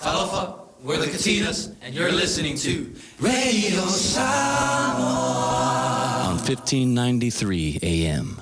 Talofa, we're the Katinas, and you're listening to Radio Samoa on 1593 AM.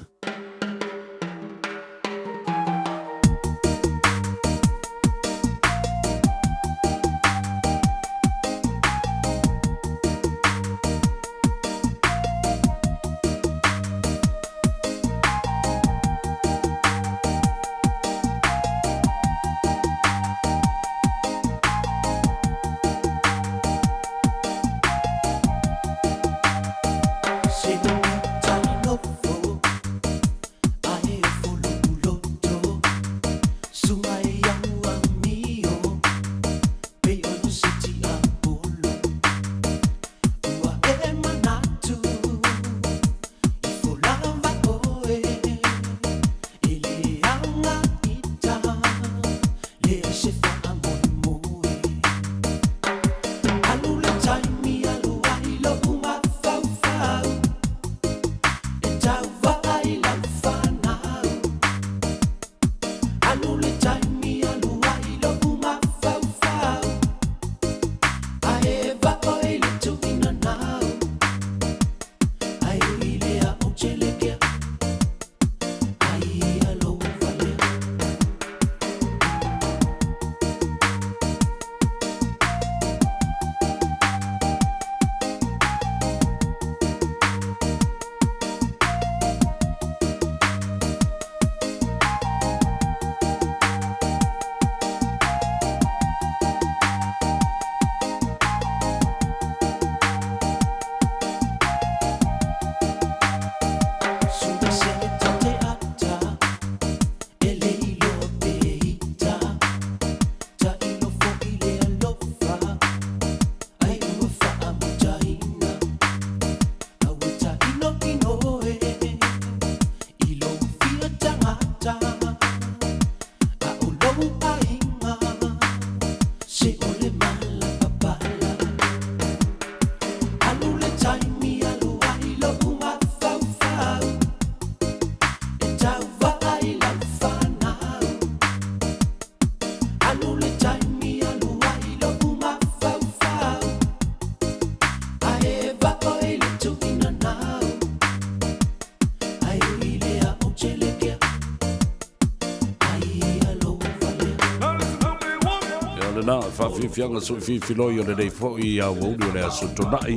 Ia lena, faafiafiaga soifiloi o lenei foi aoauli o le aso Tona'i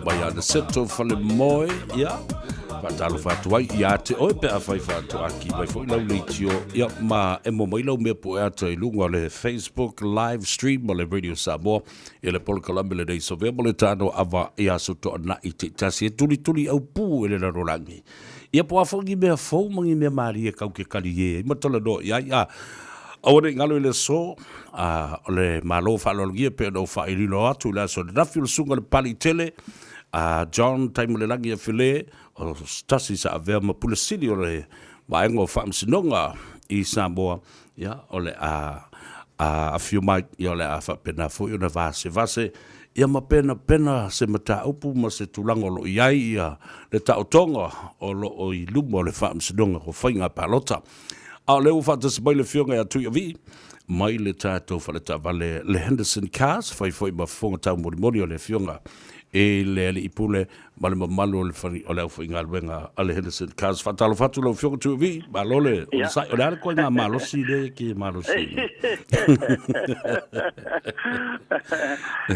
mai ia Naseto Falemoe. Ia, faatalofa atu ai ia te oe pe afai faatoaki mai foi lau leitio, ia ma emo mai lau mea pueata i luga o le Facebook live stream o le Radio Samoa i le polokalame lenei Sovea mo le tano ava i aso Toana'i taitasi e tulituli au pū e le lalolagi. Ia po a foi ni mea fou ma ni mea malie kau ke kali e ai ma talanoa i ai a aua nei galo i le aso a o le Malo faaaloalogia pe ona ou faaililo atu i le aso ananafi o le susuga i le Pali Tele a John Taimalelagi Afele o se tasi sa avea ma Pule Sili o le Vaega o Faamasinoga i Samoa ia o le a afio mai ia o le a faapena foi ona vasevase ia ma penapena se mataupu ma se tulaga o lo o i ai ia le taotoga o lo o i luma o le Faamasinoga o Faiga Palota. A o lea ua faatasi mai le Afioga ia Tuiavii mai le tatou faletaavale le Henderson Cars, fai foi ma fofoga taumolimoli o le Afioga i le Alii Pule ma le mamalu o le fale o le aufaigaluega a le Henderson Cars. Faatalofa atu lau Afioga Tuiavii, malo le onosai. O le a le koiga malosi le ke malosi?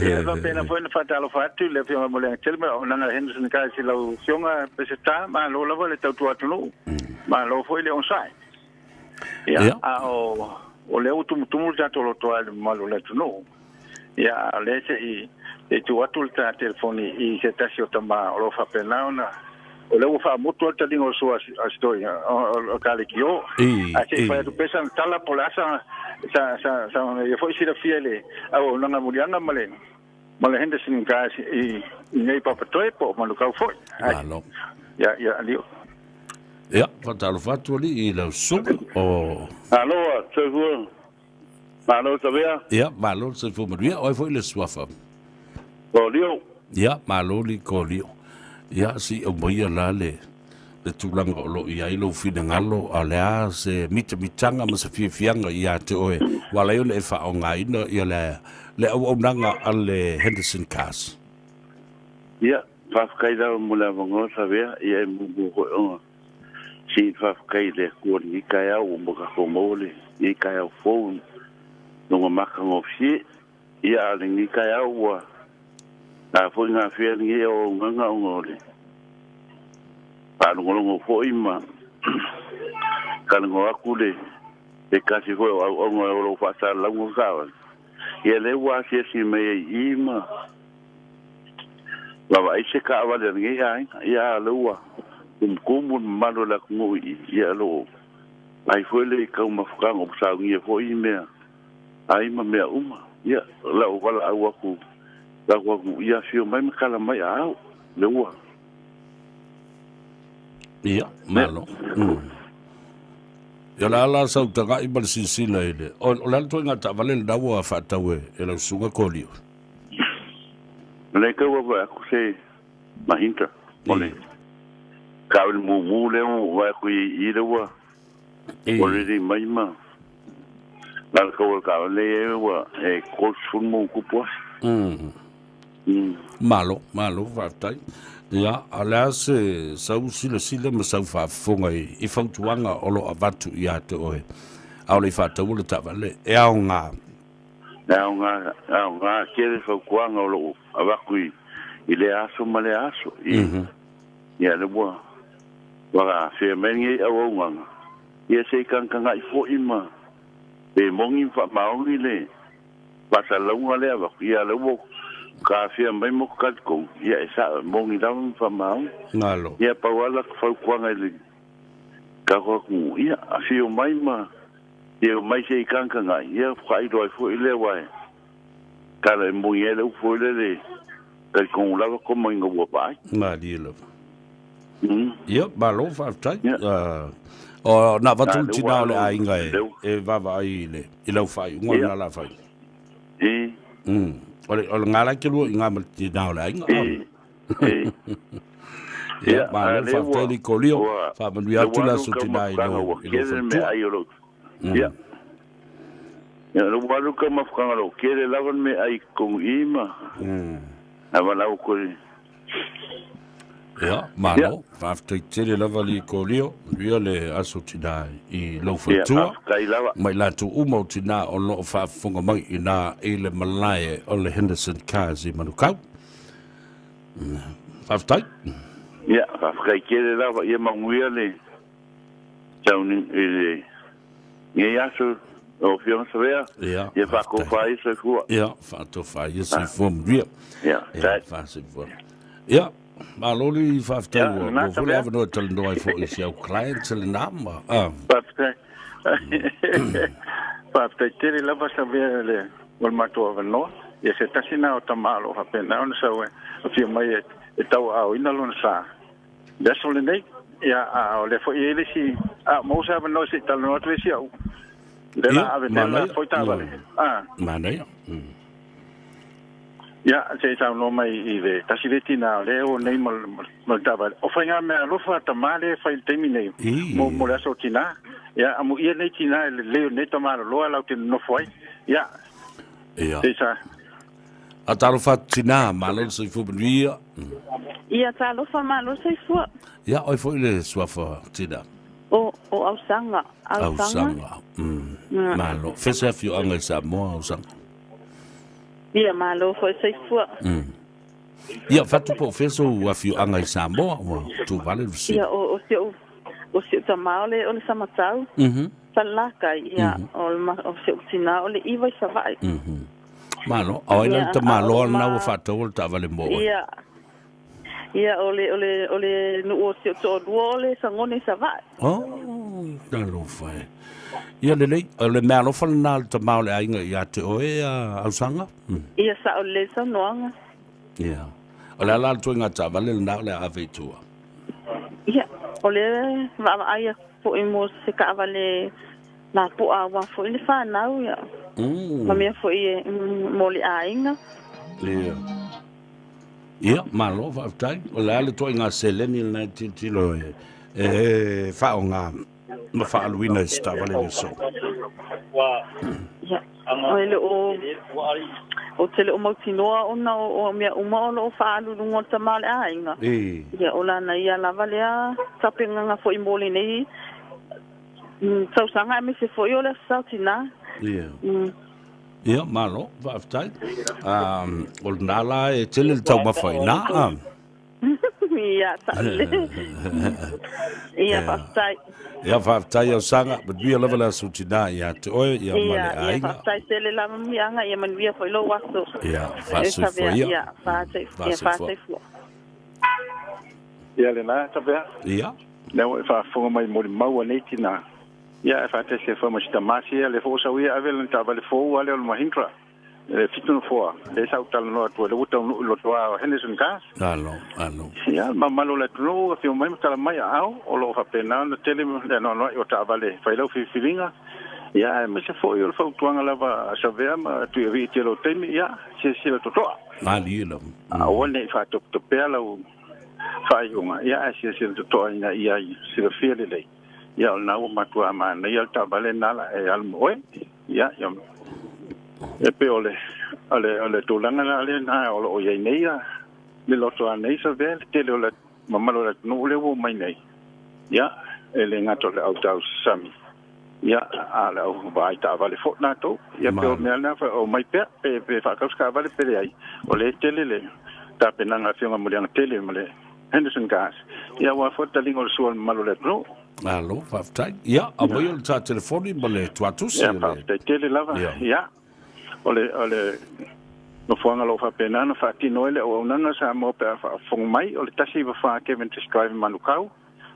Ia, faapena foi ona faatalofa atu i le Afioga mo le Tele ma auaunaga a Henderson Cars i lau Afioga Peseta, malo lava le tautua atunuu, malo foi le onosai. Ia, a o lea ua tumutumu le tatou lotoa i le mamalu o le atunuu. Ia, a o lea se i se i tuu atu le ta telefoni i se tasi o tama o lo o faapena ona o lea ua faamutu lava le taliga o le sua a si toeaina o Kalekio. Ae se i fai atu pea sana tala po o le a sa sa sa sa ia foi silafia i le auaunaga muliaga ma le ma le Henderson Guys i i nei Papatoe po o Manukau foi. Malo. Ia ia alio. Ia, faatalofa atu alii i lau susuga o Alo, soifua. Malo Savea. Ia, malo le soifua manuia. O ai foi le suafa? O Lio. Ia, malo li ko Lio. Ia, si au maia la le le tulaga o lo o i ai lou finagalo, a o le a se mitamitanga ma se fiafiaga ia te oe Ua ala ai ona e faaaogaina ia le le auaunaga a le Henderson Cars. Ia, faafetai lava mo le avanoa Savea, ia e muamua foi ona sii le faafetai i le Atua i lenei taeao ua uma tatou maua lenei taeao fou i lona matagofie. Ia, a o lenei taeao ua a foi gafea lenei auaunaga ona o le faalogologo foi ma talanoa atu le se tasi foi o auauna o lo o faasalalauga taavale, ia lea ua asiasi mai ai i i ma vaavaai se taavale a lenei aiga. Ia a o lea ua tumutumu le mamalu o le atunuu i i, ia o lo o ai foi le taumafataga ua saunia foi mea ai ma mea uma. Ia, o lau valaau atu, lau atu, ia afio mai ma tala mai a au, lea ua. Ia, malo. Ia le a la sau tagai ma le silasila i le... O, o le a le ituaiga taavale lena ua faatau e, e lau susuga Kolio? O lea tau vaavaai atu se Mahinta. O le taavale mumu lea ua vaai atu i i lea ua already mai ma na le tau o le taavale lea ua e 30 ma ona tupu afe. Malo, malo, faafetai. Ia, a o le a se sau silasila ma sau faafofoga i, i fautuaga o lo o avatu ia te oe, a o le i faataua le taavale, e aoga. E aoga, e aoga tele fautuaga o lo o avatu i, i lea aso ma lea aso. I, mm -hmm. Ia, le ua, ua afea mai lenei auaunaga, ia se i tagatagai foi ma, pe moni ma faamaoni le, faasalalauga lea avatu, ia lea ua tafea mai ma talitonu, ia e sao, e moni lava ma faamaoni. Malo. Ia pau lava lata fautuaga i le tatou atunuu, ia afio mai ma ia mai se i tagatagai, ia faailoa ai foi lea aua e tala e moni ai le upu foi lele, talitonu lava toma ina ua vaai. Malie lava. Ia, malo faafetai. O na avatu le tina o le aiga e, e vaavaai i le i lau faaiuga lena la fai. E. O le o le ngā lai ke lua i ngā ma le tina o le aiga. E. E. Ia, malo faafetai le Kolio. Faamanuia atu le aso tina i lou i lou faletua. Ia. Ia, le ua alu ka mafukanga lo kele lava le mea ai totonu i ma. A walau ko Ia, malo, faafetai tele lava le Kolio, manuia le aso tina i lou faletua. Faafetai lava. Ma i latou uma o tina o lo o faafofoga mai i na i le malae o le Henderson Cars i Manukau. Faafetai. Ia, faafetai tele lava, ia manuia le sauni i le nei aso o Afioga Savea. Ia, Ia faatofa ai soifua. Ia, faatofa ai soifua manuia. Ia, Ia, faasoifua. Ia, malo le faafetai ua ua foi le avanoa e talanoa ai foi i si au client lena ma ah. Faafetai. Faafetai tele lava Savea le o le matou avanoa. Ia se tasi na o tama o lo o faapena ona sau e afio mai e, e tauaaoina lona sa. Le aso lenei, ia, a o lea foi e i ai le isi, a maua se avanoa se i talanoa atu ai si au. Lea la ave nei la foi taavale. Ah. Manaia. Ia, se i saunoa mai i le tasi le tina o lea o nei ma, ma le taavale. O faiga mea alofa a tama lea e fai i le taimi nei, mo, mo le aso o tina. Ia, amuia nei tina i le lelei o nei tama loloa latou te nonofo ai. Ia, Ia. se i sa, A talofa atu tina, malo le soifua manuia. Ia, talofa malo le soifua. Ia, oi foi le suafa tina. O, o Ausaga. Ausaga. Ausaga. Malo. Fese afioaga i Samoa, Ausaga. Ia, malo foi soifua. Ia, fatu po o fea sou afioaga i Samoa, ua tuvale le fesili. Ia, o, o si ou, o si ou tama o le, o le Samatau. Falelatai, ia, o, le, o si ou tina o le Iva i Savaii. Malo, o ai la le tamaloa lena ua faataua le taavale mo oe? Ia, ia o le, o le, o le nuu o si ou toalua o le Sagone i Savaii. Oh, talofa e. Ia lelei, o le mea alofa lena a le tama o le aiga ia te oe, a Ausaga? Ia, sao lelei le saunoaga. Ia. O le a la le ituaiga taavale lena o le a ave i tua? Ia, o le vaavaai atu foi mo se taavale Lapoa aua foi le fanau ia. Ma mea foi e mo le aiga. Ia. Ia, malo faafetai. O le a le ituaiga seleni lena e tilotilo e e faaaoga ma faaaluina i se taavale i le aso? Ia. E le o ou te le o mautinoa ona o mea uma o lo o faaalu i luga o le tama o le aiga. Ia, o lana ia lava lea tapenaga foi mo lenei tausaga aemaise foi o le Aso Sa o Tina. Ia. Ia, malo, faafetai. O lena la e tele le taumafa i ina. Ia, saolele. Ia, faafetai. Ia, faafetai Ausaga, manuia lava le aso tina ia te oe, ia ma le aiga. Ia, faafetai tele lava Muliaga, ia manuia foi lou aso. Ia, faasoifua ia. Ia, faasoifua. Ia, lena, Tavea. Ia. Lea ua e faafofoga mai molimau a nei tina. Ia, e faatasi ai foi ma si tama sia, lea foi ua sau ia ave lana taavale fou a lea o le Mahindra. E fitu nofoa, lea sa ou talanoa atu ai, lea ua taunuu i lotoa o Henderson Cars. Alo, alo. Ia, le mamalu o le atunuu, afio mai ma tala mai aao, o lo o faapena ona tele le anoanoai o taavale e fai lau filifiliga. Ia, aemaise foi o le fautuaga lava a Savea ma Tuiavii i tele o taimi, ia, silasila totoa. Malie lava. Aua ne i faatopetopea lau faaiuga, ia, ae silasila totoa ina ia silafia lelei. Ia, o lena ua matua manaia le taavale lena la e alu ma oe. Ia, ia, e pei o le, o le, o le tulaga la lena o lo o i ai nei a, le loto a nei Savea, le tele o le mamalu o le atunuu lea ua omai nei. Ia, e le gata o le au tau sami, ia, a o le au vaai taavale foi latou. Ia, pei o le mea lena, omai pea, pe, pe faatau se taavale pe leai, o lea e tele le tapenaga a Afioga Muliagatele ma le Henderson Cars. Ia, aua foi le taliga o le sua o le mamalu o le atunuu. Malo, faafetai. Ia, aumaia le ta telefoni ma le tuatusi. Ia, faafetai tele lava. Ia, o le, o le nofoaga o lo o faapena ona faatino ai le auaunaga Samoa pe a faafofoga mai, o le 194 Cavendish Drive i Manukau.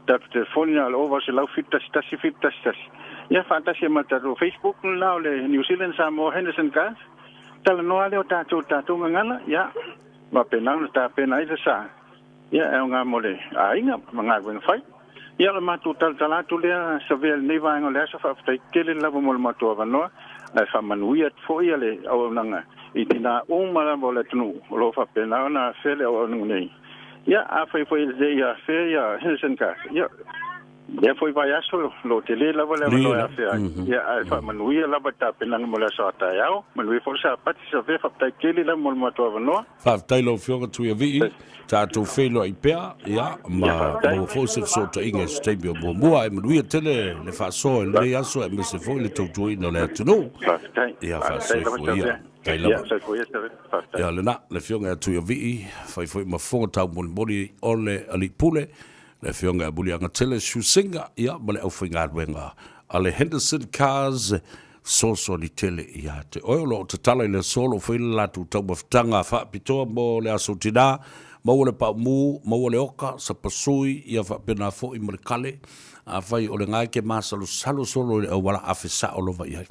Tatou telefoni na o le 0800 711 711. Ia, faatasi ai ma le tatou Facebook lena o le New Zealand Samoa Henderson Cars. Talanoa lea o tatou i le tatou gagana, ia, faapena ona tapena ai le sa. Ia, e aoga mo le aiga ma galuega fai. Ia, o le matou talatala atu lea, Savea, i lenei vaega o le aso. Faafetai tele lava mo le matou avanoa, ae faamanuia atu foi le auaunaga i tina uma lava o le atunuu o lo o faapena ona afea le auaunaga nei. Ia, afai foi e le i afea ia Henderson Cars, ia, lea foi vaiaso, o lo o tele lava le avanoa e afea ai. Ia, ae faamanuia lava i tapenaga mo le aso a taeao. Manuia foi le Sapati, Savea, faafetai tele lava mo le matou avanoa. Faafetai lau Afioga Tuiavii, tatou feiloai pea, ia, ma maua foi se fesootaiga i se taimi o muamua. Ae manuia tele le faasoa i lenei aso aemaise foi le tautuaina o le atunuu. Ia, faasoifua ia. Faafetai lava. Ia, lena, le Afioga ia Tuiavii, fai foi ma fofoga taumolimoli o le Alii Pule, le Afioga ia Muliagatele Shusinga, ia, ma le aufaigaluega a le Henderson Cars, Fesoasoani tele ia te oe o lo o tatala i le aso o lo o fai le latou taumafataga faapitoa mo le aso tina, maua le paumū, maua le oka, sapasui, ia faapena foi ma le kale. Afai o le ga e ke masalosalo solo i le auala afe sao lava i ai.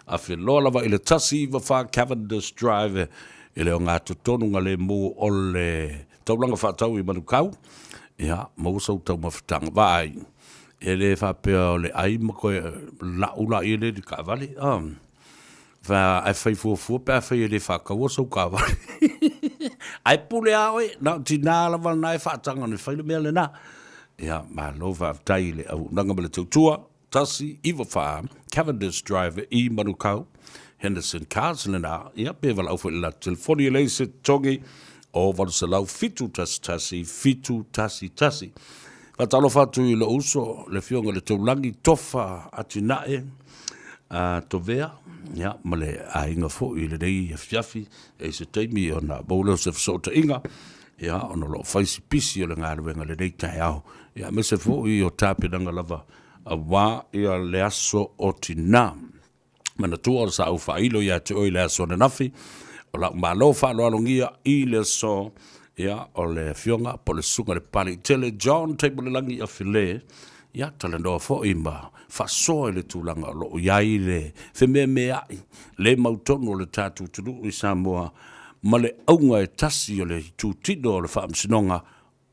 Afe loa lava i le 194 Cavendish Drive i le ogatotonu ga lemu o le taulaga faatau i Manukau, ia maua sau taumafataga. Vaai, E le faapea o le ai ma koe lau la ia le taavale. Fa ae fai fuafua pe afai e le faataua sou taavale. Ae pule a oe, na o tina lava lena e faataga ona fai le mea lena. Ia, malo faafetai i le auaunaga ma le tautua, 194 Cavendish Drive i Manukau, Henderson Cars lena, ia pe valaau foi i le latou telefoni e leai se totogi o 800 711 711. Faatalofa atu i lou uso, le Afioga i le Taulagi Tofa Atinae a Tovea, ia, ma le aiga foi i lenei afiafi, e i se taimi ona maua lea o se fesootaiga, ia, ona o lo o fai si pisi o le galuega i lenei taeao, ia, aemaise foi o tapenaga lava aua ia le aso o tina. Manatua o le sa ou faailo ia te oe i le aso ananafi, o lau malo faaaloalogia i le aso, ia, o le afioga po o le susuga i le Papaliitele John Taimolelagi Afile, ia, talanoa foi ma faasoa i le tulaga o lo o i ai le femeameaai le mautonu o le tatou atunuu i Samoa ma le auga e tasi o le itutino o le Faamasinoga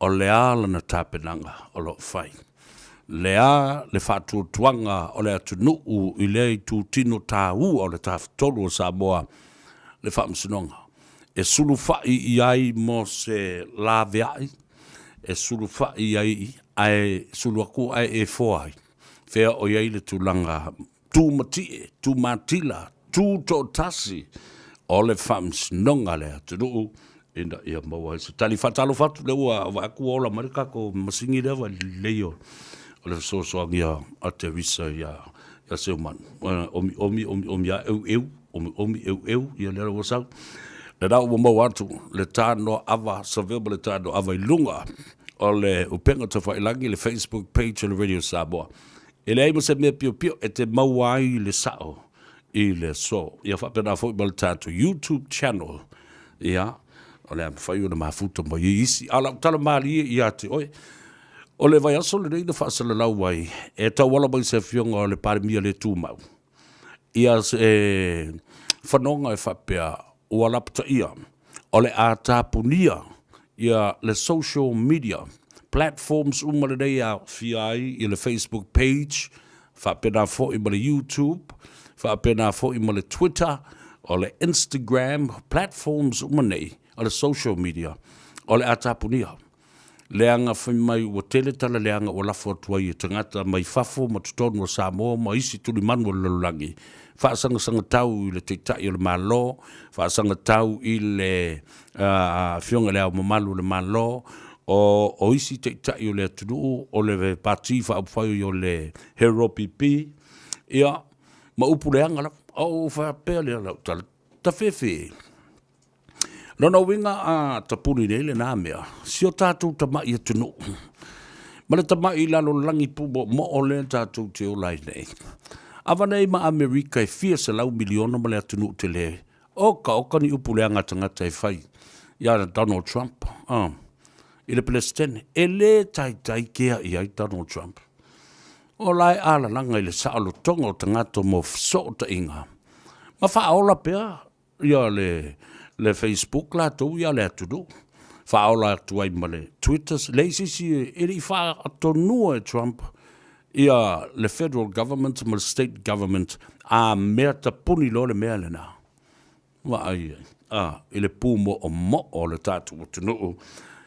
O le a lana tapenaga o lo o fai? Le a le faatuatuaga o le atunuu i lea itutino taua o le Tafatolu o Samoa, le Faamasinoga, e sulufai i ai mo se laveai, e sulufai i ai ae sulu atu ae e foa ai? Fea o i ai le tulaga tumatie, tumatila? Tutoatasi o le Faamasinoga a le atunuu ina ia maua ai se tali. Faatalofa atu lea ua vaai atu ua ola mai le tatou masini lea ua lelei o le fesoasoani a Teresa ia Seumanu. Omi omi omi omi a eu eu omi omi eu eu ia lea ua sau. Lena ua maua atu le tanoa ava savea ma le tanoa ava i luga o le upega tafailagi le Facebook page o le Radio Samoa. E leai ma se mea piopio e te maua ai le sao i le aso. Ia faapena foi ma le tatou YouTube channel. Ia, o le a mafai ona mafuta mai ai isi. A o lau tala malie ia te oe, o le vaiaso lenei na faasalalau ai e tauala mai se afioga o le Palemia le tumau. Ia se fanoga e faapea ua lapataia o le a tapunia ia le social media platforms uma lenei e aofia ai i le Facebook page, faapena foi ma le YouTube, faapena foi ma le Twitter, o le Instagram, platforms uma nei o le social media o le a tapunia. Leaga fai mai ua tele tala leaga ua lafo atu ai e tagata mai fafo ma totonu o Samoa ma isi tulimanu o le lalolagi, faasangasangatau i le Taitai o le Malo, faasangatau i le Afioga i Le Ao Mamalu o le Malo, o isi Taitai o le atunuu, o le Pati Faaupufai o le HRPP, ia, ma upu leaga lava. Ou faapea lea lau tala, tafefe. Lona uiga a tapuni nei lena mea, si o tatou tamai atunuu, ma le tamai lalolagi pumoomoo lea tatou te ola ai nei. Ava nei ma Amerika e fia selau miliona ma le atunuu tele, oka oka ni upu leaga a tagata e fai ia Donald Trump, i le Peresetene. E le taitai kea i ai Donald Trump. O la e alalaga i le saolotoga o tagata mo fesootaiga, ma faaola pea ia le le Facebook latou ia le atunuu faaola atu ai ma le Twitter leai se isi e le i faatonua e Trump ia le federal government ma le state government a mea tapuni loa le mea lena vaai ai a i le pumoomoo o le tatou atunuu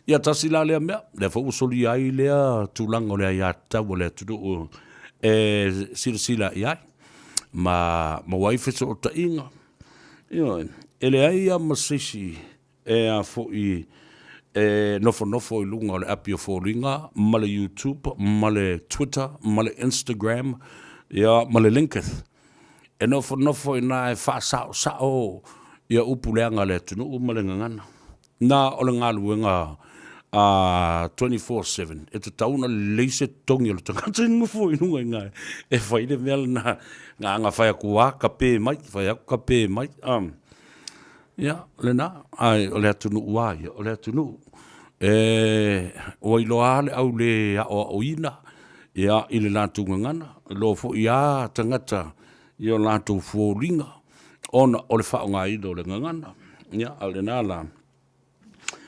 ia tasi la lea mea lea foi ua solia ai lea tulaga o le aiatatau a le atunuu e silasila i ai ma maua ai fesootaiga. Ioe, e leai lava ma se isi e a foi e nofonofo i luga o le api o foliga ma le YouTube ma le Twitter ma le Instagram ia ma le LinkedIn. E nofonofo i ina e faasaosao ia upu leaga a le atunuu ma le gagana. Na o le galuega a 24/7 e tatau ona lelei se totogi o le tagata e nofo i luga i ina e fai le mea lena. Na ona fai atu lava kape mai, fai atu kape mai. Ia, lena, ae o le atunuu lava ia, o le atunuu. E, ua iloa lava le au le aoaoina ia, i le latou gagana, iloa foi lava tagata i o latou foliga ona o le faaaogaina o le gagana. Ia, a o lena la,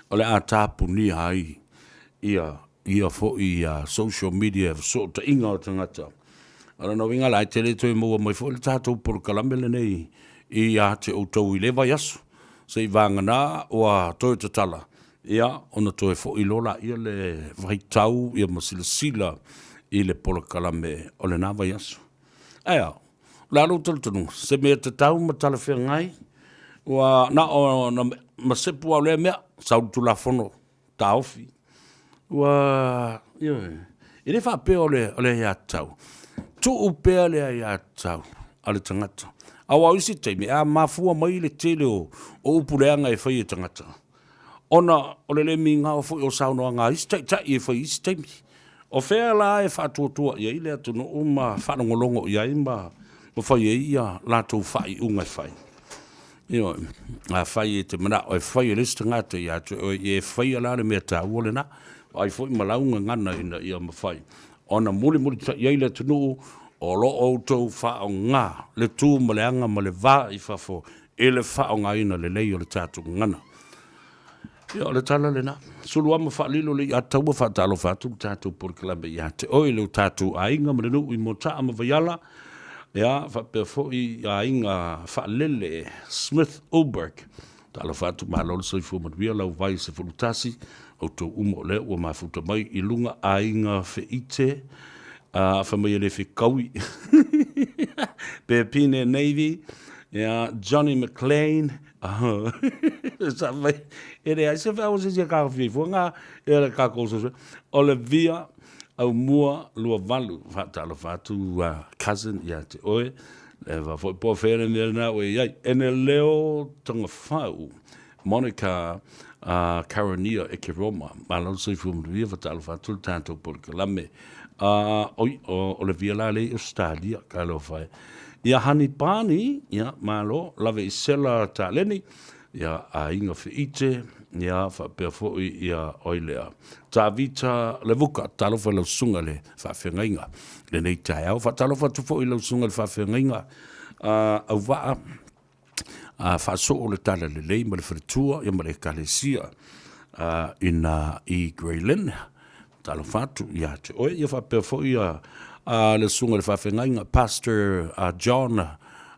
o le a tapunia ai ia ia foi ia social media fesootaiga o tagata. O lona uiga la, e te le toe maua mai foi le tatou polokalame lenei ia te outou i lea vaiaso, se i vagana ua toe tatala, ia ona toe foi loa lea le vaitau ia ma silasila i le polokalame o lena vaiaso. Ae a? O le a lou talitonuga? Se mea tatau ma talafeagai, ua na o na masepu lava o lea mea, sau le Tulafono Taofi. Ua, ioe, e le faapea o le, o le aiatatau. Tuu pea le aiatatau a le tagata. Aua o isi taimi, a mafua mai le tele o, o upu leaga e fai e tagata, ona o le le migao foi o saunoaga a isi taitai e fai i isi taimi. O fea la e faatuatua i ai le atunuu ma faalogologo i ai ma fai ai ia latou faaiuga e fai? Ioe, afai e te manao e fai e le isi tagata ia te oe, ia e faia la le mea taua lena. Vaai foi ma lau gagana ina ia mafai ona mulimulitai ai le atunuu o lo o outou faaaoga le tu ma le aga ma le va i fafo i le faaaogaina lelei o le tatou gagana. Ia, o le tala lena. Sulu ama faalilo le iataua faatalofa atu le tatou polokalame ia te oe, le tatou aiga ma le nuu i Motaa ma Vaiala. Ia, faapea foi aiga faalele Smith Ulberg. Talofa atu, malo le soifua manuia lau vai 11, outou uma o lea ua mafuta mai i luga aiga feite, fai mai e le fekaui. Pe Pine Navy. Ia, Johnny McLean, sa fai, e leai se feau se isi e taofia ifo ngā, e le kākou so o le via au mua lua valu, faatalofa atu cousin ia te oe, le va foi po whea le mea nā oe iai. Ene leo Tongafau, Monica Caronia e ke Roma, malo le soifua manuia, faatalofa atu le tātou polokalame. Oi, o le via la le i Australia, talofa e. Ia Hani Pani, ia, malo, lave i sela taleni, ia, aiga Feite, ia, faapea foi ia oi lea. Tavita Levuka, talofa i lau susuga i le faafeagaiga lenei taeao. Faatalofa atu foi i lau susuga i le faafeagaiga Auvaa, faasoo le Talalelei ma le faletua ia ma le Ekalesia ina i Grey Lynn. Talofa atu ia te oe. Ia faapea foi ia le susuga i le faafeagaiga Pastor John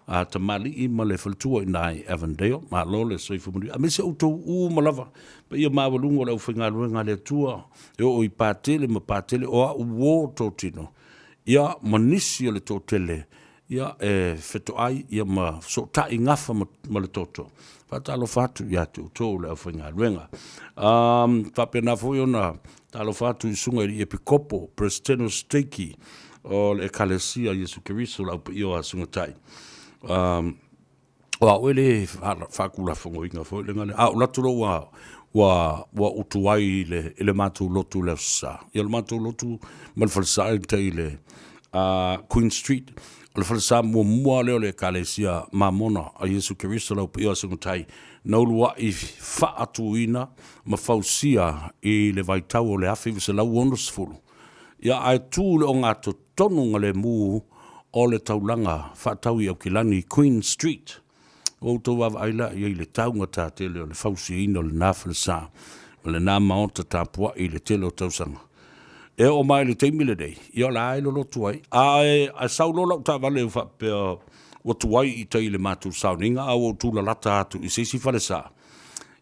Tamalii ma le faletua ina i Avondale. Malo le soifua manuia. Aemaise outou uma lava, paia maualuga o le aufaigaluega a le Atua e oo i Patele ma Patele, o au uo totino, ia ma nisi o le toatele ia e fetoai ia ma fesootai gafa ma le toto. Faatalofa atu ia te outou le aufaigaluega. Faapena foi ona talofa atu i susuga i le Epikopo Peresetene o Steiki o le Ekalesia Iesu Keriso le Au Paia o Asugatai. O au e le faatulafonoina foi le gale, a o latou loa ua ua ua utu ai i le i le matou lotu i le Aso Sa. Ia o le matou lotu ma le falesa i tai i le Queen Street, o le falesa muamua lea o le Ekalesia Mamona a Iesu Keriso le Au Paia o Aso Matai, na uluai faatuina ma fausia i le vaitau o le 1960. Ia ae tu i le ogatotonu galemu o le taulaga faatau i Aukilani, Queen Street. Ua outou vaavaai la i ai i le taugata tele o le fausiaina o lena falesa ma lena maota tapuai i le tele o tausaga. E oo mai i le taimi lenei, ia o la e lolotu ai. Ae a sau loa lau taavale ua faapea ua tuai i tai i le matou sauniga a ua ou tulalata atu i se isi falesa,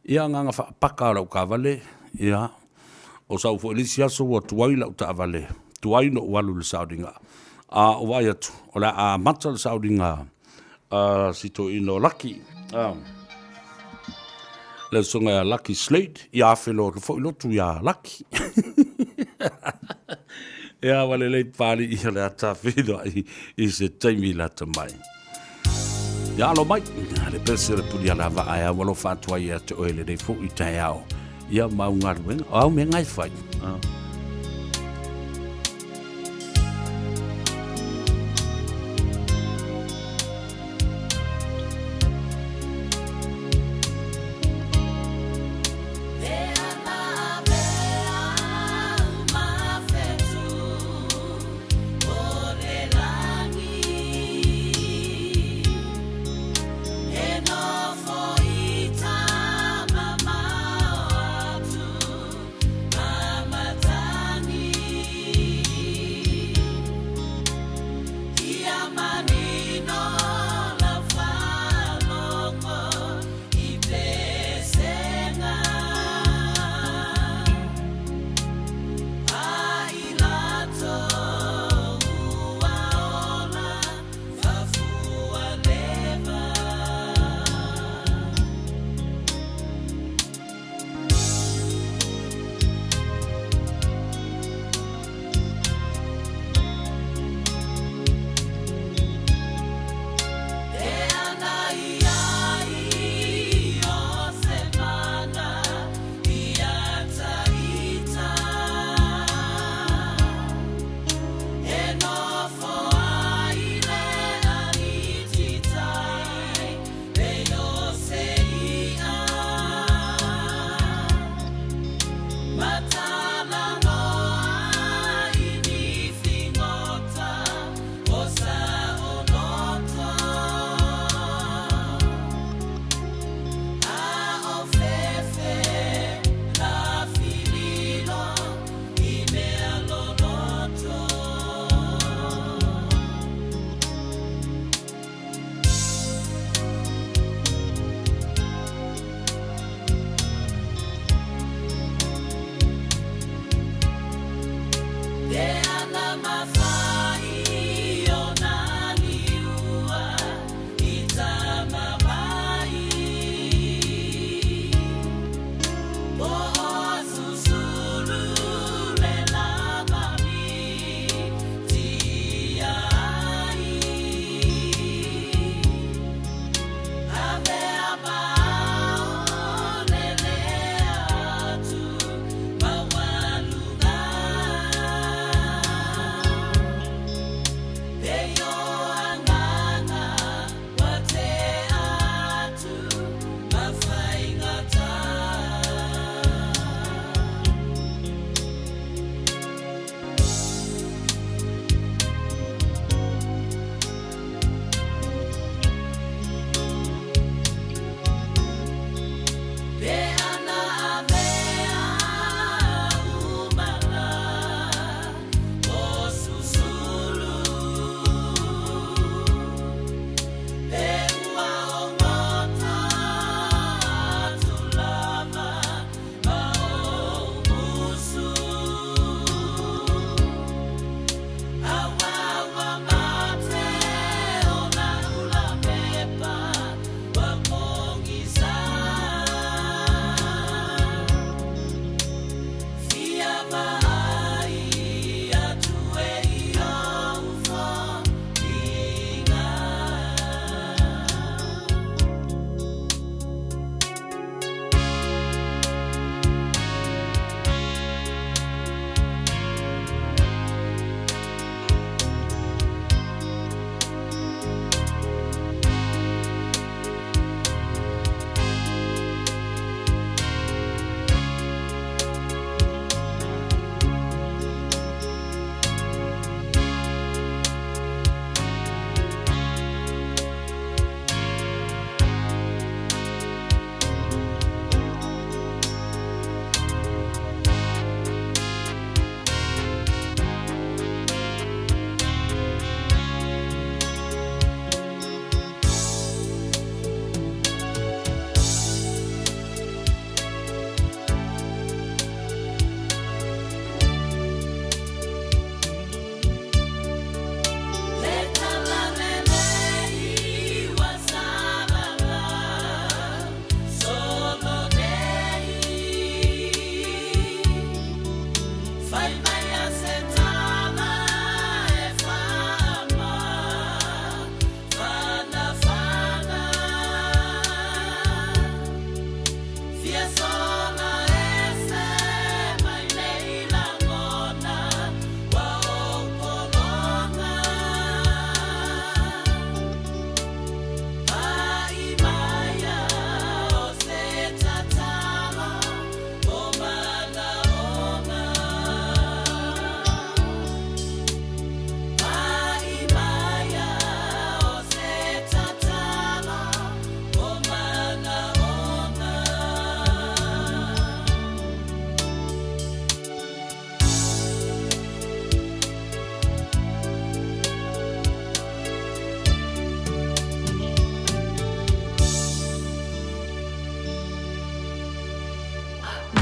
ia agaga faapaka o lau taavale, ia, O sau foi le isi aso ua tuai lau taavale, tuai ona ou alu i le sauniga. A ou vaai atu, o le a amata le sauniga a si toeaina o Laki, le usoga ia Laki Slade, ia afe loa foi lotu ia Laki. Ia ua lelei pali ia le ata feiloai i se taimi lata mai. Ia alo mai, le pese o le puli ala vaa e au alofa atu ai ia te oe lenei foi taeao. Ia mau galuega, o au mea ngai whai.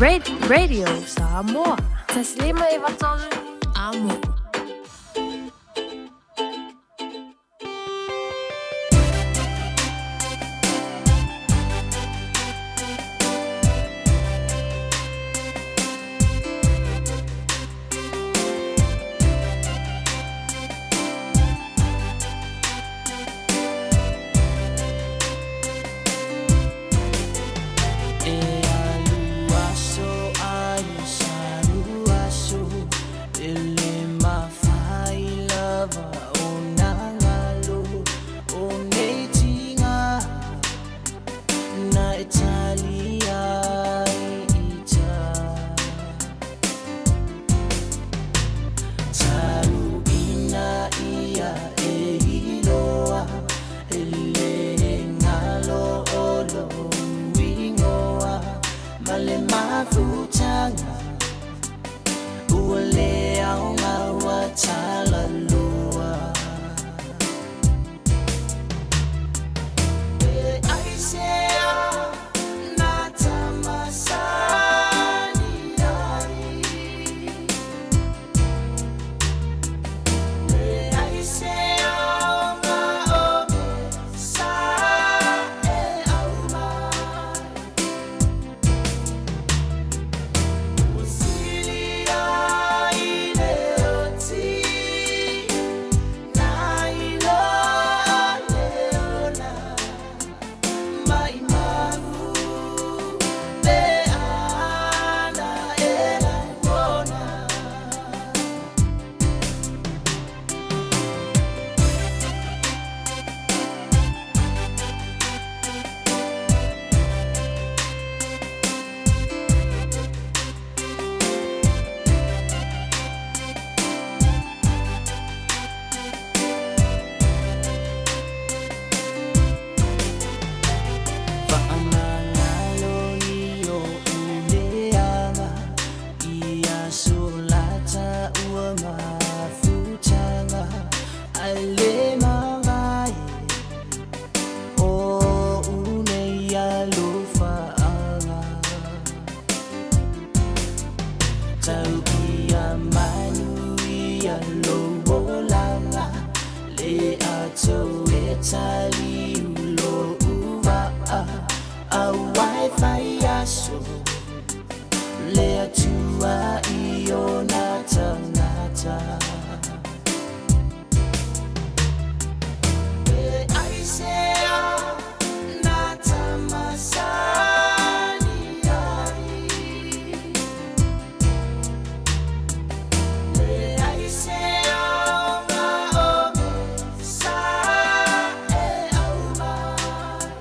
Radio Samoa. 1.593 Amo. E alu aso ai salu aso e le mafai lava ona galo o nei tiga na e tali ai ita Taluina ia e iloa e le galo o lou igoa ma le mafutaga ua le aoga ua talaloa. E aisea na tamasani ai? E aisea ona ome sa e au mai? Ua silia i le oti na iloa le ola maʻimau pe ana e lagona. Faamagalo i oʻu leaga i aso lata ua mafutaga ae le mavae oʻu nei alofaaga. Tau ia manuia lou olaga le ato e taliu lou vaa auā e fai aso le Atua i ona tagata. E aisea na tamasani ai? E aisea ona ome sa e au mai?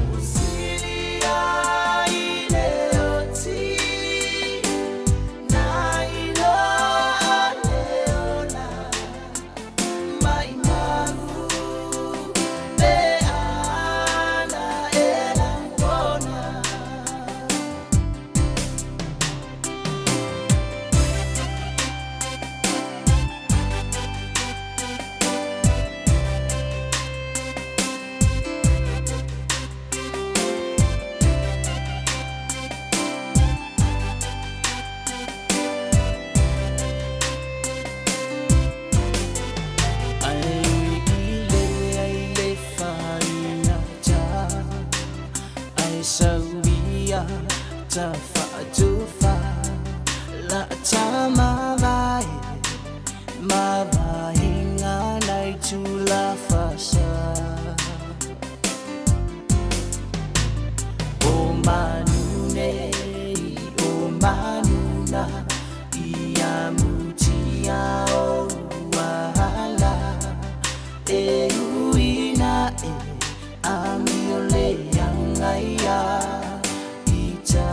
Ua silia i le oti na iloa le ola maʻimau pe ana e lagona. Ae ui i leai le faigata ae sau ia tafaatufa la tamavae mavaega nai tulafasa. O manu nei o manu na ia mutia o uahala e uina e amio le agaia ita.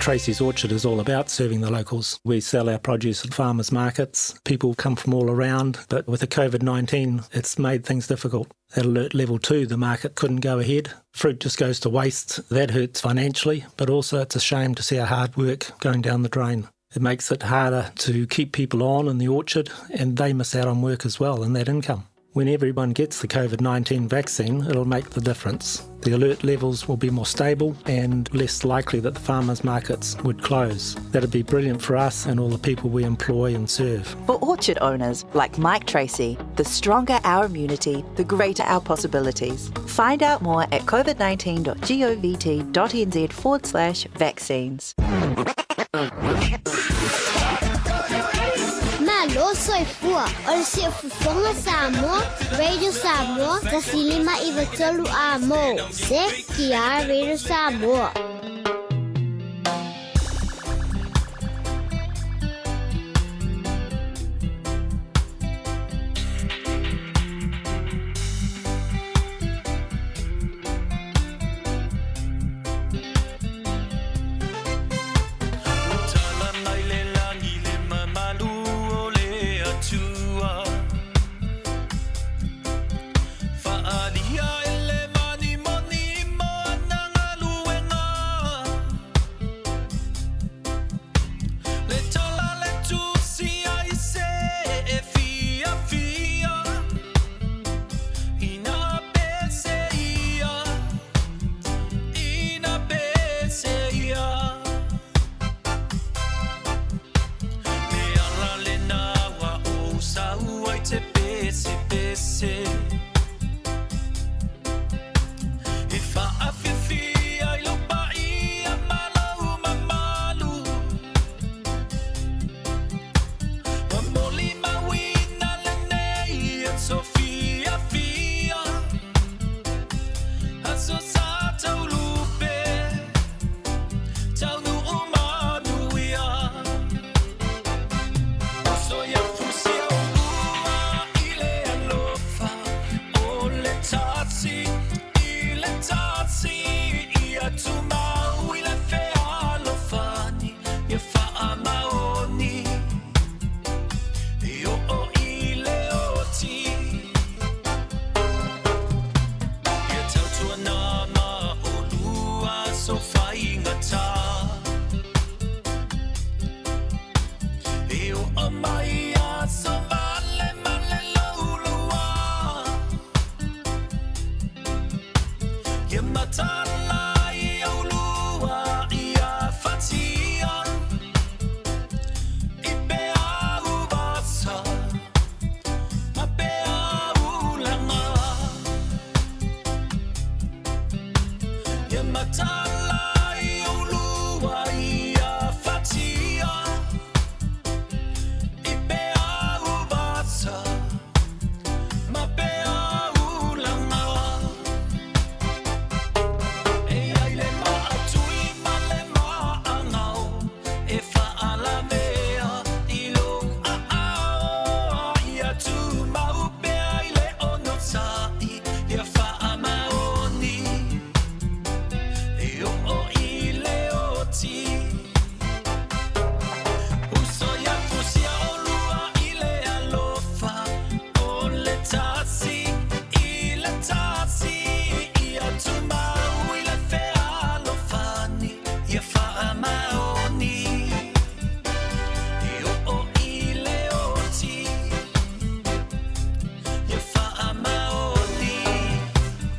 Tracy's Orchard is all about serving the locals. We sell our produce at farmers markets. People come from all around, but with the COVID-19, it's made things difficult. At alert level 2, the market couldn't go ahead. Fruit just goes to waste. That hurts financially, but also it's a shame to see our hard work going down the drain. It makes it harder to keep people on in the orchard, and they miss out on work as well and that income. When everyone gets the COVID-19 vaccine, it'll make the difference. The alert levels will be more stable and less likely that the farmers' markets would close. That'd be brilliant for us and all the people we employ and serve. For orchard owners like Mike Tracy, the stronger our immunity, the greater our possibilities. Find out more at covid19.govt.nz forward slash vaccines. Malo soifua o le siufofoga Samoa, Radio Samoa, 153 a mo. CKR Radio Samoa.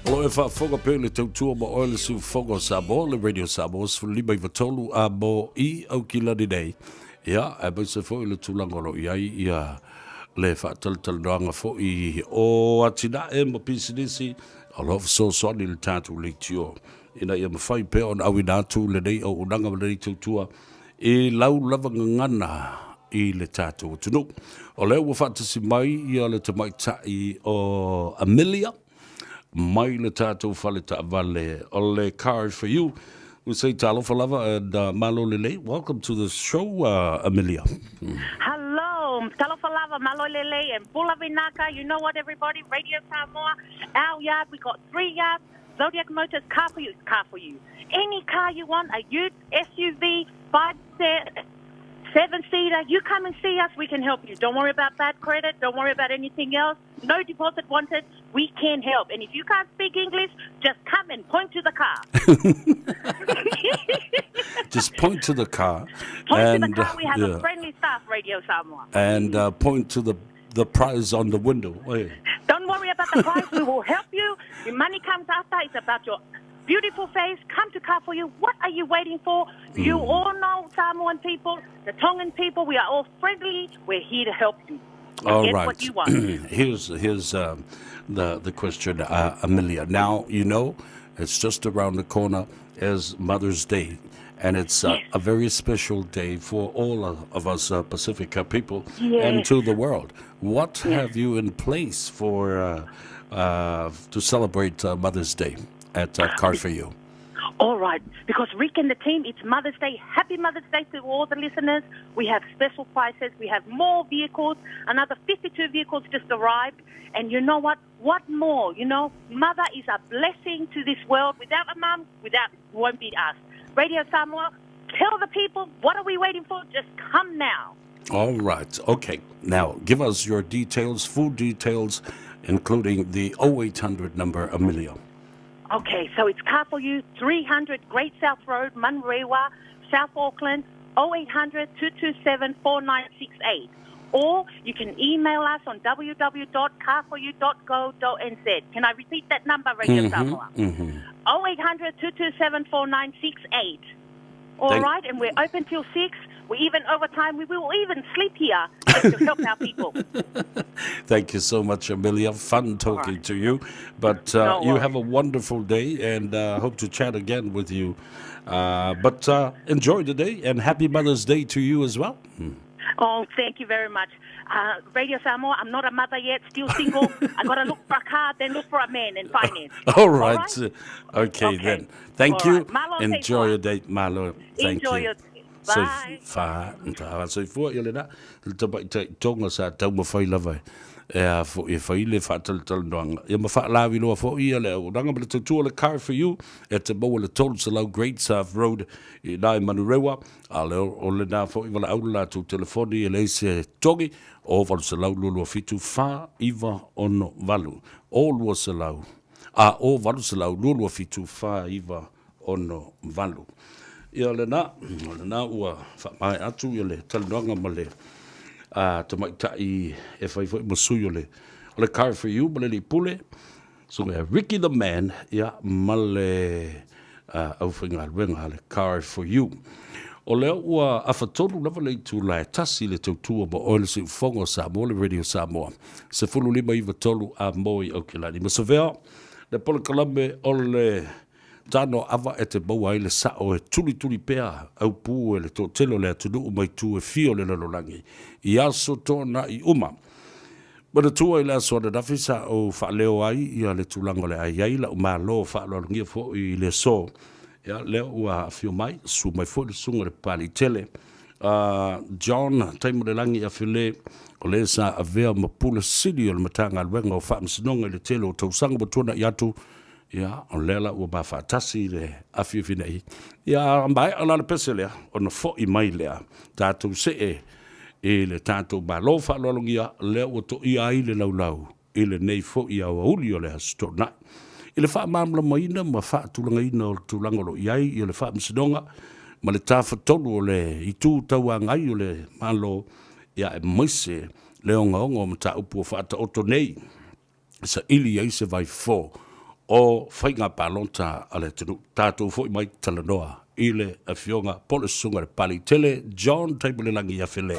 O lo e faafofoga pea i le tautua ma oe le siufofoga o Samoa, le Radio Samoa 15 a mo i Aukilani nei. Ia, aemaise foi le tulaga o lo o i ai ia le faatalatalanoaga foi o atinae ma pisinisi o lo o fesoasoani i le tatou leitio ina ia mafai pea ona auina atu lenei auaunaga ma lenei tautua i lau lava gagana i le tatou atunuu. O lea ua faatasi mai ia le tamaitai o Amelia mai le tatou fale taavale o le Cars for You. We say talofa lava and malo lelei. Welcome to the show, Amelia. Hello, talofa lava, malo lelei and bula vinaka. You know what, everybody? Radio Samoa, our yard, we got three yards. Zodiac Motors, car for you, car for you. Any car you want, a ute, SUV, five set, seven seater, you come and see us, we can help you. Don't worry about bad credit, don't worry about anything else. No deposit wanted, we can help. And if you can't speak English, just come and point to the car. Just point to the car. Point and, to the car, we have yeah, a friendly staff, Radio Samoa. And point to the, the prize on the window. Hey. Don't worry about the price. We will help you. Your money comes after. It's about your beautiful face. Come to Car For You. What are you waiting for? You all know Samoan people, the Tongan people. We are all friendly. We're here to help you. All Get right. what you want. here's here's the the question, Amelia. Now you know it's just around the corner is Mother's Day, and it's a very special day for all of, of us Pacifica people and Yes. to the world. What have you in place for to celebrate Mother's Day at Car for You? All right, because Rick and the team, it's Mother's Day. Happy Mother's Day to all the listeners. We have special prices. We have more vehicles. Another 52 vehicles just arrived. And you know what? What more? You know, mother is a blessing to this world. Without a mum, without won't be us. Radio Samoa, tell the people, what are we waiting for? Just come now. All right. Okay. Now, give us your details, full details, including the 0800 number, Amelia. Okay, so it's Car For You, 300 Great South Road, Manurewa, South Auckland, 0800 227 4968. Or you can email us on www.carforyou.go.nz. Can I repeat that number, Radio Samoa? Mm-hmm. 0800 227 4968. All Thank- right, and we're open till 6. We even overtime. We will even sleep here just to help our people. Thank you so much, Amelia. Fun talking to you. But No you worries. have a wonderful day and hope to chat again with you. But enjoy the day and happy Mother's Day to you as well. Oh, thank you very much. Radio Samoa, I'm not a mother yet, still single. I got to look for a car, then look for a man and finance. All right. Okay, Okay. then. Thank All you. right. Malo Enjoy your day, Malo. Thank Enjoy you. your Bye. Fa, fa, soifua ia lena, le tamaitai Tonga sa taumafai lava e a fo'i e fai le fa'atalatalanoaga. Ia ma fa'alaviloa fo'i ia le auaunaga ma le tautua o le Car for You e te maua i le 300 Great South Road i ina i Manurewa, a le o lenā fo'i valaau le latou telefoni e leai se togi o 800 27 4968 o 200 a o 800 27 4968. Ia lena, o lena ua faamaea atu ia le talanoaga ma le a tamaitai e fai foi ma sui o le o le Car for You ma le alii pule, susuga ia Ricky the Man, ia ma le aufaigaluega a le Car for You. O lea ua afatolu lava le itula e tasi le tautua ma oe le siufofoga o Samoa le Radio Samoa. 15 93 a moi Aukilani. Ma Savea, le polokalame o le Tano ava e te maua ai le sa'o e tulituli pea aupū e le toatele o le atunuu mai itu e fia o le lalolagi i aso toanai uma. Manatua i le aso ananafi sa ou faaleo ai ia le tulaga o le a i ai la'u malo faaaloalogia fo'i i le aso. Ia, lea ua afio mai, susu mai foi le susuga i le Papaliitele a John Taimalelagi Afele, o le sa avea ma Pule Sili o le Matagaluega o Faamasinoga i le tele o tausaga ua tuana'i atu. Ia, o lea la ua ma faatasi i le afiafi nei. Ia, a maea la le pese lea, ona fo'i mai lea, tatou see i le tatou Malo faaaloalogia, lea ua to'ia ai le laulau i lenei fo'i aoauli o le Aso Toonai. I le faamalamalamaina ma faatulagaina o le tulaga o lo o i ai ia le Faamasinoga ma le Tafatolu o le Itu Tauagai o le Malo, ia aemaise le ogaoga o mataupu ua faataoto nei. Saili ai se vaifofo o faiga palota a le atunuu. Tatou foi mai talanoa i le Afioga po o le Susuga i le Papaliitele John Taimalelagi Afele.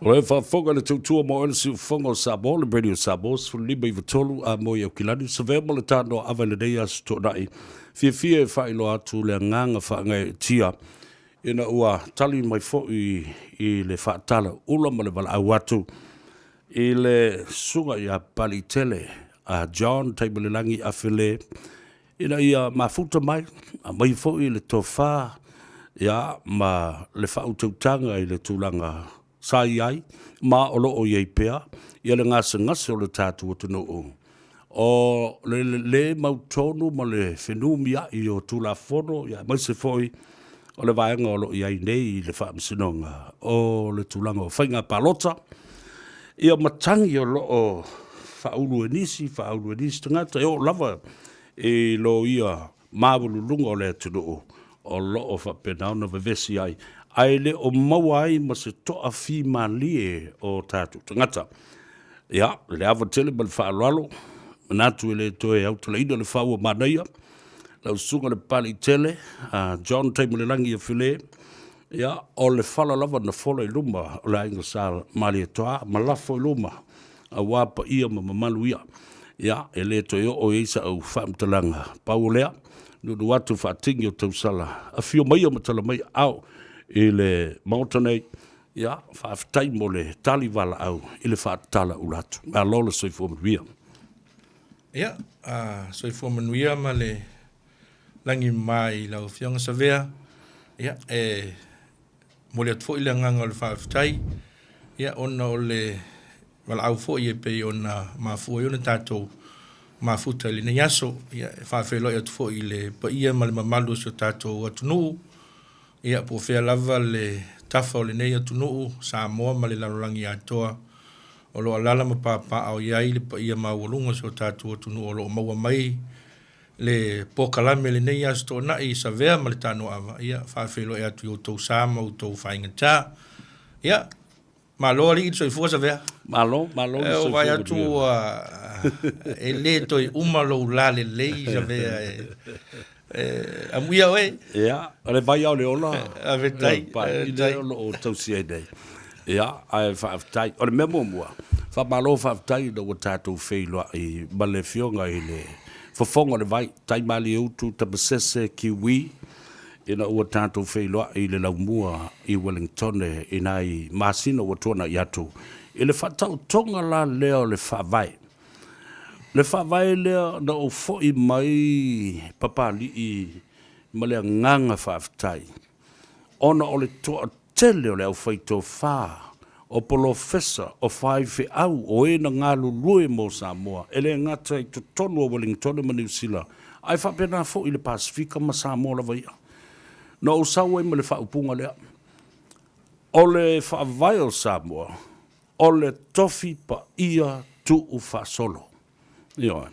O le faafofoga le tautua mo oe le siufofoga o Samoa, le Radio Samoa, 15 93 a mo i Aukilani, Savea mo le tānoa ava i lenei aso toonai. Fiafia e faailoa atu le agaga faagaeetia ina ua tali mai foi i le faatala ula ma le valaau atu i le susuga ia Papaliitele a John Taimalelagi Afele ina ia mafuta mai, aumai foi le tofa ia ma le faautautaga i le tulaga sa i ai ma o lo o i ai pea ia le gasegase o le tatou atunuu. O le le mautonu ma le fenumiai o Tulafono ia aemaise foi o le vaega o lo o i ai nei i le Faamasinoga o le tulaga o faiga palota, ia matagi o lo o faaulu e nisi, faaulu e nisi tagata, e oo lava i loia maualuluga o le atunuu o lo o faapena ona vevesi ai, ae le o maua ai ma se toafimalie o tatou tagata. Ia, le ava tele ma le faaaloalo, manatu e le toe autalaina le fau o manaia, lau susuga le Papaliitele, a John Taimalelagi Afele, ia, o le fala lava na fola i luma o le aiga Sa Malietoa ma lafo i luma aua paia ma mamalu ia. Ia, e le toe oo i ai sau faamatalaga, pau o lea, nuunuu atu faatini o tausala, afio maia ma tala mai aao i le Maota nei, ia, faafetai mo le tali valaau i le faatatala ula atu. Malo le soifua manuia. Ia, soifua manuia ma le lagi mama i lau Afioga Savea. Ia, e momoli atu foi le agaga o le faafetai, ia, ona o le valaau foi e pei ona mafua ai ona tatou mafuta i lenei aso. Ia, e faafeiloai atu foi i le paia ma le mamalu o si o tatou atunuu, ia, po o fea lava le tafa o lenei atunuu, Samoa ma le lalolagi atoa, o lo o alaala ma papaaao i ai le paia maualuga o si o tatou atunuu o lo o maua mai le polokalame i lenei Aso Toonai i Savea ma le Tanoava, ia, faafeiloai atu i outou sa ma outou faigata. Ia, malo alii le soifua Savea. Malo, malo le soifua. Vaai atu ua e le toe uma lou lalelei Savea e amuia oe. Ia, o le vai lava o le ola. Faafetai. I lea o lo o tausi ai nei. Ia, ae faafetai. O le mea muamua, faamalo faafetai ina ua tatou feiloai ma le Afioga i le Fofoga o le Vai, Taimalieutu Tamasese Kiwi, ina ua tatou feiloai i le laumua i Wellingtone i nai masina ua tuanai atu, i le faataotoga la lea o le Faavae. Le Faavae lea na ou foi mai Papalii ma le agaga faafetai, ona o le toatele o le aufaitofa, o polofesa, o faifeau, o e na galulue mo Samoa, e le gata i totonu o Welingtone ma Niu Sila, ae faapena foi i le Pasefika ma Samoa lava ia. Na ou sau ai ma le faaupuga lea, O le Faavae o Samoa, o le tofi paia tuufaasolo. Ioe.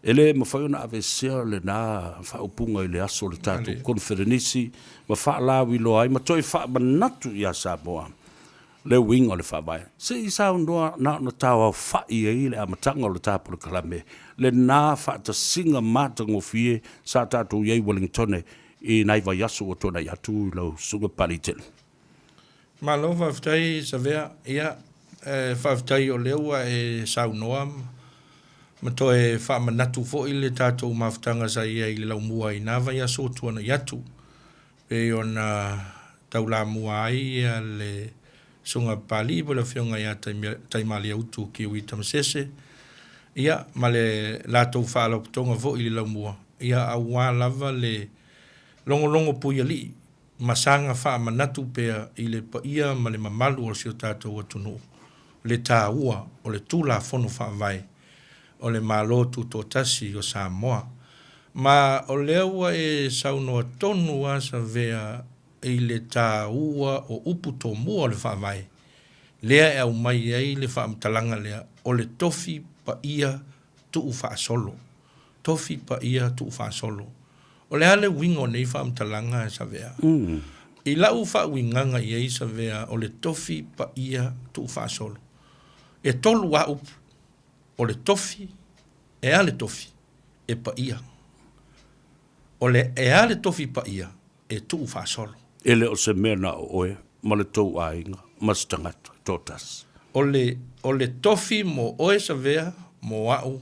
E le mafai ona aveesea lena faaupuga i le aso o le tatou koneferenisi ma faalauiloa ai ma toe faamanatu ia Samoa le uiga o le Faavae. Se i saunoa na ona taoaofa'i ai le amataga o le ta polokalame, lena faatasiga matagofie sa tatou i ai i Wellingtone i nai vaiaso ua tuanai atu i lau Susuga Papaliitele. Malo faafetai Savea. Ia, e faafetai o lea ua e saunoa ma toe faamanatu foi le tatou mafutaga sa i ai i le laumua i na vaiaso ua tuanai atu. Pei ona taulamua ai le Susuga Papalii po o le Afioga ia Taimalieutu Kiwi Tamasese, ia, ma le latou faalapotopotoga foi i le laumua, ia, aua lava le logologo puialii ma saga faamanatu pea i le paia ma le mamalu o si o tatou atunuu le taua o le Tulafono Faavae o le Malo Tutoatasi o Samoa. Ma o lea ua e saunoa tonu lava Savea i le taua o upu tomua o le Faavae, lea e aumai ai le faamatalaga lea o le tofi paia tuufaasolo. Tofi paia tuufaasolo. O le a le uiga o nei faamatalaga Savea? I lau faauigaga i ai Savea o le tofi paia tuufaasolo, e tolu lava upu, o le tofi, e a le tofi? E paia. O le e a le tofi paia? E tuufaasolo. E le o se mea na o oe ma le tou aiga ma se tagata e toatasi. O le, o le tofi mo oe Savea, mo a'u,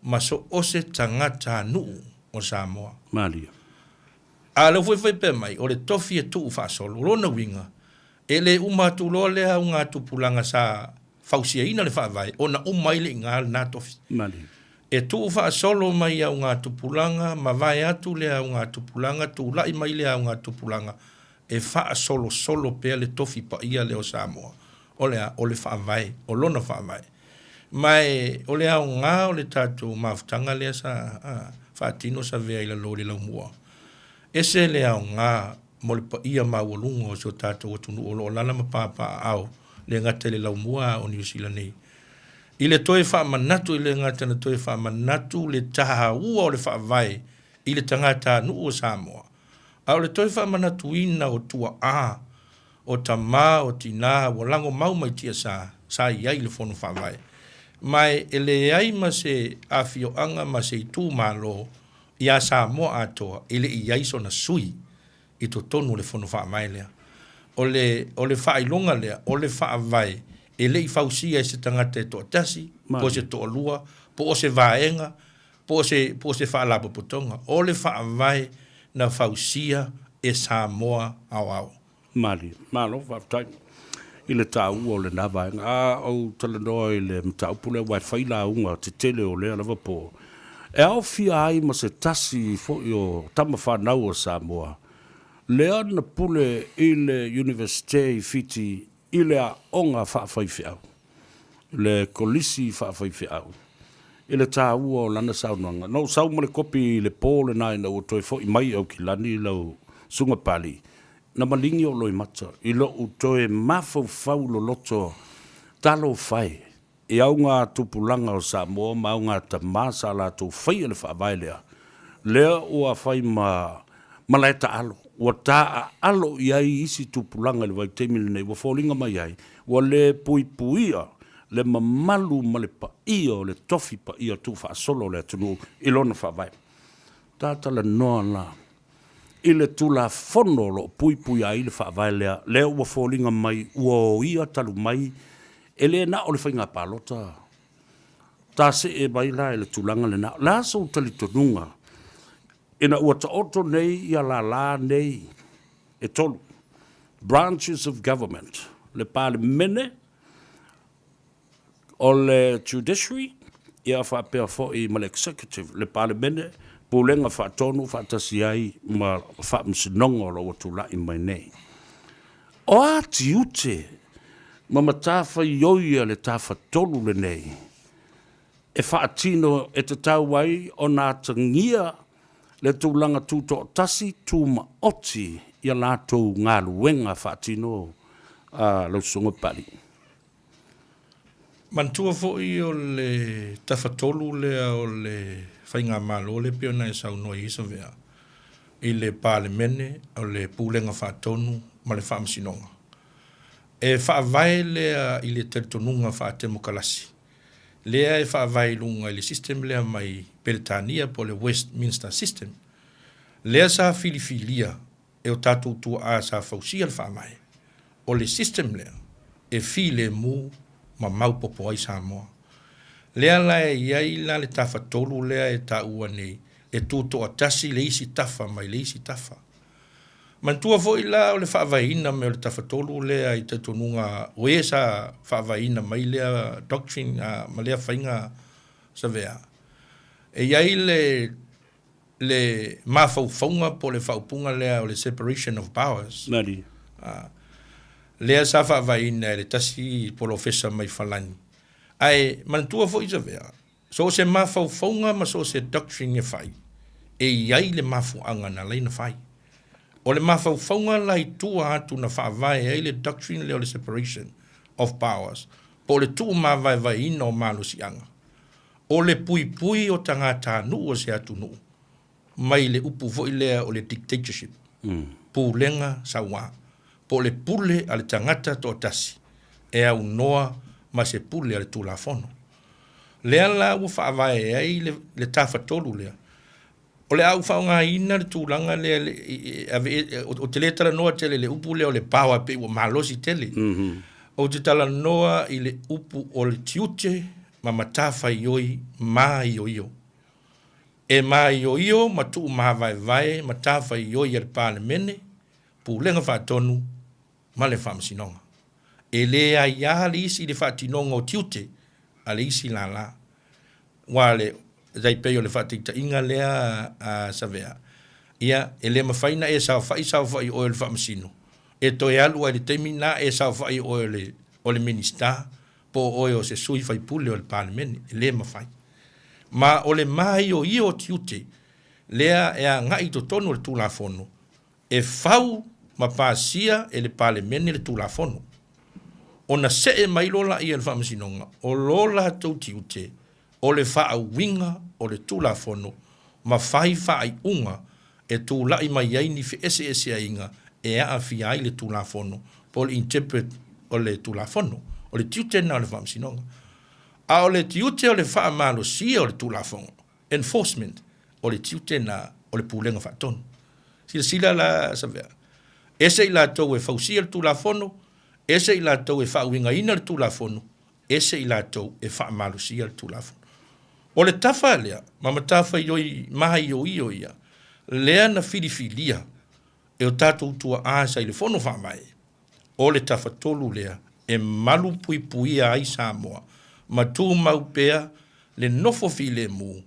ma so o se tagatanuu o Samoa. Malie. A o lea foi faipea mai, o le tofi e tuufaasolo. O lona uiga, e le uma atu loa lea augatupulaga sa fausiaina le Faavae ona uma ai le iga lena tofi. Malie. E tuufaasolo mai i augatupulaga, mavae atu lea augatupulaga, tulai mai lea augatupulaga, e faasolosolo pea le tofi paia lea o Samoa. O le a? O le Faavae, o lona Faavae. Ma e, o le aoga o le tatou mafutaga lea sa faatino Savea i lalo o le laumua, ese le aoga mo le paia maualuga o si o tatou atunuu o lo o alaala ma papaaao, le gata i le laumua a o Niu Sila nei. I le toe faamanatu, e le gata na toe faamanatu le taua o le Faavae i le tagatanuu o Samoa, a o le toe faamanatuina o tuaa, o tama, o tinā ua lagomau mai tiasa sa i ai le Fono Faavae. Ma e leai ma se afioaga ma se itumalo iā Samoa atoa e le i i ai sona sui i totonu o le Fono Faavae lea. O le, o le faailoga lea, o le Faavae e le i fausia e se tagata e toatasi, po o se toalua, po o se vaega, po o se, po o se faalapotopotoga. O le Faavae na fausia e Samoa aoao. Malie. Malo faafetai i le taua o lena vaega. A ou talanoa i le mataupu lea aua e fai lauga tetele o lea lava po e aofia ai ma se tasi foi o tama fanau a Samoa lea na pule i le Iunivesite i Fiti i le aoga faafaifeau, le kolisi faafaifeau, i le taua o lana saunoaga. Na ou sau ma le kopi i le po lena ina ua toe foi mai i Aukilani lau Susuga Pali, na maligi ou loimata i lou toe mafaufau loloto talofa e i auga tupulaga o Samoa ma auga tama sa latou faia le faavae lea, lea ua fai ma malae taalo, ua taaalo i ai isi tupulaga i le vaitaimi lenei, ua foliga mai ai ua le puipuia le mamalu ma le paia o le tofi paia tuufaasolo o le atunuu i lona faavae. Ta talanoa la i le Tulafono o lo o puipuia ai le Faavae lea, lea ua foliga mai ua oia talu mai, e le na o le faiga palota. Ta see mai la i le tulaga lena. O le a sou talitonuga ina ua taoto nei ia lala nei e tolu, branches of government, le Palemene, O le Judiciary, ia faapea foi ma le Executive, le Palemene, Pulega Faatonu faatasi ai ma Faamasinoga o lo o ua tulai mai nei. O a tiute ma matafaioi a le Tafatolu lenei e faatino e tatau ai ona atagia le tulaga tutoatasi tumaoti i a latou galuega faatino a lau Susuga Papalii? Manatua foi o le Tafatolu lea o le Faigamalo lea pei ona e saunoa i ai Savea, i le Palemene, o le Pulega Faatonu ma le Faamasinoga. E faavae lea i le talitonuga faatemokalasi, lea e faavae i luga i le system lea mai Peretania po o le Westminster System, lea sa filifilia e o tatou tuaa sa fausia le Faavae. O le system lea e filemu ma maopopo ai Samoa. Lea la e i ai la le tafatolu lea e taua nei e tutoatasi le isi tafa mai le isi tafa. Manatua foi la o le faavaeina mai o le tafatolu lea i talitonuga o e sa faavaeina mai lea doctrine ma lea faiga savea, e i ai le le mafaufauga po o le faaupuga lea o le separation of powers. Nani. Lea sa faavaeina e le tasi polofesa mai Falani. Ae manatua foi Savea, so o se mafaufauga ma so o se doctrine e fai, e i ai le mafuaaga na ala ai ona fai. O le mafaufauga la i tua atu na faavae ai le doctrine lea o le separation of powers, po o le tuumavaevaeina o malosiaga, O le puipui o tagatanuu o se atunuu mai le upu foi lea o le dictatorship, pulega sauā, po o le pule a le tagata toatasi e aunoa ma se pule a le Tulafono. Lea la ua faavae ai le tafatolu lea. O le a ou faaaogaina le tulaga lea ou te le talanoa tele i le upu lea o le power e pei ua malosi tele. Ou te talanoa i le upu o le tiute ma matafaioi māioio. E māioio ma tuumavaevae matafaioi a le Palemene, Pulega Faatonu ma le Faamasinoga. E le aiā le isi i le faatinoga o tiute a le isi lālā. Aua le tai pei o le faataitaiga lea a Savea, ia, e le mafai ona e saofai saofai o oe o le Faamasino, e toe alu ai i le taimi lena e saofai o oe o le, o le Minisita po o oe o se sui faipule o le Palemene. E le mafai. Ma o le māioio o tiute lea e agai i totonu o le Tulafono, e fau ma pasia e le Palemene le Tulafono. Ona see mai loa laia i le Faamasinoga, o lo latou tiute o le faauiga o le Tulafono ma fai faaiuga e tulai mai ai ni feeseeseaiga e aafia ai le Tulafono po o le interpret o le Tulafono. O le tiute lena o le Faamasinoga. A o le tiute o le faamalosia o le Tulafono, enforcement, o le tiute lena o le Pulega Faatonu. Silasila la Savea, ese i latou e fausia le Tulafono, ese i latou e faauigaina le Tulafono, ese i latou e faamalosia le Tulafono. O le tafa lea ma matafaioi maioio ia, lea na filifilia e o tatou tuaa sa i le Fono Faavae, o le tafatolu lea e malupuipuia ai Samoa ma tumau pea le nofo filemu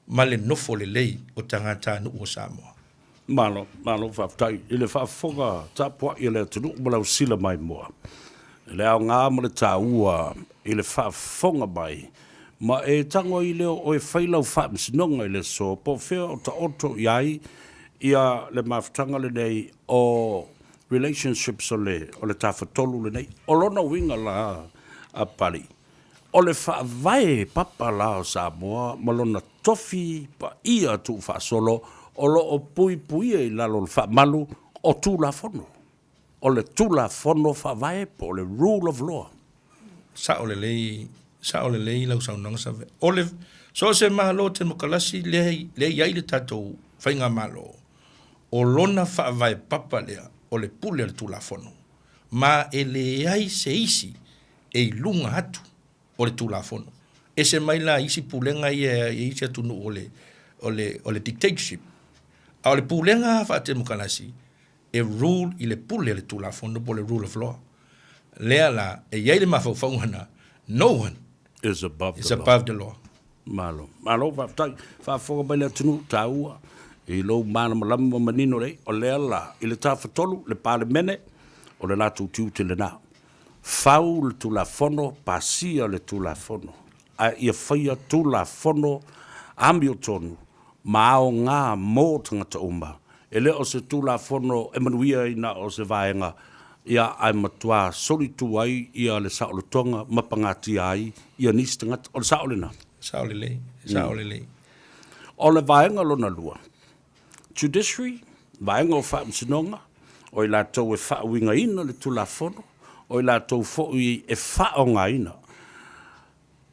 ma le nofo lelei o tagatanuu o Samoa. Malo, malo faafetai i le faafofoga tapuai a le atunuu ma lau sila maimoa i le aoga ma le taua i le faafofoga mai ma e tago ai lea o oe fai lau faamasinoga i le aso po o fea o taoto i ai ia le mafutaga lenei o relationships o le o le tafatolu lenei. O lona uiga la a Pali, o le faavae papa la o Samoa ma lona tofi paia tuufaasolo o lo o puipuia i lalo o le faamalu o Tulafono, o le Tulafono Faavae po o le Rule of Law. Sao lelei, sao lelei lau saunoaga Save. O le, so o se Malo temokalasi lea, lea i ai le tatou Faigamalo, o lona faavae papa lea o le pule a le Tulafono, ma e leai se isi e i luga atu o le Tulafono. Ese mai la isi pulega ia i isi atunuu o le, o le, o le dictatorship. A o le pulega faatemokalasi, e rule i le pule a le Tulafono po o le rule of law. Lea la, e i ai le mafaufauga lena, no one is above is the law. Above the law. Malo, malo faafetai. Faafofoga mai le atunuu taua i lou malamalama ma manino lelei. O lea la, i le Tafatolu, le Palemene, o le latou tiute lena. Fau le Tulafono, pasia le Tulafono, ae ia faia Tulafono amiotonu ma aoga mo tagata uma. E le o se Tulafono e manuia ai na o se vaega, ia, ae matua solitu ai ia le saolotoga ma pagatia ai ia nisi tagata. O le sao lena? Sao lelei, sao lelei. O le vaega lona lua, Judiciary, vaega o Faamasinoga, o i latou e faauigaina le Tulafono, o i latou foi e faaaogaina,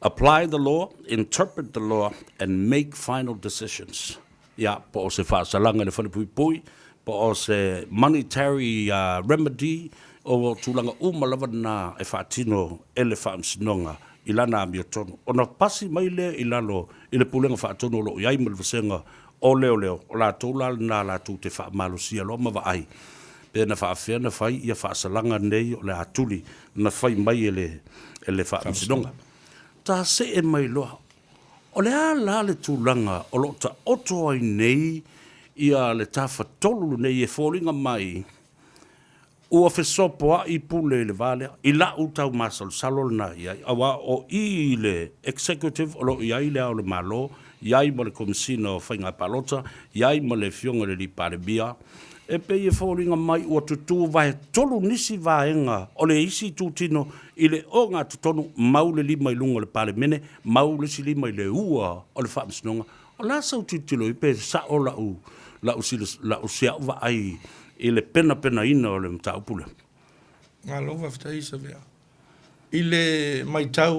apply the law, interpret the law and make final decisions. Ia, po o se faasalaga i le falepuipui, po o se monetary remedy, o tulaga uma lava na e faatino e le Faamasinoga i lana amiotonu. Ona pasi mai lea i lalo i le Pulega Faatonu o lo o i ai ma le Vasega o Leoleo, o latou la lena latou te faamalosia loa ma vaai pe na faafefea ona fai ia faasalaga nei o le a tuli na fai mai e le e le Faamasinoga. Ta see mai loa, o le a la le tulaga o lo o taoto ai nei ia le Tafatolu lenei e foliga mai Ua fesopoai pule i le va lea, i la'u taumasalosalo lena i ai, auā o i i le Executive o lo o i ai Le Ao o le Malo, i ai ma le Komesina o Faiga Palota, i ai ma le Afioga i le Alii Palemia, e pei e foliga mai ua tutū vaetolu nisi vaega o le isi itutino i le ogatotonu, mau le lima i luga o le Palemene, mau le isi lima i le ua o le Faamasinoga. O le a sau tilotilo i ai pe sa'o la'u, la'u, la'u si a'u vaai i le penapenaina o le mataupu lea. Malo faafetai Savea. I le matau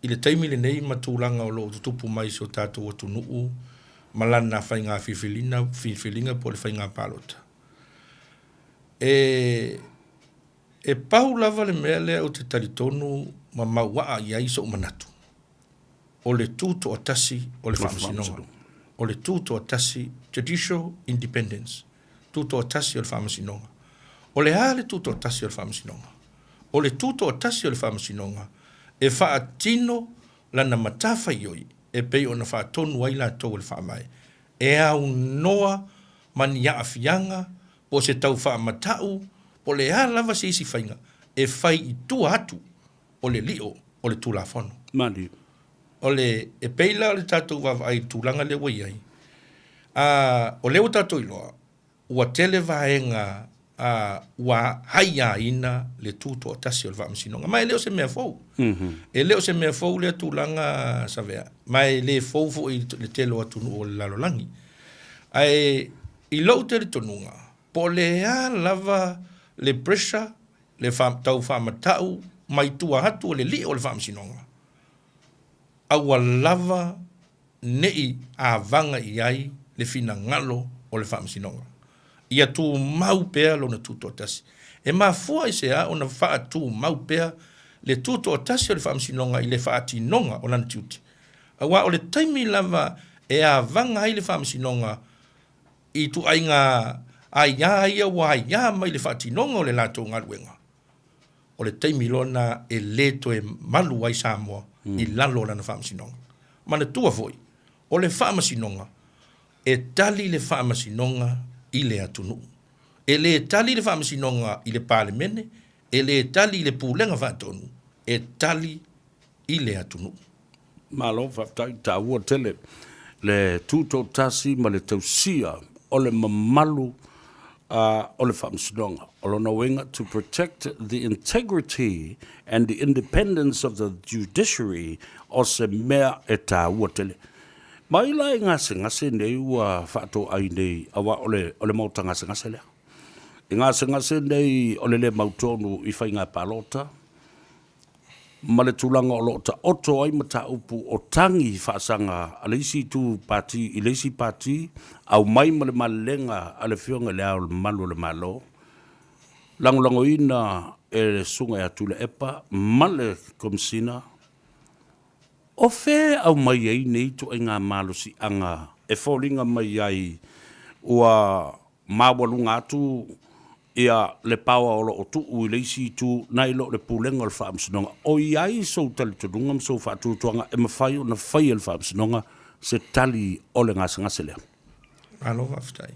i le taimi lenei ma tulaga o lo o tutupu mai i si o tatou atunuu ma lana faiga filifiliga, filifiliga po o le faiga palota, e, e pau lava le mea lea ou te talitonu ma mauaa i ai sou manatu, o le tutoatasi o le Faamasinoga. O le tutoatasi, judicial independence, tutoatasi o le Faamasinoga. O le a le tutoatasi o le Faamasinoga? O le tutoatasi o le Faamasinoga e faatino lana matafaioi e pei ona faatonu ai latou e le Faavae, e aunoa ma ni aafiaga po o se tau faamatau po o le a lava se isi faiga e fai i tua atu o le lio o le Tulafono. Malie. O le, e pei la o le tatou vaavaai i le tulaga lea ua i ai, a, o lea ua tatou iloa, ua tele vaega a, ua aiaina le tutoatasi o le Faamasinoga. Ma e le o se mea fou. Mm -hmm. E le o se mea fou lea tulaga Savea, ma e le fou foi i le tele o atunuu o le lalolagi. Ae i lou talitonuga, po o le a lava le pressure le tau faamatau mai tua atu o le lio o le Faamasinoga, aua lava ne i avaga i ai le finagalo o le Faamasinoga. Ia tumau pea lona tutoatasi. E mafua i se a ona faatumau pea le tutoatasi o le Faamasinoga i le faatinoga o lana tiute? Aua o le taimi lava e avaga ai le Faamasinoga i ituaiga aia ia ua aia mai le faatinoga o le latou galuega, o le taimi loa lena e le toe malu ai Samoa i lalo o lana faamasinoga. Manatua foi, o le faamasinoga, e tali le faamasinoga i le atunuu. E le tali le faamasinoga i le Palemene, e le tali i le Pulega Faatonu, e tali i le atunuu. Malo faafetai, taua tele le tutoatasi ma le tausia o le mamalu o le Faamasinoga. O lona uiga, to protect the integrity and the independence of the judiciary o se mea e taua tele. Mai la i gasegase nei ua faatoai nei aua o le, o le maota gasegase lea. I gasegase nei o le le mautonu i faiga palota, ma le tulaga o lo o taoto ai mataupu o tagi faasaga a le isi itu pati i le isi pati, aumai ma le malelega a le Afioga i Le Ao Mamalu o le Malo, lagolagoina e le Susuga ia Tuilaepa ma le Komesina. O fea e aumai ai nei ituaiga malosiaga e foliga mai ai ua maualuga atu ia le paoa o lo o tuu i le isi itu nai lo le Pulega o le Faamasinoga. O i ai sou talitonuga ma sou faatuatuaga e mafai ona fai e le Faamasinoga se tali o le gasegase lea? Malo faafetai.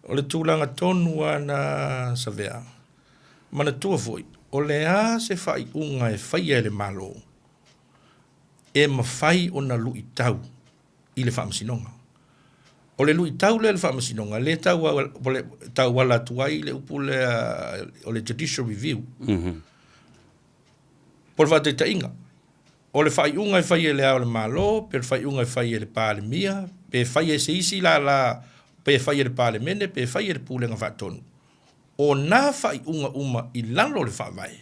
O le tulaga tonu lava na Savea. Manatua foi, o le a se faaiuga e faia e le Malo e mafai ona luitau i le Faamasinoga. O le luitau lea i le Faamasinoga, lea e tauala atu ai le upu lea o le Judicial Review. Po o le faataitaiga, o le faaiuga e fai e Le Ao o le Malo, pe o le faaiuga e fai e le Palemia, Pe fai e se isi lālā, pe fai e le Palemene, pe fai e le Pulega Faatonu, o nā faaiuga uma i lalo o le Faavae,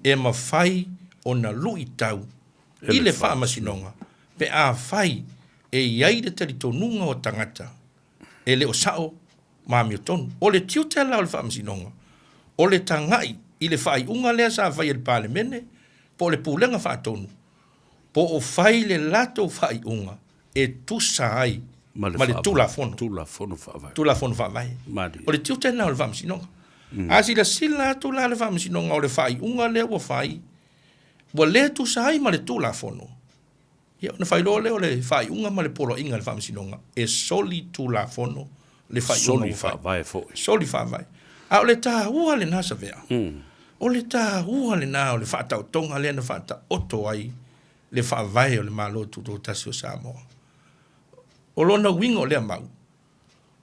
e mafai ona luitau i le Faamasinoga pe afai e i ai le talitonuga o tagata e le o sao ma amiotonu. O le tiute la o le Faamasinoga, o le tagai i le faaiuga lea sa fai e le Palemene po o le Pulega Faatonu, po o fai le latou faaiuga e tusa ai ma le Tulafono. Tulafono Faavae. Tulafono Faavae. O le tiute lena o le Faamasinoga. A silasila atu la le Faamasinoga o le faaiuga lea ua fai, ua le tusa ai ma le Tulafono, ia ona faailoa lea o le faaiuga ma le poloaiga a le Faamasinoga e soli Tulafono le faaiuga ua fai. Soli Faavae foi. Soli Faavae. A o le taua lena Savea, o le taua lena o le faataotoga lea na faataoto ai le Faavae o le Malo Tutoatasi o Samoa. O lona uiga o lea mau,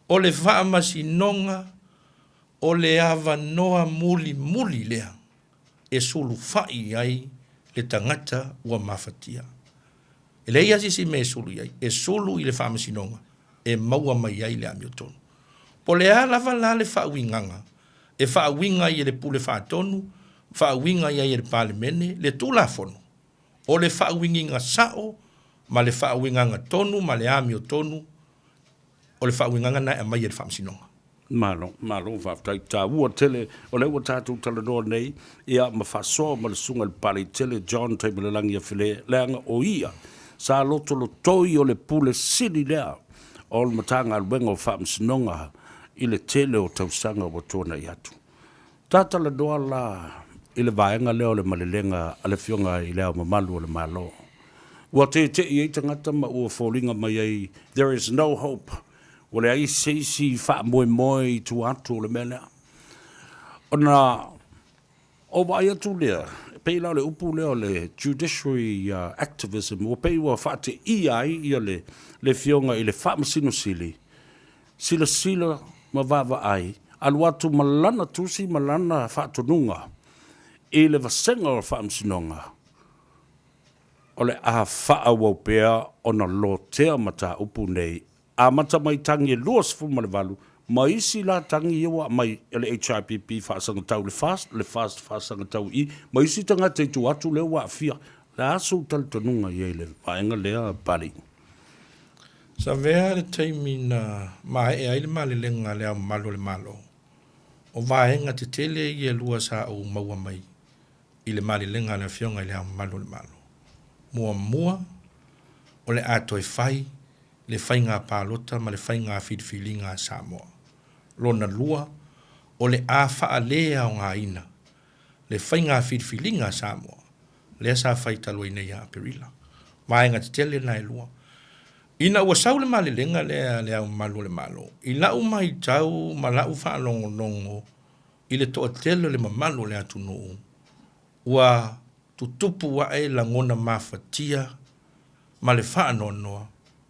o le Faamasinoga o le avanoa mulimuli lea e sulufai i ai le tagata ua mafatia. E leai lava se isi mea e sulu i ai, e sulu i le Faamasinoga e maua mai ai le amiotonu. Po o le a lava la le faauigaga e faauiga ai e le Pule Faatonu, faauiga ai e le Palemene le Tulafono, o le faauigiga sao ma le faauigaga tonu ma le amiotonu, o le faauigaga lena e aumai e le Faamasinoga. Malo, malo faafetai. Taua tele, o lea ua tatou talanoa nei, ia, ma faasoa ma le Susuga i le Papalei John Taimalelagi Afele, leaga o ia sa lotolotoi o le Pule Sili lea o le Matagaluega o Faamasinoga i le tele o tausaga ua tuanai atu. Ta talanoa la i le vaega lea o le malelega a le Afioga i Le Ao Mamalu o le Malo. Ua tete'i ai tagata ma ua foliga mai ai there is no hope, ua leai se isi faamoemoe i tua atu o le mea lea. Ona ou vaai atu lea, e pei la o le upu lea o le judiciary activism, ua pei ua faateia ai ia le Afioga i le Faamasino Sili, silasila ma vaavaai, alu atu ma lana tusi ma lana faatonuga i le vasega o le Faamasinoga, o le a faaauau pea ona lotea mataupu nei, amata mai tagi e 28 ma isi la tagi ia ua aumai e le HRPP faasagatau le FAST, le FAST faasagatau i i, ma isi tagata i tua atu lea ua aafia. O le a sou talitonuga i ai i le vaega lea Pali? Savea le taimi na maea ai le malelega a Le Ao Mamalu o le Malo, o vaega tetele ia e lua sa ou maua mai i le malelega a le Afioga i Le Ao Mamalu o le Malo. Muamua, o le a toe fai le faiga palota ma le faiga filifiliga a Samoa. Lona lua, o le a faaleaogaina le faiga filifiliga a Samoa, lea sa fai talu ai nei ia Aperila. Vaega tetele na e lua. Ina ua sau le malelega lea a Le Ao Mamalu o le Malo, i lau matau ma lau faalogologo i le toatele o le mamalu o le atunuu, ua tutupu ae lagona mafatia ma le faanoanoa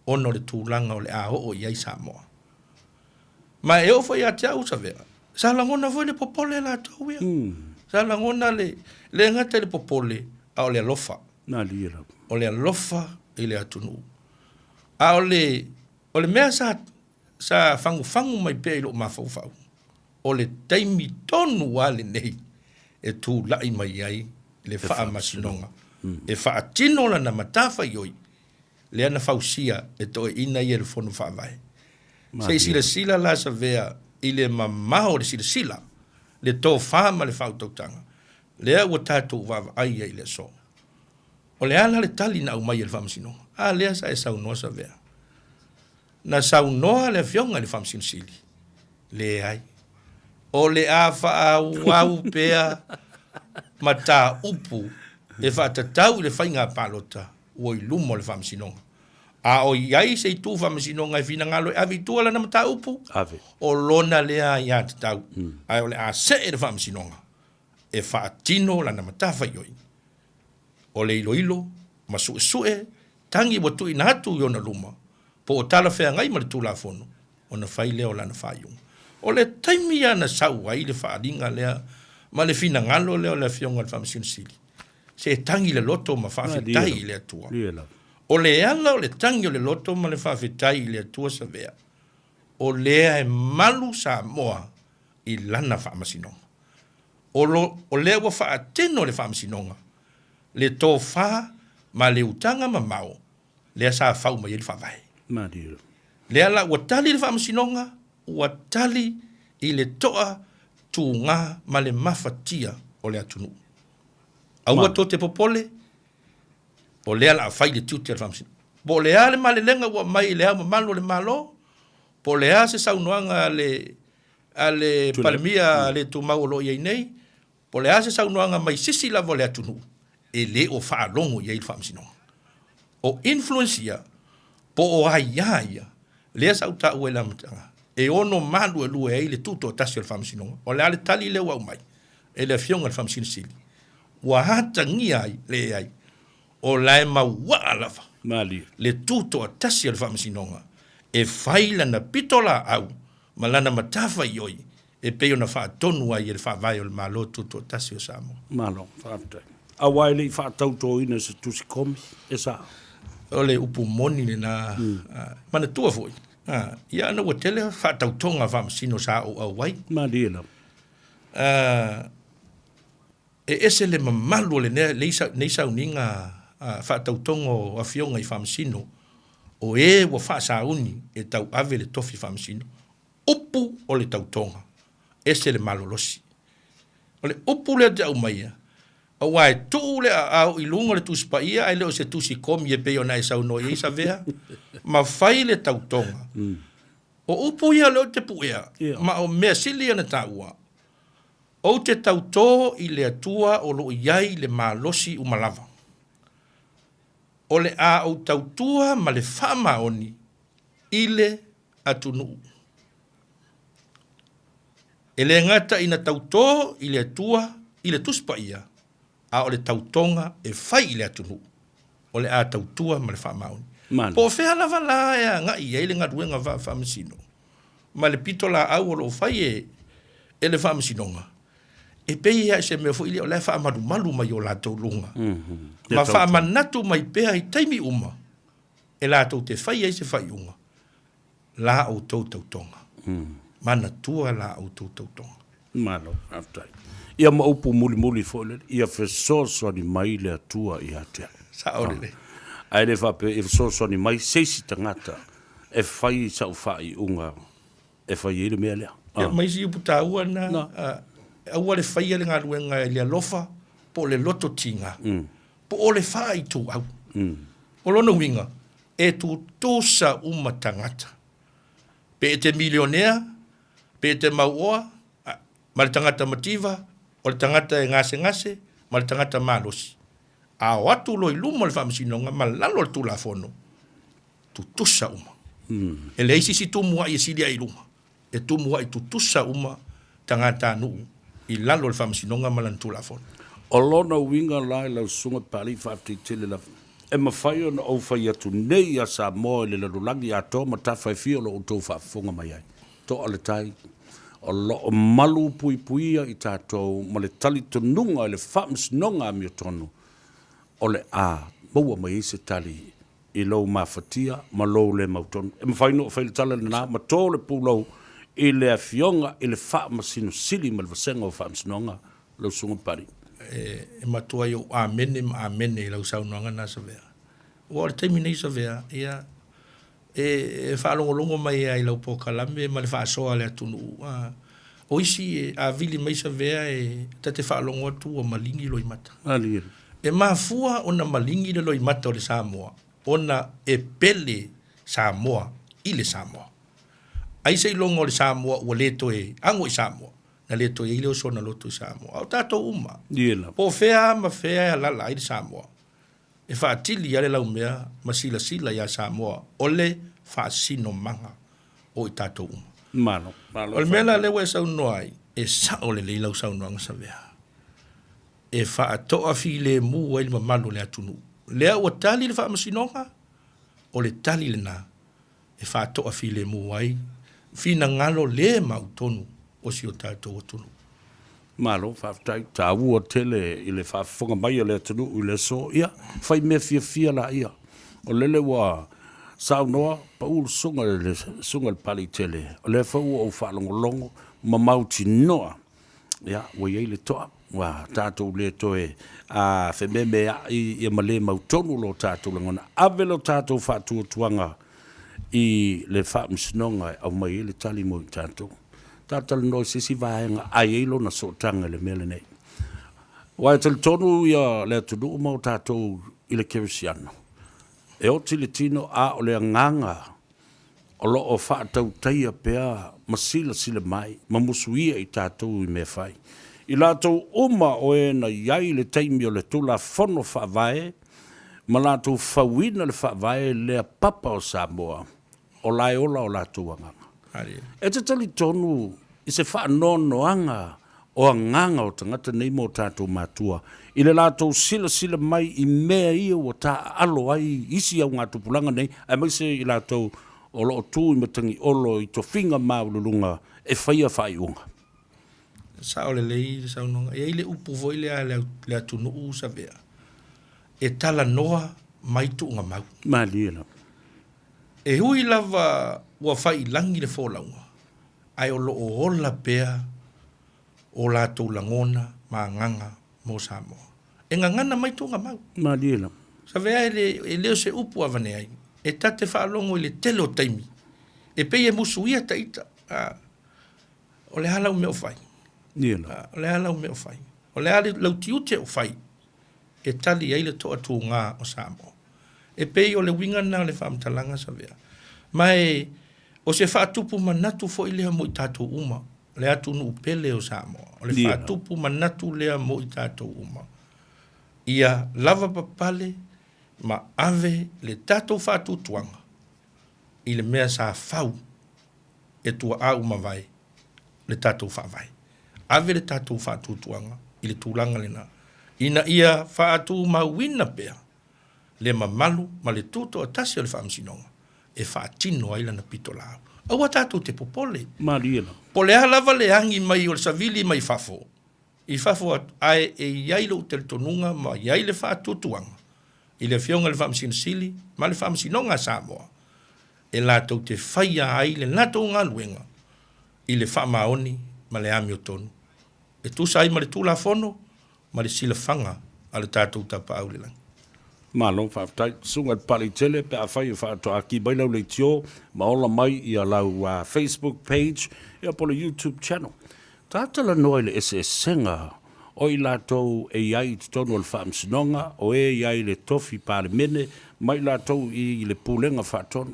ona o le tulaga o le a oo i ai Samoa. Ma e oo foi ia te au Savea, sa lagona foi le popole latou ia. Sa lagona le, le gata i le popole, a o le alofa. O le alofa i le atunuu. A o le, o le mea sa, sa fagufagu mai pea i lou mafaufau, o le taimi tonu lava lenei e tulai mai ai le Faamasinoga e faatino lana matafaioi lea na fausia e toeaiina ia i le Fono Faavae. Se i silasila la Savea i le mamao o le silasila, le tofa ma le faautautaga lea ua tatou vaavaai ai i le aso. O le a la le tali na aumai e le Faamasinoga? A lea sa e saunoa Savea. Na saunoa le Afioga i le Faamasino Sili, Leai. O le a faaauau pea mataupu e faatatau i le faiga palota ua i luma o le Faamasinoga. A o i ai se itu Faamasinoga e finagalo e ave i tua lana mataupu, ave. O lona lea aiatatau, ae o le a see le Faamasinoga e faatino lana matafaioi. O le iloilo ma suesue tagi ua tuuina atu i ona luma, po o talafeagai ma le Tulafono, ona fai lea o lana faaiuga. O le taimi lava na sau ai le faaaliga lea ma le finagalo lea o le Afioga i le Faamasino Sili, se e tagi le loto ma faafetai i le Atua. O le ala o le tagi o le loto ma le faafetai i le Atua Savea, o lea e malu Samoa i lana faamasinoga. O lo, o lea ua faatino le faamasinoga, le tofa ma le utaga mamao lea sa fau mai ai le Faavae. Malie. Lea la ua tali le faamasinoga, ua tali i le toa tuga ma le mafatia o le atunuu. Aua tou te popole, o lea la a fai le tiute a le faamasinoga. Po o le a le malelega ua aumai i le Ao Mamalu o le Malo, po o le a se saunoaga a le a le Palemia le tumau o lo o i ai nei, po o le a se saunoaga mai sisi lava o le atunuu, e le o faalogo i ai le faamasinoga. O influence ia, po o aia ia, lea sa ou taua i le amataga, e ono maluelue ai le tutoatasi o le faamasinoga. O le a le tali lea ua aumai e le Afioga i le Faamasino Sili, ua atagia ai, leai, o la e mauaa lava le tutoatasi o le faamasinoga e fai lana pitolaau ma lana matafaioi e pei ona faatonu ai e le Faavae o le Malo Tutoatasi o Samoa. Malo, faafetai. Aua e le i faatautoina i se tusi komi, e sao? O le upu moni lena. Manatua foi, ia ana ua tele faatautoga faamasino sa ou auai. Malie lava. E ese le mamalu o lenei sauniga faatautoga o afioga i faamasino o e ua faasauni e tauave le tofi faamasino. Upu o le tautoga, ese le malolosi. O le upu lea te aumaia, aua e tuu le aao i luga o le Tusi Paia ae le o se tusi komi e pei ona e saunoa i ai Savea, ma fai le tautoga. O upu ia lea ou te puea, ma o mea sili ona taua, Ou te tautō i le Atua o lo o i ai le malosi uma lava. O le a ou tautua ma le faamaoni i le atunuu. E le gata ina tautō i le Atua i le Tusi Paia, a o le tautoga e fai i le atunuu, o le a tautua ma le faamaoni. Po o fea lava la e agai i ai le galuega faamasino ma le pitolaau o lo o fai e le Faamasinoga, e pei lava i se mea foi lea o la e faamalumalu mai o latou luga ma faamanatu mai pea i taimi uma e latou te fai ai se faaiuga, la outou tautoga. Manatua la outou tautoga. Malo, faafetai. Ia ma upu mulimuli foi lele, ia fesoasoani mai le Atua ia te au. Sao lelei. Ae le faapea ia fesoasoani mai se isi tagata e fai sau faaiuga e fai ai le mea lea. Ia ma isi upu taua na, aua le faia le galuega i le alofa po o le loto tiga, po o le faaituau. O lona uiga, e tutusa uma tagata. Pe e te milionea, pe e te mauoa, ma le tagata mativa, o le tagata e gasegase, ma le tagata malosi. A o atu loa i luma o le faamasinoga ma lalo o le Tulafono, tutusa uma. E leai se isi tumuai e sili ae i luga, e tumuai tutusa uma tagatanuu i lalo o le faamasinoga ma lana Tulafono. O lona uiga la i lau Susuga Papalii faafetai tele lava. E mafai ona ou fai atu nei ia Samoa i le lalolagi atoa ma tafa e fia o lo outou faafofoga mai ai. Toa le tai, o lo o malu puipuia i tatou ma le talitonuga i le faamasinoga amiotonu o le a maua mai ai se tali i lou mafatia ma lou le mautonu. E mafai ona ou fai le tala lena ma to le pulou i le Afioga i le Faamasino Sili ma le Vasega o Faamasinoga, lau Susuga Papalii. E matua ai ou amene ma amene i lau saunoaga na Savea. Ua o le taimi nei Savea, ia, e faalogologo mai ai i lau polokalame ma le faasoa a le atunuu. A, o isi e a vili mai Savea e ta te faalogo atu ua maligi loimata. E mafua ona maligi le loimata o le Samoa ona e pele Samoa i le Samoa. Ai seiloga o le Samoa ua le toe ago i Samoa, na le toe i ai le oso ona loto i Samoa. A o tatou uma, po o fea ma fea e alala ai le Samoa, e faatili lava le laumea ma silasila iā Samoa o le faasinomaga o i tatou uma. Malo, malo. O le mea la lea ua e saunoa ai, e sao lelei lau saunoaga Savea. E faatoafilemu ai le mamalu o le atunuu. Lea ua tali le faamasinoga, o le tali lena e faatoafilemu ai finagalo le mautonu o si o tatou atunuu. Malo faafetai, taua tele i le faafofoga mai a le atunuu i le aso, ia fai mea fiafia laia. O lele ua saunoa pau le susuga i le Susuga i le Papaliitele, o lea foi ua ou faalogologo ma mautinoa, ia, ua i ai le toa, ua tatou le toe fememeai ia ma le mautonu lo tatou lagona. Ave lo tatou faatuatuaga i le Faamasinoga e aumai ai le tali mo i tatou. Talatalanoa i se isi vaega a i ai lona sootaga i le mea lenei. Aua e talitonu ia le atunuu ma o tatou i le kerisiano, e oti le tino a o le agaga o lo o faatautaia pea ma silasila mai ma musuia i tatou i mea fai. I latou uma o e na i ai i le taimi o le Tulafono Faavae ma latou fauina le Faavae lea papa o Samoa, o la e ola o latou agaga. E te talitonu i se faanoanoaga o agaga o tagata nei ma o tatou matua i le latou silasila mai i mea ia ua taaalo ai isi augatupulaga nei, aemaise i latou o lo o tu i matagiolo i tofiga maualuluga e faia faaiuga. Sao lelei le saunoaga. E i ai le upu foi lea a le atunuu Savea, e talanoa mai tuugamau. Malie lava. E ui lava ua fai i lagi le folauga, ae o lo o ola pea o latou lagona ma agaga mo Samoa. E gagana mai tuugamau. Malie lava. Savea e le, e le o se upu avane ai, e ta te faalogo i le tele o taimi, e pei e musuia ta ita, a, o le a lau mea o fai? Ia lava. O le a lau mea o fai? O le a lau tiute o fai? e tali ai le toatuga o Samoa. E pei o le uiga lena o le faamatalaga Savea. Ma e, o se faatupu manatu foi lea mo i tatou uma, le atunuu pele o Samoa. O le faatupu manatu lea mo i tatou uma. Ia lavapapale ma ave le tatou faatuatuaga i le mea sa fau e tuaa ua mavae le tatou Faavae. Ave le tatou faatuatuaga i le tulaga lena, ina ia faatumauina pea le mamalu ma le tutoatasi o le Faamasinoga e faatino ai lana pitolaau. Aua tatou te popole. Malie lava. Po o le a lava le agi mai o le savili mai fafo, i fafo atu, ae e i ai lou talitonuga ma i ai le faatuatuaga i le Afioga i le Faamasino Sili ma le Faamasinoga a Samoa e latou te faia ai le latou galuega i le faamaoni ma le amiotonu e tusa ai ma le Tulafono ma le silafaga a le tatou Tapaau i le Lagi. Malo faafetai. Susuga i le Papaliitele pe afai e faatoaki mai lau leitio ma ola mai ia lau Facebook page ia po o le YouTube channel. Ta talanoa i le eseesega o i latou e i ai i totonu o le Faamasinoga, o e i ai i le tofi Palemene ma i latou i le Pulega Faatonu.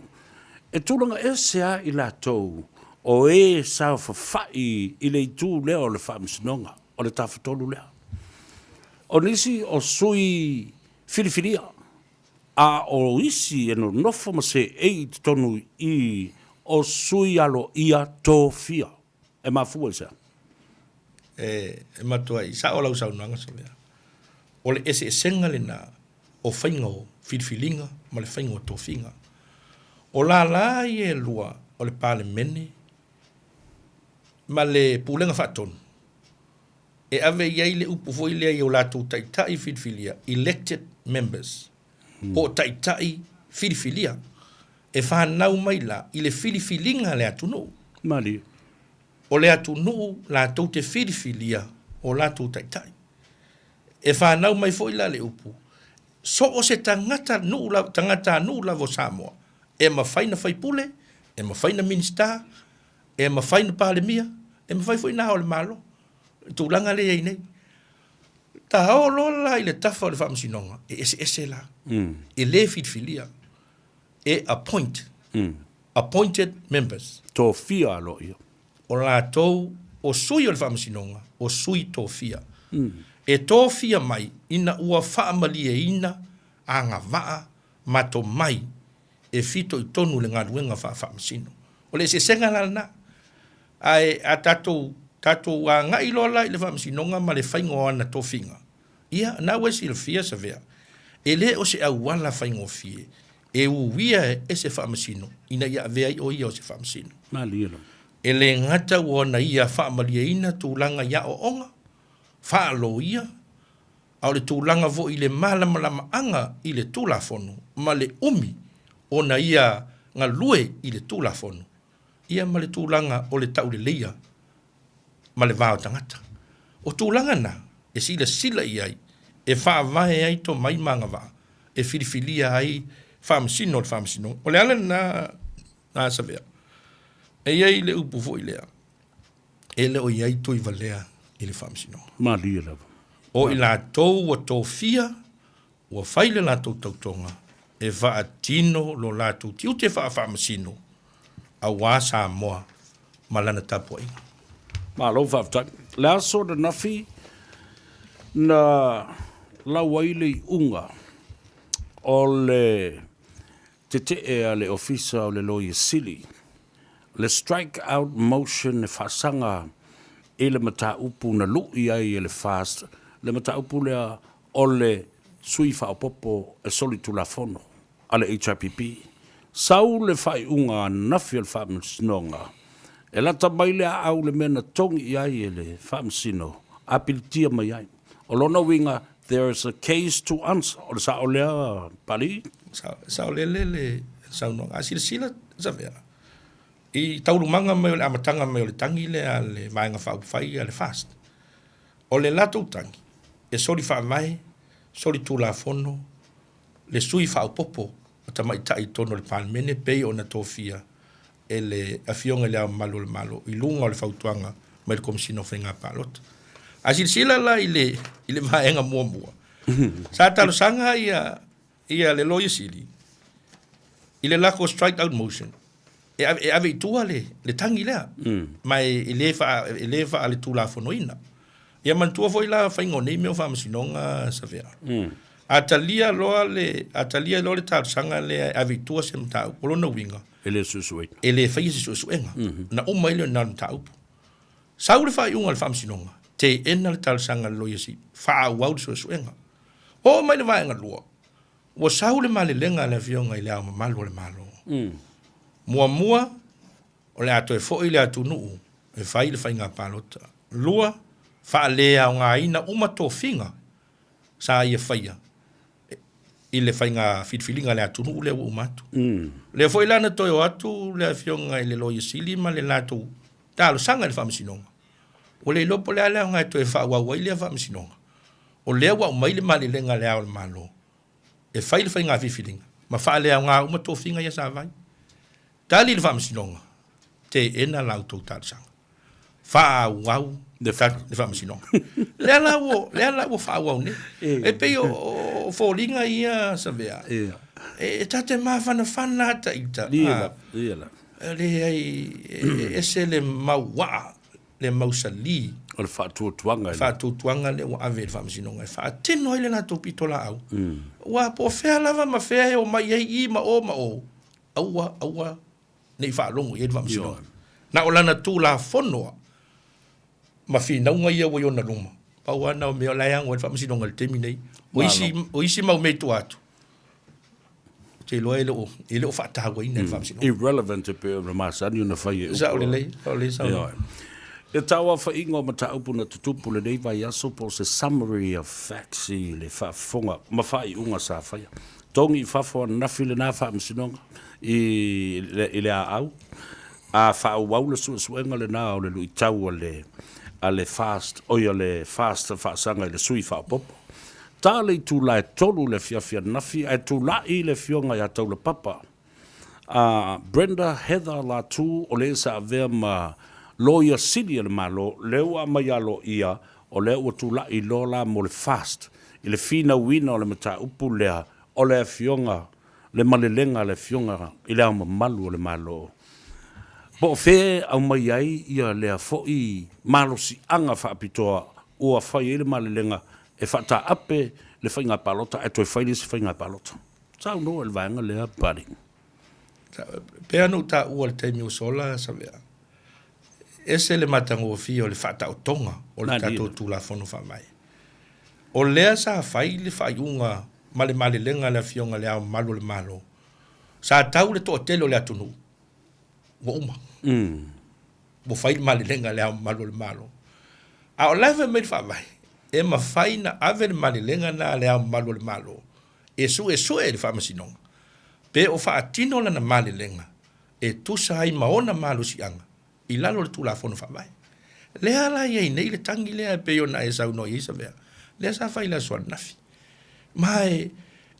E tulaga ese lava i latou o e saofafai i le itu lea o le Faamasinoga, o le Tafatolu lea. O nisi o sui filifilia, a o isi e nonofo ma seei i totonu i i o sui aloaia tofia. E mafua i se a? E matuai sao lau saunoaga Savea. O le eseesega lena o faiga o filifiliga ma le faiga o tofiga. O lala ia e lua o le Palemene ma le Pulega Faatonu, e ave i ai le upu foi lea i o latou taitai filifilia, elected members, po o taitai filifilia. E fanau mai la i le filifiliga a le atunuu. Malie. O le atunuu latou te filifilia o latou taitai. E fanau mai foi la le upu, so o se tagata nuu lava, tagatanuu lava o Samoa, e mafai na faipule, e mafai na Minisita, e mafai na Palemia, e mafai foi na Ao o le Malo, i tulaga lea e i ai nei. Ta oo loa la i le tafa o le Faamasinoga, e eseese la. E le filifilia. e appoint, appointed members. Tofia aloaia. O latou o sui o le Faamasinoga, o sui tofia. E tofia mai ina ua faamalieina agavaa ma tomai e fitoitonu le galuega faa-Faamasino. O le eseesega la lena. Ae a tatou, tatou agai loa la i le Faamasinoga ma le faiga o ana tofiga, Ia, na ua e silafia, Savea, e le o se auala faigofie e uia e se faamasino ina ia avea ai o ia o se faamasino. Malie lava. E le gata ua ona ia faamalieina tulaga i aoaoga faaloia, A o le tulaga foi i le malamalamaaga i le Tulafono ma le umi ona ia galue i le Tulafono, ia ma le tulaga o le tauleleia ma le va o tagata. O tulaga na e silasila i ai e faavae ai tomai ma agavaa e filifilia ai Faamasino o le Faamasinoga. O le ala lena a Savea, e i ai le upu foi lea, e le o i ai Tuivalea i le Faamasinoga. Malie lava. O i latou ua tofia, ua fai le latou tautoga e faatino lo latou tiute faafaamasino aua Samoa ma lana tapuaiga. Malo faafetai. Le aso ananafi na lau ai le iuga o le tetee a le Ofisa o le Loia Sili, le Strike Out Motion e faasaga i le mataupu na lui ai e le FAST, le mataupu lea o le sui faaopoopo e solitulafono a le HRPP. Sau le faaiuga ananafi a le Faamasinoga, e lata mai le aau le mea na togi i ai e le Faamasino, apilitia mai ai. O lona uiga, there is a case to answer. O le sao lea, Pali? Saolele le saunoaga. A silasila, Savea, i taualumaga mai o le amataga mai o le tagi lea a le Vaega Faaupufai a le FAST, o le latou tagi, e soli faavae, soli tulafono le sui faaopoopo o tamaitai i totonu o le Palemene pei ona tofia e le Afioga i Le Ao Mamalu o le Malo i luga o le fautuaga mai le Komesina o Faiga Palota. A silasila la i le, i le vaega muamua, sa talosaga ia, ia le Loia Sili i le lako strike out motion e ave, e ave i tua le, le tagi lea, ma e, e le faa, e le faaletulafonoina. Ia manatua foi la faiga o nei mea o faamasinoga Savea. A talia loa le, a talia loa le talosaga lea e ave i tua se mataupu, o lona uiga, E le suesueina. E le faia se suesuega. Na uma ai lea o lena mataupu. Sau le faaiuga a le faamasinoga, teena le talosaga a le Loia Sili, faaauau le suesuega. Oo mai le vaega 2, ua sau le malelega a le Afioga i Le Ao Mamalu o le Malo. Muamua, o le a toe foi le atunuu e fai le faiga palota. 2, faaleaogaina uma tofiga sa ia faia i le faiga filifiliga a le atunuu lea ua uma atu. Lea foi la na toe o atu le Afioga i le Loia Sili ma le latou talosaga i le Faamasinoga, ua le iloa po o le a le aoga e toe faaauau ai lea Faamasinoga, o lea ua aumai le malelega a Le Ao o le Malo e fai le faiga filifiliga ma faaleaoga uma tofiga ia sa fai. Tali le Faamasinoga, teena la outou talosaga. Faaauau le Faamasinoga. Lea la ua, lea la ua faaauau nei. E pei o, o foliga ia Savea. E, e ta te mafanafana lava ta ita. Ia la, ia la. E leai, e ese le mau waa, le mausali. O le faatuatuaga. Faatuatuaga lea ua ave i le Faamasinoga e faatino ai le latou pitolaau. Aua po o fea lava ma fea e omai ai i ma o ma o, aua, aua ne i faalogo i ai le Faamasinoga. Na o lana Tulafono lava ma finauga ia ua i ona luma, pau lava na o mea o la e ago ai le Faamasinoga i le taimi nei. O isi, o isi mau mea i tua atu, ou te iloa e le o, e le o faatauaina e le Faamasinoga. Irrelevant e pei ona masani ona fai e upu. Sao lelei, sao lelei saunoaga. Ioe. Le tauaofaiga o mataupu na tutupu lenei vaiaso po o se summary of facts i le faafofoga ma faaiuga sa faia. Togi i fafo ananafi lena faamasinoga i le aau, a faaauau le suesuega lena o le luitau a le a le FAST, oi a le FAST faasaga i le sui faaopoopo. Ta le itula e 3 i le afiafi ananafi ae tulai le afioga ia Taulapapa a Brenda Heather Latu o le sa avea ma Loia Sili a le Malo, lea ua aumai aloaia o lea ua tulai loa la mo le FAST i le finauina o le mataupu lea o le Afioga le malelega a le Afioga i Le Ao Mamalu o le Malo. Po o fea e aumai ai ia lea foi malosiaga faapitoa ua fai ai le malelega e faataape le faiga palota ae toe fai le isi faiga palota. Saunoa i le vaega lea Pali. Pei ona ou taua i le taimi ua sola Savea, ese le matagofie o le faataotoga o le tatou Tulafono Faavae. O lea sa fai le faaiuga ma le malelega a le Afioga i Le Ao Mamalu o le Malo, sa tau le toatele o le atunuu, ua uma. Ua fai le malelega a Le Ao Mamalu o le Malo. A o la e fai mai le Faavae, E mafai na ave le malelega na a Le Ao Mamalu o le Malo e suesue e le Faamasinoga pe o faatino lana malelega e tusa ai ma ona malosiaga i lalo o le Tulafono Faavae. Lea la i ai nei le tagi lea e pei ona e saunoa i ai Savea, lea sa fai i le aso ananafi. Ma e,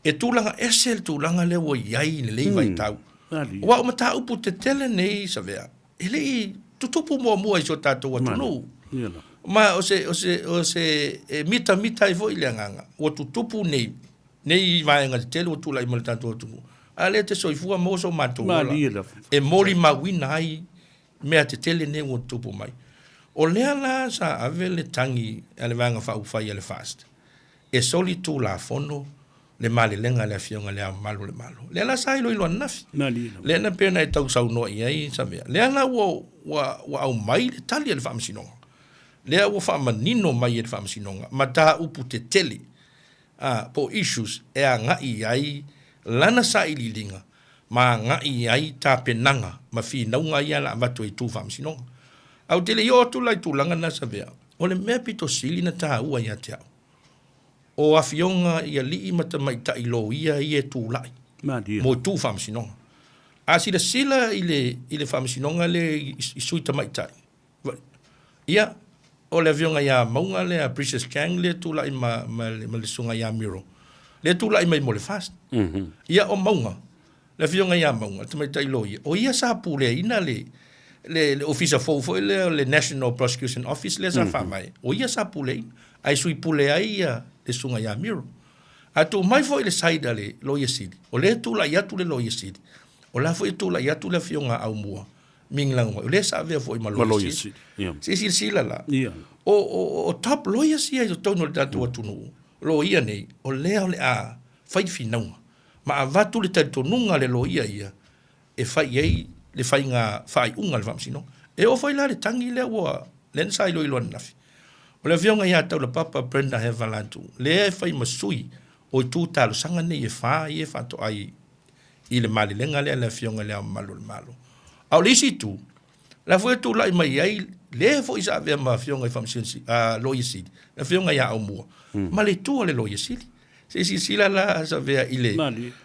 e tulaga ese le tulaga lea ua i ai i lenei vaitau. Aua o mataupu tetele nei Savea, e le i tutupu muamua i si o tatou atunuu. Ma o se, o se, o se e mitamita ai foi le agaga, ua tutupu nei, nei vaega tetele ua tulai mai i le tatou atunuu, a lea te soifua maua so matou ola e molimauina ai mea tetele nei ua tutupu mai. O lea la sa ave le tagi a le Vaega Faaupufai a le FAST e soli tulafono le malelega a le Afioga i Le Ao Mamalu o le Malo. Lea la sa iloilo ananafi. Lea na pei ona e tau saunoa i ai Savea. Lea la ua, ua, ua aumai le tali a le Faamasinoga. Lea ua faamanino mai e le Faamasinoga mataupu tetele a, po o issues e agai i ai lana sailiiliga ma agai i ai tapenaga ma finauga ia la avatu e itu Faamasinoga. Ae ou te le i oo atu la i tulaga na Savea, o le mea pito sili na taua ia te au, o afioga i alii ma tamaitai loia ia e tulai mo itu Faamasinoga. A silasila i le, i le Faamasinoga lea i, i sui tamaitai, Ia, o le afioga ia Mauga lea, Precious Chang lea e tulai ma, ma, le, ma le susuga ia Miro, lea e tulai mai mo le FAST. Ia, o Mauga, le afioga ia Mauga, le tamaitai loia, o ia sa puleaina le, le, le ofisa fou foi lea o le National Prosecution Office lea sa faavae, o ia sa puleaina, ae sui pule ai ia le susuga ia Miro. A tuu mai foi le side a le Loia Sili, o lea e tulai atu le Loia Sili, o la foi e tulai atu le afioga a Aumua, Minglang o lea sa avea foi ma Loia Sili. Se i silasila la, o, o, o top lawyers ia i totonu o le tatou atunuu, loia nei, o lea o le a fai finauga, ma avatu le talitonuga a le loia ia e fai i ai le faiga faaiuga a le Faamasinoga. E oo foi la le tagi lea ua, lea na sa iloilo ananafi, o le afioga ia Taulapapa Brenda Hevalatu, lea e fai ma sui o itu talosaga nei e fa ia e faatoai i i le malelega lea a le Afioga i Le Ao Mamalu o le Malo. A o le isi itu, la foi e tulai mai ai le foi sa avea ma Afioga i Faamasino Loia Sili, le Afioga ia Aumua, ma le itu a le Loia Sili. Se i silasila la Savea i le,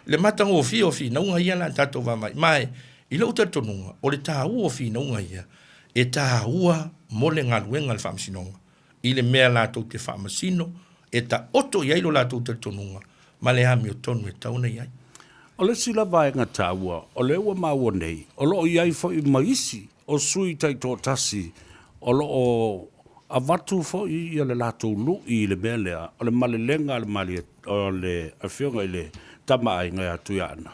le matagofie o finauga ia la tatou vaavaai. Ma e, i lou talitonuga, o le taua o finauga ia, e taua mo le galuega a le Faamasinoga i le mea latou te faamasino, e taoto i ai lo latou talitonuga ma le amiotonu e tatau ona i ai. O le isi la vaega taua, o lea ua maua nei, o lo o i ai foi ma isi o sui taitoatasi o lo o avatu foi ia le latou lui i le mea lea, o le malelega a le malie, o le Afioga i le Tama a Aiga ia Tuiaana,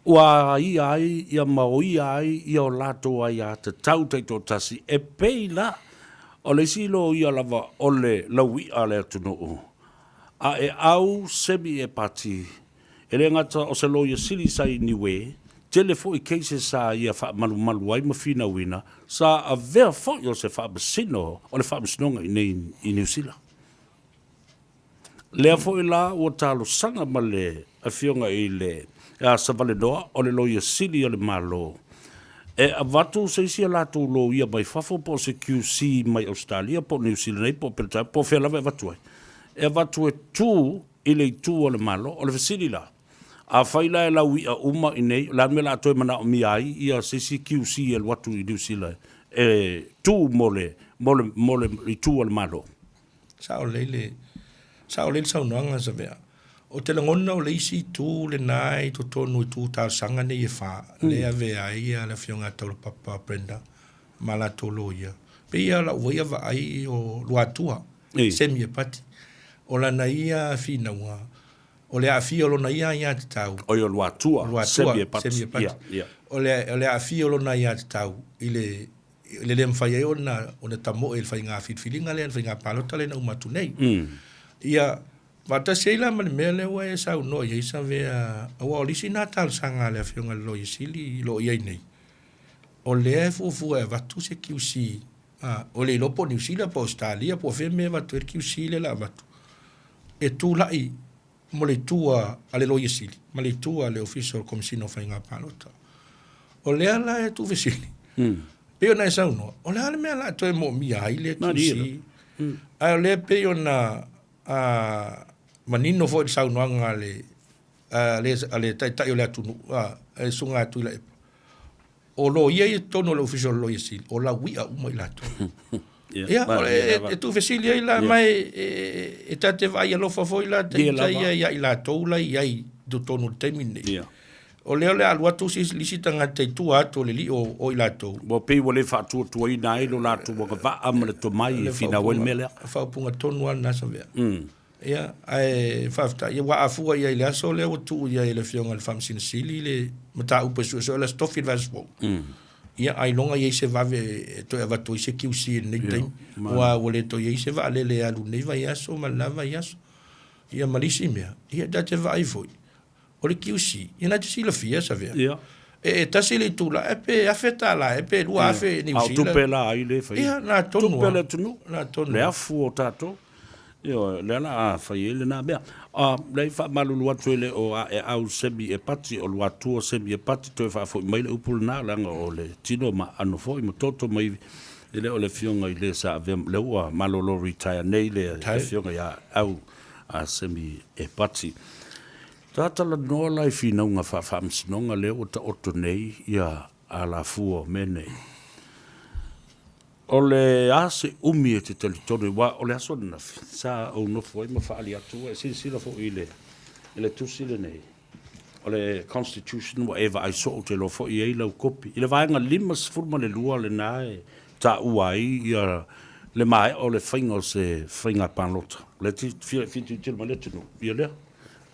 ua aia ai ia ma oia ai ia o latou aiatatau taitoatasi e pei la o le isi loia lava o le laui'a a le atunuu a e au semi e pati e le gata o se loia sili sa i Niue tele foi cases sa ia faamalumalu ai ma finauina sa avea foi o se faamasino o le faamasinoga i nei i Niu Sila. Lea foi la ua talosaga ma le Afioga i le Savalenoa o le Loia Sili o le Malo e avatu se isi a latou loia mai fafo po o se QC mai Ausetalia po o Niu Sila nei po o Peretania po o fea lava e avatu ai, e avatu e tu i le itu o le Malo. O le fesili la, afai la e laui'a uma i nei, o le a le mea o le a toe manaomia ai ia se isi QC e alu atu i Niu Sila e tu mo le, mo le, mo le itu a le Malo? Sao lelei le, sao lelei le saunoaga Savea. Ou te lagona o le isi itu lena i totonu i itu talosaga nei e fa, lea e avea ai ia le Afioga ia Taulapapa Brenda ma latou loia. Pei lava o lau foi ia vaai o Luatua, Semi Epati, o lana ia finauga, o le aafia o lona ia aiatatau. Oi o Luatua, Semi Epati. Semi Epati. O le aafia o lona aiatatau i le i le le mafai ai ona ona tamoe i le faiga filifiliga lea, le faiga palota lea na uma atu nei. Ia, faatasi ai la ma le mea lea ua e saunoa i ai Savea, aua o le isi lena talosaga a le Afioga i le Loia Sili o lo o i ai nei, o lea e fuafua e avatu se QC, a, o le iloa po o Niu Sila po o Ausetalia po o fea mea e avatu ai le QC lea o le a avatu, e tulai mo le itu a le Loia Sili ma le itu a le Ofisa o le Komesina o Faiga Palota. O lea la e tuufesili, pei ona e saunoa, o le a le mea o le a toe moomia ai le QC? Ae o lea pei ona manino foi le saunoaga a le a le Taitai o le atunuu, a le Susuga ia Tuilaepa, o loia ia i totonu o le Ofisa o le Loia Sili, o lauia uma i latou. Ia, e tuufesili ai la, ma e ta te vaai alofa foi la ita ia ia i latou la i ai i totonu o le taimi lenei. O lea o le a alu atu se isi tagata i tua atu o le lio o i latou. Ua pei ua le faatuatuaina ai lo latou agavaa ma le tomai e finau ai le mea lea. O le faaupuga tonu lava lena Savea. Ia, ae faafetai, ia, ua afua i ai i le aso lea ua tuu i ai e le Afioga i le Faamasino Sili le mataupu e suesue o le Aso Tofi le vaiaso fou. Ia, ailoga i ai se vave e toe avatu ai se QC i lenei taimi, aua ua le toe i ai se vaalele e alu i lenei vaiaso ma lena vaiaso. Ia ma le isi mea, ia ta te vaai foi, o le QC, ia na te silafia Savea. Ia. E tasi le itula e pe $1,000 ea pe 2,000 Niu Sila. A o tupe la ai lea e fai ai? Ia, na tonu Tupe a le atunuu. Na tonu Le afu o tatou. Ioe, lea la a fai ai lena mea. A, leai, faamalulu atu e le o Aeau Semi Epati, o Luatua Semi Epati, toe faafoi mai le upu lena, leaga o le tino ma aano foi ma toto ma ivi, e le o le afioga i le sa avea, lea ua malolo retire nei le afioga ia Aeau Semi Epati. Ta talanoa la i finauga faa-faamasinoga lea ua taoto nei ia alafua o mea nei. O le a se umi e te talitonu ai, aua o le aso ananafi sa ou nofo ai ma faaali atu, ua e silasila foi i le, i le tusi lenei, o le Constitution ua e vaai soo, ou te iloa foi e i ai lau kopi. I le vaega 52 lena e taua ai ia le maea o le faiga o se faiga palota. O lea e fia tilotilo mai le atunuu, ia lea.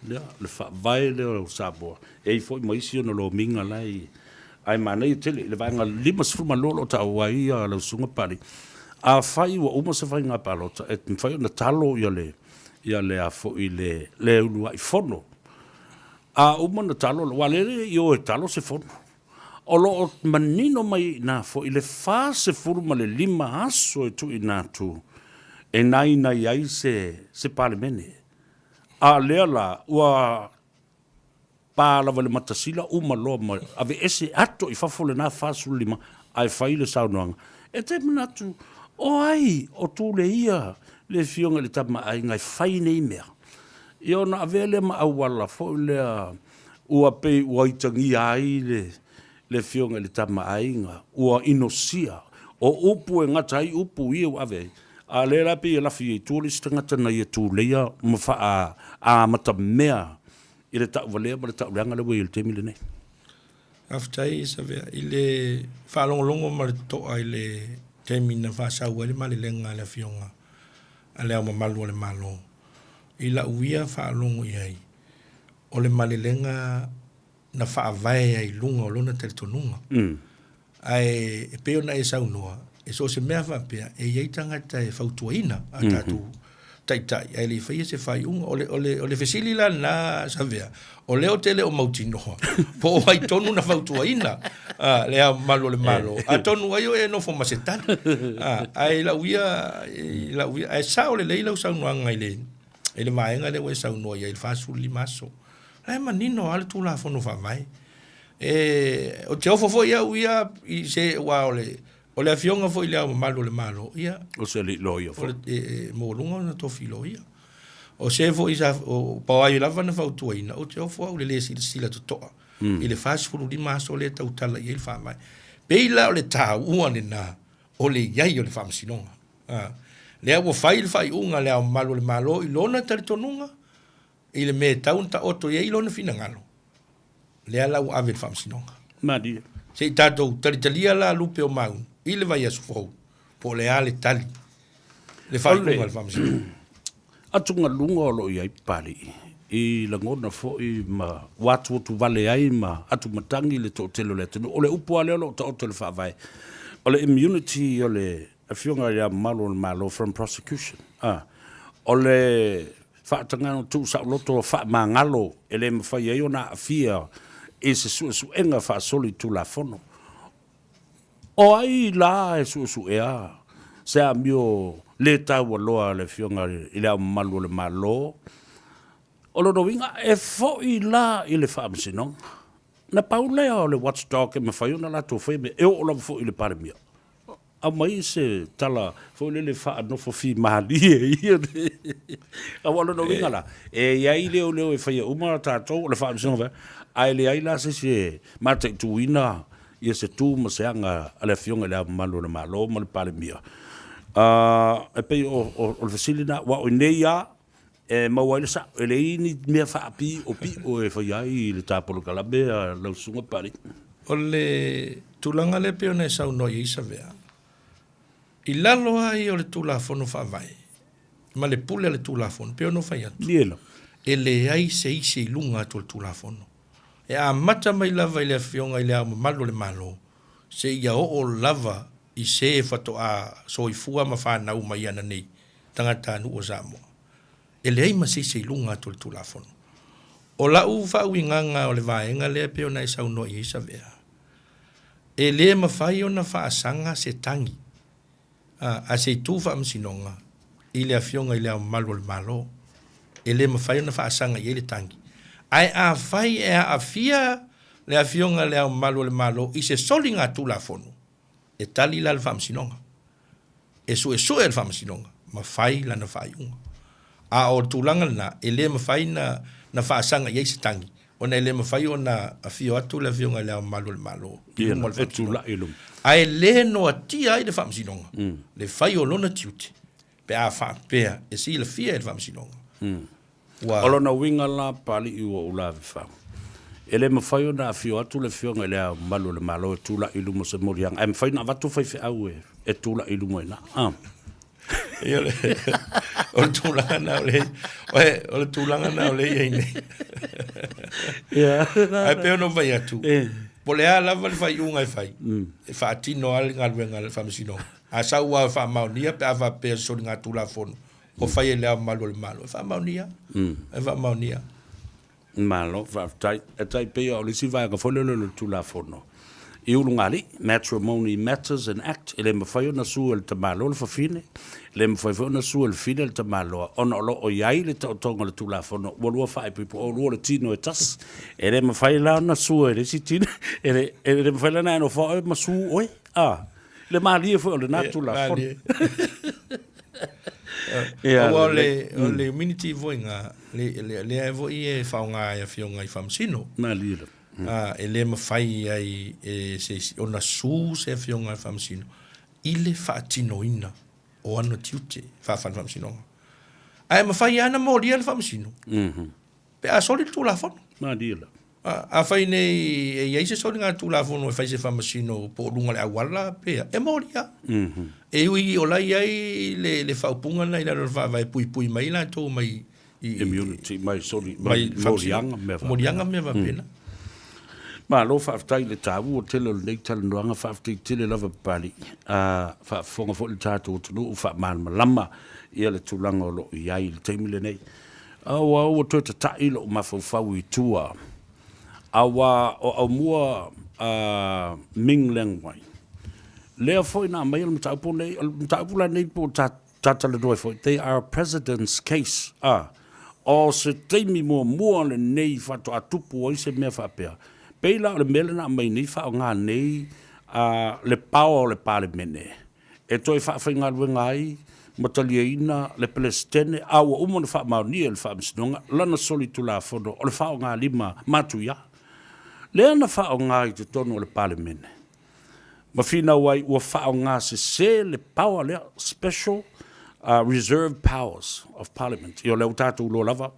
Lea, le faavae lea o Samoa, e i ai foi ma isi ona lomiga la e i, ae manaia tele i le vaega 52 o lo o taua ai lau Susuga Papalii, afai ua uma se faiga palota, e mafai ona talo ia le, ia le a foi le, le uluai fono. A uma ona talo, aua o lea e le i o e talo se fono. O lo o manino mai i ina foi le 45 aso e tuuina atu e nainai ai se, se Palemene. A lea la, ua pa lava i le matasila uma loa ma aveese ato i fafo lena 45 ae fai le saunoaga. E te manatu, o ai o tuleia le Afioga i le Tama a Aiga e fai nei mea? Ia ona avea lea ma auala foi lea ua pei ua itagia ai le le Afioga i le Tama a Aiga, ua inosia. O upu e gata ai upu ia ua ave ai, a o lea la pei e lafi ai i tua le isi tagata na ia tuleia ma faa-amatamea i le tauvalea ma le tauleaga lea ua i ai i le taimi lenei. Faafetai Savea i le faalogologo ma le totoa i le taimi na faasau ai le malelega a le Afioga a Le Ao Mamalu o le Malo. I lau ia faalogo i ai, o le malelega na faavae ai i luga o lona talitonuga. Ae e pei ona e saunoa, e so o se mea faapea, e i ai tagata e fautuaina a tatou taitai, ae le i faia se faaiuga. O le, o le, o le fesili la lena Savea, o lea ou te le o mautinoa po o ai tonu na fautuaina a, le Ao Mamalu o le Malo. Atonu ai o e nofo ma se tali. A, ae i lau ia, i lau ia, ae sao lelei lau saunoaga i le, i le vaega lea ua e saunoa i ai i le 45 aso. La e manino lava le Tulafono Faavae. E, ou te ofo foi au ia i se, aua o le, o le Afioga foi i Le Ao Mamalu o le Malo, ia. O se alii loia foi. O le, e, e maualuga ona tofi loia. O se foi sa, o, po o ai lava na fautuaina, ou te ofo au i le le silasila totoa i le 45 aso lea e tautala i ai le Faavae. Pei la o le taua lena o le i ai o le Faamasinoga. A, lea ua fai le faaiuga a Le Ao Mamalu o le Malo i lona talitonuga, i le mea e tau ona taoto i ai lona finagalo, lea la ua ave i le faamasinoga. Malie. Se i tatou talitalia la lupe o maunu i le vaiaso fou, po o le a le tali, le faaiuga a le faamasinoga. Atugaluga o lo o i ai Papalii, i lagona foi ma ua atuatuvale ai ma atumatagi le toatele o le atunuu. O le upu lava lea o lo o taoto i le Faavae, o le immunity o le Afioga i Le Ao Mamalu o le Malo from prosecution. O le faatagaga tuusaoloto faamagalo e le mafai ai ona aafia i se suesuega faasolitulafono. O ai la e suesuea se amio le taualoa a le Afioga i Le Ao Mamalu o le Malo? O lona uiga, e foi la i le Faamasinoga. Na pau lea o le watchdog e mafai ona latou faia mea, e oo lava foi i le Palemia. Aumai se tala foi lele faanofo fimalie ia. Aua o lona uiga la, e i ai leoleo e faia uma tatou o le Faamasinoga, ae leai la se isi e mataituina ia se tu ma se aga a le Afioga i Le Ao Mamalu o le Malo ma le Palemia. E pei o le fesili lena, aua o i inei lava e maua ai le sao, e leai ni mea faapiopio e faia ai le ta polokalame a lau Susuga Papalii. O le tulaga lea pei ona e saunoa i ai Savea, i lalo lava ia o le Tulafono Faavae ma le pule a le Tulafono, pei ona ou fai atu, e leai se isi e i luga atu o le Tulafono. E amata mai lava i le Afioga i Le Ao Mamalu o le Malo seia oo lava i se faatoa soifua ma fanau mai ana nei tagatanuu o Samoa. E leai ma se isi e i luga atu o le Tulafono. O lau faauigaga o le vaega lea pei ona e saunoa i ai Savea, e le mafai ona faasaga se tagi a se itu faamasinoga i le Afioga i Le Ao Mamalu o le Malo. E le mafai ona faasaga i ai le tagi. Ae afai e aafia le Afioga i Le Ao Mamalu o le Malo i se soligatulafono, e tali la le Faamasinoga, e suesue le Faamasinoga ma fai lana faaiuga. A o le tulaga lena, e le mafai na faasaga i ai se tagi, ona e le mafai ona afio atu le Afioga i Le Ao Mamalu o le Malo i luma o le Faamasinoga. Ae le noatia ai le Faamasinoga le fai o lona tiute pe a faapea e silafia e le Faamasinoga ua. O lona uiga la, Papalii, ua ou lavefau, e le mafai ona afio atu le Afioga i Le Ao Mamalu o le Malo e tulai i luma o se moliaga, ae mafai ona avatu faifeau e tulai i luma i ina. Ia, o le tulaga na o le, o le tulaga na o le i ai nei. Ia. Ae pei ona ou fai atu, po o le a lava le faaiuga e fai, e faatino lava le galuega a le Faamasinoga. A sau lava e faamaonia pe a faapea o se soligatulafono ua fai e Le Ao Mamalu o le Malo, e faamaonia, e faamaonia. Malo faafetai. E tai pei o le isi vaega foi lele o le Tulafono i ulugalii, Matrimony Matters and Act, e le mafai ona sue e le tamaloa le fafine, e le mafai foi ona sue e le fafine le tamaloa, ona o lo o i ai le taotoga o le Tulafono ua lua faaipoipo, o lua o le tino e tasi. E le mafai la ona sue e le isi tino, e le, e le mafai la ona e nofo oe ma sue oe, a, le malie foi o lena Tulafono. Ia, Aua o le, o le immunity foi nga, le, le, lea foi e faaaoga e afioga i faamasino. Malie lava. Ah, e le mafai ai e se isi ona sue se afioga i faamasino i le faatinoina o ana tiute faa-fale faamasinoga. Ae mafai lava ona molia le faamasino pe a soli le Tulafono. Malie lava. Afai nei e i ai se soligatulafono e fai se faamasino po o luga o le auala pe a, e moli lava. E ui o la e i ai le, le faaupuga lena i lalo o le Faavae e puipui mai latou mai i, Immunity, mai soli, mai moliaga ma mea faapena. Moliaga ma mea faapena. Malo faafetai i le taua tele o lenei talanoaga, faafetai tele lava Papalii. A faafofoga foi le tatou atunuu, faamalamalama ia le tulaga o lo o i ai i le taimi lenei. Aua ua toe tata'i lo'u mafaufau i tua, auā o aumua a Ming Leng Wai. Lea foi na aumaia le mataupu nei, o le mataupu la nei po o ta talanoa ai foi, they are president's case, a, o se taimi muamua lenei faatoa tupu ai se mea faapea. Pei la o le mea lea na aumai nei faaaoga nei a le power o le Palemene e toe faafaigaluega ai ma taliaina le Peresetene a ua uma ona faamaonia e le Faamasinoga lana solitulafono o le faaaogalima matuia lea na faaaoga i totonu o le Palemene ma finau ai ua faaaoga sese le power lea, Special Reserve Powers of Parliament. Ia o lea ua tatou iloa lava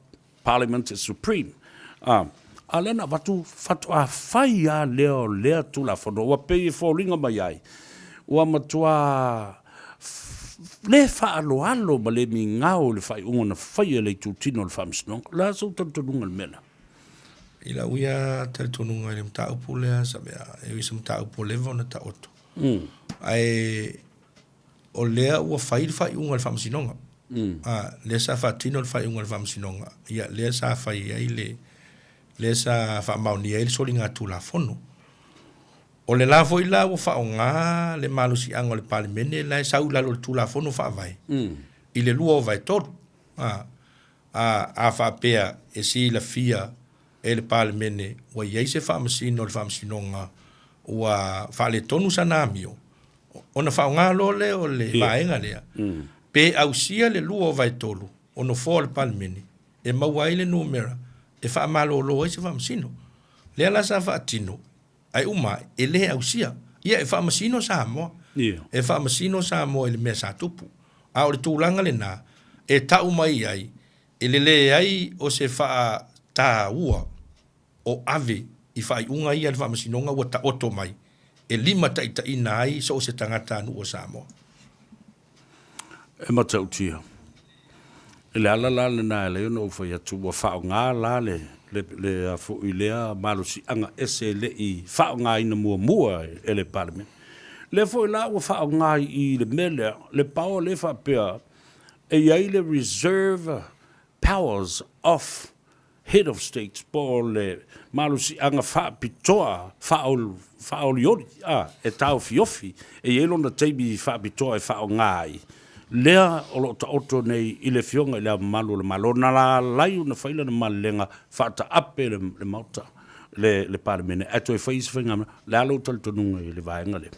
Parliament is supreme. A, a lea na avatu faatoa fai lava lea o lea Tulafono ua pei e foliga mai ai ua matua le faaaloalo ma le migao i le faaiuga na faia e le itutino o le Faamasinoga. O le a sou talitonuga i le mea lea? I lau ia talitonuga i le mataupu lea, Savea, e ui i se mataupu ua leva ona taoto, ae o lea ua fai le faaiuga a le Faamasinoga. A, lea sa faatino le faaiuga a le Faamasinoga, ia lea sa fai ai le, lea sa faamaonia ai le soligatulafono. O le la foi la ua faaaoga le malosiaga o le Palemene la e sau i lalo o le Tulafono Faavae i le 2/3. A, a, a faapea e silafia e le Palemene ua i ai se faamasino o le Faamasinoga ua faaletonu sana amio, Ona faaaoga loa lea o le vaega lea, pe ausia le 2/3 o nofoa o le Palemene e maua ai le numera e faamalolo ai se faamasino. Lea la sa faatino, ae uma ae, e le ausia. Ia, e faamasino Samoa. E faamasino Samoa i le mea sa tupu. A o le tulaga lena e tau mai ai, e le leai o se faataua o ave i faaiuga ia a le Faamasinoga ua taoto mai e limataitaiina ai so o se tagatanuu o Samoa. E matautia. I le ala la lena e ala ai ona ou fai atu ua faaaoga la le, le, le a foi lea malosiaga ese e le i faaaogaina muamua e le Palemene. Lea foi la ua faaaoga i i le mea lea, le power lea faapea e i ai le reserve powers of Head of State po o le malosiaga faapitoa faaolioli a e taofiofi e i ai lona taimi faapitoa e faaaoga ai, lea o lo o taoto nei i le Afioga i Le Ao Mamalu o le Malo na alai ona fai lana malelega faataape le Maota, le Palemene ae toe fai isi faigamalaga. O le a lou talitonuga i le vaega lea?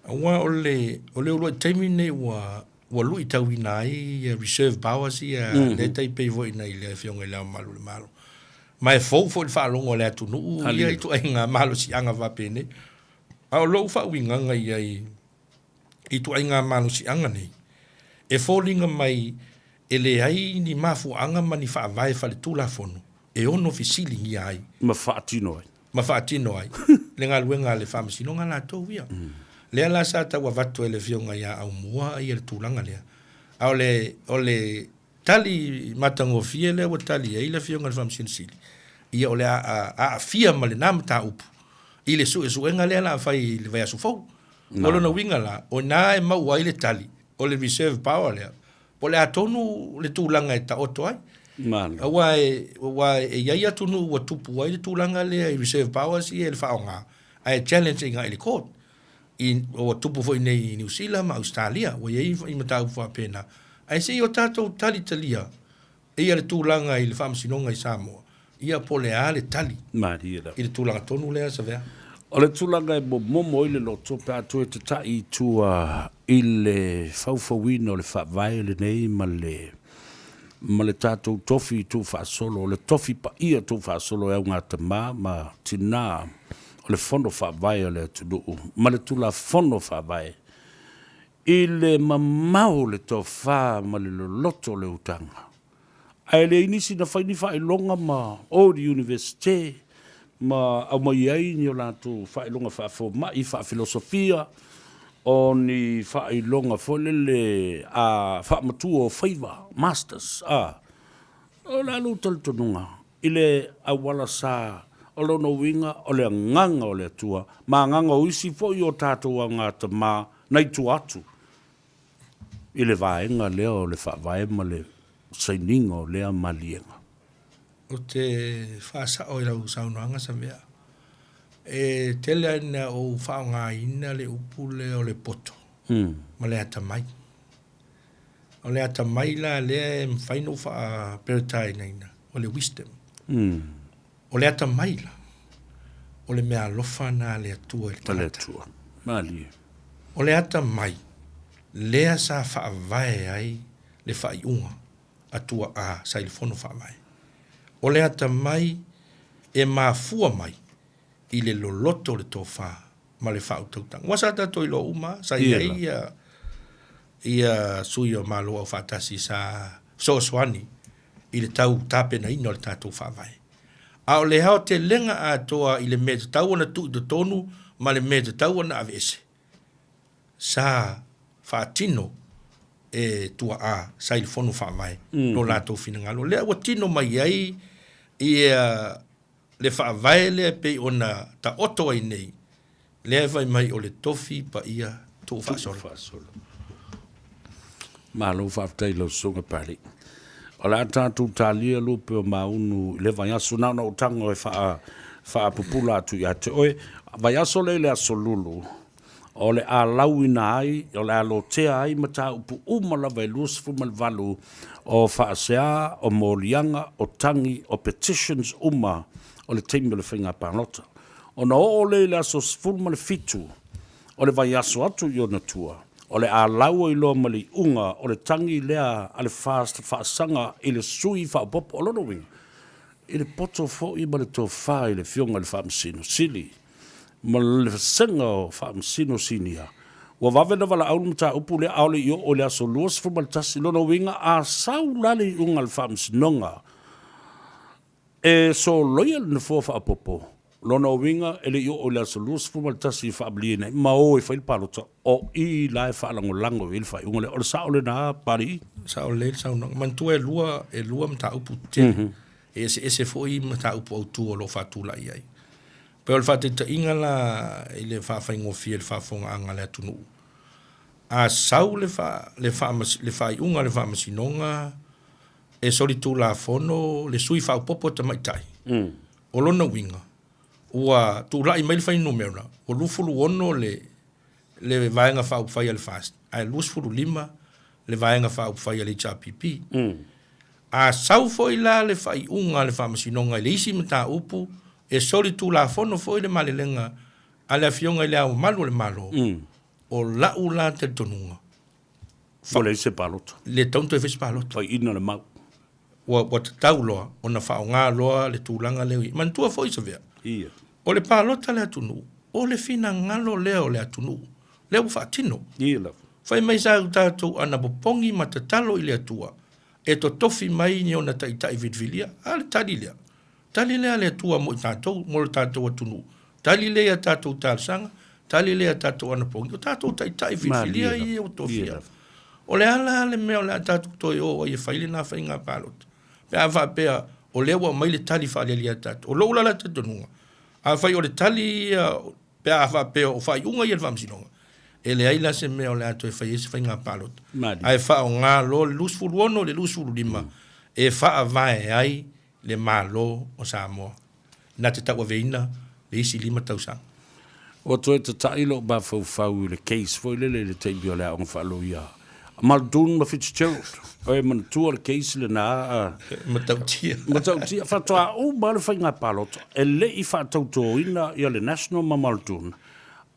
Aua o le uluai taimi lenei ua ua luitauina ai ia reserve powers ia mm -hmm. lea tai pei foi nei le afioga i le Ao Mamalu o le Malo. Ma e fou foi le faalogo a le atunuu ia ituaiga malosiaga faapenei. A o lou faauigaga i ai i ituaiga malosiaga nei, e foliga mai e leai ni mafuaaga ma ni faavae faletulafono e ono fesiligia ai. Ma faatino ai. Ma faatino ai le galuega a le Faamasinoga latou ia. Lea la sa tau avatu e le Afioga ia Aumua ia le tulaga lea. A o le, o le tali matagofie lea ua tali ai le Afioga i le Faamasino Sili, ia o le a aafia ma lena mataupu i le suesuega lea o le a fai i le vaiaso fou. O lona uiga la, o i ina e maua ai le tali o le reserve power lea, Po o le a tonu le tulaga e taoto ai. Malo. Aua e, aua e i ai atunuu ua tupu ai le tulaga lea i reserve powers ia i le faaaoga, ae challenge i agai i le court. I, ua tupu foi nei i Niu Sila ma Ausetalia, ua i ai i mataupu faapena. Ae se i o tatou talitalia ia le tulaga i le Faamasinoga i Samoa, ia po o le a le tali Malie lava. i le tulaga tonu lea, Savea. O le tulaga e momomo ai le loto pe a toe tata'i i tua i le faufauina o le Faavae lenei ma le ma le tatou tofi tuufaasolo, o le tofi paia tuufaasolo e augatama ma tinā o le Fono Faavae a le atunuu ma le Tulafono Faavae i le mamao o le tofa ma le loloto o le utaga. Ae leai nisi na fai ni faailoga ma o i le Iunivesite ma aumai ai ni o latou faailoga faafomai, faafilosofia, o ni faailoga foi lele a faamatua o faiva, masters, a. O le a lou talitonuga i le auala sa o lona uiga o le agaga o le Atua ma agaga o isi foi o tatou augatama nai tua atu i le vaega lea o le Faavae ma le sainiga o lea maliega. Ou te faasao i lau saunoaga Samea. E tele lava ina ou faaaogaina le upu lea o le poto ma le atamai. O le atamai la lea e mafai ona ou faaperetaiaina, o le wisdom. O le atamai la, o le meaalofa na a le Atua i le tagata. Atua. Malie. O le atamai lea sa faavae ai le faaiuga a tuaa sa i le Fono Faavae. O le atamai e mafua mai i le loloto o le tofa ma le faautautaga. Aua sa tatou iloa uma lava, sa i ai ia, ia sui o Malo Aufaatasi sa fesoasoani i le tau tapenaina o le tatou Faavae. A o le aotelega atoa i le mea e tatau ona tuu i totonu ma le mea e tatau ona aveese, sa faatino e tuaa sa i le Fono Faavae lo latou finagalo. Lea ua tino mai ai ia le Faavae lea e pei ona taoto ai nei, lea e fai mai o le tofi paia tuufaasolo. Malo faafetai i lau Susuga Pali. O le a tatou talia lupe o Maunu i le vaiaso, na ona ou tago e faapupula atu ia te oe. Vaiaso lea i le aso Lulu, o le a lauina ai, o le a lotea ai mataupu uma lava e 28 o faasea, o moliaga, o tagi, o petitions uma o le taimi o le faiga palota. Ona oo lea i le aso 17 O le vaiaso atu i ona tua, o le a laua iloa ma le iuga o le tagi lea a le FAST faasaga i le sui faaopoopo o lona uiga, i le poto foi ma le tofa i le Afioga i le Faamasino Sili ma le Vasega o Faamasino Sinia. Ua vave ona valaau le mataupu lea a o le i oo i le aso 21, lona uiga a sau la le iuga a le Faamasinoga e soloia le nofoa faaopoopo, lona uiga e le i oo i le aso 21 e faamalieina ai ma o e fai le palota, o i la e faalagolago i ai le faaiuga lea. O le sao lena Papalii? Sao lelei le saunoaga. Manatua e lua, e lua mataupu tetele. Mm -hmm. E eseese foi mataupu autu o lo o faatulai ai. Pei o le faataitaiga la i le faafaigofie i le faafofogaaga a le atunuu, a sau le, fa, le, fa, le faaiuga a le faamasinoga e solitulafono le sui faaopoopo tamaitai, mm. o lona uiga, ua tulai mai le fuainumera, ua 26 le, le Vaega Faaupufai a le FAST, ae 25 le Vaega Faaupufai a le HRPP. Mm. A sau foi la le faaiuga a le Faamasinoga i le isi mataupu, e solitulafono foi le malelega a le Afioga i Le Ao Mamalu o le Malo, mm. o la'u la talitonuga, Ua leai se palota. Le tatau ona toe fai se palota. Faiina le mau. Ua, ua tatau loa ona faaaoga loa le tulaga lea. Manatua foi Savea. Ia. O le palota a le atunuu, o le finagalo lea o le atunuu, lea ua faatino. Ia lava. Fai mai sa tatou anapopogi ma tatalo i le Atua e totofi mai ni ona taitai filifilia. A le tali lea. Tali lea a le Atua mo i tatou, mo le tatou atunuu. Tali lea i a tatou talosaga, tali lea i a tatou anapogi, o tatou taitai filifilia ia ua tofia. O le a la le mea o le a tatou toe o ai e fai lena faiga palota? Pe a faapea o lea ua aumai le tali faaaliali ia tatou. O lou la talitonuga, afai o le tali ia, pe a faapea o faaiuga ia a le Faamasinoga, e leai la se mea o le a toe fai ai se faiga palota. Ae faaaoga loa le 26 i le 25 e faavae ai le Malo o Samoa na te tauaveina le isi 5 tausaga. Ua toe tata'i lou mafaufau i le case foi lele i le taimi o le aoga faaloia a Muldoon ma Fitzgerald. O e manatua le case lena a. Matautia. Matautia. Faatoa uma le faiga palota e le i faatautoina ia le National ma Muldoon,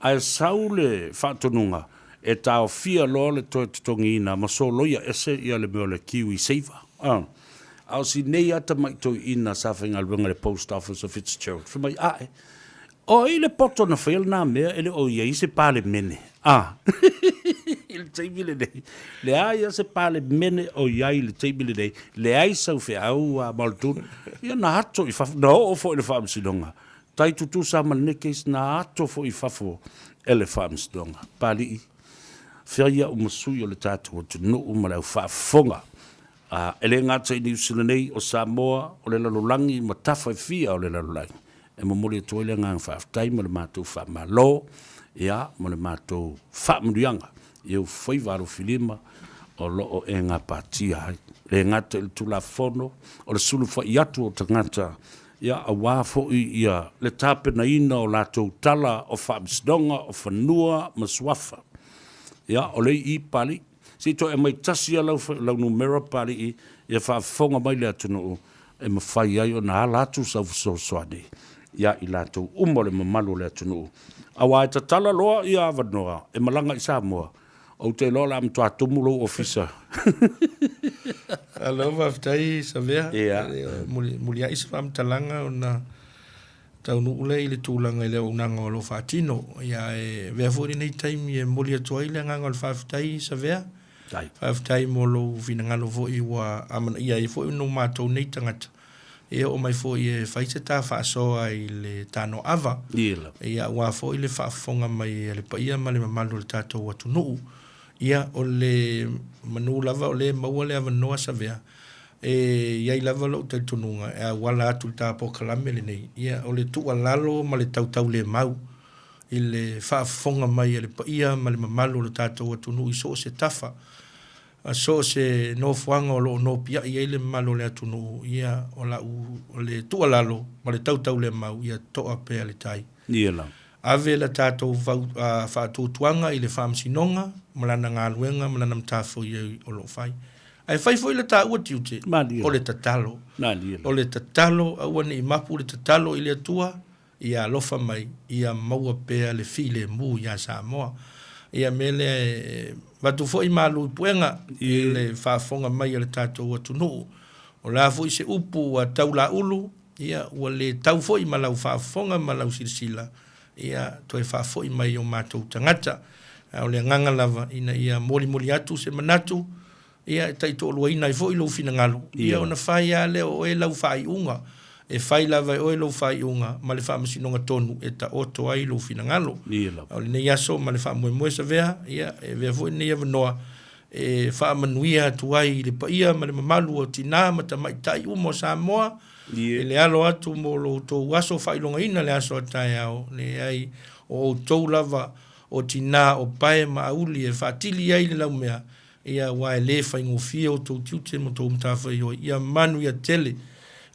ae sau le faatonuga e taofia loa le toe totogiina ma soloia ese ia le mea o le Kiwi Saver. A o si nei lava tamai toeaina sa faigaluega i le Post Office o Fitzgerald, fai mai, Ae, o ai le poto na faia lena mea e le o i ai se Palemene? A, i le taimi lenei, leai lava se Palemene o i ai i le taimi lenei, leai sau feau a Muldoon. Ia na ato i fafo, na oo foi i le Faamasinoga. Tai tutusa ma lenei case, na ato foi i fafo e le Faamasinoga. Papalii, fai au ma sui o le tatou atunuu ma le au faafofoga. Ā, e le gata i Niu Sila nei, o Samoa, o le lalolagi ma tafa e fia o le lalolagi. E momoli atu ai le agaga faafetai ma le matou faamalo, ia, ma le matou faamanuiaga i ou faiva alofilima o lo o e gapatia ai. E le gata i le Tulafono, o le sulufai atu o tagata, ia, aua foi ia le tapenaina o latou tala o faamasinoga o fanua ma suafa. Ia, o le i Papalii, Se i toe aumai tasi lava lau, lau numera Papalii ia faafofoga mai le atunuu e mafai ai ona ala atu sau fesoasoani ia i latou uma o le mamalu o le atunuu. Aua e tatala loa ia avanoa e malaga i Samoa, ou te iloa o le a matua tumu lou ofisa. Malo faafetai Savea. Ia. Muliai se faamatalaga ona taunuu lea i le tulaga i le auaunaga o lo o faatino. Ia e avea foi lenei taimi e momoli atu ai le agaga o le faafetai Savea. Faafetai mo lou finagalo foi ua amanaia ai foi no matou nei tagata. E oo mai foi e fai se ta faasoa i le tanoava. Ia aua foi le faafofoga mai a le paia ma le mamalu o le tatou atunuu. Ia o le manu lava o lea e maua le avanoa Savea, E i ai lava lou talitonuga e auala atu i le ta polokalame lenei, ia, o le tuualalo ma le tautaulemau i le faafofoga mai a le paia ma le mamalu o le tatou atunuu i so o se tafa, a so o se nofoaga o lo o nopiai ai le mamalu o le atunuu, ia, o lau, o le tuualalo ma le tautaulemau, ia toa pea le tai. Ia lava. Ave la tatou faatuatuaga i le Faamasinoga ma lana galuega ma lana matafoioi o lo o fai. Ae fai foi le taua tiute, o le tatalo. O le tatalo, aua ne i mapu le tatalo i le Atua, Ia alofa mai, ia maua pea le filemu iā Samoa. Ia mea lea e avatu foi malu i puega i le faafofoga mai a le tatou atunuu. O le a foi se upu ua tau laulu, ia ua le tau foi ma lau faafofoga ma lau silasila, ia toe faafoi mai i o matou tagata. A o le agaga lava ina ia molimoli atu se manatu, ia e taitoaluaina ai foi lou finagalo, ia ona fai lava lea o oe lau faaiuga. E fai lava e oe lou faaiuga ma le faamasinoga tonu e taoto ai lou finagalo. A o lenei aso ma le faamoemoe Savea, ia e avea foi lenei avanoa e faamanuia atu ai i le paia ma le mamalu o tinā ma tamaitai uma o Samoa, i le alo atu mo lo outou aso faailogaina le aso a taeao, leai, o outou lava o tinā o pae ma auli e faatili ai le laumea, ia aua e le faigofie outou tiute ma outou matafaioi, ia manuia tele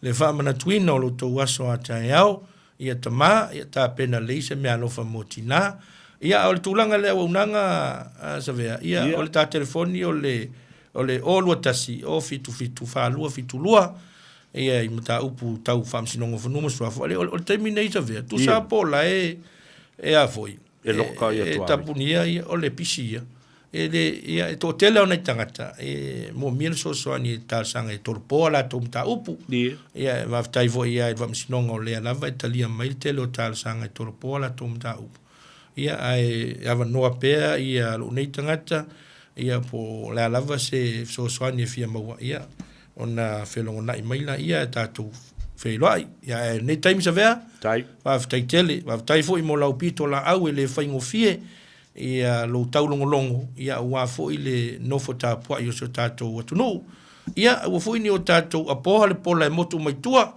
le faamanatuina o lo outou aso a taeao, ia tama, ia tapena lelei se meaalofa mo tinā. Ia, a o le tulaga lea auaunaga a Savea, ia, o le ta telefoni o le o le 021 077 4272, ia, i mataupu tau Faamasinoga o Fanua ma Suafa. O le, o le taimi nei Savea, tusa po o la e, e a foi, E loka ia e tapunia ia, o le pisi ia. E le, ia, e toatele o nai tagata e moomia le fesoasoani e talosaga e tolopo a latou mataupu. Ia, e faafetai foi ia i le Faamasinoga o lea lava e talia mai le tele o talosaga e tolopo a latou mataupu. Ia, ae avanoa pea ia lou nei tagata, ia po o le a lava se fesoasoani e fia maua, ia, ona felogonai mai laia e tatou feiloai. Ia, ae lenei taimi Savea, faafetai tele, faafetai foi mo lau pitolaau e le faigofie, ia lou taulogologo, ia aua foi le nofo tapuai o si o tatou atunuu. Ia, aua foi ne i o tatou apoa le pola e motu mai tua,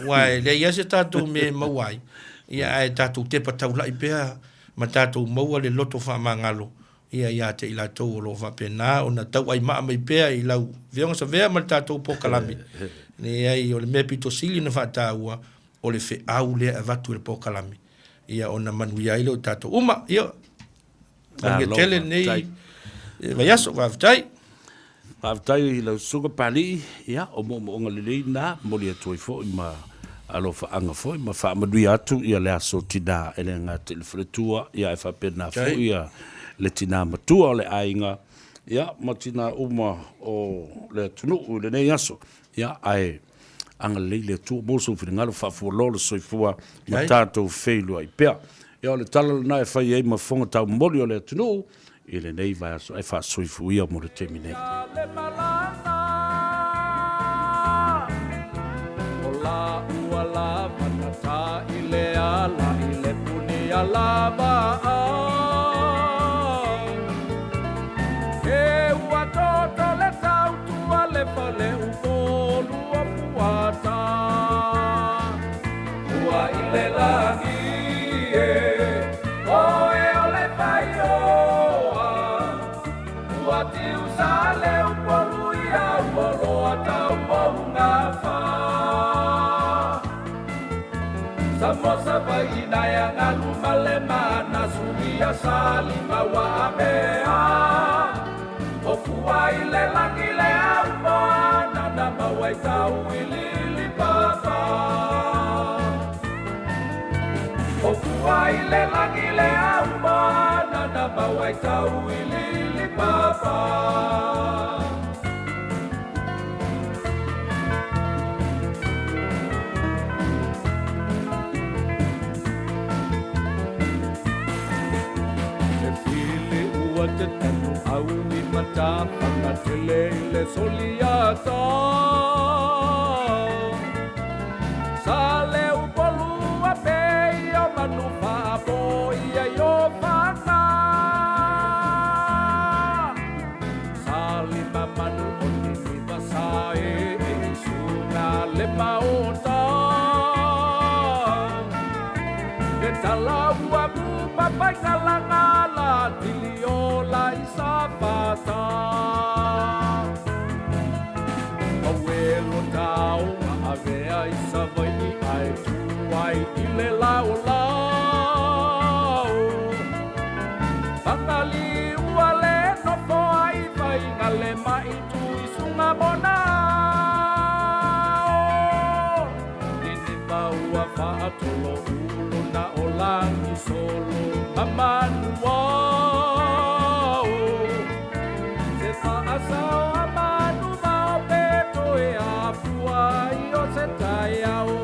aua e leai lava se tatou mea e maua ai, ia ae tatou tepa taulai pea ma tatou maua le loto faamagalo ia ia te i latou o lo o faapena ona tauaimaa mai pea i lau Afioga Savea ma le tatou polokalame. Leai, o le mea pito sili ona faataua, o le feau lea e avatu e le polokalame, ia ona manuia ai lea o tatou uma. Ia, manuia tele lenei vaiaso, faafetai. Faafetai i lau Susuga Papalii, ia, o moomooga lelei na, momoli atu ai foi ma alofaaga foi ma faamanuia atu ia le aso tina e le gata i le faletua, ia ae faapena foi ia le tina matua o le aiga, ia ma tina uma o le atunuu i lenei aso. Ia, ae agalelei le Atua mo sou finagalo, faafualoa le soifua ma tatou feiloai pea. Ia, o le tala lena e fai ai ma fofoga taumoli o le atunuu i lenei vaiaso, ae faasoifuia mo le taimi nei. tolo ulu na o langi solo ma manu ao. Se faasao a manu ma o peto e afua i o se tai ao.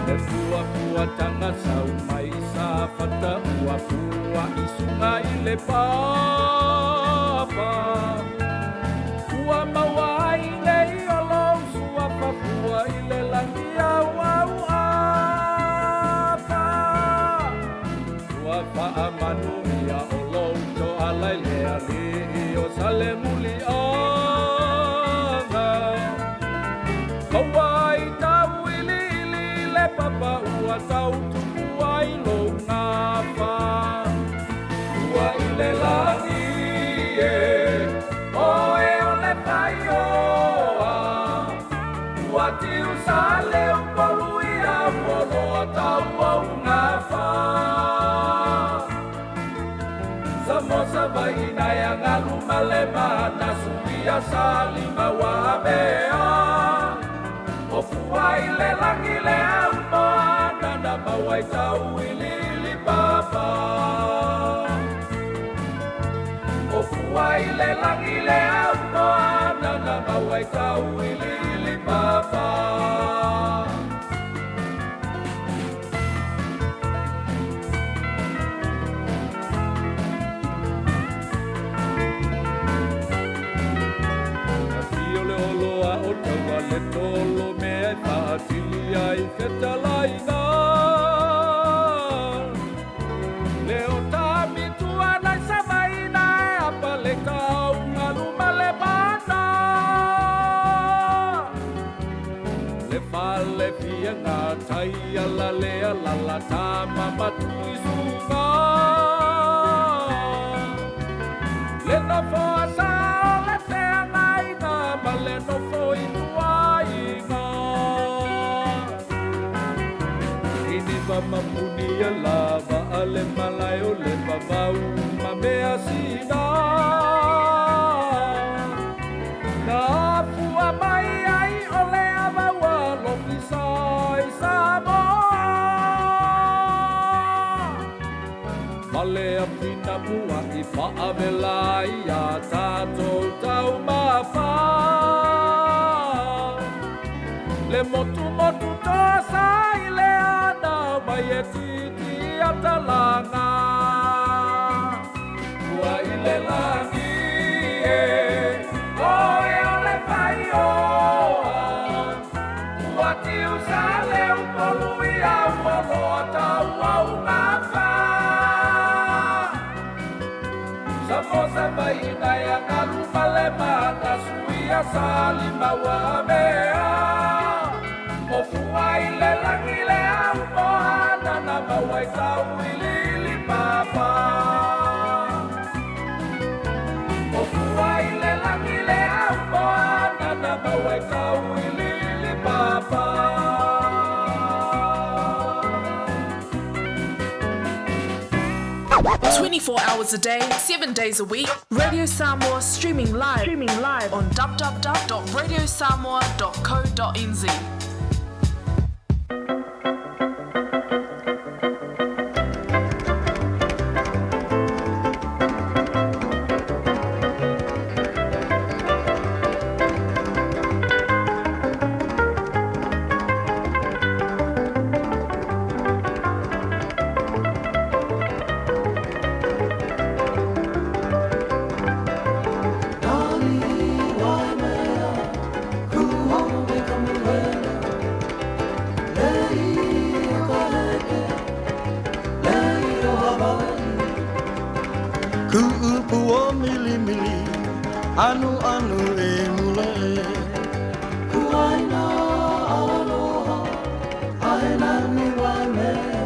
Le fua fua tanga sau mai sa fata ua fua i sunga i le papa. Ua maua ai nei o lou suafa fua i le lagi au au afa. Ua faamanu ia o lou toala i le alii o Salemuliaga. Maua ai tau iliili le papa ua tau tupu ai lou gafa. Ua i le lagi e, oe o le faioa. Ua tiu sa le upolu ia ua loa tau ou gafa. Sa mo sa vaina e agalu ma le mana suia sa lima ua avea. O fua i le lagi le au moana na maua i tau iliili papa. O fua i le lagi le au moana na maua i tau iliili papa. Afio le oloa o taua le tolo mea e faatili ai fetalaiga. Le o tamitua nai savaina e apa le tau galu ma le mana. Le fale fia ngā tai ala le alala tama matui sunga. Le nofo a sa o le feagaiga ma le nofo i tuaiga. Iniva mapuni a lava a le malae o le vavau ma mea sina. Na afua mai ai o le ava ua lofisa i Samoa. Ma le afina mua i faavela ai a tatou taumafa. Le motumotu toa sa i le ana mai e titi atalaga. Ua i le lagi e, oe o le faioa. Ua tiu sa le upolu ia ua loa tau au gafa. Sa mo sa vaina e agalu ma le mana suia sa lima ua avea. O fua i le lagi le au moana na maua i tau iliili papa. O fua i le lagi le au moana na maua i tau iliili papa. 24 hours a day, 7 days a week. Radio Samoa streaming live, streaming live on www.radiosamoa.co.nz. Ku'u milimili anu anu e mula e Kuaina aloha ae nani waimea.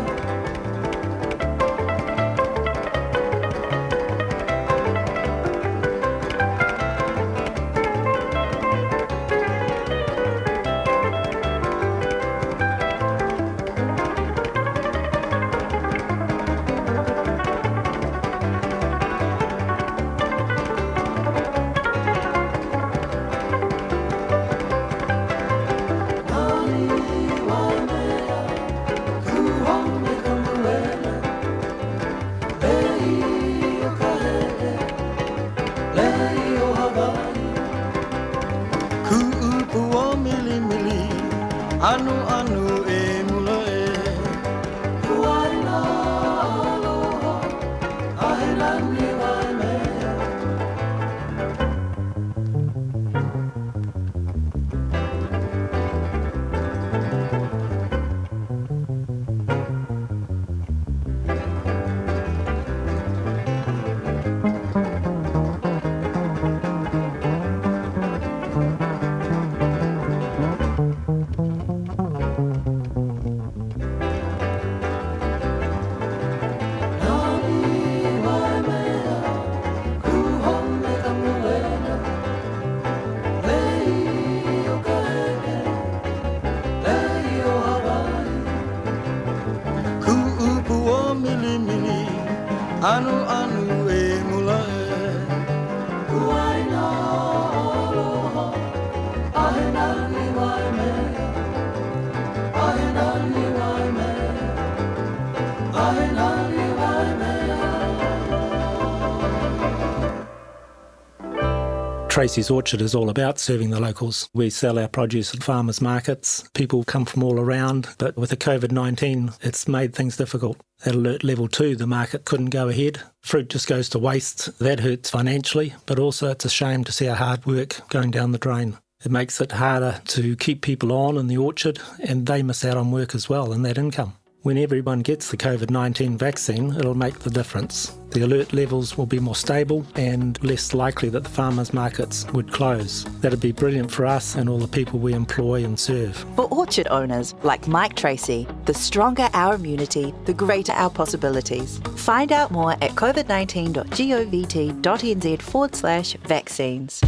Tracy's Orchard is all about serving the locals. We sell our produce at farmers markets. People come from all around, but with the COVID-19, it's made things difficult. At alert level 2, the market couldn't go ahead. Fruit just goes to waste. That hurts financially, but also it's a shame to see our hard work going down the drain. It makes it harder to keep people on in the orchard, and they miss out on work as well and that income. When everyone gets the COVID-19 vaccine, it'll make the difference. The alert levels will be more stable and less likely that the farmers' markets would close. That'd be brilliant for us and all the people we employ and serve. For orchard owners like Mike Tracy, the stronger our immunity, the greater our possibilities. Find out more at covid19.govt.nz/vaccines.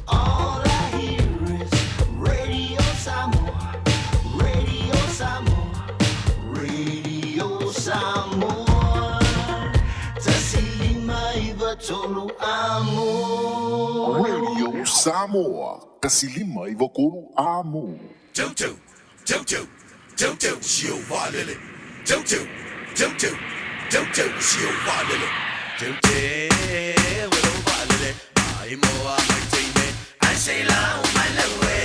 All I hear is Radio Samoa, Radio Samoa, Radio Samoa. 153 amo. Radio Samoa, 153 amo. 2 2 2 2 2 2 shio valele. 2 2 2 2 2 2 shio valele. 2 2 welo valele. Ai moa mai teine. Ai sei la o mai lewe.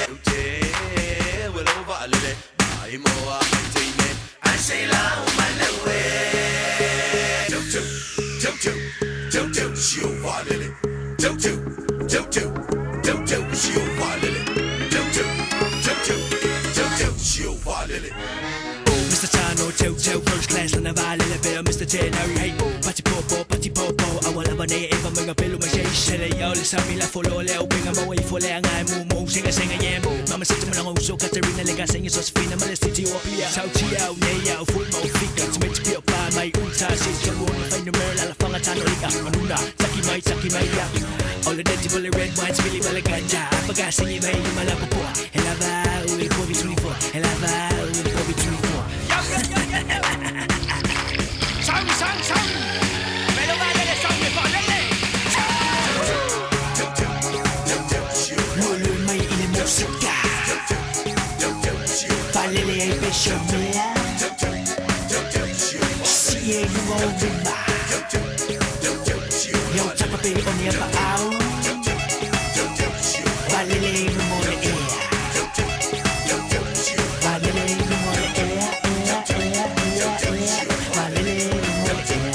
2 2 welo valele. Ai moa mai teine. Ai sei la o mai lewe. 2 2 2 2 2 2 shio valele. 2 2 2 2 2 2 shio valele. 2 2 2 2 2 2 shio valele. Mr. Tano, Tell Tell, first class, na valele be Mr. Ten, Harry Hey, Pati Popo, Pati Popo, awala ba na iba mga pelo ma shake, sele yo, le sa mila follow leo, pinga mo ay fole ang ay mo mo, singa singa yem, mama sa timo lang uso, Katerina lega singa Sosfina, Malestiti Opia, Tau Tiao, Nea, full mo fika, to make pio pa, may unta, sis yo mo, find no mer, la fanga tano lika, manuna, taki mai, taki mai ya. All the dirty bullet red wine, spilly bala ganja, Paga singi mai, malapo po, elava, uli Kobe 24, elava, uli Kobe 24. Sang, sang, sang. Melo valele, sang me valele. Lulu mai ile musika. Valele ai pesho mea. Si e lunga o rima. Yo tapa pe o ni apa au. Valele i lunga o le ea. Valele i lunga o le ea, ea, ea, ea, ea. Valele i lunga o le ea.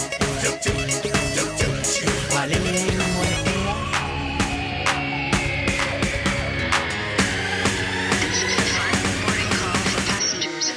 Valele i lunga o le ea.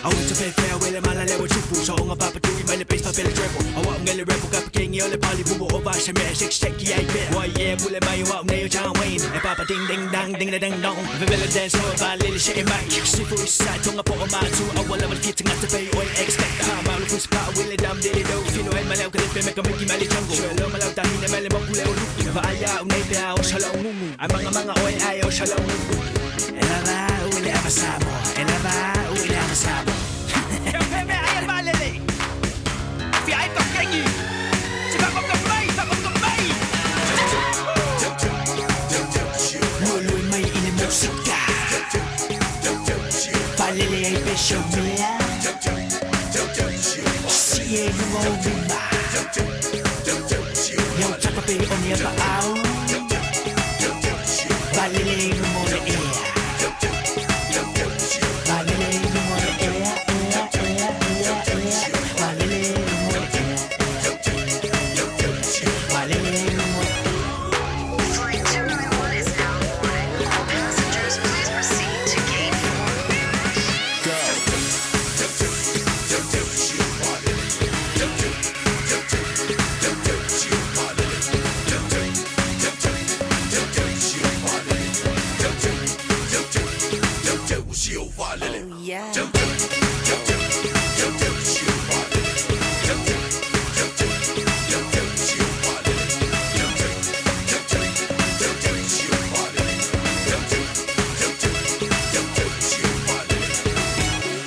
Au te fe wele mala lewa chupu so nga papa tui mai le base pa pele treble au au ngele rebel ka king yo le pali bubo o va se me six check ki ai be wa ye bule mai wa nei yo John Wayne e papa ding ding dang ding ding dong ve vele dance ho va lele she mai si fu sa tonga po ma tu au wala wala fit nga te pay oi expect ha ma lu fus pa wele dam dele do fino ai ma leo ka le me ka miki mali jungle lo ma lau ta hine mele mo kule o lu va ai au nei pe au shala ngungu ai manga manga oi ai o shala ngungu Ela va wele ava samo ela va wele ava samo. Lulu mai ile musika. Valele ai pesho mea. Si e lunga o rima. Yo tapa pe o ni apa au. Valele i lunga o le ea. Valele i lunga o le ea, ea, ea, ea, ea. Valele i lunga o le ea. Valele i lunga o le Flight 291 is now boarding. All passengers, please proceed to gate 4. Oh, yeah.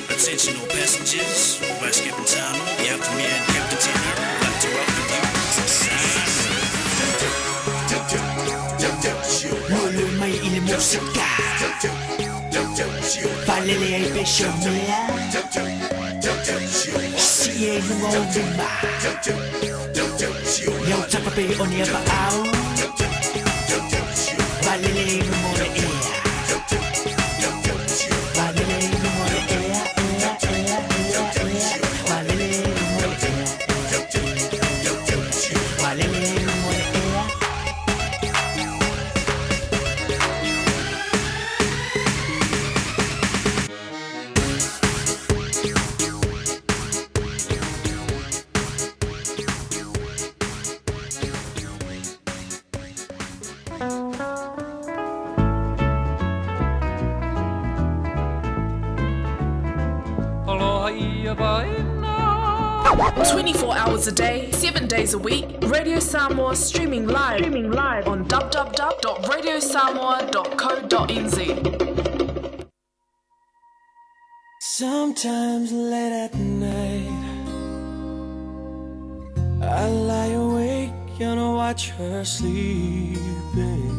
Attention all passengers, Vice Captain Tano, the afterman Captain Tanner, would like to welcome you to Samoa. Lulu mai ile musika. Valele ai pesho mea. Si e lunga o rima. Iau tapa pe o ni apa au. Valele inu mo le ea. Valele inu mo le ea, ea, ea, ea, ea. Valele inu mo le ea. Valele inu mo le ea. Aloha ia vaena. 24 hours a day, 7 days a week, Radio Samoa streaming live, streaming live on www.radiosamoa.co.nz. Sometimes late at night, I lie awake and I watch her sleeping.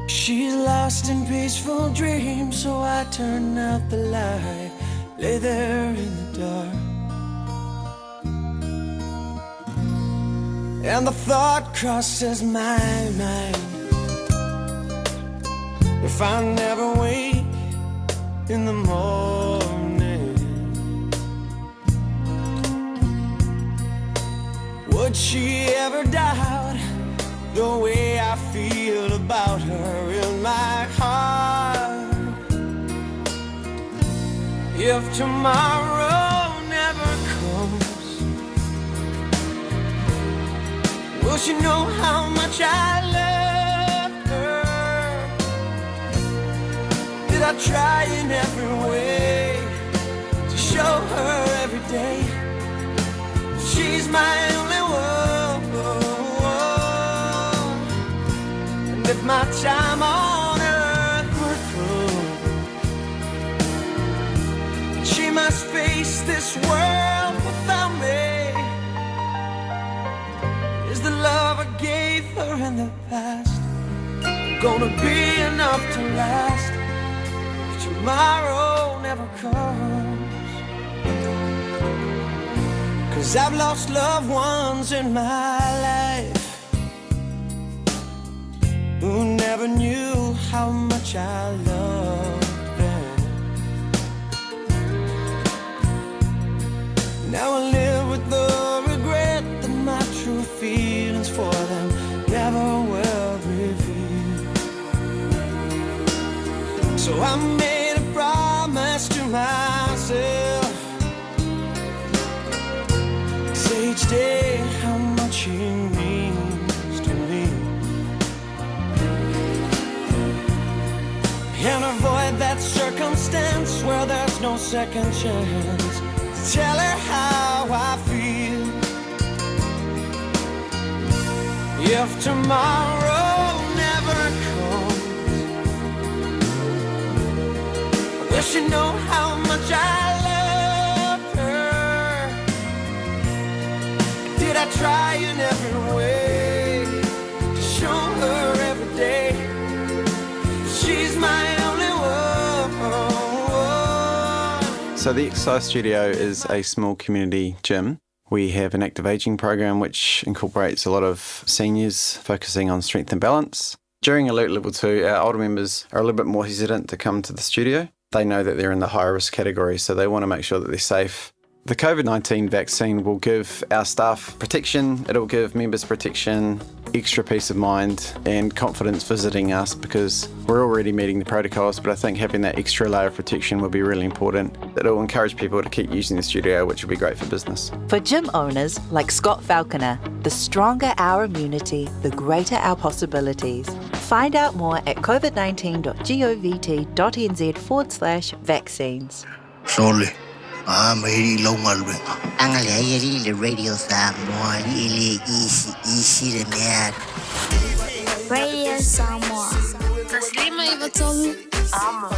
She's lost in peaceful dreams, so I turn out the light, lay there in the dark. And the thought crosses my mind, if I never wake in the morning, would she ever doubt the way I feel about her in my heart? If tomorrow never comes, will she know how much I love her? Did I try in every way to show her every day she's my only one? And if my time on earth were through, she must face this world without me. Is the love I gave her in the past gonna be enough to last if tomorrow never comes? 'Cause I've lost loved ones in my life who never knew how much I loved them. Now I live with the regret that my true feelings for them never were revealed. So I made a promise to myself, say each day how much he means to me, and avoid that circumstance where there's no second chance to tell her how I feel. If tomorrow never comes, will she know how much I love her? Did I try in every way to show her every day she's my only one? So the Exercise Studio is a small community gym. We have an active ageing program which incorporates a lot of seniors focusing on strength and balance. During Alert Level 2, our older members are a little bit more hesitant to come to the studio. They know that they're in the higher risk category, so they want to make sure that they're safe. The COVID-19 vaccine will give our staff protection, it'll give members protection, extra peace of mind and confidence visiting us because we're already meeting the protocols, but I think having that extra layer of protection will be really important. It'll encourage people to keep using the studio, which will be great for business. For gym owners like Scott Falconer, the stronger our immunity, the greater our possibilities. Find out more at covid19.govt.nz/vaccines. Sole. Ah, mai lau galuega. Anga le ai ali le Radio Samoa li e le isi isi le mea. Radio Samoa. Taslima Ivatolu. Amo.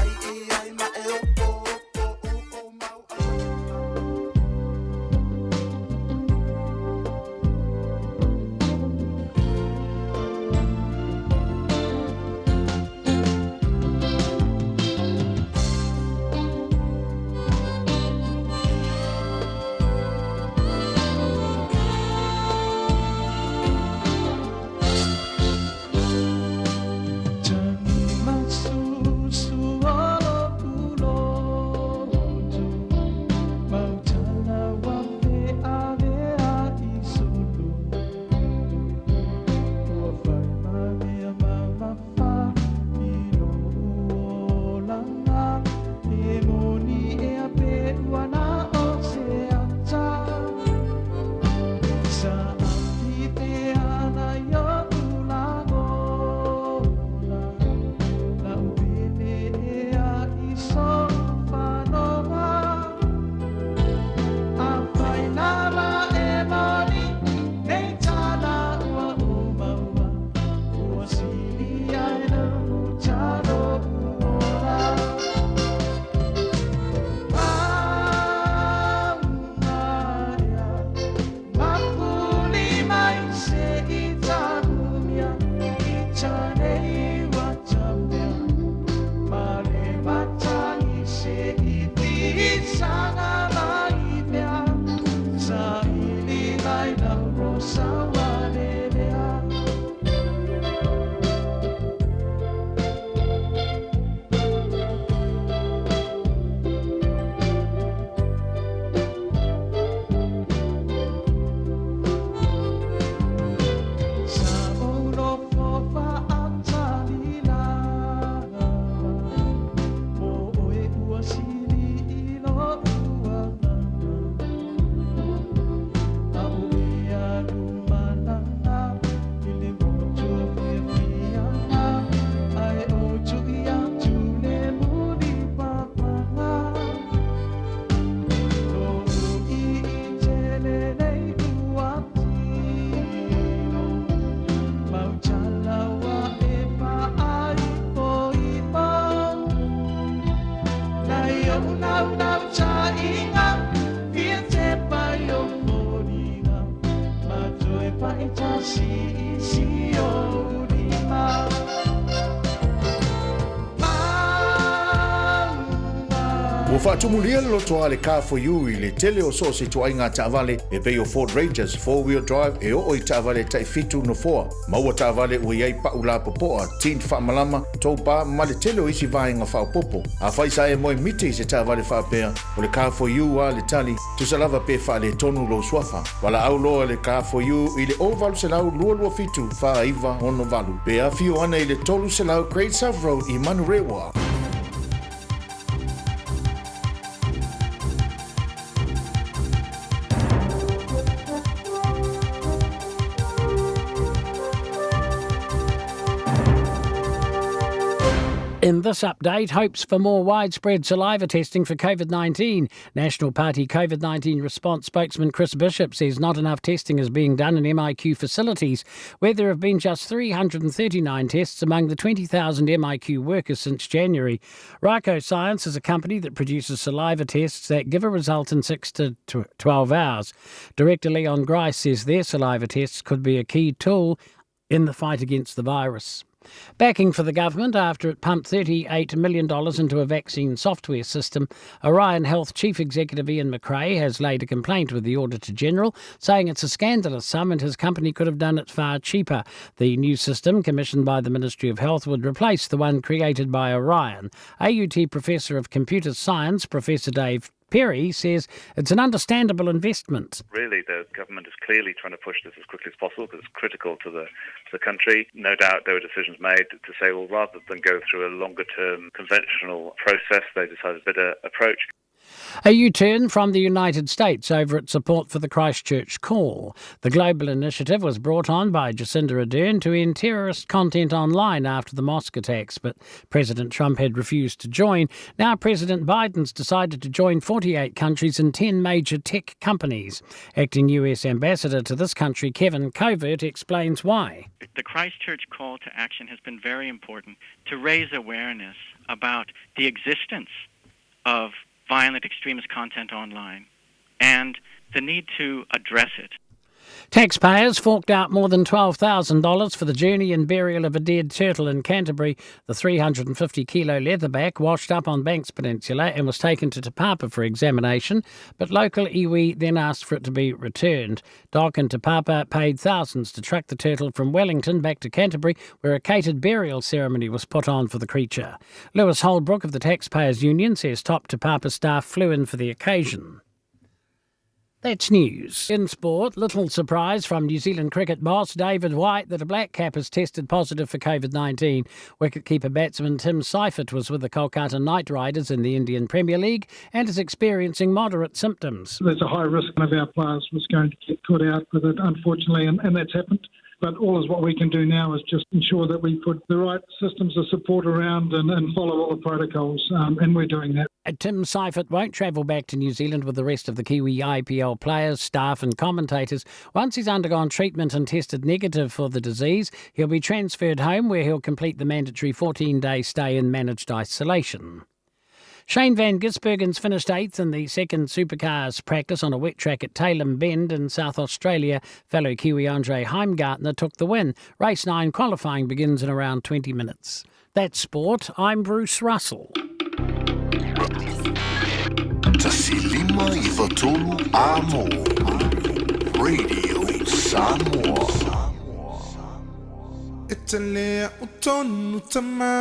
siisi ou lima. Ua faatumulia le lotoa a le Car for You i le tele o so o se ituaiga taavale e pei o Ford Rangers four-wheel drive e oo i taavale tai fitu nofoa. Maua taavale ua i ai pau lapopoa, tint faamalama, tow bar ma le tele o isi vaega faaopoopo. Afai sa e moe miti i se taavale faapea, o le Car for You a le tali, tusa lava pe faaletonu lou suafa. Valaau loa le Car for You i le 0800 227 4968 pe afio ana i le 300 Great South Road i Manurewa. In this update, hopes for more widespread saliva testing for COVID 19. National Party COVID 19 response spokesman Chris Bishop says not enough testing is being done in MIQ facilities, where there have been just 339 tests among the 20,000 MIQ workers since January. Rako Science is a company that produces saliva tests that give a result in 6 to 12 hours. Director Leon Grice says their saliva tests could be a key tool in the fight against the virus. Backing for the government after it pumped $38 million into a vaccine software system, Orion Health Chief Executive Ian McRae has laid a complaint with the Auditor General, saying it's a scandalous sum and his company could have done it far cheaper. The new system, commissioned by the Ministry of Health, would replace the one created by Orion. AUT Professor of Computer Science, Professor Dave Perry says it's an understandable investment. Really, the government is clearly trying to push this as quickly as possible because it's critical to the, to the country. No doubt there were decisions made to say, well, rather than go through a longer term conventional process, they decided a better approach. A U turn from the United States over its support for the Christchurch call. The global initiative was brought on by Jacinda Ardern to end terrorist content online after the mosque attacks, but President Trump had refused to join. Now President Biden's decided to join 48 countries and 10 major tech companies. Acting US ambassador to this country, Kevin Covert, explains why. The Christchurch call to action has been very important to raise awareness about the existence of violent extremist content online and the need to address it. Taxpayers forked out more than $12,000 for the journey and burial of a dead turtle in Canterbury. The 350 kilo leatherback washed up on Banks Peninsula and was taken to Te Papa for examination, but local iwi then asked for it to be returned. Doc and Te Papa paid thousands to truck the turtle from Wellington back to Canterbury, where a catered burial ceremony was put on for the creature. Lewis Holbrook of the Taxpayers Union says top Te Papa staff flew in for the occasion. That's news. In sport, little surprise from New Zealand cricket boss David White that a black cap has tested positive for COVID 19. Wicketkeeper batsman Tim Seifert was with the Kolkata Knight Riders in the Indian Premier League and is experiencing moderate symptoms. There's a high risk one of our players was going to get caught out with it, unfortunately, and, and that's happened. But all is what we can do now is just ensure that we put the right systems of support around and, and follow all the protocols, um, and we're doing that. Tim Seifert won't travel back to New Zealand with the rest of the Kiwi IPL players, staff, and commentators. Once he's undergone treatment and tested negative for the disease, he'll be transferred home where he'll complete the mandatory 14 day stay in managed isolation. Shane Van Gisbergen's finished eighth in the second Supercars practice on a wet track at Tailem Bend in South Australia. Fellow Kiwi Andre Heimgartner took the win. Race 9 qualifying begins in around 20 minutes. That's sport. I'm Bruce Russell. Tasilima i Vatolu Amo. Radio Samoa. E tele o tonu tama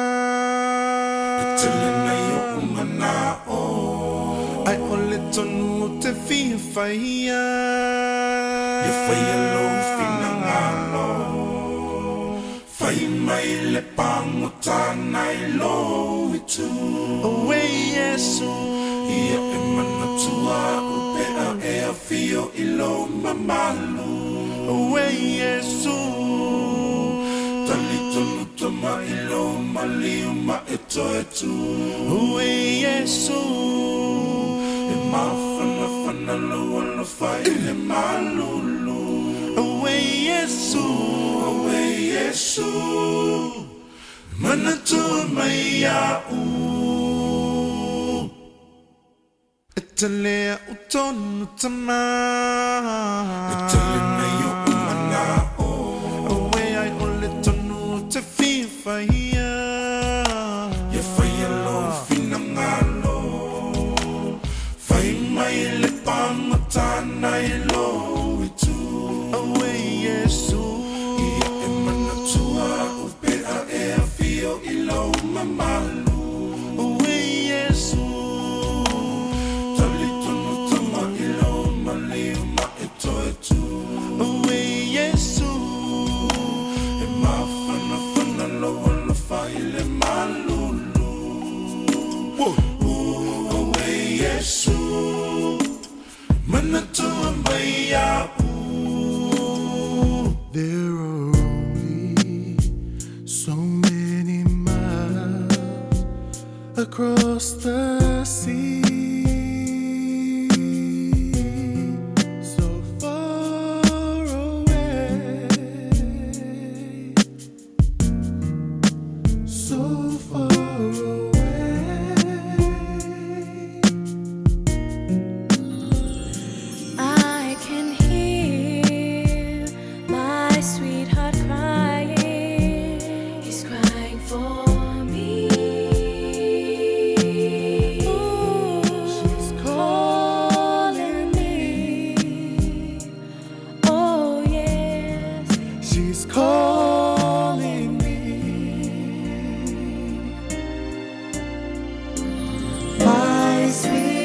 E tele nei o umana o Ai o le tonu o te fia whaia Ia whaia lo whina ngalo Whai mai le pangota nai lo i tu Oe Yesu Ia e manatua upea e a fio i lo mamalu Oe Yesu Tali tonu tama i lo maliu ma e toe tu Oe Yesu E mawhana whana lo alofa i le malulu Oe Yesu Oe Yesu Manatua mai ia u E tele o tonu tama E tele nei o umana o mai lou itu. Aue Iesu, ia e manatua a'u pe a e afio i lou mamalu. Aue Iesu, talitonu tama i lou maliu ma e toe tu. Aue Iesu, e mafanafana lou alofa i le malulu. Aue Iesu, manatua mai a'u. There are only so many miles across the sea. So far away, so far away. I can hear my sweetheart crying. He's crying for me. Ooh, she's calling me. Oh, yes. She's calling me. My sweetheart,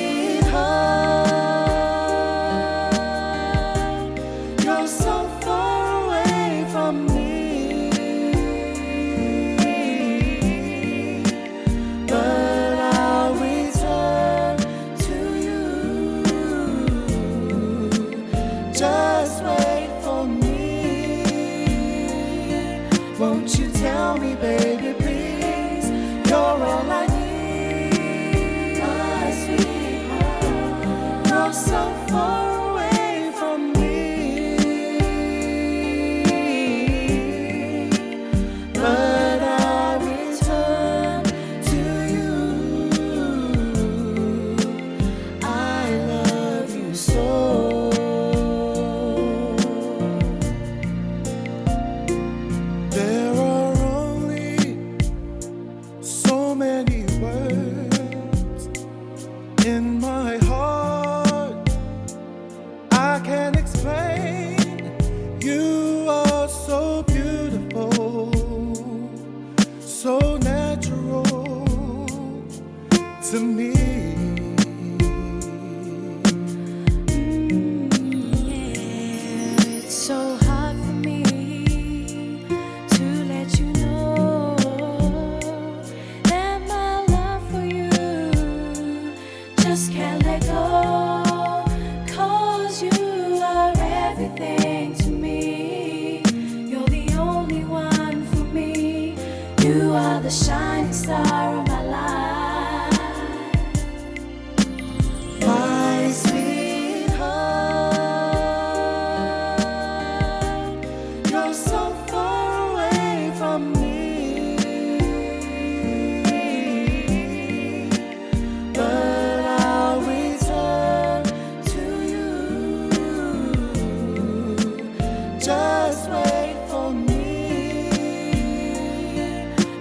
you're so far away from me. But I'll return to you. Just wait for me. Won't you tell me, baby, please? You're all I need, my sweetheart. You're so far away from me. But I return to you. I love you so. There are only so many words in my heart I can't explain. You are so beautiful, so natural to me. It's so hard for me to let you know that my love for you just can't let go. 'Cause you are everything to me. You're the only one for me. You are the shining star of my life. My sweetheart, you're so far away from me. But I'll return to you. Just wait for me.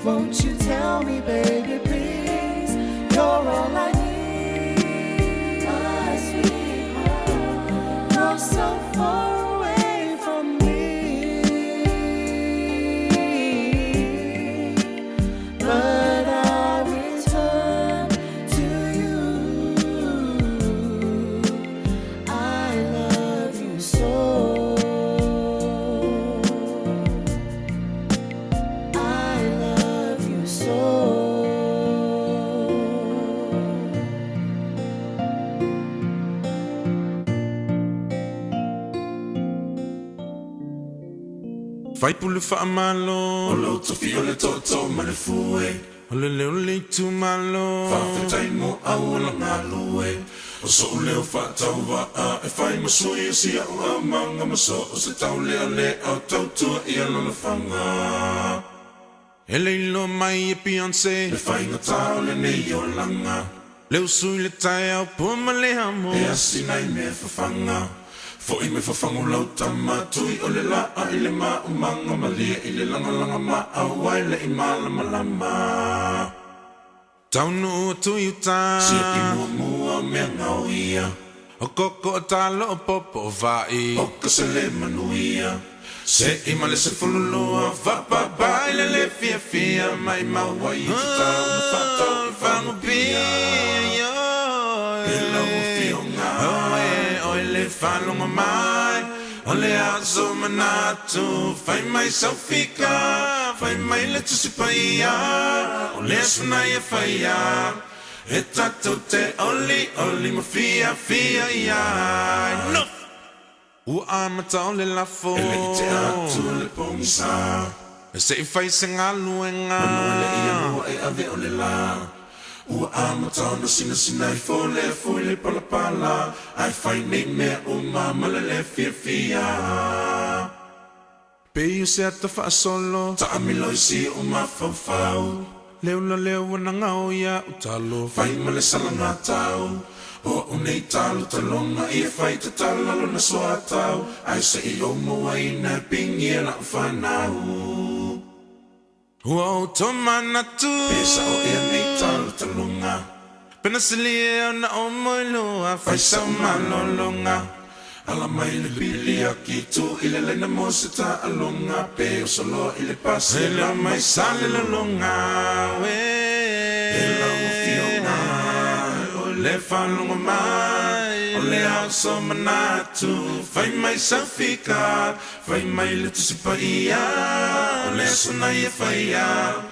Won't you tell me, baby, please? You're all I need, my sweetheart. You're so far away from me. But I return to you. I love you so. I love you so. Faipule faamalo O lou tofi o le tootoo ma le fue O le leo o le itumalo Faafetai mo auala galue O so'u leo faatauvaa E fai ma sui o si a'u aumaga ma so o se taulealea o tautua i alolofaga E le iloa mai e Beyonce Le faigata o lenei olaga Le usu i le taeao pua ma le amo E asina i mea fafaga Fo'i me fafago lau tama Tui o le laa i le maumaga Malie i le lagalaga maau ai le i malamalama Taunuu atu i uta Siaki muamua o mea gaoia O koko o talo o popo o vai O ka se le manuia Se i ma le se fululua Fapapa i le le fia fia Mai maua i te tau na whatau i whangu pia E lau fionga Oe, oe le whalonga mai O le aso manatu Fai mai sau fika Fai mai le tusi paia O le aso nei e whaia E tatou te oli oli ma fia fia ia No! Ua amata o le lafo E le i te atu le pogisa E se i fai se galuega Manu e le i anua e ave o le lā Ua amata ona sinasina ifo le afu i le palapala Ae fai nei mea uma ma le lē fiafia Pei o se ata faasolo Taamilo i siu'u mafaufau Le ula lea ua nagao ia'u talo Fai ma le salagatau O a'u nei talo taloga ia fai tatala lona soatau Ae se'i ou mauaina e pigi e la'u fanau Ua ou tomanatu Pe sa'o ea nei talo taloga Pe na silia ona ou moelua Fai sau malologa Ala mai le pili aki tu i le laina mo se taaloga Pe oso loa i le pasi e la mai sa le lologa Uē E lau afioga O le faalogo mai O le aso manatu Fai mai sau fika Fai mai le Tusi Paia O le aso nei e faia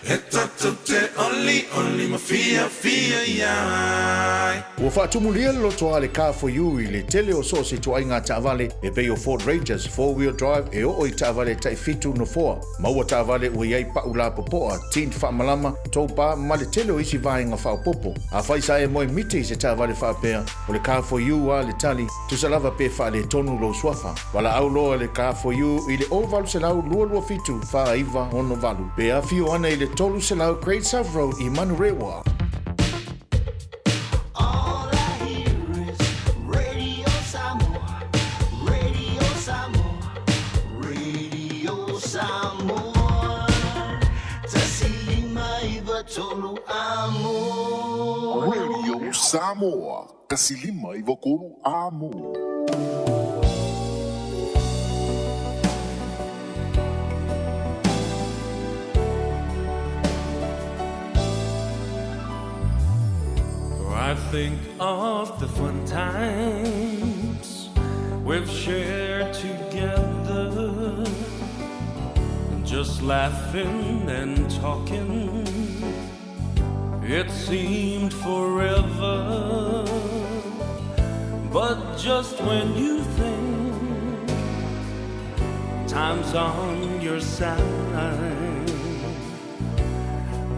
E tatou te olioli ma fiafia ai. Ua faatumulia le loto a le Car for You i le tele o so o se ituaiga taavale e pei o Ford Rangers four-wheel drive e oo i taavale tai fitu nofoa. Maua taavale ua i ai pa'u lapopoa, tint faamalama, tow bar ma le tele o isi vaega faaopoopo. Afai sa e moe miti i se taavale faapea, o le Car for You a le tali, tusa lava pe faaletonu lou suafa. Valaau loa le Car for You i le 0800 227 4968 pe afio ana i le 300 Great South Road i Manurewa. All I hear is Radio Samoa, Radio Samoa, Radio Samoa. Tasilima iva tolu amo. Radio Samoa, tasilima i tolu amo. I think of the fun times we've shared together, just laughing and talking. It seemed forever, but just when you think time's on your side.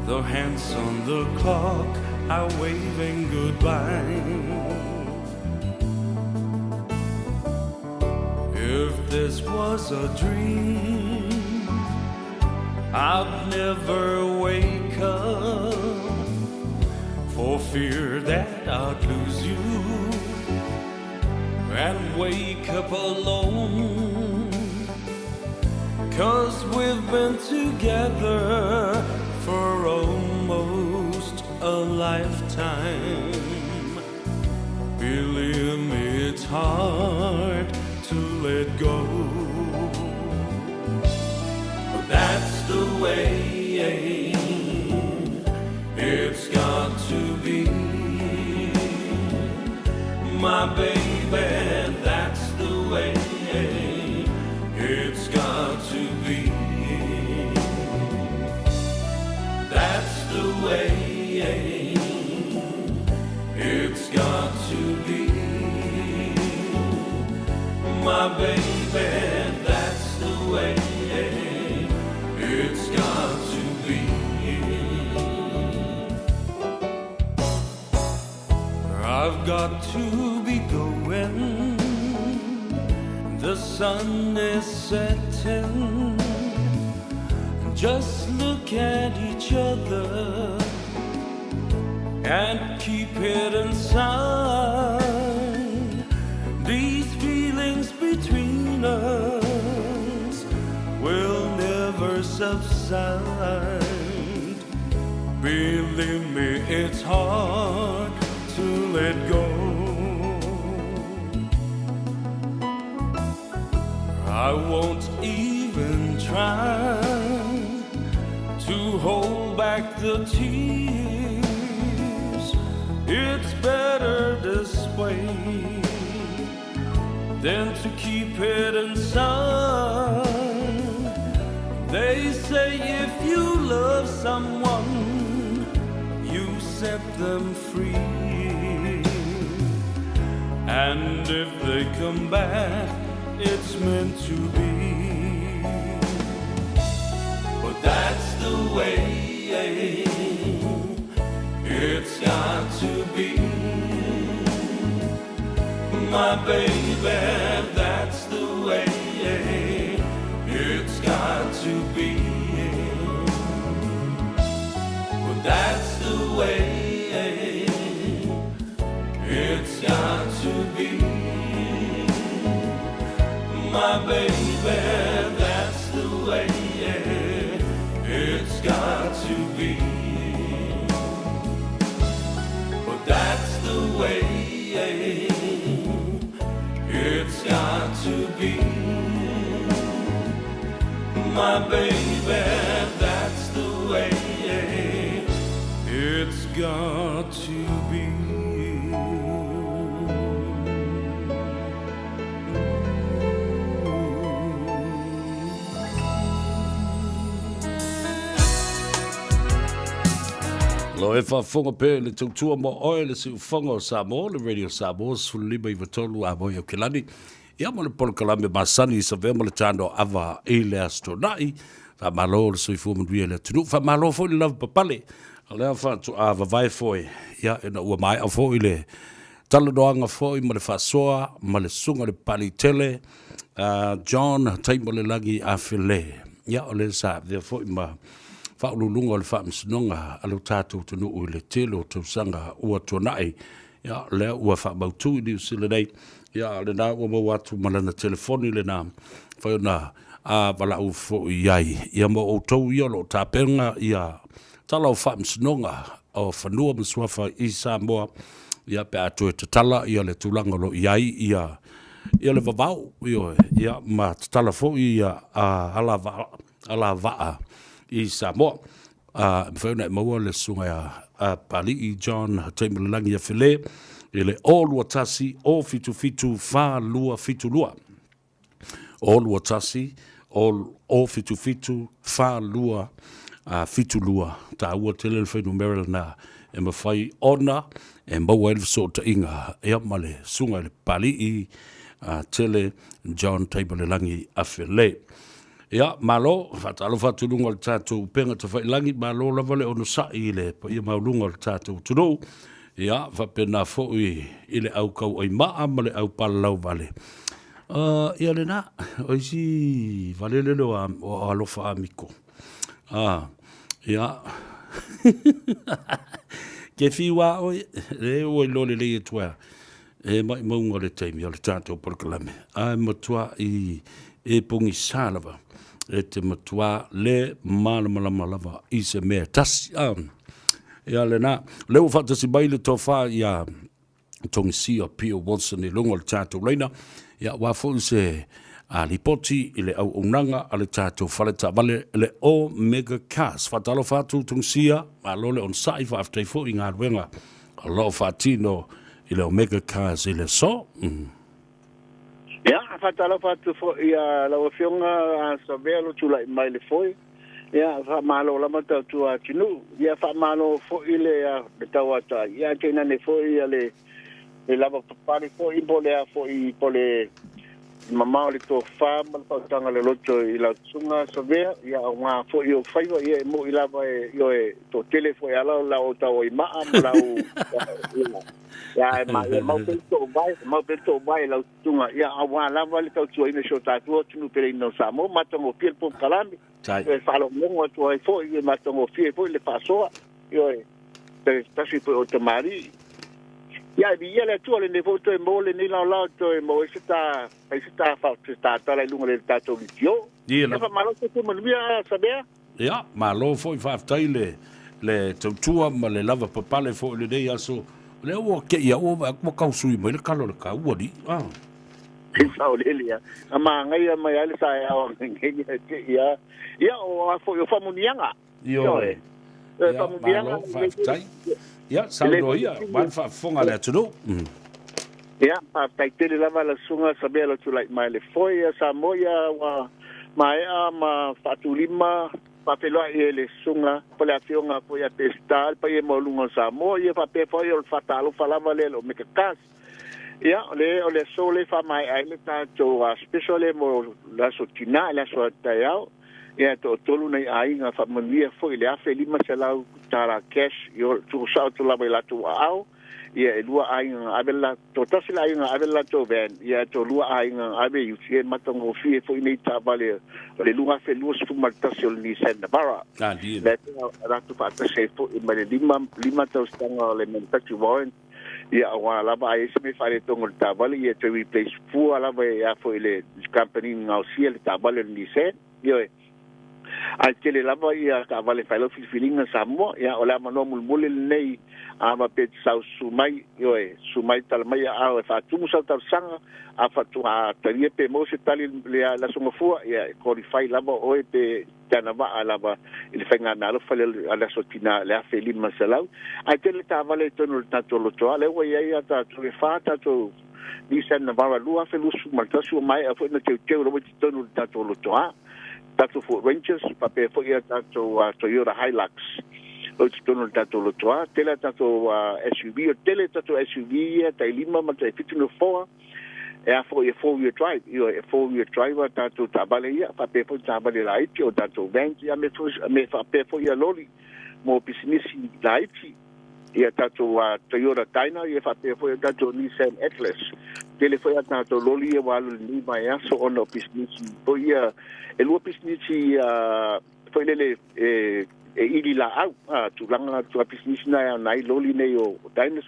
The hands on the clock are waving goodbye. If this was a dream, I'd never wake up for fear that I'd lose you and wake up alone. Cause we've been together for almost a lifetime. Believe me, it's hard to let go. But that's the way it's got to be. My baby, that's the way it's got to be. That's the way it's got to be. My baby, that's the way it's got to be. I've got to be going. The sun is setting. Just look at each other and keep it inside. These feelings between us will never subside. Believe me, it's hard to let go. I won't even try to hold back the tears. It's better this way than to keep it inside. They say if you love someone, you set them free. And if they come back, it's meant to be. But that's the way it's got to be. My baby, that's the way it's got to be. But that's the way it's got to be. My baby, that's the way it's got to be. But that's the way it's got to be. My baby, that's the way it's got to be. Lo e faafofoga pea i le tautua mo oe le siufofoga o Samoa, le Radio Samoa 15 93 a moi o Kelani. Ia ma le polokalame masani i savea ma le tano ava i le Aso Toonai. Faamalo le soifua manuia i le atunuu. Faamalo foi le lava papale. O lea faatoa vavae foi, ia ina ua maea foi le talanoaga foi ma le faasoa ma le susuga i le Papaliitele John Taimalelagi Afele. Ia o lea sa avea foi ma faauluuluga o le Faamasinoga a lo tatou atunuu i le tele o tausaga ua tuanai. Ia o lea ua faamautu i Niu Sila nei. Ia o lena ua maua atu ma lana telefoni lena, fai ona a valaau foi i ai. Ia mo outou ia o lo o tapena ia tala o Faamasinoga o Fanua ma Suafa i Samoa, ia pe a toe tatala ia le tulaga o lo o i ai ia ia le vavao, ioe, ia ma tatala foi ia ala vaa, ala vaa i Samoa. A e mafai ona e maua le susuga ia Papalii John Taimalelagi Afele i le 021 077 4272. 021 077 4272. Taua tele le fuainumera lena e mafai ona e maua ai le fesootaiga ia ma le susuga i le Papalii Tele John Taimalelagi Afele. Ia, malo, faatalofa atu i luga o le tatou upega tafailagi, malo lava le onosai i le paia maualuga o le tatou atunuu. Ia, faapena foi i le au kauaimaa ma le au palalauvale. Ia lena, o isi valele lea o Alofa Amiko. Ia, ke fiu a oe, e ua iloa lelei atu ai, e maumauga o le taimi o le tatou polokalame, ae matua i e pogisa lava, e te matua le malamalama lava i se mea e tasi. Ia lena, o lea ua faatasi mai le tofa ia Togisia Pio Watson i luga o le tatou laina, ia aua foi se lipoti i le auaunaga a le tatou fale taavale le Omega Cars. Faatalofa atu Togisia, malo le onosai, faafetai foi i galuega o lo o faatino i le Omega Cars i le aso. Ia, faatalofa atu foi ia lau Afioga a Savea lo tulai mai le foe. Ia, faamalo lava tautua atunuu. Ia, faamalo foi le le tauatai. Ia, tainane foi ia le le lava papale foi po le a foi po le mamao o le tofa ma le faautaga loloto i lau susuga Savea. Ia, aua foi ou faiva, ia e moi lava e ioe toatele foi ala o lau tauaimaa ma lau ia e ma ia mau pea le toovae, mau pea le toovae i lau susuga, ia aua lava le tautuaina o si o tatou atunuu peleina o Samoa, matagofie le polokalame, e faalogologo atu ai foi, e matagofie foi le faasoa, ioe, tasi foi o tamalii. Ia, e viia le Atua lenei foi toe maua lenei laolao toe maua ai se ta, fai se ta, se ta tala i luga o le tatou litiō. Ia faamalo soifua manuia Samea. Ia, malo foi faafetai le le tautua ma le lava papale foi i lenei aso. O lea ua te i au ua vaai atu ua tau sui mai le tala o le kaua alii. Ah. E saolele lava. Na manaia mai lava le taeao ananei ae te i lava. Ia, o a foi o faamanuiaga. Ioe. Ioe, faamanuiaga. Malo, faafetai. Ia, saunoa ia, aua le faafofoga a le atunuu. Ia, faafetai tele lava lau susuga Samea lou tulai mai le foe. Ia, Samoa, ia, ua maea ma faatulima faafeiloai e le susuga po o le afioga foi ia Peseta le paia maualuga o Samoa. Ia, faapea foi o le faatalofa lava lea i le Omega Cars. Ia, o le, o le aso lea e faamaea ai le tatou special lea mo le aso Tinā, le aso taeao. Ia, e toatolu nai aiga faamanuia foi i le $1,500 tala cash i o, tuusao atu lava i latou aao. Ia, e lua aiga na ave le, toatasi le aiga na ave le latou van, ia, e toalua aiga na ave i uti, e matagofie foi nei taavale o le 2021 o le Nissan Navara. Lea latou faatasi ai foi ma le 5 tausaga o le manufacturing warranty. Ia aua lava a i ai se mea faaletonu o le taavale, ia toe replace fua lava e a foi le company na gaosia le taavale o le Nissan. Ioe. Ae tele lava ia taavale fai lau filifiliga Samoa. Ia o le avanoa mulimuli lenei a faapea e te sau susu mai, ioe, susu mai tala mai aao e faatumu sau talosaga, a faatoa talia pe maua se tali le Aso Gafua, ia e qualify lava oe pe te agavaa lava i le faigameaalofa lea a le Aso Tinā i le 1500. Ae tele taavale i totonu o le tatou lotoa, lea ua i ai a tatou, e fa tatou Nissan Navara 2021 ua maea foi ona teuteu lava i totonu o le tatou lotoa. Tatou Ford Rangers, faapea foi a tatou Toyota Hilux o i totonu o le tatou lotoa. Tele a tatou SUV, o tele tatou SUV ia tai 5 ma tai 7 nofoa. E a foi e four wheel drive, ioe, e four wheel drive a tatou taavale ia, faapea foi taavale laiti o tatou vans, ia me, me faapea foi ia loli mo pisinisi laiti, ia tatou Toyota Dyna, ia faapea foi a tatou Nissan Atlas. Tele foi a tatou loli ia ua alu i lenei vaiaso ona o pisinisi foi ia, e lua pisinisi foi lele e e ili laau, a, tulaga atu a pisinisi na e ana ai loli nei o Dynas.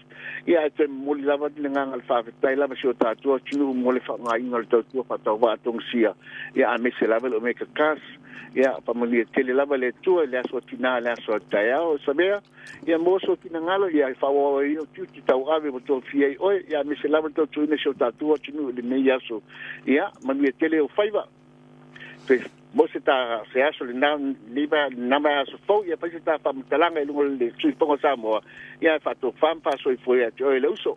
Ia, ae toe momoli lava le agaga o le faafetai lava si o tatou atunuu mo le faaaogaina o le tautua faatauvaa togasia, ia, aemaise lava le Omega Cars. Ia, faamanuia tele lava le Atua i le aso a tinā, le aso a taeao. Samea, ia, mo sou finagalo, ia, e faaauau ai ou tiute tauave ua tofia ai oe, ia, aemaise lava le tautuaina o si o tatou atunuu i lenei aso. Ia, manuia tele ou faiva. Pe mo se ta se aso le na nei va na mai aso fou ia fai se ta faamatalaga i luga o le Sui Fofoga o Samoa ia e faatofā ma faasoifua ia te oe le uso.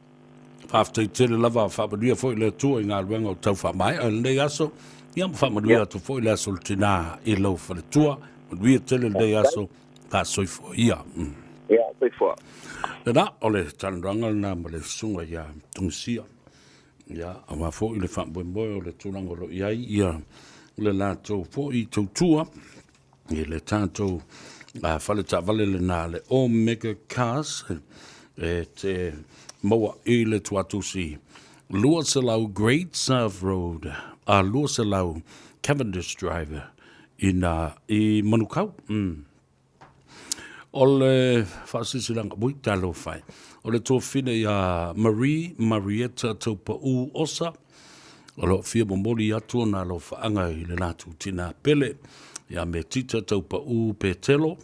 Faafetai tele lava, faamanuia foi le Atua i galuega o tau faamaea i lenei aso, ia ma faamanuia atu foi le aso o le tinā i lou faletua. Manuia tele lenei aso, faasoifua ia. Ia, soifua. Lena, o le talanoaga lena ma le susuga ia Tungisia. Ia, aua foi le faamoemoe o le tulaga o lo o i ai ia le latou foi tautua i le tatou fale taavale lena le Omega Cars e te maua i le tuatusi 200 Great South Road a 200 Cavendish Drive ina i Manukau. O le faasilasilaga, ui, talofa e. O le tuafafine ia Marie Marietta Taupaū Osa, o lo o fia momoli atu ona alofaaga i le latou tinā pele, ia Metita Taupaū Petelo,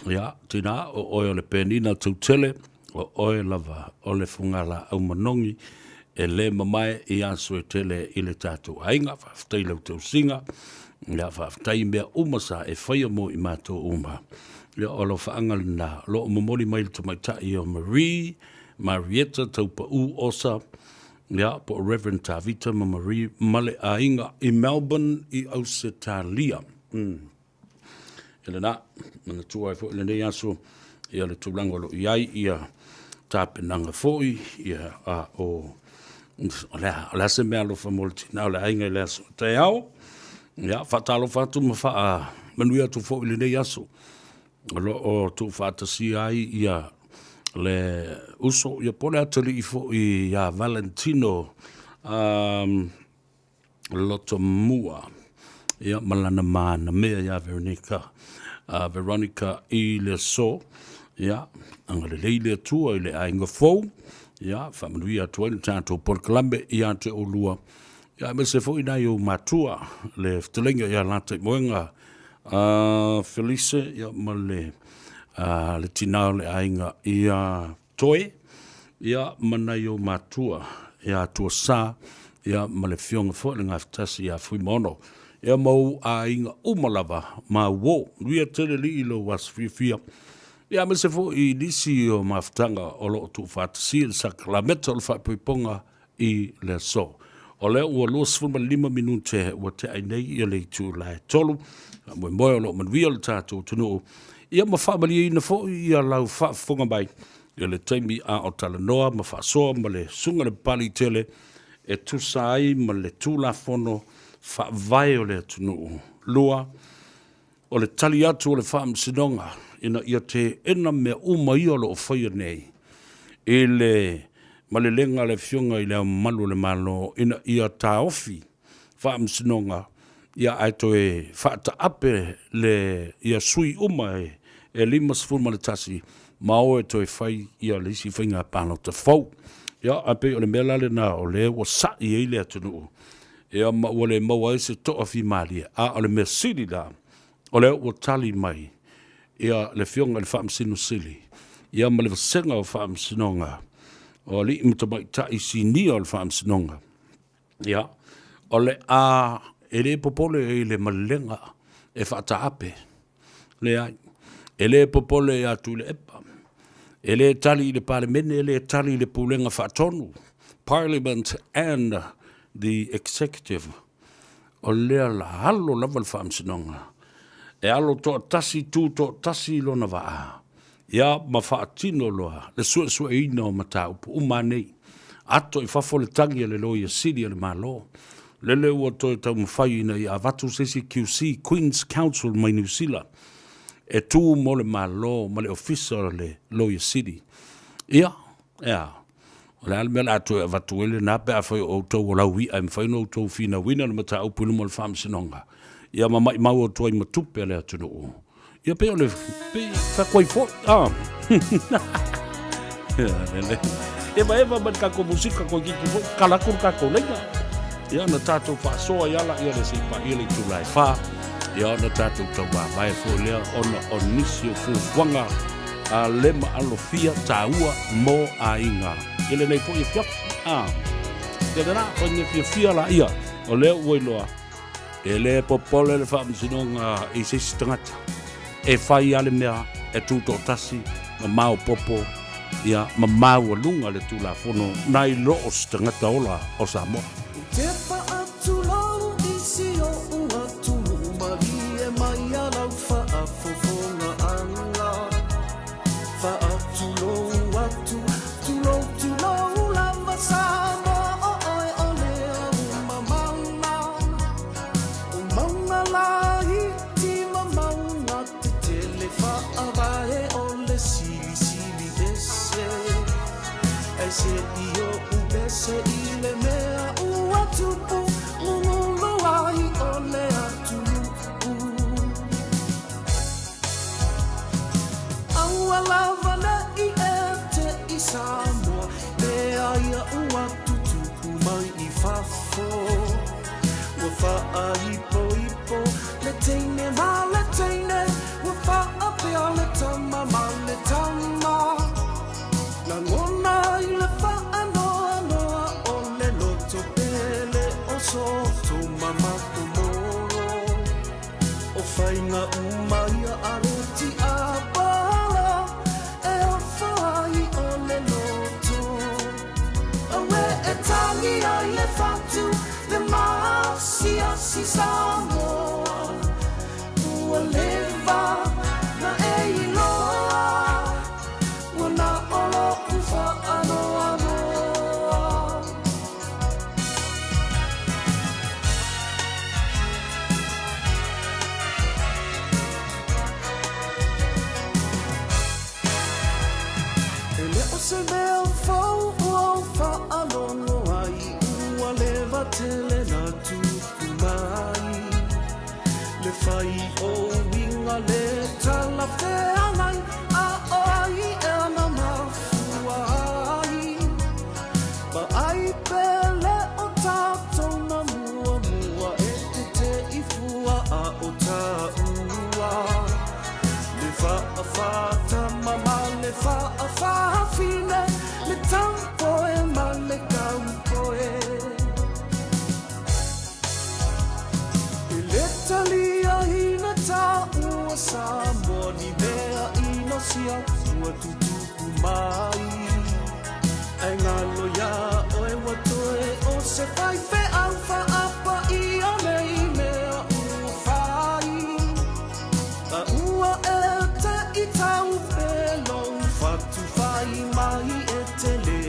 ia, tinā, o oe o le Penina Tautele, o oe lava o le fugalaau manogi e le mamae i aso e tele i le tatou aiga. Faafetai i lau tausiga, ia, faafetai i mea uma sa e faia mo i matou uma. Ia, o alofaaga lena o lo o momoli mai le tamaitai o Marie Marietta Taupaū Osa, ia, po o Reverend Tavita ma Marie ma le aiga i Melbourne i Ausetalia. E lena, manatua ai foi lenei aso ia le tulaga o lo o i ai ia tapenaga foi ia a o o le a, o le a se mea alofa mo le tina o le aiga i le aso taeao. Ia, faatalofa atu ma faamanuia atu foi i lenei aso o lo o tuufaatasia ai ia le uso ia po o le atalii foi ia Valentino Lotomua, ia ma lana manamea ia Veronica, Veronica i le aso, ia, agalelei le Atua i le aiga fou, ia, faamanuia atu ai le tatou polokalame ia te oulua, ia, aemaise foi nai ou matua, le fetalaiga ia Lataimoega, Felice, ia, ma le, le tina o le aiga ia Toe, ia, ma nai ou matua, ia Tuasa, ia ma le Afioga foi i le Gafatasi ia Fuimaono, ia ma ou aiga uma lava, ma uo. Manuia tele alii i lou aso fiafia. Ia aemaise foi i nisi o mafutaga o lo o tuufaatasia i le sakalameta o le faaipoipoga i le aso. O lea ua 25 minute ua tea nei ia le itula e 3. Faamoemoe o lo o manuia le tatou atunuu. Ia ma faamalieina foi ia lau faafofoga mai i le taimi a o talanoa ma faasoa ma le Susuga i le Papaliitele e tusa ai ma le Tulafono Faavae o le atunuu. 2, O le tali atu o le Faamasinoga ina ia teena mea uma ia o lo o faia nei i le malelega a le Afioga i Le Ao Mamalu o le Malo ina ia taofi Faamasinoga ia ae toe faataape le ia sui uma e 51 ma o e toe fai ia le isi faiga palota fou. Ia ae pei o le mea la lena o lea ua sa'i ai le atunuu ia ma ua le maua ai se toafimalie, a o le mea sili la, o lea ua tali mai ia le Afioga i le Faamasino Sili ia ma le Vasega o Faamasinoga o Alii ma Tamaitai Sinia o le Faamasinoga, ia, o le a e le popole i le malelega e faataape, leai, e le popole ia Tuilaepa, e le tali i le Palemene, e le tali i le Pulega Faatonu, Parliament and the Executive, o lea la alo lava le Faamasinoga e alo toatasi, tu toatasi i lona vaa, ia ma faatino loa le suesueina o mataupu uma nei. Ato i fafo le tagi a le Loia Sili a le Malo, lele ua toe taumafai ina ia avatu se isi QC, Queen's Counsel, mai Niu Sila, e tu mo le Malo ma le Ofisa o le Loia Sili. Ia, e a? O le a le mea o le a toe avatu ai lena pe afai o outou o laui'a e mafai ona outou finauina le mataupu i luma o le Faamasinoga, ia ma maimau atu ai ma tupe a le atunuu. Ia pei o le pei fai atu ai foi. Ah. Ia, Evaeva mai le tatou musika toeitiiti foi, kala atu le tatou laina. Ia ona tatou faasoa i ala ia le se i paia le itula e 4. Ia ona tatou tauvaavae foi lea ona o nisi o fuafuaga a le maalofia taua mo aiga. I lenei foi afiafi. Ah. Ia lena, fai mea fiafia laia. O lea ua iloa, E le popole le Faamasinoga i se isi tagata e fai a le mea e tutoatasi ma maopopo ia ma maualuga le Tulafono nai lo o se tagata ola o Samoa. Te faatulou i si oʻu atunuu malie mai a lau faafofogaaga. Faatulou atu, tulou, tulou lava Samoa o oe o le au mamala. O maunga laiti ma maunga tetele faavae o le silisili ese. Ai se i oʻu pese i le mea ua tupu gugulu ai o le atunuu. Aua lava ne i e te i Samoa Mea ia ua tutupu mai i fafo Ua faaipoipo le teine ma le teine Ua faapea le tama ma le tama Lagona i le faanoanoa o le loto pele o Sotoma ma Komoro O faiga uma ia a le tiapolo e ofo ai o le loto. Auē e tagi ai le fatu le maasiasi Samoa ua leva na e iloa ua na o loʻu faanoanoa. E le o se mea fou ua ou faalogo ai ua leva tele na tupu mai Le fai o uiga le talafeagai a o ai ea na mafua ai Vaai pele o tatou na muamua e tete i fua a o taua Le faafatama ma le faafafine Le taupoe ma le kaupoe. ia ua tutupu mai. Ai ngalo ia oe ua toe o se fai fe au whaapa i a nei mea ua whai. A ua e te i tau pelo whatu whai mai e te le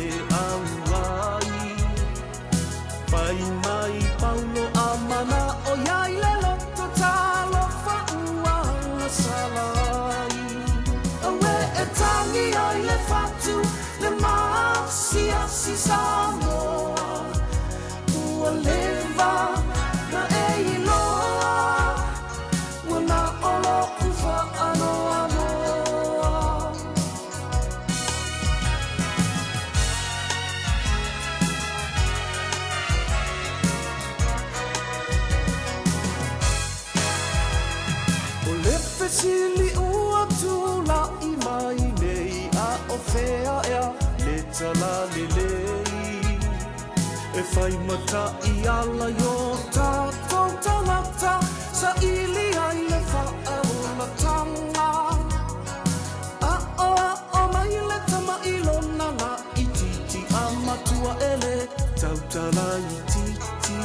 au ai. Pai mai paulo a mana o iai le loto talo whaua salai. Awe e tangi ai le whatu le masia si Samoa. Ua leva na e iloa ua na olo ufa anoa noa. O le fesili ua tula i mai nei a o fea ea le tala lelei. E whai mata i ala i o tātou tangata sa ili ai le whaolatanga. A o a o mai le tama i lona la i titi a matua e le tautala i titi.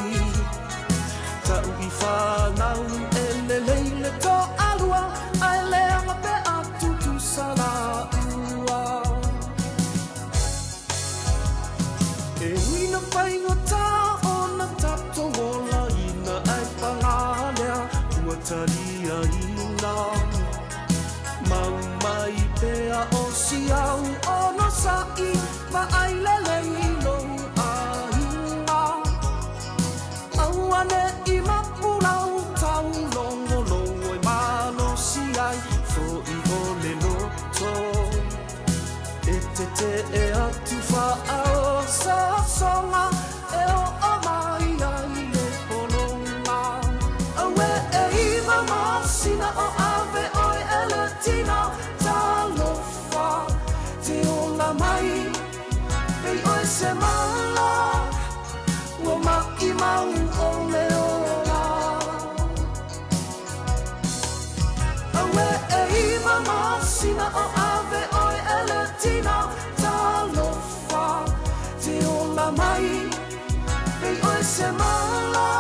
Tau i whanau e le leile tō alua ai le anga pe a tutu sala ua. E uina whainga tā o na tato ola ina ai pangalea ua talia ina. Mau mai pea o si au o no sa'i ma ai lele i lou ainga. Aua ne i mapulau tau longo longo e malo si ai fo i o le loto. E te te e atu whaao sa songa e o o mai ai le polonga. Awe e ima masina o ave oi e le tina talofa te ola mai. Pei oi se mala ua mai mau o le ola. Awe e ima masina o ave oi e le tina talofa te ola mai. Pei oi se mala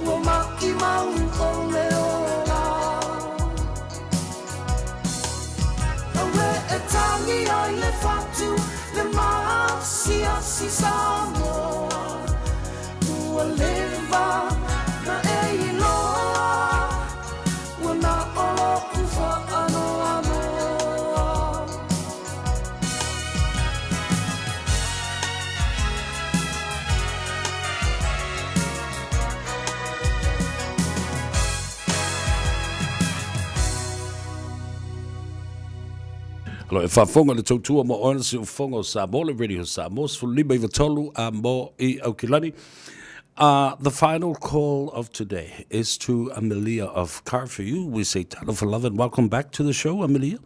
ua mai mau o le ola. Awe e tangi ai le whatu le masia si Samoa. Ua leva na e iloa ua na olo ufa anoa noa. Alo e faafofoga le tautua mo oe le siufofoga o Samoa le Radio Samoa 15 i a mo i Aukilani. The final call of today is to Amelia of Carfew. We say talofa love and welcome back to the show, Amelia.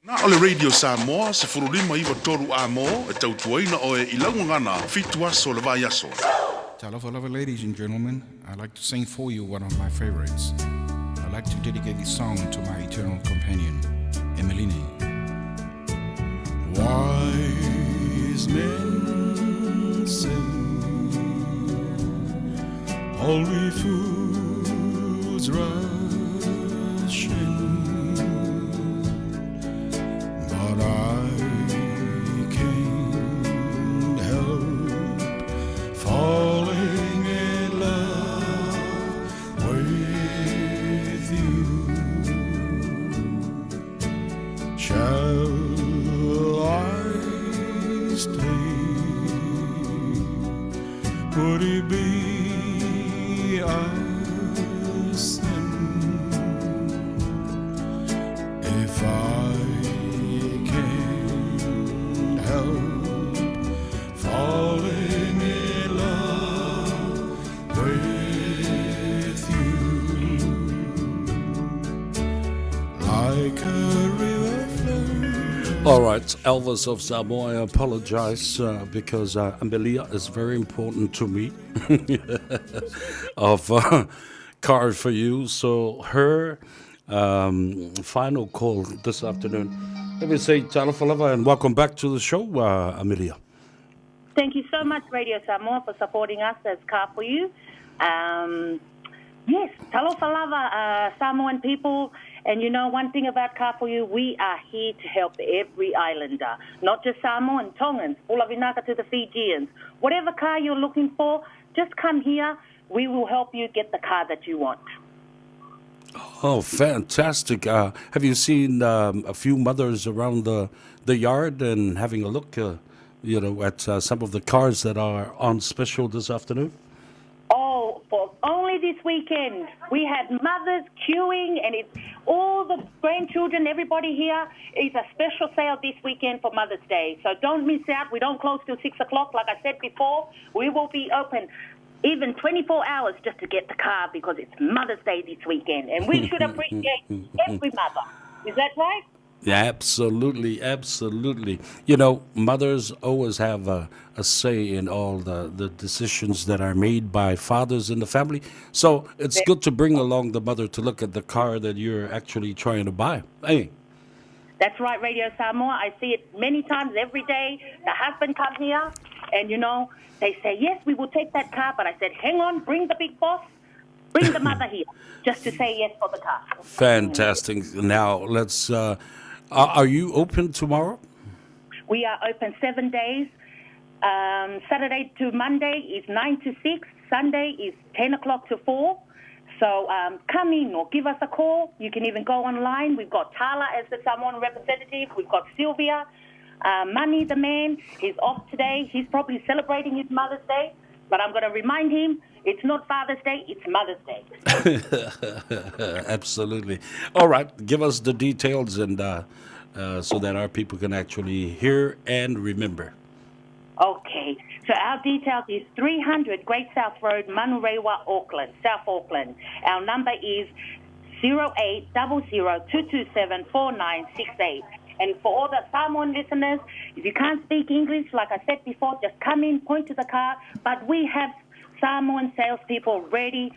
Na o le Radio Samoa, 15 93 a mo, e tautuaina oe i laugagana, fitu aso le vaiaso. Talofa lava, ladies and gentlemen. I'd like to sing for you one of my favorites. I'd like to dedicate this song to my eternal companion, Emmeline. Wise men say only fools rush in, but I can't help falling in love with you. Shall I stay? Would it be a All right, Elvis of Samoa, I apologize because Amelia is very important to me. of Car for You. So her final call this afternoon. Let me say talofa and welcome back to the show, Amelia. Thank you so much, Radio Samoa, for supporting us as Car for You. Yes, talofa lava, Samoan people. And you know one thing about Car for You, we are here to help every islander, not just Samoan, Tongans, Ulavinaka to the Fijians. Whatever car you're looking for, just come here. We will help you get the car that you want. Oh, fantastic. Have you seen a few mothers around the yard and having a look, at some of the cars that are on special this afternoon? Oh, for only this weekend. We had mothers queuing, and it's all the grandchildren, everybody here. It's a special sale this weekend for Mother's Day. So don't miss out. We don't close till 6 o'clock, like I said before. We will be open even 24 hours just to get the car because it's Mother's Day this weekend. And we should appreciate every mother. Is that right? Yeah, absolutely, absolutely. You know, mothers always have a say in all the decisions that are made by fathers in the family. So it's good to bring along the mother to look at the car that you're actually trying to buy. Hey. That's right, Radio Samoa. I see it many times every day. The husband comes here and, you know, they say, yes, we will take that car. But I said, hang on, bring the big boss. Bring the mother here just to say yes for the car. Fantastic. Now, let's... are you open tomorrow? We are open 7 days. Saturday to Monday is 9 to 6. Sunday is 10 o'clock to 4. So come in or give us a call. You can even go online. We've got Tala as the Samoan representative. We've got Sylvia. Money, the man, he's off today. He's probably celebrating his Mother's Day. But I'm going to remind him, it's not Father's Day, it's Mother's Day. Absolutely. All right, give us the details and so that our people can actually hear and remember. Okay. So our details is 300 Great South Road, Manurewa, Auckland, South Auckland. Our number is 0800 227 4968. And for all the Samoan listeners, if you can't speak English, like I said before, just come in, point to the car. But we have Samoan salespeople ready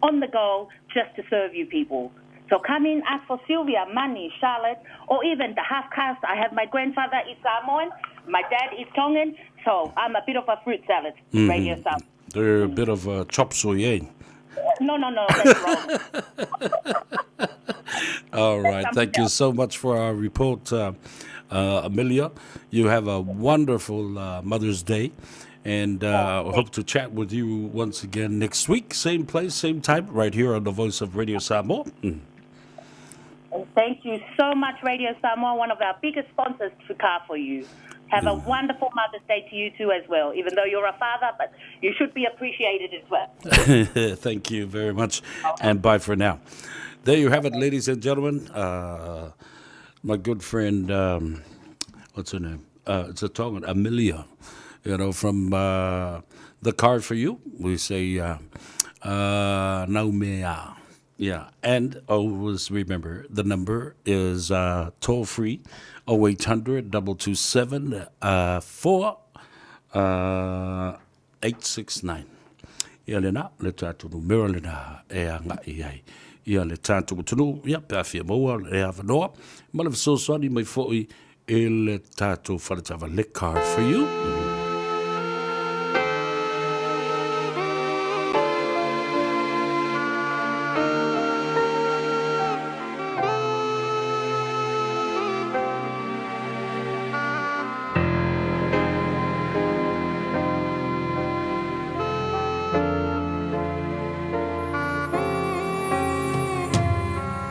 on the go just to serve you people. So come in, ask for Sylvia, Money, Charlotte, or even the half caste. I have my grandfather is Samoan, my dad is Tongan, so I'm a bit of a fruit salad. Mm-hmm. Radio Samoan. They're a bit of a chop suey, eh? No, that's wrong. All right. Thank you so much for our report, Amelia. You have a wonderful Mother's Day, and hope to chat with you once again next week. Same place, same time, right here on the Voice of Radio Samoa. Mm. Thank you so much, Radio Samoa, one of our biggest sponsors to Car For You. Have a wonderful Mother's Day to you too as well, even though you're a father, but you should be appreciated as well. Thank you very much, and bye for now. There you have it, ladies and gentlemen. My good friend, what's her name? It's a Tongan, Amelia, you know, from the Car For You. We say, Naumea. Yeah, and always remember, the number is toll-free, 0800 227 4869. Ia lena, le tātou numera lena e anga i ai. Ia le tātou tunu, ia pe awhia maua le awanoa, ma le fesoasoani mai foi e le tātou wharetava le Car For You. Mm-hmm.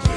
Jesus,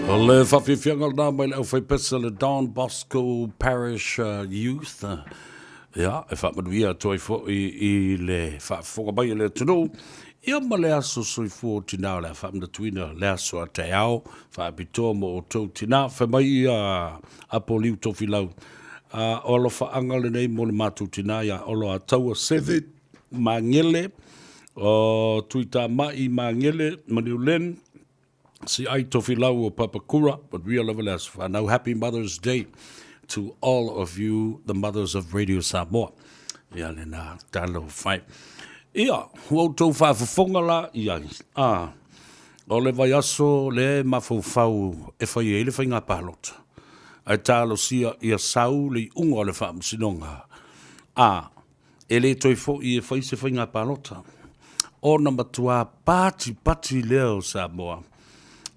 O le faafiafiaga lena mai le aufaipese le Don Bosco Parish Youth. Ia, e faamanuia atu ai foi i le faafofoga mai a le atunuu, ia ma le aso soifua o tinā o le a faamanatuina le aso a taeao faapitoa mo outou tinā. Fai mai ia Apoliu Tofilau, o alofaaga lenei mo le matou tinā ia Olo Ataua Seve Magele, o Tuitamai Magele Maniulen, Si Ai Tofilau o Papakura, manuia lava le aso fanau. Happy Mother's Day to all of you, the mothers of Radio Samoa. Ia lena talo fai. Ia, ua outou faafofoga la i ai. Ah, o le vaiaso le mafaufau e fai ai le faiga palota. Ae talosia ia sau le iuga o le faamasinoga. A, E le toe foi e fai se faiga palota. Ona matuā patipati lea o Samoa.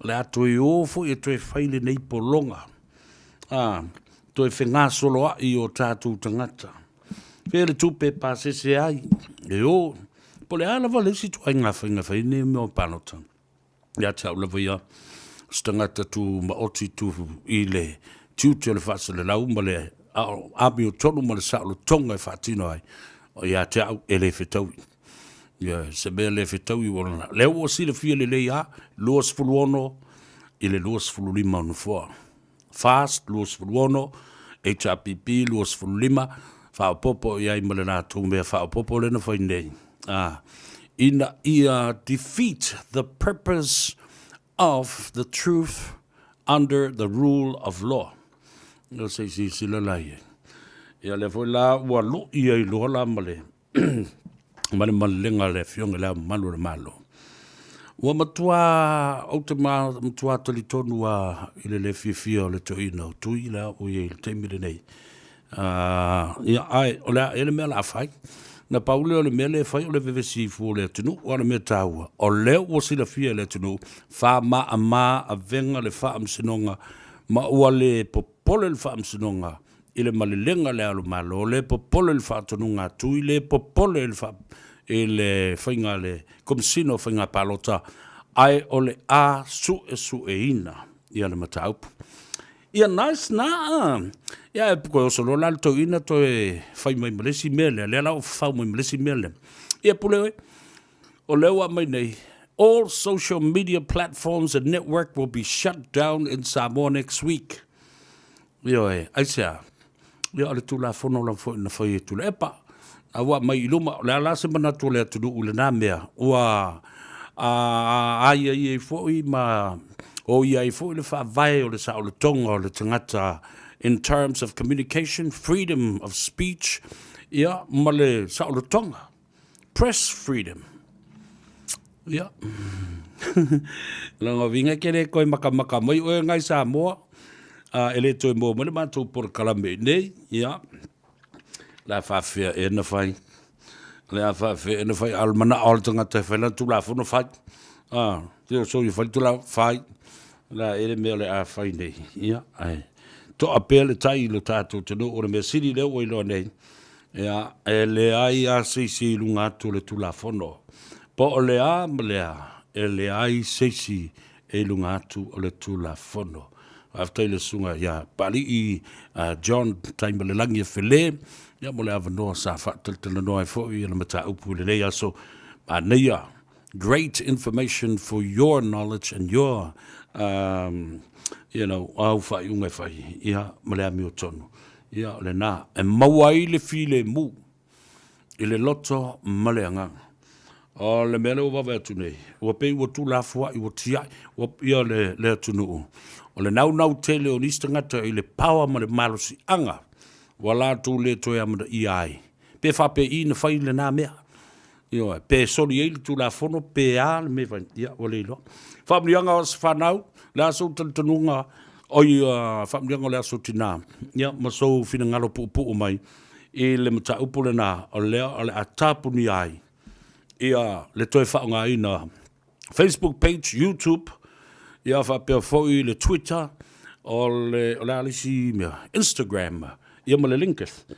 O le a toe o foi e toe fai lenei pologa. A, toe fegasoloai o tatou tagata. Fea le tupe e pasese ai, e o. Po o le a lava le isi ituaiga faiga e fai ai nei mea o palota. Ia te au lava ia, o se tagata tumaoti tu i le tiute o le faaselelau ma le amiotonu ma le saolotoga e faatino ai, ia te au e le fetaui. Ia, se mea le fetaui ua lana. Lea ua silafia lelei lava, 26 i le 25 o Nofoa. FAST 26, HRPP 25, faaopoopo i ai ma le latou mea faaopoopo lea na fai nei, ā, ina ia defeat the purpose of the truth under the rule of law. Ia se i silasila la i ai. Ia lea foi la ua lui ai loa la ma le ma le malelega a le Afioga i Le Ao Mamalu o le Malo. Ua matua, ou te matua talitonu lava i le le fiafia o le toeaina o Tui lea ua i ai i le taimi lenei. Ia, ae o le a ea le mea o le a fai? Na pau lea o le mea lea e fai o le vevesi ifo o le atunuu, a o le mea taua, o lea ua silafia e le atunuu, faamaama avega le Faamasinoga ma ua le popole le Faamasinoga i le malelega le Ao o le Malo, le popole i le faatonuga a Tui, le popole i le, fa, i le faiga a le Komesina o Faiga Palota, ae o le a suesueina ia le mataupu. Ia nice na a! Ia e toe oso loa la le toeaina toe fai mai ma le isi mea lea, lea la ua fafau mai ma le isi mea lea. Ia pule oe, o lea ua aumai nei, all social media platforms and network will be shut down in Samoa next week. Ioe, aisea? Ia, o le Tulafono lava foi na fai e Tuilaepa, a ua aumai i luma, o le a la se manatu o le atunuu i lena mea, ua aiaia ai foi ma oia ai foi le faavae o le saolotoga o le tagata in terms of communication, freedom of speech, ia, ma le saolotoga. Press freedom. Ia. Lona uiga ke le koe makamaka mai oe ngai Samoa, a e le toe maua mai le matou polokalame i nei, ia. La faafefea ea na fai. Le a faafefea ea na fai, a o le manao o le tagata e fai lana Tulafono, fai. A, te oso ia fai le Tulafono, fai. La e le mea o le a fai nei, ia, ae toa pea le tai i lo tatou atunuu, o le mea sili lea ua iloa nei, Ia, e leai lava se isi i luga atu o le Tulafono. Po o le a ma le a, e leai se isi e i luga atu o le Tulafono. Faafetai i le Susuga ia Paalii John Taimalelagi e Fele, ia mo le avanoa sa faatalatalanoa ai foi le mataupu i lenei aso manaia. Great information for your knowledge and your, you know, au faaiuga e fai, ia, ma le amiotonu. Ia, o lena, e maua ai le filemu i le loto ma le agaga. O le mea lea ua vave atu nei, ua pei ua tuulafoai, ua tiai, ua, ia le, le atunuu. O le naunau tele o nisi tagata i le power ma le malosiaga ua latou le toe amanaia ai. Pe faapei na fai lena mea. Ioe, pe soli ai le Tulafono pe a le mea e fai, ia, ua le iloa. Faamanuiaga o aso fanau, le a sou talitonuga, oi, faamanuiaga o le aso tinā, ia, ma sou finagalo puupuu mai i le mataupu lena, o lea o le a tapunia ai ia le toe faaaogaina Facebook page, YouTube, ia faapea foi le Twitter, o le, o le a le isi mea, Instagram, ia ma le LinkedIn.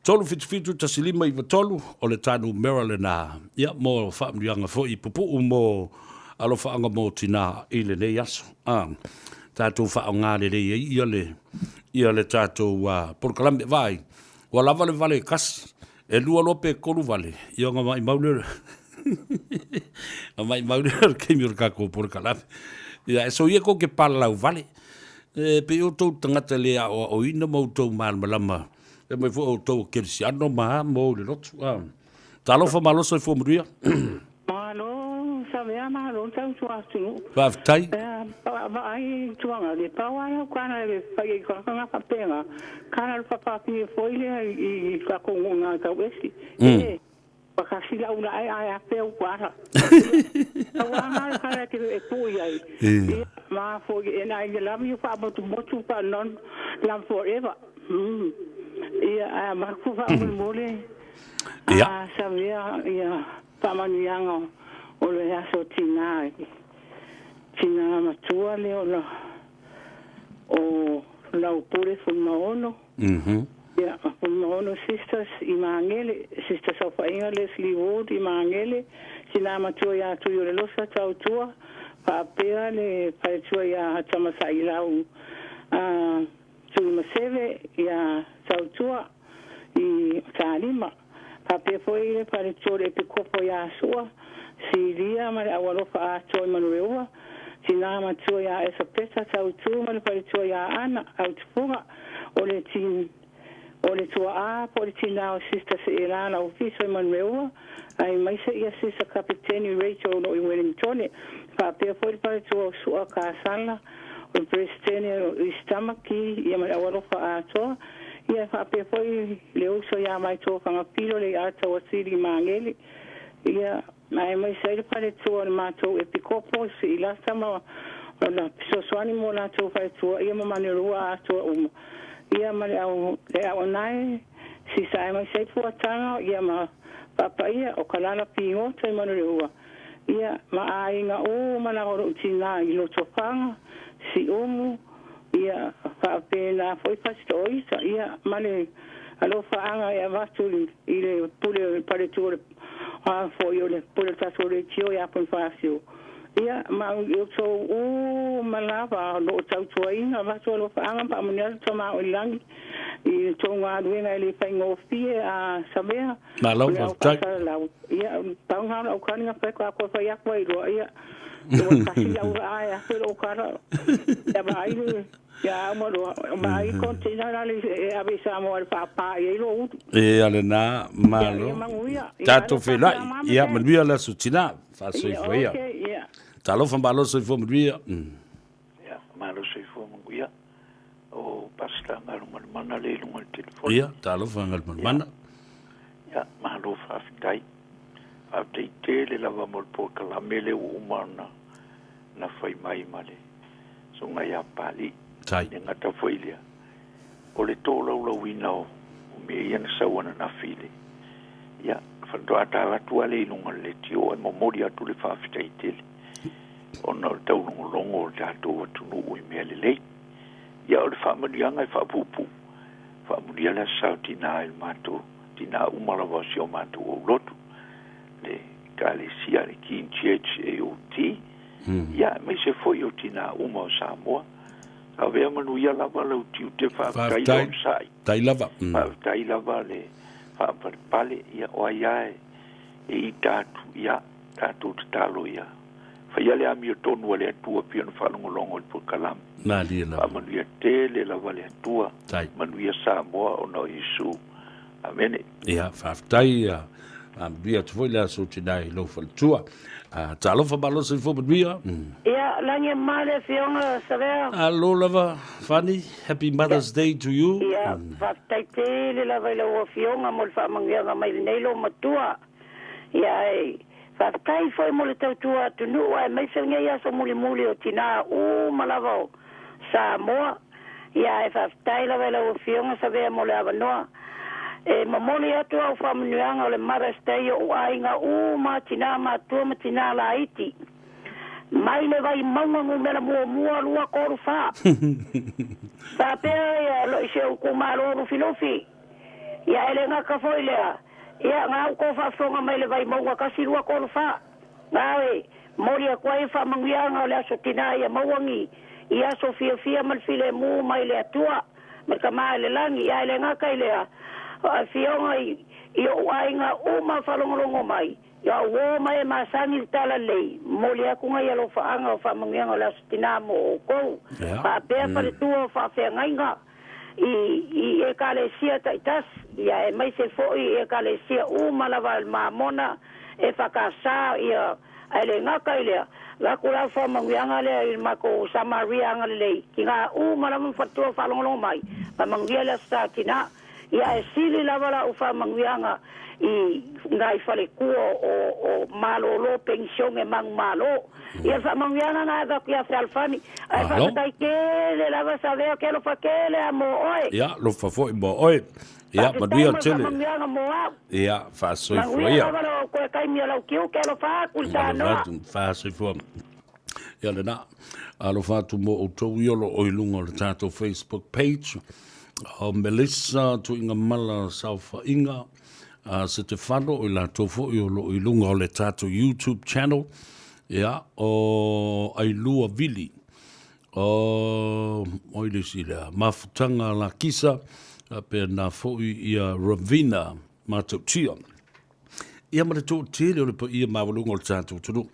377 1593, o le ta numera lena, ia mo faamanuiaga foi pupuu mo alofaaga mo tinā i lenei aso. Ah. tatou faaaoga lelei ai ia le ia le tatou polokalame. Vaai, ua lava le vale e tasi, e lua loa pe tolu vale, ia ona maimau lea ona maimau lea o le taimi o le tatou polokalame. Ia, e soia tou te palalau vale, e pei o outou tagata le aoaoina ma outou malamalama, fai mai foi o outou o kerisiano ma a ma o i le lotu. Talofa malo soifua manuia. Malo Savea malo tautua atunuu. Faafetai. Vaai tuaga le pau a lau kana e fai ai kana faapena kana le papafine foi lea i tatou nuu na tau esi. E pakasi lau la ai ai a peu kuala. Au anga le kana te e pui ai. Ma foi e na i love you fa motu motu pa non love forever. Ia a maku fa mole. Ia. Savea ia faamanuiaga o le aso tinā i tinā matua lea o la o lau pule Fuimaono. Ia, Fuimaono Sisters i Magele, Sister Saofaiga Leslie Ward i Magele, tinā matua iā Tuiolelosa Tautua, faapea le faletua iā Tamasailau Tuimaseve iā Tautua i Salima. Faapea foi le faletua o le Epikopo iā Sua, Silia ma le Aualofa Atoa i Manureua, tinā matua iā Esapeta Tautu ma le faletua iā Ana Autupuga, o le tin o le tuaā po o le tinā o Sister Seelā Laufiso i Manureua, aemaise ia Sister Kapeteni Rachel o lo o i Wellingtone. Faapea foi le faletua o Sua Kasala, o le Peresetene o East Tamaki, ia ma le Aualofa Atoa. Ia e faapea foi le uso iā Maitoa Fagafilo le Iata Uasili Magele, ia aemaise ai le faletua o le matou Epikopo i Siilasa ma ona fesoasoani mo latou faletua ia ma Manelua atoa uma, ia ma le au le auanae Sisa aemaise ai Puataga ia ma Paapaia o Kalala Pigota i Manelua, ia ma aiga uma lava o lou tinā i Lotofaga, Siumu, Ia faapena foi Pastor Isa, ia ma le alofaaga e avatu i le pule o le paletua o le a foi o le pule o le tatou leitio ia Ponifasio. Ia ma i outou uma lava o lo o tautuaina avatu alofaaga ma faamanuia atu Tama o i le lagi i le tou galuega e le faigofie a Savea. Malo, O le au faafetai. faasalalau. Ia pau na o lau taliga fai atu a toe fai atu ai loa ia ua tasi lau vaa e afe lou tala ia vaai le ia uma loa vaai container la le e ave i Samoa e faapā i ai lou ulu. Ia lena, malo. Ia manuia. Ia Tatou alofa feiloai. atu ia mama Ia te. manuia le aso tinā. Ia Faasoifua ia. okay, ia. Talofa malo soifua manuia. Ia, malo soifua manuia. O Pastor Galumalemana le i luga o le telefoni. Ia, talofa Galumalemana. Ia, malo faafetai. Faafetai tele lava mo le polokalame lea ua uma ona na fai mai ma le susuga ia Papalii. Tai. E le gata foi i lea, o le tolaulauina o mea ia na sau ananafi i le, ia, faatoa ta atu lava lea i luga o le leitio ae momoli atu le faafetai tele ona o le taulogologo o le tatou atunuu i mea lelei. Ia, o le faamanuiaga e faapuupuu, faamanuia le Aso Sa o Tinā i le matou tinā uma lava o si o matou aulotu, le Ekalesia, le King Church AOT, ia, aemaise foi o tinā uma o Samoa. Avea manuia lava lau tiute, faafetai le onosai. Faafetai lava. Faafetai lava le faapalepale, ia, o ai lava e ita atu, ia, tatou tatalo ia faia le amiotonu a le Atua pei ona faalogologo i le polokalame. Malie lava. Faamanuia tele lava le Atua. Tai. Manuia Samoa ona o Iesu. Amene. Ia, faafetai, ia manuia atu foi le aso tinā i lou faletua. Talofa malo soifua manuia. Ia, lagi e ma le afioga Savea. Alo lava, Fanny. Happy Mother's Day to you. Ia, faafetai tele lava i lau afioga mo le faamanuiaga mai lenei lou matua. Ia, e faafetai foi mo le tautua atunuu aemaise lenei aso mulimuli o tinā uma lava o Samoa. Ia, e faafetai lava i lau Afioga Savea mo le avanoa. E momoli atu au faamanuiaga o le Mother's Day i oʻu aiga uma, tinā matua ma tinā laiti. Mai le Vaimauga numera muamua, lua, tolu, fa. Faapea ia lo i si ou itumalo o Lufilufi. Ia e le gata foi lea, ia na outou faafofoga mai le Vaimauga 1, 2, 3, 4. Na e momoli atu ai faamanuiaga o le Aso Tinā ia maua ni I aso fiafia ma le filemu mai le Atua ma le Tama i le lagi, ae le gata i lea, o afioga i i oʻu aiga uma faalogologo mai, ia uō mai e masani le talalelei, momoli atu nai alofaaga o faamanuiaga o le Aso Tinā mo ʻoukou, faapea faletua o faafeagaiga i i Ekalesia taitasi, ia aemaise foi i Ekalesia uma lava a le Mamona e whakasā ia ae le gata i lea, laku la faamanuiaga lea i le matou Samaria agalelei ki ngā uma lava ma faletua faalogologo mai, faamanuia le Aso Sa Tinā. Ia ae sili lava la'u faamanuiaga i nai faletua o o malōlō penisione manumalo. Ia le faamanuiaga na avatu ia Fealofani, ae Malo. faafetai tele lava Savea ke alofa tele a mo oe. Ia, lofa foi mo oe. Ia, Faafetai manuia mo le tele. faamanuiaga mo au. Ia, faasoifua Manuia ia. lava lo koe taimi o lau tiute, alofa atu i le Alofa tanoa. atu, faasoifua. Ia lena, alofa atu mo outou i o loo i luga o le tatou Facebook page. O Melissa Tuigamala Saofaiga, a Setefano, o i latou foi o loo i luga o le tatou YouTube channel. Ia, o Ailua Vili, o oi le isi lea, Mafutaga Lakisa, faapena foi ia Ravina Matautia. Ia ma le toatele o le paia maualuga o le tatou atunuu.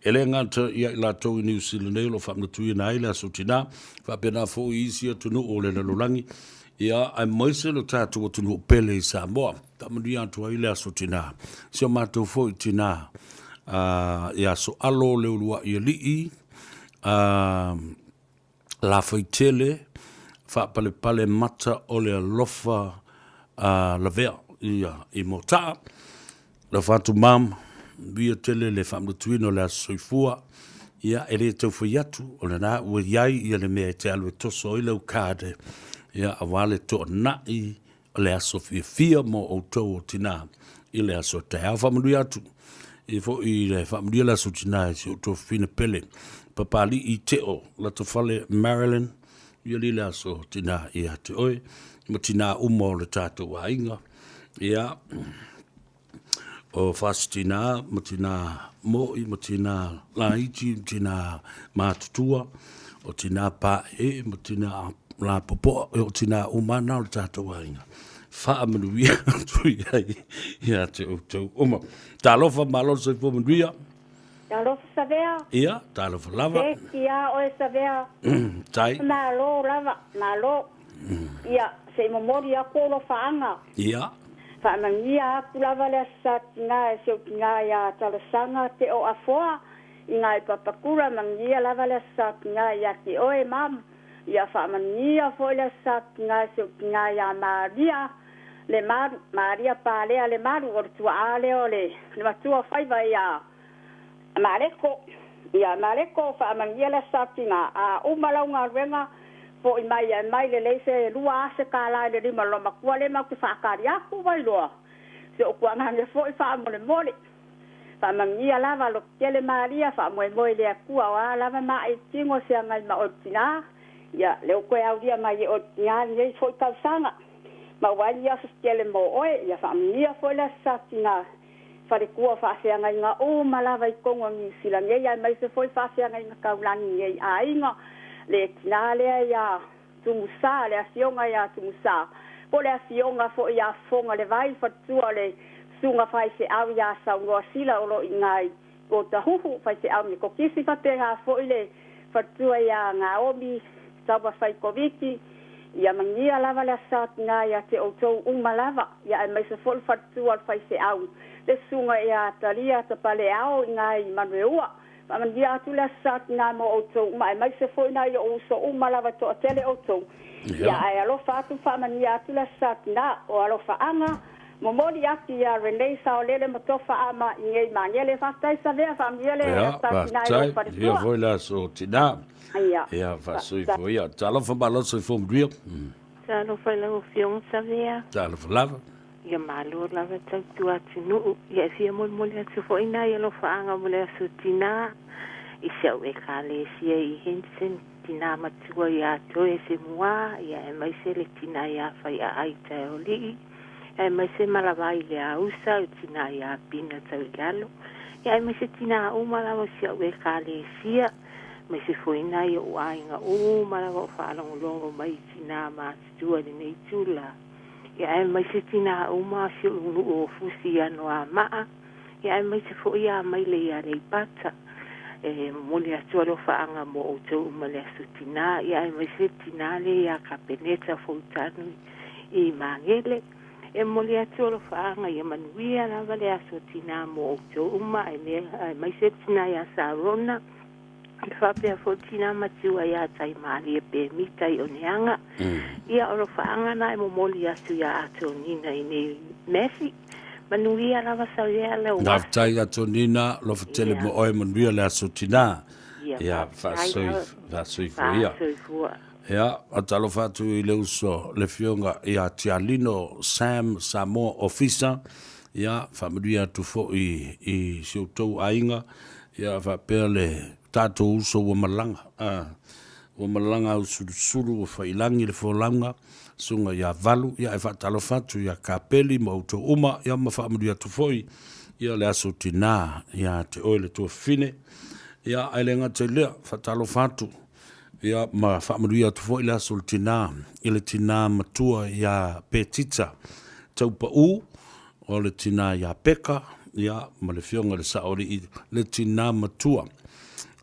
E le gata ia i latou i Niu Sila nei o lo o faamanatuina ai le Aso Tinā, faapena foi i isi atunuu o le lalolagi, ia aemaise lo tatou atunuu pele i Samoa. Faamanuia atu ai le Aso Tinā. Si o matou foi tinā ia Soalo Leuluai Alii, Lafaitele, faapalepale mata o le alofa lavea ia i Motaa. Alofa atu mam, manuia tele le faamanatuina o le aso soifua. Ia, e le tau fai atu, o lena ua i ai ia le mea e te alu e toso ai lau card, ia, aua le toanai o le aso fiafia mo outou o tinā i le aso taeao. Faamanuia atu i foi i le faamanuia le aso tinā i si outou fafine pele, Papali'i Teo Latofale Marilyn, ia li le aso tinā ia te oe, ma tinā uma o le tātou aiga. Ia, o Fasitinā ma tinā mo'i ma tinā laiti ma tinā matutua, o tinā pāʻeʻe ma tinā lapopoa, o tinā uma ana o le tātou aiga. Faamanuia atu i ai ia te outou uma. Talofa malo le soifua manuia. Talofa Savea. Ia, talofa lava. Se ki a oe Savea. Tai. Malo lava, malo. Ia, se i momoli aku ou lofaaga. Ia. Faamanuia atu lava le Aso Sa Tinā e si ou tinā iā Talosaga Te O Afoa i ngā i Papakura, manuia lava le Aso Sa Tinā ia te oe mam. Ia faamanuia foi le Aso Sa Tinā e si ou tinā iā Maria Lemalu, Maria Palea Lemalu, o le tua'a lea o le matua o faiva iā Maleko, ia Maleko, faamanuia le Aso Sa Tinā, a uma lau galuega, fo'i mai e aumai lelei se 2000 kālā i le lima o lou matua lea matou te faatali atu vai loa. Si ou tuagaga foi faamolemole. Faamanuia lava lototele Maria, faamoemoe i le Atua o a lava maaitino feagai ma oe tinā, ia lea ua toe aulia mai e oe tinā lenei foi tausaga. Maua ai ni aso tele mo oe, ia faamanuia foi le Aso Sa Tinā. Faletua faafeagaiga uma lava i totonu o Niu Sila nei aemaise foi faafeagaiga taulagi nei aiga, le tinā lea iā Tumusā, le afioga iā Tumusā, po o le afioga foi iā Fofoga le Vai, faletua o le susuga faifeau iā Saunoa Sila o lo o i ina i Otahuhu, faifeau Metotisi, faapena foi le faletua iā Naomi Taumafai Koviti, Ia manuia lava le asa tina ia te outou uma lava, ia aemaise foi le faletua o le faifeau, le susuga ia Talia Tapaleao i na i Manueua. Faamanuia atu le asa tina mo outou uma, aemaise foi nai ou uso uma lava e toatele outou. Ia ae alofa atu faamanuia atu le asa tina o alofaaga, momoli atu ia Renee Saolele ma Tofa Ama i nei magele. Faafetai Savea, faamanuia le asa tina i lou Faafetai, ia faletua. foi le aso tinā. Ia. Ia, faasoifua ia. Talofa malo soifua manuia. Talofa i lau Afioga Savea. Talofa lava. Ia malo lava tautua atunuu. Ia e fia molimoli atu foi nai alofaaga mo le Aso Tinā i si au Ekalesia i Henson, tinā matua iā Toe Semua, ia aemaise le tinā iā Faiaai Taeolii, aemaise Malavai le Ausa, o tinā iā Pina Tauilalo, ia aemaise tinā uma lava o si au Ekalesia. Aemaise foi nai o'u aiga uma lava o faalogologo mai i tinā matutua i lenei itulā. Ia aemaise tinā uma o si o'u nuu o Fusi i Anoamaa, ia aemaise foi Amaile i Aleipata. E momoli atu alofaaga mo outou uma i le Aso Tinā, ia aemaise le tinā lea iā Kapeneta Foutanu i Magele. E momoli atu alofaaga ia manuia lava le Aso Tinā mo outou uma, aemaise le tinā iā Sarona, E faapea foi tinā matua iā Taimalie Pemita i Oneaga. Ia, o alofaaga na e momoli atu iā Atonina i nei Mesi. Manuia lava Sauea lou aso. Faafetai Atonina, alofa tele mo oe, manuia le aso tinā. Ia, faafetai lava. Faasoifua ia. Faasoifua. Ia, faatalofa atu i le uso le Afioga ia Tialino Sam Samoa Ofisa. Ia, faamanuia atu foi i si outou aiga. Ia, faapea le tatou uso ua malaga, a, ua malaga ausulusulu ua faiilagi le folauga, susuga ia Valu. Ia, e faatalofa atu ia Kapeli ma outou uma, ia ma faamanuia atu foi ia le aso tinā ia te oe le tuafafine. Ia, ae le gata i lea, faatalofa atu ia ma faamanuia atu foi le aso o le tinā i le tinā matua ia Petita Taupau, o le tinā ia Peka, ia, ma le Afioga i le Saoalii, le tinā matua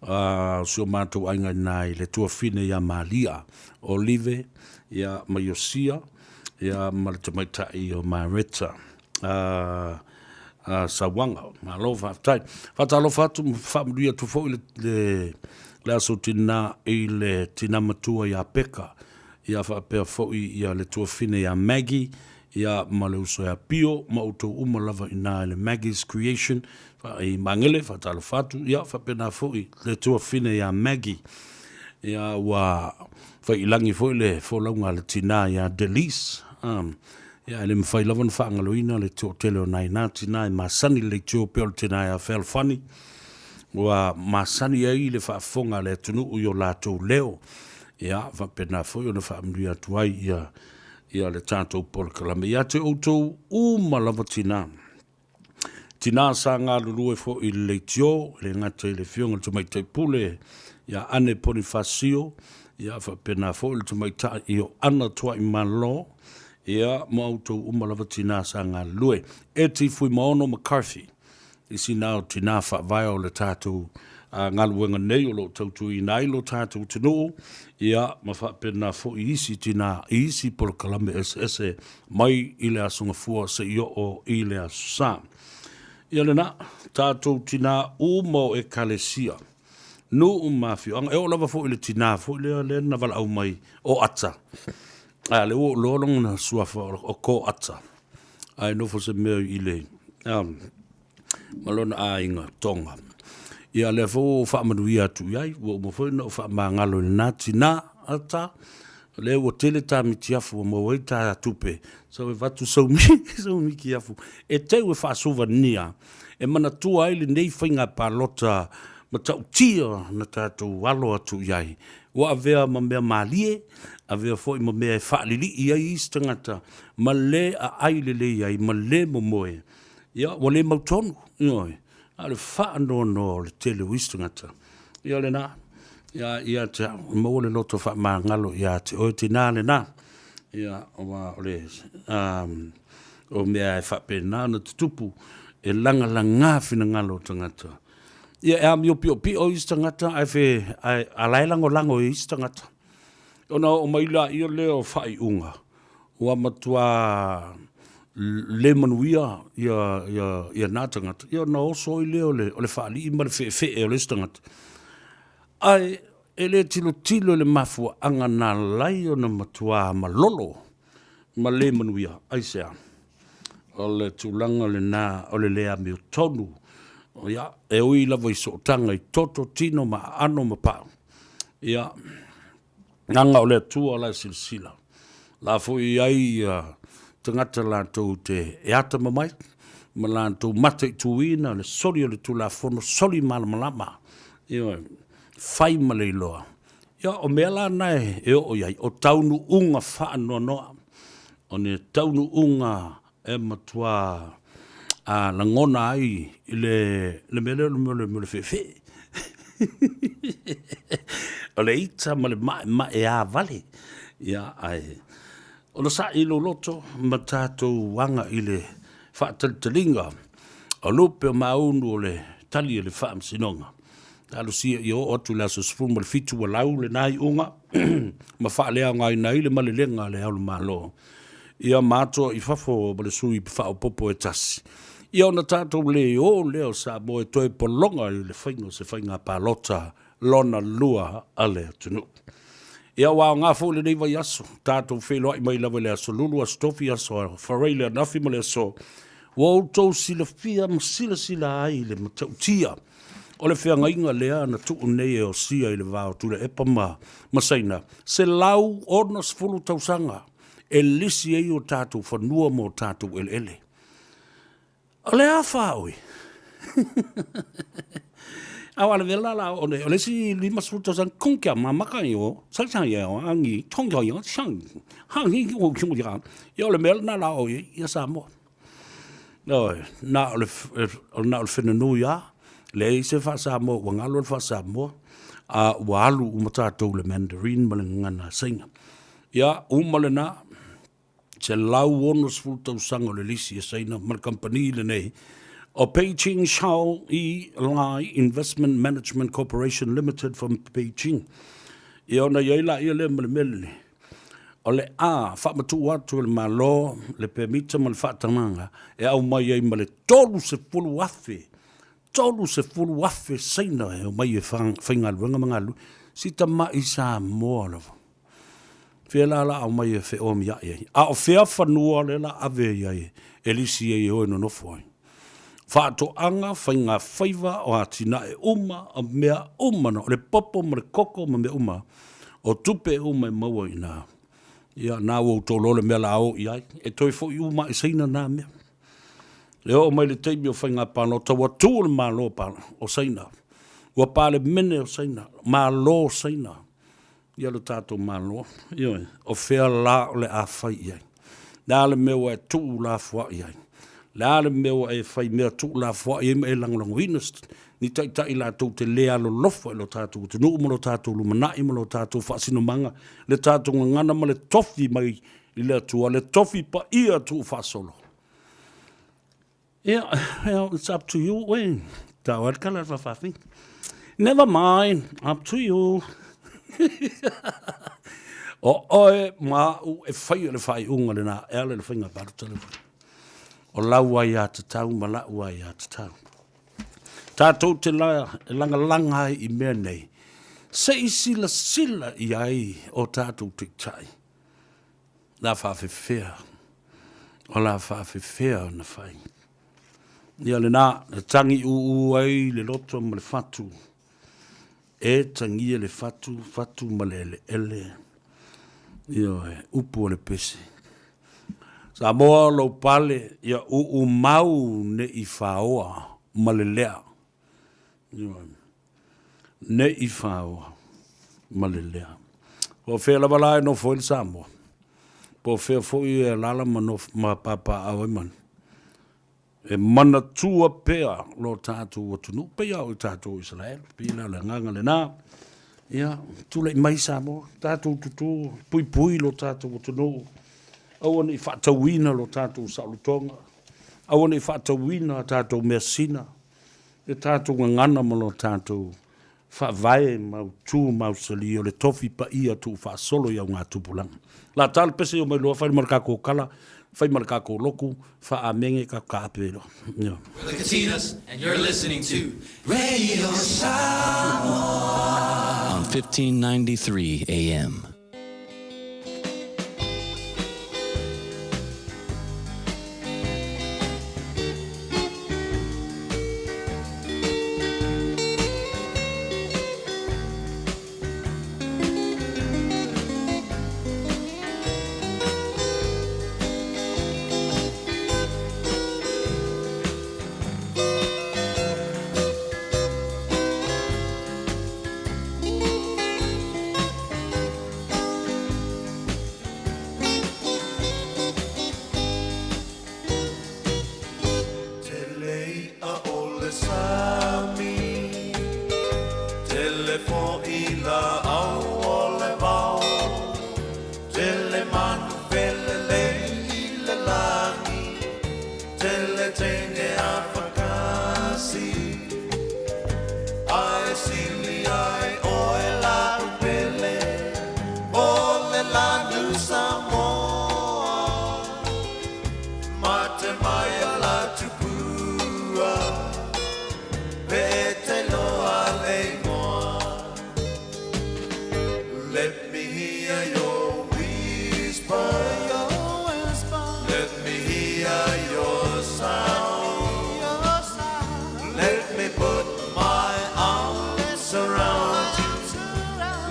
o si o matou aiga i ina i le tuafine ia Malia Olive, ia, ma Iosia, ia, ma le tamaitai o Mareta Sauaga. Malo faafetai. Faatalofa atu ma faamanuia atu foi le, le, le aso tinā i le tinā matua ia Peka, ia faapea foi ia le tuafine ia Maggie, ia ma le uso ia Pio ma outou uma lava i ina i le Maggie's Creation i Magele, faatalofa atu, ia faapena foi le tuafine ia Maggie. Ia ua faiilagi foi le folauga a le tinā ia Delise. Ia e le mafai lava ona faagaloina le toatele o nai na tinā e masani le leitio pei o le tinā ia Fealofani, ua masani ai le faafofoga a le atunuu i o latou leo. Ia faapena foi ona faamanuia atu ai ia ia le tatou polokalame. Ia te outou uma lava tinā. Tinā sa galulue foi i le leitio, e le gata i le Afioga i le Tamaitai Pule ia Ane Ponifasio, ia faapena foi le Tamaitai o Ana Tuaimalo, ia ma outou uma lava tinā sa galulue. Eti Fuimaono McCarthy, isi na o tinā faavae o le tatou galuega nei o lo o tautuaina ai lo tatou atunuu, ia ma faapena foi isi tinā i isi polokalame eseese mai i le Aso Gafua seia oo i le Aso Sa. Ia lena, tatou tinā uma o Ekalesia, nuu ma afioaga, e oo lava foi i le tinā foi lea lea na valaau mai o Ata. A lea ua ou iloa lona suafa o Ko Ata. Ae nofo se mea i le ma lona aiga Tonga. Ia lea foi ua ou faamanuia atu i ai, ua uma foi ona ou faamagalo i lena tinā, Ata, o lea ua tele ta mitiafu ua maua ai ta tupe, sau e avatu sau sau mitiafu e teu e faasuvania e manatua ai lenei faiga palota matautia na tatou alo atu i ai. Ua avea ma mea malie, avea foi ma mea e faalilii ai isi tagata ma le aai lelei ai ma le momoe. Ia, ua le mautonu, ioe, a o le faanoanoa o le tele o isi tagata. Ia lena, ia, ia te au, maua le loto faamagalo ia te oe tinā lena. Ia, aua o le, um, o mea e faapena ona tutupu, e lagalaga finagalo o tagata. Ia, e amio piopio isi tagata, ae fe, ae, a la e lagolago e isi tagata. Ona oo mai laia lea o faaiuga, ua matua le manuia ia, ia, ia na tagata, ia ona oso ai lea o le, o le faalii ma le feefee o le isi tagata. Ae e le tilotilo i le mafuaaga na ala ai ona matua malolo ma le manuia. Aisea? O le tulaga lena o le le amiotonu. Ia, e ui lava i sootaga i toto, tino ma aano ma pau. Ia, leaga o le Atua la e silasila. La foi i ai ia tagata latou te e atamamai ma latou mataituina le soli o le Tulafono, soli malamalama, ioe, fai ma le iloa. Ia, o mea la na e oo i ai, o taunuuga faanoanoa, o ni taunuuga e matua lagona ai i le mea lea o le mea o le feefee. O le ita ma le ma'ema'e vale. Ia, ae o le sa'i loloto ma tatou aga i le fa'atalitaliga o lupe o maunu o le tali a le Faamasinoga. Talosia ia oo atu i le aso 17 ua lau lena iuga ma faaleaogaina ai le malelega a Le Ao o le Malo ia ma atoa i fafo ma le sui faaopoopo e tasi, ia ona tatou le o lea o Samoa e toe pologa i le faiga o se faiga palota lona lua a le atunuu. Ia ua aoga foi lenei vaiaso, tatou feiloai mai lava i le aso Lulu, aso Tofi, aso Faraile ananafi ma le aso ua outou silafia ma silasila ai i le matautia o le feagaiga lea na tuu nei e osia i le va o Tuilaepa ma Saina, 160 tausaga e lisi ai o tatou fanua ma o tatou eleele. O le a fā oe? A o le vela la o le isi 50 tausaga kong kia mamaka i o sa sa ia o angi tong kia ia sang ha ngi o ki ya ia o le mea lena la o i ia Samoa. Oi, na o le na o le whenanui a, leai se faa-Samoa ua galo le faa-Samoa, a ua alu uma tatou le Mandarin ma le gagana Saina. Ia, uma lena, 160 tausaga o le lisi a Saina ma le kamupani lenei o Beijing Shao E Lai Investment Management Corporation Limited from Beijing. Ia ona i ai laia lea ma le mea lenei, o le a faamatuu atu e le Malo le pemita ma le faatagaga e aumai ai ma le 30,000, 30,000 Saina e omai e faigaluega ma galulue, si tamai Samoa lava. Fea la la aumai e feomia'i ai? A o fea fanua lea la ave i ai e lisi ai e o e nonofo ai? Faatoaga, faigafaiva, o atinae uma, o mea uma na, o le popo ma le koko ma mea uma, o tupe uma e maua i ina. Ia, na ua outou iloa le mea la o i ai. E toe foi uma i Saina na mea. E oo mai le taimi o faiga palota, ua tu le Malo o Saina, ua Palemene o Saina, Malo o Saina, ia lo tatou Malo, ioe, o fea la o le a fai i ai? Le a le mea ua e tuulafoai ai? Le a le mea ua e fai mea tuulafoai ai ma e lagolagoina ni taitai latou te le alolofa i lo tatou atunuu ma lo tatou lumanai ma lo tatou faasinomaga, le tatou gagana ma le tofi mai i le Atua, le tofi paia tuufaasolo? Ia, well, it's up to you, oe. Tau ai le kala le faafaafina. Never mind, up to you. o oe ma au e faia le faaiuga lena e ala i le faiga palota le fai. O lau aiatatau ma la'u aiatatau. Tatou te la, e lagalaga ai i mea nei, se i silasila i ai o tatou taitai. La faafefea, o la faafefea ona fai. Ia lena, e tagi uu ai le loto ma le fatu, e tagia le fatu, fatu ma le eleele, ioe, upu o le pese. Samoa lou pale, ia uu mau ne i faoa ma le lea. Ioe. Ne i faoa ma le lea. Po o fea lava la e nofo ai le Samoa, po o fea foi e alaala ma, nof, ma papaaao ai manu, e manatua pea lo tatou atunuu, pei lava o i tatou o Isaraelu, pei la o le agaga lena, ia, tulai mai Samoa, tatou tutū, puipui lo tatou atunuu, aua ne i faatauina lo tatou saolotoga, aua ne i faatauina a tatou measina, le tatou gagana ma lo tatou faavae mautu mausali o le tofi paia tuufaasolo i augatupulaga. La ta le pese o mai loa fai ma le kakou kala, fai ma le kakou loku, faa-amene ka kaape loa. Yeah. We're the Katinas, and you're listening to Radio Samoa on 1593 AM.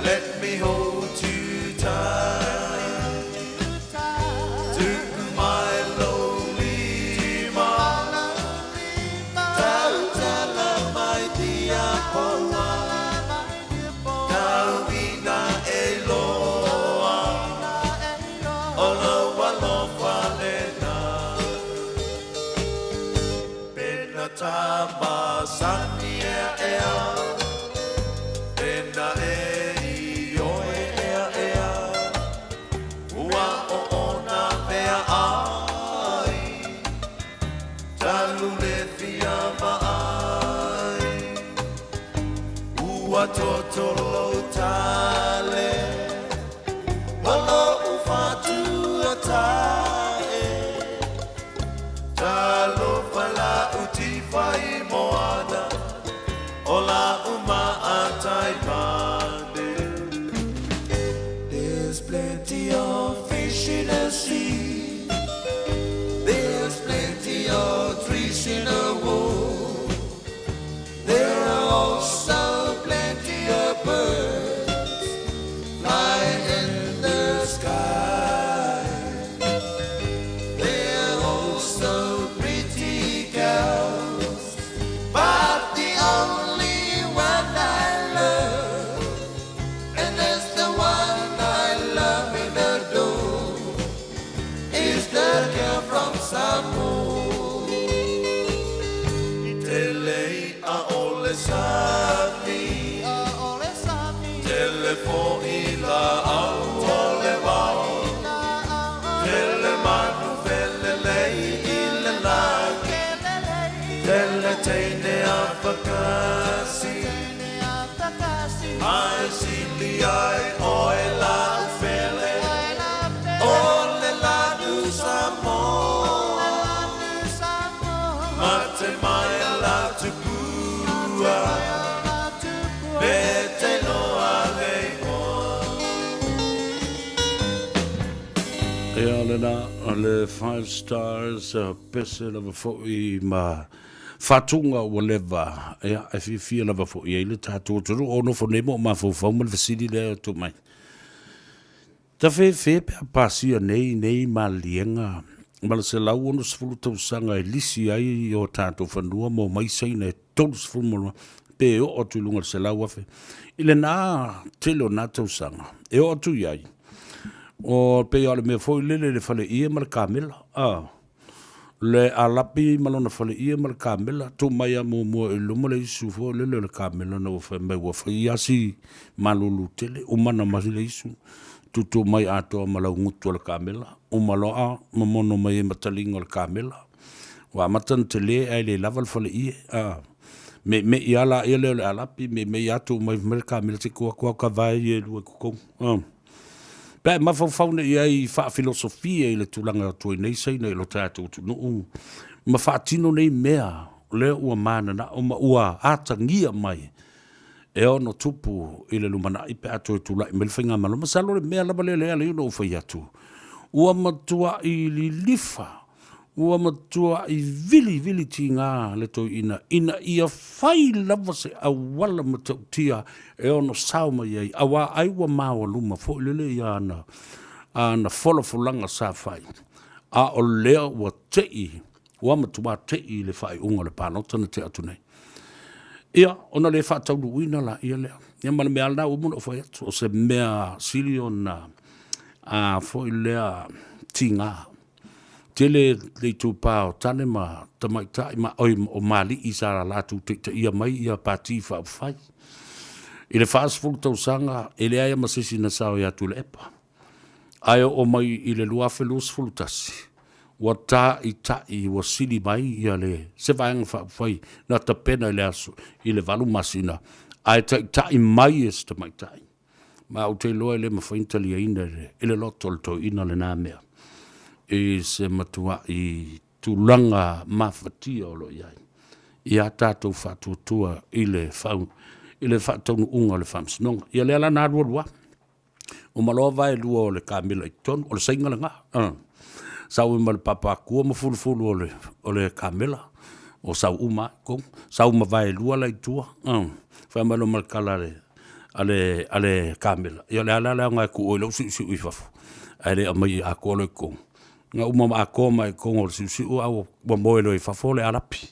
Let me hold you tight. Tuku mai lou lima. Tautala mai tia poua. Tauina e loa. O lou alofa lena. Pena ta masani ea ea. Pena e i oe ea ea. Ua o ona mea ai. Talu le fia vaai. Ua totolo tale. O lou fatua tae. Talofa lau tifa i moana. O lau maatai mane. There's plenty of fish in the sea. There's plenty of trees in the wood. There are also plenty of birds flying in the sky. There are also pretty girls, but the only one I love, and that's the one I love in the door, is the girl from Samoa. Tele a ole sami, tele fo i la au o le vao, tele manu fele lei i le lagi, tele teine a whakasi, ai sili ai oe la ufele, o le lanu Samoa. Mate mai la tupua, me te loa le igoa. Ia lena le Five Stars pese lava fo'i ma faatuga ua leva, ia, e fiafia lava fo'i ai le tatou atunuu o nofo nei ma o mafaufau ma le fesili lea e tuu mai. Tafefe pe a pasia nei nei maliliega ma le 160 tausaga e lisi ai o tatou fanua mo mai Saina e 32 pe oo atu i luga i le 100,000 i lena tele o na tausaga e oo atu i ai. O pei o le mea foi lele le faleie ma le kamela, a le alapi ma lona faleie ma le kamela, tuu mai a muamua i luma le isu foi lele o le kamela na ua fai mai ua fai a si malulu tele, uma na masi le isu, tutu mai atoa ma laugutu o le kamela, uma loa momono mai ai ma taliga o le kamela. Ua amata ona tele ae le lava le faleie, a meimei a laia lea o le alapi, meimei a tuu mai fai mai le kamela se i tuu atu au ta vae ia e lua i totonu, a. Pe a e mafaufau nei i ai faafilosofia i le tulaga atu ai nei Saina i lo tatou atunuu ma faatino nei mea lea ua mananao ma ua atagia mai e ono tupu i le lumanai pe a toe tulai mai le faigamalo. Masalo le mea lava lea lea e ala ai ona ou fai atu, ua matuai lilifa, ua matuai vilivili tiga le toeaina ina ia fai lava se auala matautia e ono sao mai ai, aua ai ua maoaluma foi lele ia ana, ana folafolaga sa fai, a o lea ua tei, ua matua tei i le faaiuga o le palota na tea atu nei. Ia, ona le faataunuuina laia lea. Ia ma le mea lava lena ua uma ona ou fai atu, o se mea sili ona a foi lea tiga. Tele le itupa o tane ma tamaitai ma oi o malii sa latou taitaia mai ia Pati Faaupufai. I le 40 tausaga e leai lava ma se isi na sao ia Tuilaepa. Ae oo mai i le 2021, ua taita'i ua sili mai ia le se Vaega Faaupufai na tapena i le aso i le 8 masina ae taita'i mai e se tamaitai. Ma ou te iloa e le mafai ona taliaina e le loto o le toeaina lena mea i se matua'i tulaga mafatia o lo o i ai ia tatou faatuatua i le i le faataunuuga o le Faamasinoga. Ia lea la na alu alu lava, uma loa vaelua o le kamela i totonu, o le Saina lena, sau ai ma le papaakua ma fulufulu o le, o le kamela, o sau uma lava i totonu, sau ma vaelua la i tua, fai mai loa ma le tala a le a le, a le kamela. Ia o le a la le aoga e tuu ai lou siusiu i fafo, ae le aumai atoa loa i totonu. Na uma ma atoa mai totonu o le siusiu a ua moe loa i fafo le alapi.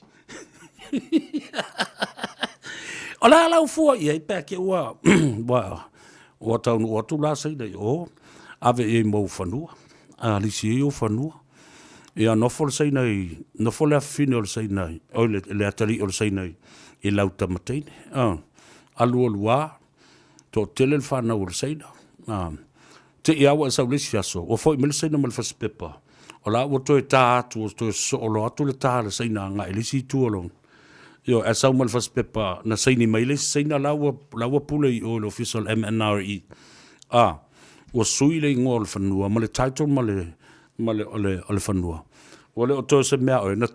O le a lau fua i ai pe a te i ua, ua, ua taunuu atu la Saina i o, ave i ai ma ou fanua, a lisi ai ou fanua. Ia nofo le Saina i, nofo le afafine o le Saina i, oi le, le atalii o le Saina i, i lau tama teine. Alu alu lava, toatele le fanau o le Saina. Te i lava ua e sau i le isi aso, ua foi mai le Saina ma le fasipepa, o la ua toe ta atu, ua toe sosoo loa atu le ta a le Saina agai i le isi itu o lona. Ioe, ae sau ma le fasipepa na saini mai le isi Saina la ua, la ua pule i o i le ofisa o le MNRE. A, ua sui le igoa o le fanua ma le title ma le, ma le, o le, o le fanua. Ua le o toe se mea oe, na,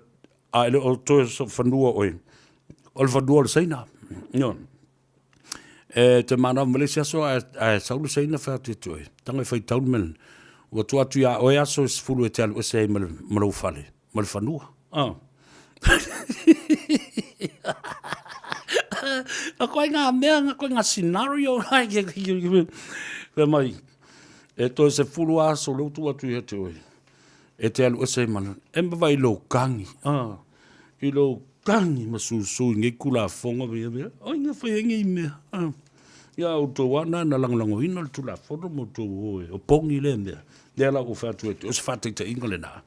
a e le o toe se fanua oe, o le fanua o le Saina. Ioe. E te manava ma le isi aso ae, ae sau le Saina fai atu ia te oe, tago e faitau le mea lena. Ua tuu atu ia oe aso e 10 e te alu ese ai ma, le, ma lou fale, ma le fanua. Ah. A koe ngā mea, ngā koe ngā scenario, fai mai, e toe 10 aso leu tuu atu ia te oe, e te alu ese ai ma le, e mawai lou kagi, ah, i lou kagi ma susu i nei Tulafono ma ia mea, oi na fai ai nei mea, ah. Ia outou lava na na lagolagoina le Tulafono ma outou o e opogi lea mea. Lea la ua fai atu e o se faataitaiga lena.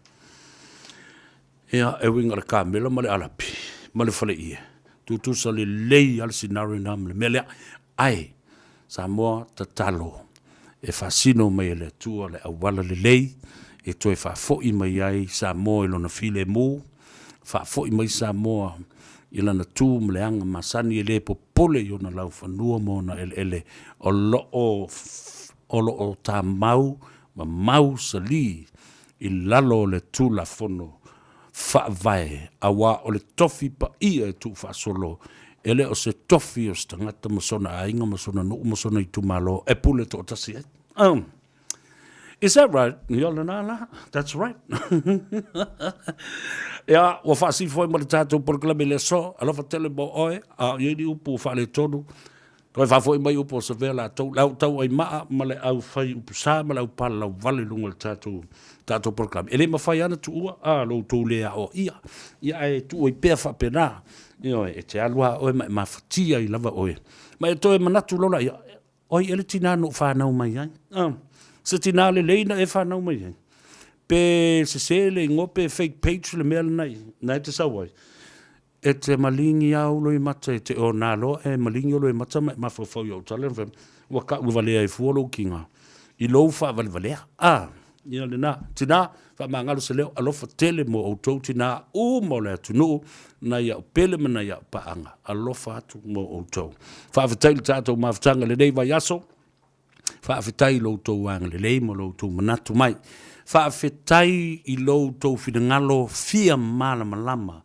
Ia, e uiga i le kamela ma le alapi ma le faleie, tutusa lelei lava le scenario lena ma le mea lea. Ae, Samoa, tatalo e faasino mai e le Atua le auala lelei e toe faafoi mai ai Samoa i lona filemu, faafoi mai Samoa i lana tu ma le aga masani e le popole i ona laufanua ma ona eleele o lo o, o lo o tamau ma mausali i lalo o le Tulafono Faavae, aua o le tofi paia e tuufaasolo, e le o se tofi o se tagata ma sona aiga ma sona nuu ma sona itumalo e pule toatasi ai. Is that right? Ia lena la. That's right. Ia, ua faasifo ai ma le tatou polokalame i le aso. Alofa tele mo oe, a o i ai ni upu ua faaletonu, Toe faafoi mai upu o Savea latou, le au tau ai maa ma le au fai upu sa ma le au palalau vale i luga o le tatou, tatou polokalame. E le mafai lava ona tuua, a, lo outou le aoaia. Ia ae tuu ai pea faapena. Ioe, e te alu lava oe ma e mafatia ai lava oe. Ma e toe manatu loa laia, o ai ea le tinā na ou fanau mai ai? A, se tinā lelei na e fanau mai ai? Pe sese le igoa pe fake page le mea lena na e te sau ai? E te malingi a ou loimata e te o nā loa e malingi o loimata ma e mafaufau i ou tala na ua ka'u valea ai fua lou kiga i lou faavalevalea. A, ia lena, tinā, faamagalo se leo, alofa tele mo outou tinā uma o le atunuu, nai a'u pele ma nai a'u paaga, alofa atu mo outou. Faafetai i le tatou mafutaga i lenei vaiaso. Faafetai i lo outou agalelei ma lo outou manatu mai. Faafetai i lo outou finagalo fia malamalama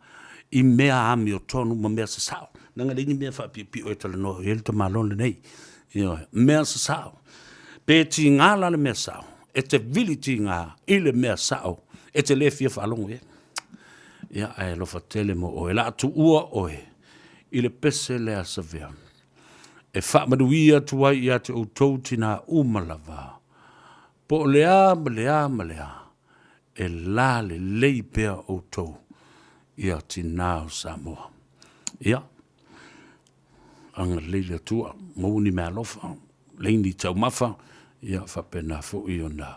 i mea amiotonu ma mea sasao. Leaga e leai ni mea faapiopio e talanoa i ai le tamaloa lenei. Ioe, mea sasao. Pe tiga la le mea sao, e te vili tiga i le mea sao, e te le fia faalogo i ai. Ia, ae alofa tele mo oe. La tuua oe i le pese lea Savea. E faamanuia atu ai ia te outou tinā uma lava, po o le a ma le a ma le a, e la lelei pea outou ia tinā o Samoa. Ia, agalelei le Atua, maua ni meaalofa, lei ni taumafa, ia faapena foi ona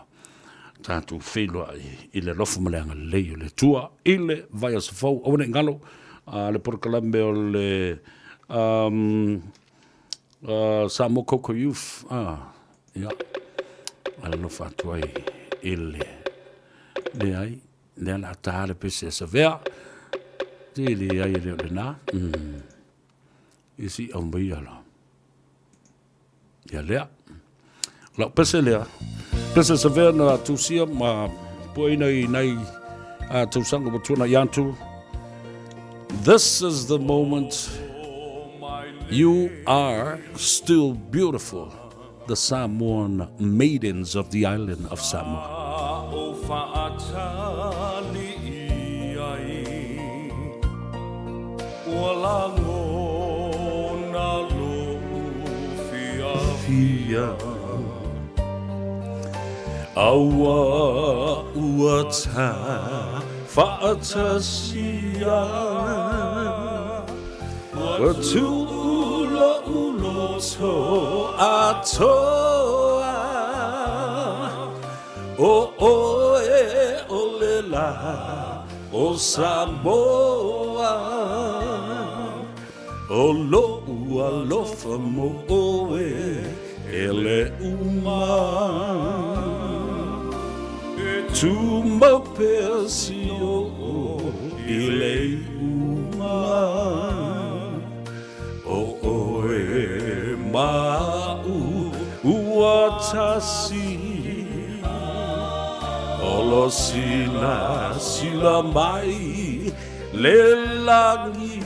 tatou feiloai i le alofa ma le agalelei o le Atua i le vaiaso fou. Aua ne i galo le polokalame o le um, Samoa Coco Youth, ia, alofa atu ai i le leai, lea la ta le pese a Savea, te leai e le o lena, i si au mai ala. Ia lea. Lau pese lea. Pese Savea na tusia ma puaina i nai a tausaga ua tuanai atu. This is the moment you are still beautiful, the Samoan maidens of the island of Samoa. fiafia Aua ua ta faatasia Ua tuʻu loʻu loto atoa ʻO ʻoe o le lā o Samoa ʻO loʻu alofa mo ʻoe e le uma E tumau pea si oʻo i le iuga ʻO ʻoe ma aʻu ua tasi Olo silasila mai le lagi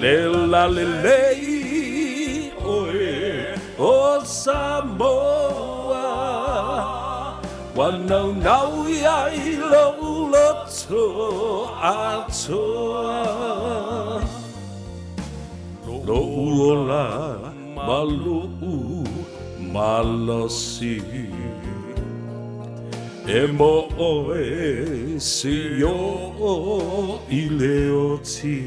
Le la lelei ʻoe o Samoa Ua naunau i ai loʻu loto atoa Loʻu ola ma loʻu malosi E mo ʻoe si oʻo i le oti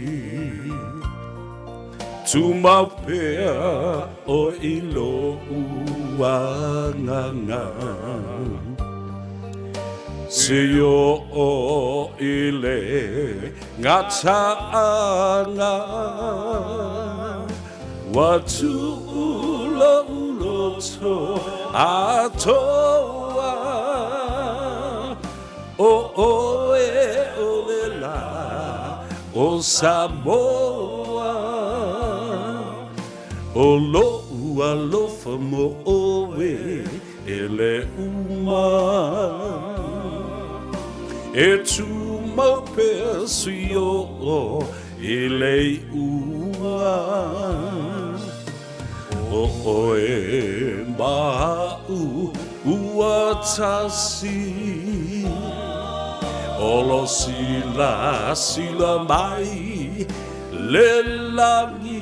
Tumau pea ʻoe i loʻu agaga Si oʻo i le gataaga Ua tuʻu loʻu loto atoa ʻO ʻoe o le lā o Samoa ʻO loʻu alofa mo ʻoe e le uma E tumau pea si oʻo i le iuga ʻO ʻoe ma aʻu ua tasi Olo silasila mai le lagi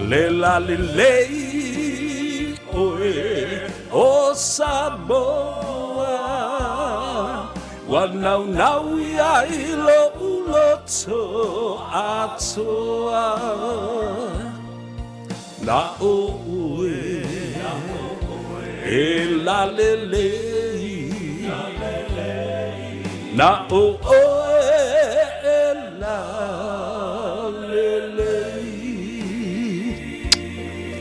Le la lelei ʻoe o Samoa Ua naunau i ai loʻu loto atoa Na ʻoe e lalelei Na ʻoe e lalelei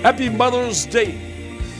Happy Mother's Day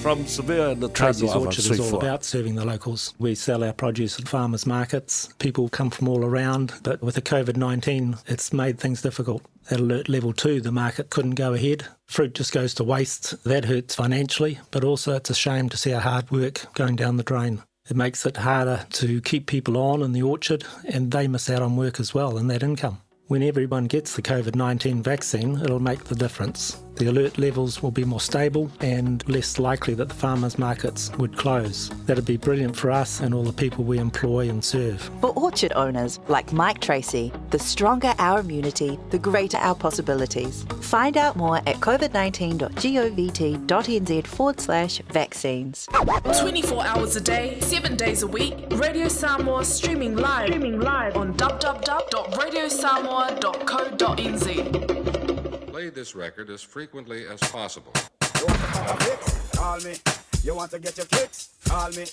from Savea and the Tracy's Tanoa Orchard is all about serving the locals. We sell our produce at farmers markets. People come from all around, but with the COVID 19, it's made things difficult. At alert level 2, the market couldn't go ahead. Fruit just goes to waste. That hurts financially, but also it's a shame to see our hard work going down the drain. It makes it harder to keep people on in the orchard, and they miss out on work as well and that income. When everyone gets the COVID 19 vaccine, it'll make the difference. The alert levels will be more stable and less likely that the farmers' markets would close. That'd be brilliant for us and all the people we employ and serve. For orchard owners like Mike Tracy, the stronger our immunity, the greater our possibilities. Find out more at covid19.govt.nz forward slash vaccines. 24 hours a day, 7 days a week, Radio Samoa streaming live, streaming live on www.radiosamoa.co.nz. Play this record as frequently as possible. Call me. You want to get your kicks? Call me.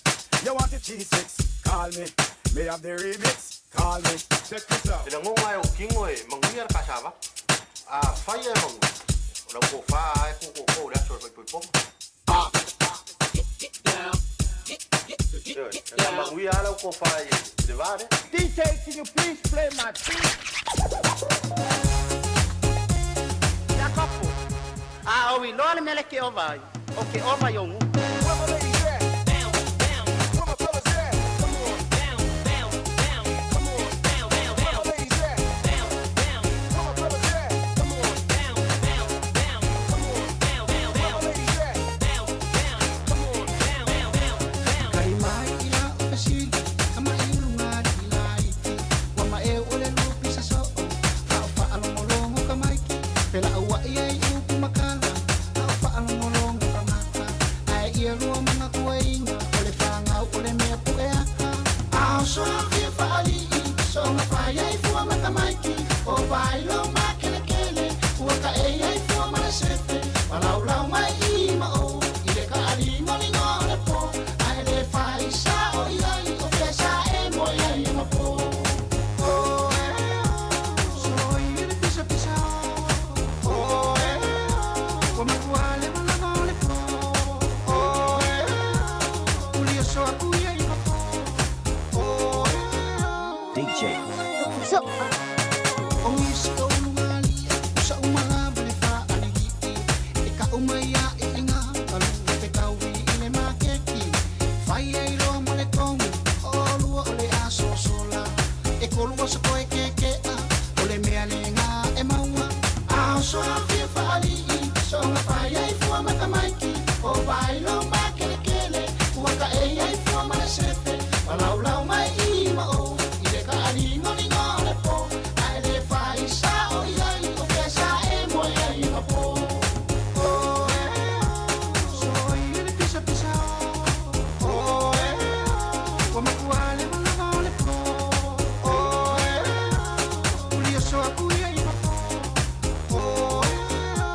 You want your cheese sticks? Call me. Me have the remix? Call me. Check this out. I lagoga e ou kino e manuia le kaasava afaia e maua o lau tofā e kōkōkō i le aso o le faaipoipoga Ioe, na manuia lava lau tofā i le vā lea. DJ, can you please play my beat? Iakopo, a ou iloa le mea le ke ova ai, o ke ova i ou gutu. Kali mai i lau fesili, a mai uluga alii laiti, ua maʻeu o le lupi sasoo, a o faalogologo ka maiki, felauaʻi ai i upu makala. o mai a i inga Kalu te kaui i le makeki Fai ai loa mo le kongu O lua o le aso sola E kolua sa koe ke ke a O le mea le ngā e maua A o soa fia whaali i Songa fai ai fua matamaiki O vai lo makele kele Ua ka e ai fua ma le sefe Palaulau mai i ma o I le ka ali ngolingo o le po Ae le fai sa o i ai O fea sa e moe ai ma po Oh, eh, oh, so i le pisa pisa oh. Oh, eh, oh, ua makua le malava o le po Oh, eh, oh, ulia so aku ia i ma po Oh, eh, oh.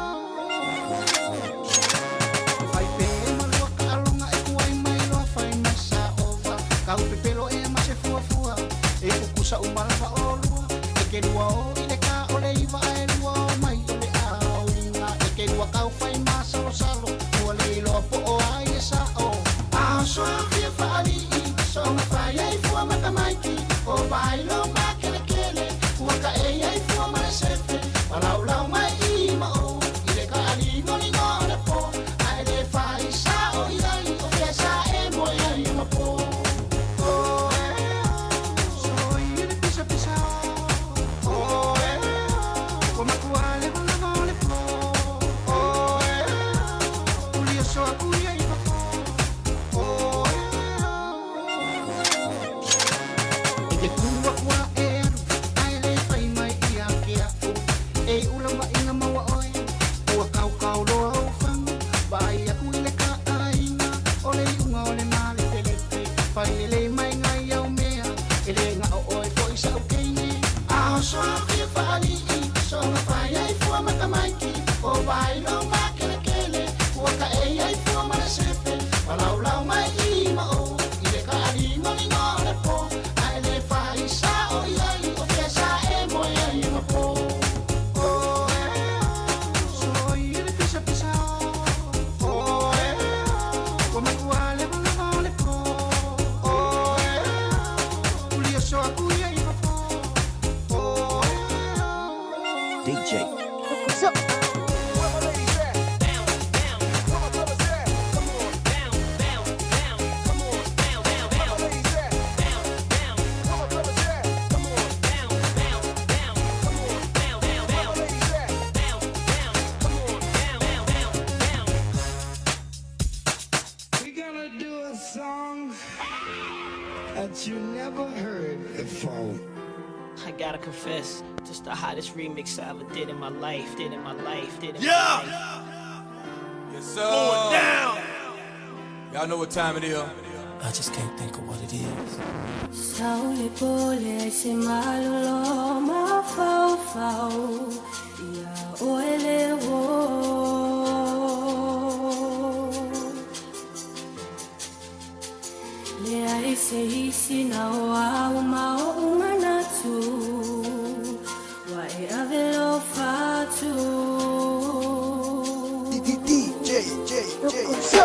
Fai pe malua ka alonga e kuai mai loa fai mai sa ova Kau pepelo e ma se fua fua E kukusa umalava o lua E ke lua o i le ka o le iwa e lua o mai o le a o inga E ke lua kau fai ma salo salo Ua le iloa po o ai e sa o A o soa fia whaali i Songa fai ai fua matamaiki O vai lo makele kele Ua ka e ai fua ma le sefe Palaulau mai i ma o I le ka ali ngolingo o le po Ae le fai sa o i ai O fea sa e moe ai ma po Oh, eh, oh, so i le pisa pisa oh. Oh, eh, oh, ua makua le malava o le po Oh, eh, oh, ulia so aku ia i ma po Oh, eh, oh. E ke kua kua e aru Ae le fai mai ia ke au E ula wa inga maua oe Ua kau kau loa o fangu Vai aku i le ka ainga O le iunga o le male pelepe Fai le le mai ngai au mea E le ngā o oe fo i sa ukeine A o soa fia whaali i Songa fai ai fua matamaiki O vai lo makele kele Ua ka e ai fua ma le sefe Palaulau mai i ma o I le ka ali ngolingo o le po Ae le fai sa o i ai O fea sa e moe ai ma po Oh, eh, oh, so i le pisa pisa oh. Oh, eh, oh, ua makua le malava o le po Oh, eh, oh, ulia so aku ia i ma po Oh, eh, oh. DJ. We're gonna do a song that you never heard before. I gotta confess, just the hottest remix I ever did in my life, did in my life, did in Yeah. my life. Yes, sir. Going down. Y'all know what time it is. I just can't think of what it is. Saule pole se malolo mafaufau ia oele wo. Le ai se isi na o au ma o umanatu wa e avelo fatu. DJ J J. So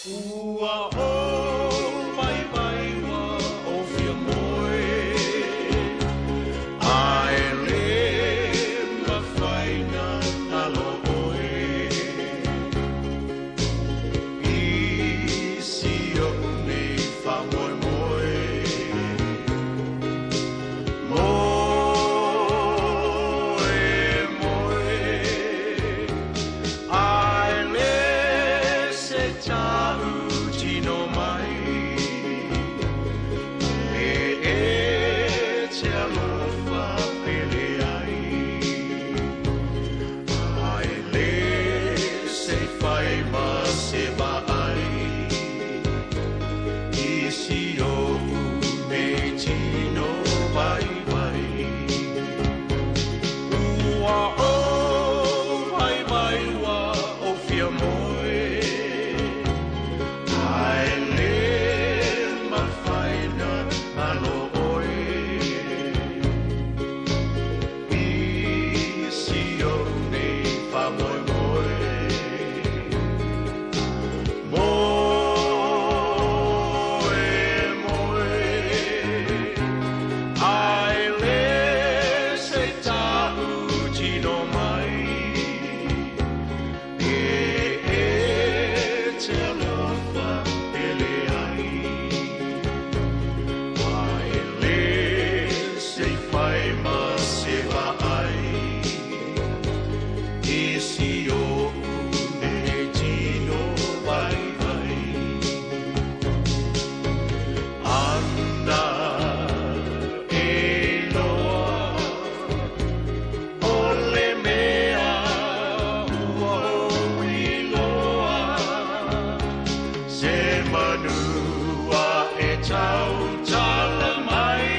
Ua ou vaivai ua ou fia moe A e lē mafai na nalo ʻoe I si oʻu nei faamoemoe Moe, moe A e lē se ta'utino mai E e te alofa pele ai A e lē se fai ma se vaai I si oʻu nei tino vaivai Ua ou vaivai ua ou fia moe A e lē mafai na nalo ʻoe I si oʻu nei faamoemoe Moe, moe A e lē se ta'utino mai E e te alofa pele ai A e lē se fai ma se vaai I si oʻu nei tino vaivai Ana e iloa O le mea ua ou iloa Se manu a e tautala mai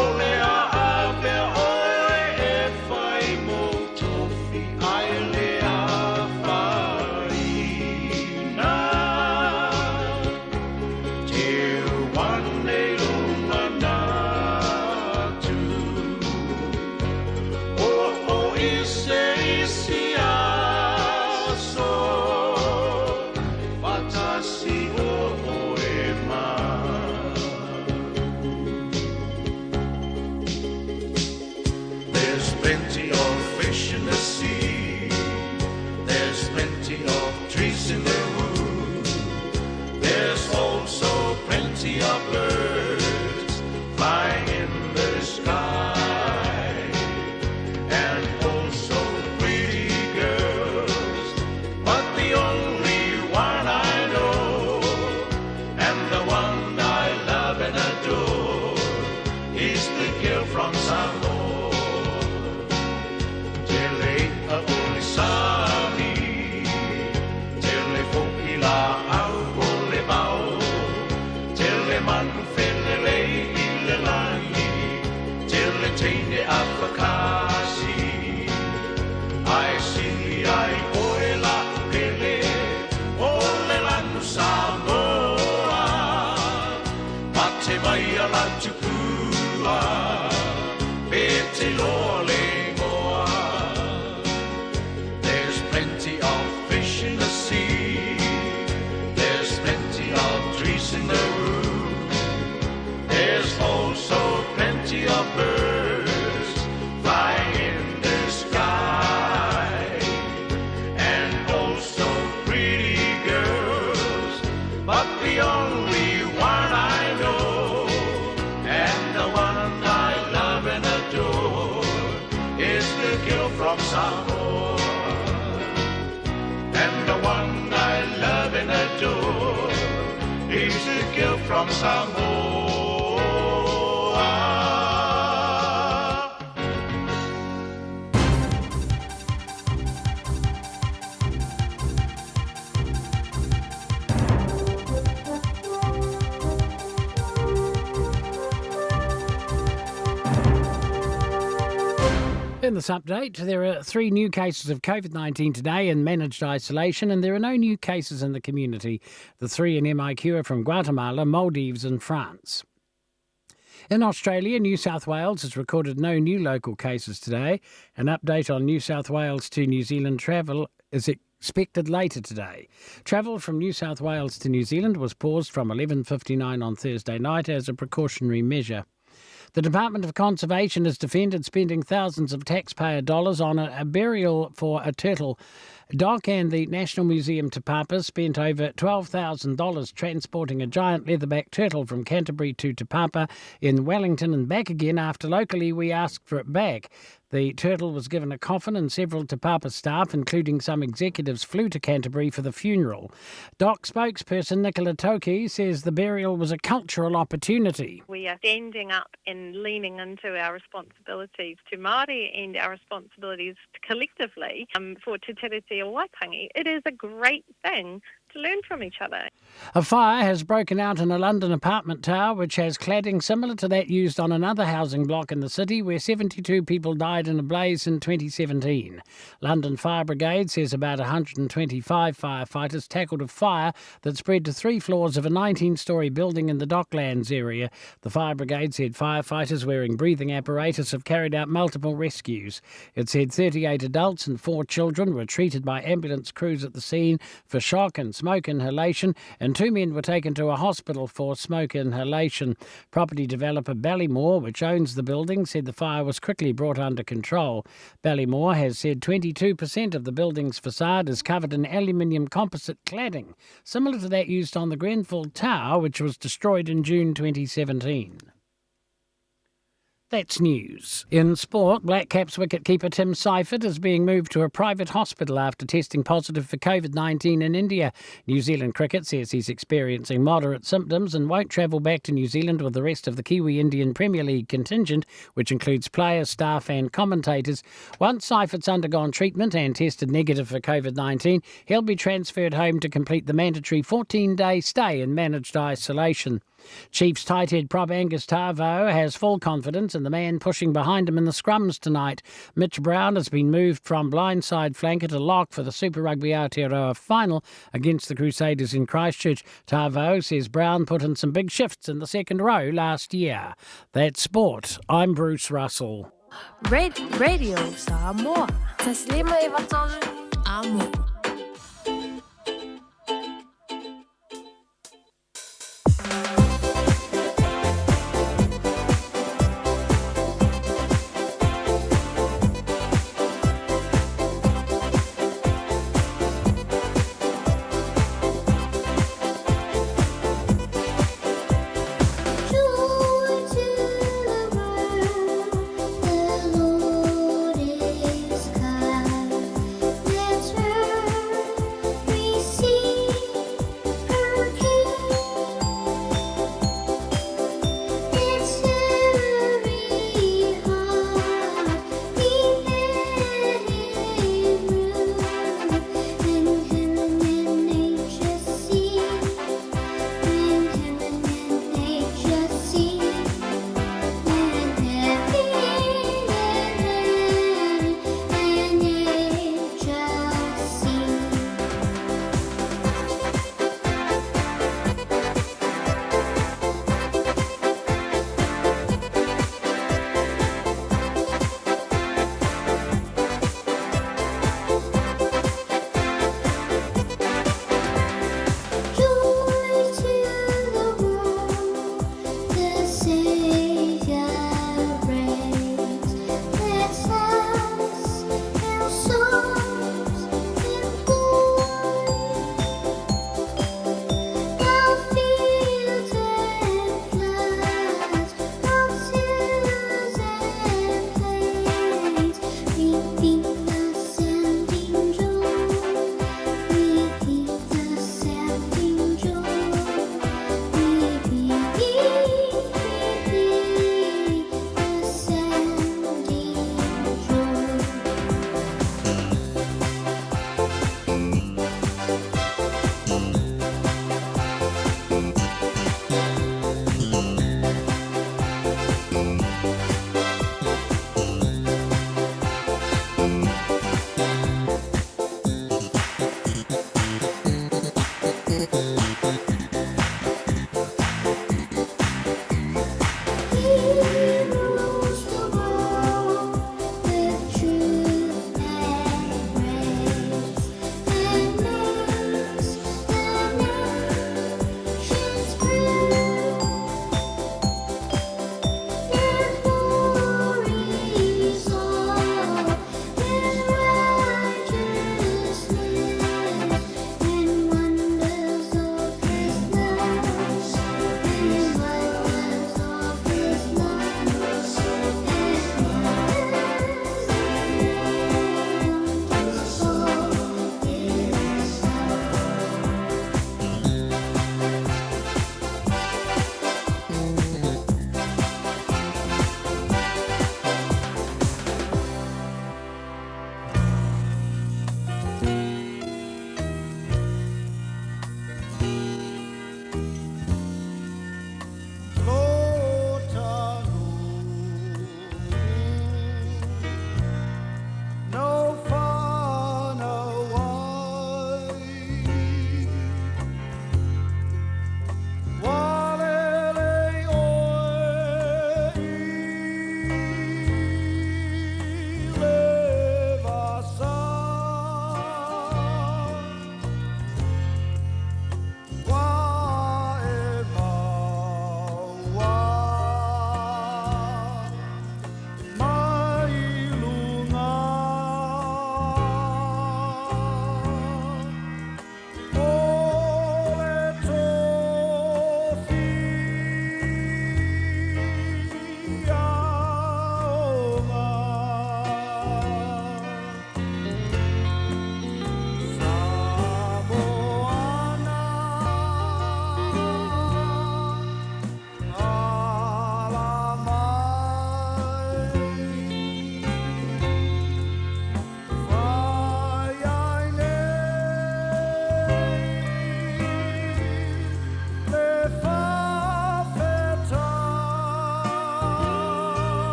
O le a avea ʻoe e fai mou tofi Ae le afaina Teu ane lou manatu O o i se isi aso Faatasi o oe ma'u There's plenty of fish in the sea There's plenty of trees in the wood There's also plenty of birds flying in the sky And also pretty girls But the only one I know And the one I love and adore Is the girl from Samoa Tele i'a o le sami Tele fo'i la'au o le vao Tele manu felelei i le lagi Tele teine afakasi Ae sili ai oe la'u pele O le lanu Samoa Mate mai a lau tupua Pe te iloa le igoa There's plenty of fish in the sea There's plenty of trees in the wood There's also plenty of birds flying in the sky And also pretty girls But the only one I know And the one I love and adore Is the girl from Samoa And the one I love and adore Is the girl from Samoa In this update, there are three new cases of COVID 19 today in managed isolation, and there are no new cases in the community. The three in MIQ are from Guatemala, Maldives, and France. In Australia, New South Wales has recorded no new local cases today. An update on New South Wales to New Zealand travel is expected later today. Travel from New South Wales to New Zealand was paused from 11:59 on Thursday night as a precautionary measure. The Department of Conservation has defended spending thousands of taxpayer dollars on a, a burial for a turtle. DOC and the National Museum Te Papa spent over $12,000 transporting a giant leatherback turtle from Canterbury to Te Papa in Wellington and back again after locally we asked for it back. The turtle was given a coffin and several Te Papa staff, including some executives, flew to Canterbury for the funeral. DOC spokesperson Nicola Toki says the burial was a cultural opportunity. We are standing up and leaning into our responsibilities to Māori and our responsibilities collectively um, for Te Tiriti o Waitangi. It is a great thing to learn from each other. A fire has broken out in a London apartment tower which has cladding similar to that used on another housing block in the city where 72 people died in a blaze in 2017. London Fire Brigade says about 125 firefighters tackled a fire that spread to three floors of a 19 story building in the Docklands area. The fire brigade said firefighters wearing breathing apparatus have carried out multiple rescues. It said 38 adults and four children were treated by ambulance crews at the scene for shock and smoke inhalation, and two men were taken to a hospital for smoke inhalation. Property developer Ballymore, which owns the building, said the fire was quickly brought under control. Ballymore has said 22% of the building's facade is covered in aluminium composite cladding, similar to that used on the Grenfell Tower, which was destroyed in June 2017. That's news. In sport, Black Caps wicketkeeper Tim Seifert is being moved to a private hospital after testing positive for COVID 19 in India. New Zealand Cricket says he's experiencing moderate symptoms and won't travel back to New Zealand with the rest of the Kiwi Indian Premier League contingent, which includes players, staff, and commentators. Once Seifert's undergone treatment and tested negative for COVID 19, he'll be transferred home to complete the mandatory 14 day stay in managed isolation. Chiefs tight head prop Angus Ta'avao has full confidence in the man pushing behind him in the scrums tonight. Mitch Brown has been moved from blindside flanker to lock for the Super Rugby Aotearoa final against the Crusaders in Christchurch. Ta'avao says Brown put in some big shifts in the second row last year. That's sport. I'm Bruce Russell. Red Radio Samoa. Taslima Amo.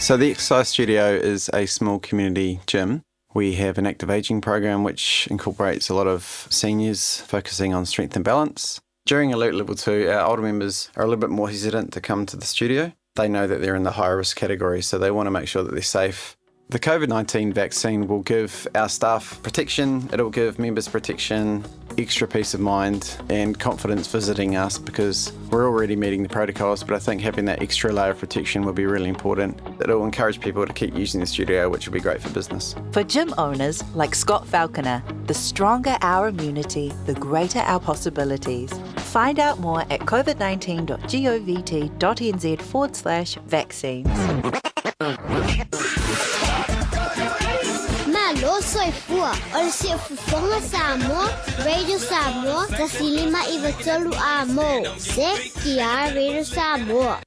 So the exercise studio is a small community gym. We have an active aging program which incorporates a lot of seniors focusing on strength and balance. During alert level 2, our older members are a little bit more hesitant to come to the studio. They know that they're in the higher risk category, so they want to make sure that they're safe. The COVID 19 vaccine will give our staff protection, it'll give members protection, extra peace of mind, and confidence visiting us because we're already meeting the protocols. But I think having that extra layer of protection will be really important. It'll encourage people to keep using the studio, which will be great for business. For gym owners like Scott Falconer, the stronger our immunity, the greater our possibilities. Find out more at covid19.govt.nz forward slash vaccines. Malo soifua o le siufofoga Samoa, Radio Samoa, 153 a mo. Se ki Radio Samoa.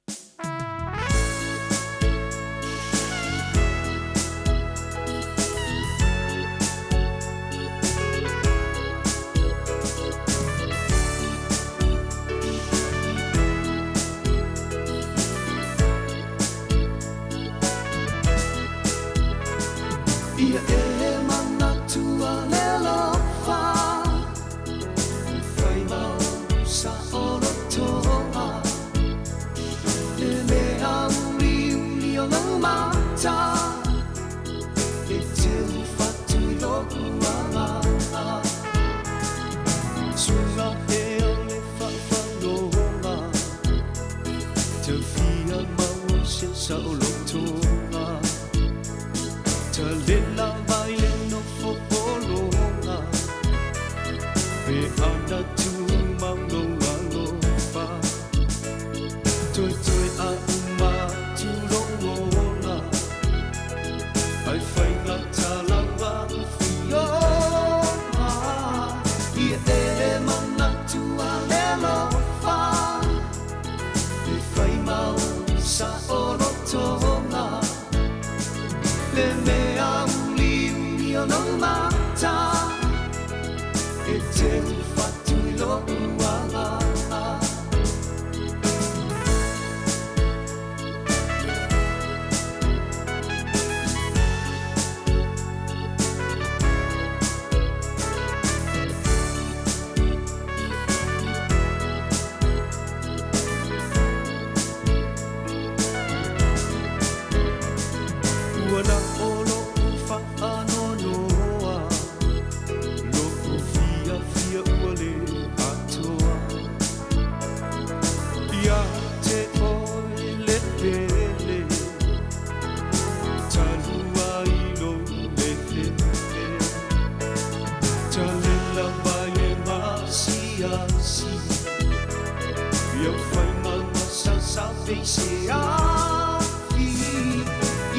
Ia e manatua le alofa E whai mau sa orotoa Le mea uri uri o lau mata E te whatu i loku anga Sua e o le whawhaloa Te whia mau se sa o lotoa Ta lela vai le nofo pologa Pe ana tu mau lo alofa Toi toi a uma tu rongola Ai whainga talawa whionga Ia e manatua le alofa E whai mau sa orotonga Le mea uli uli o no mata E te whatu i lo uanga Ua na o lo whaanonoa Loko fia fia ua le atoa Ia te oe le pele Talua i lo le hele Talela mai e masiasi Ia whai manga sa sa feise afi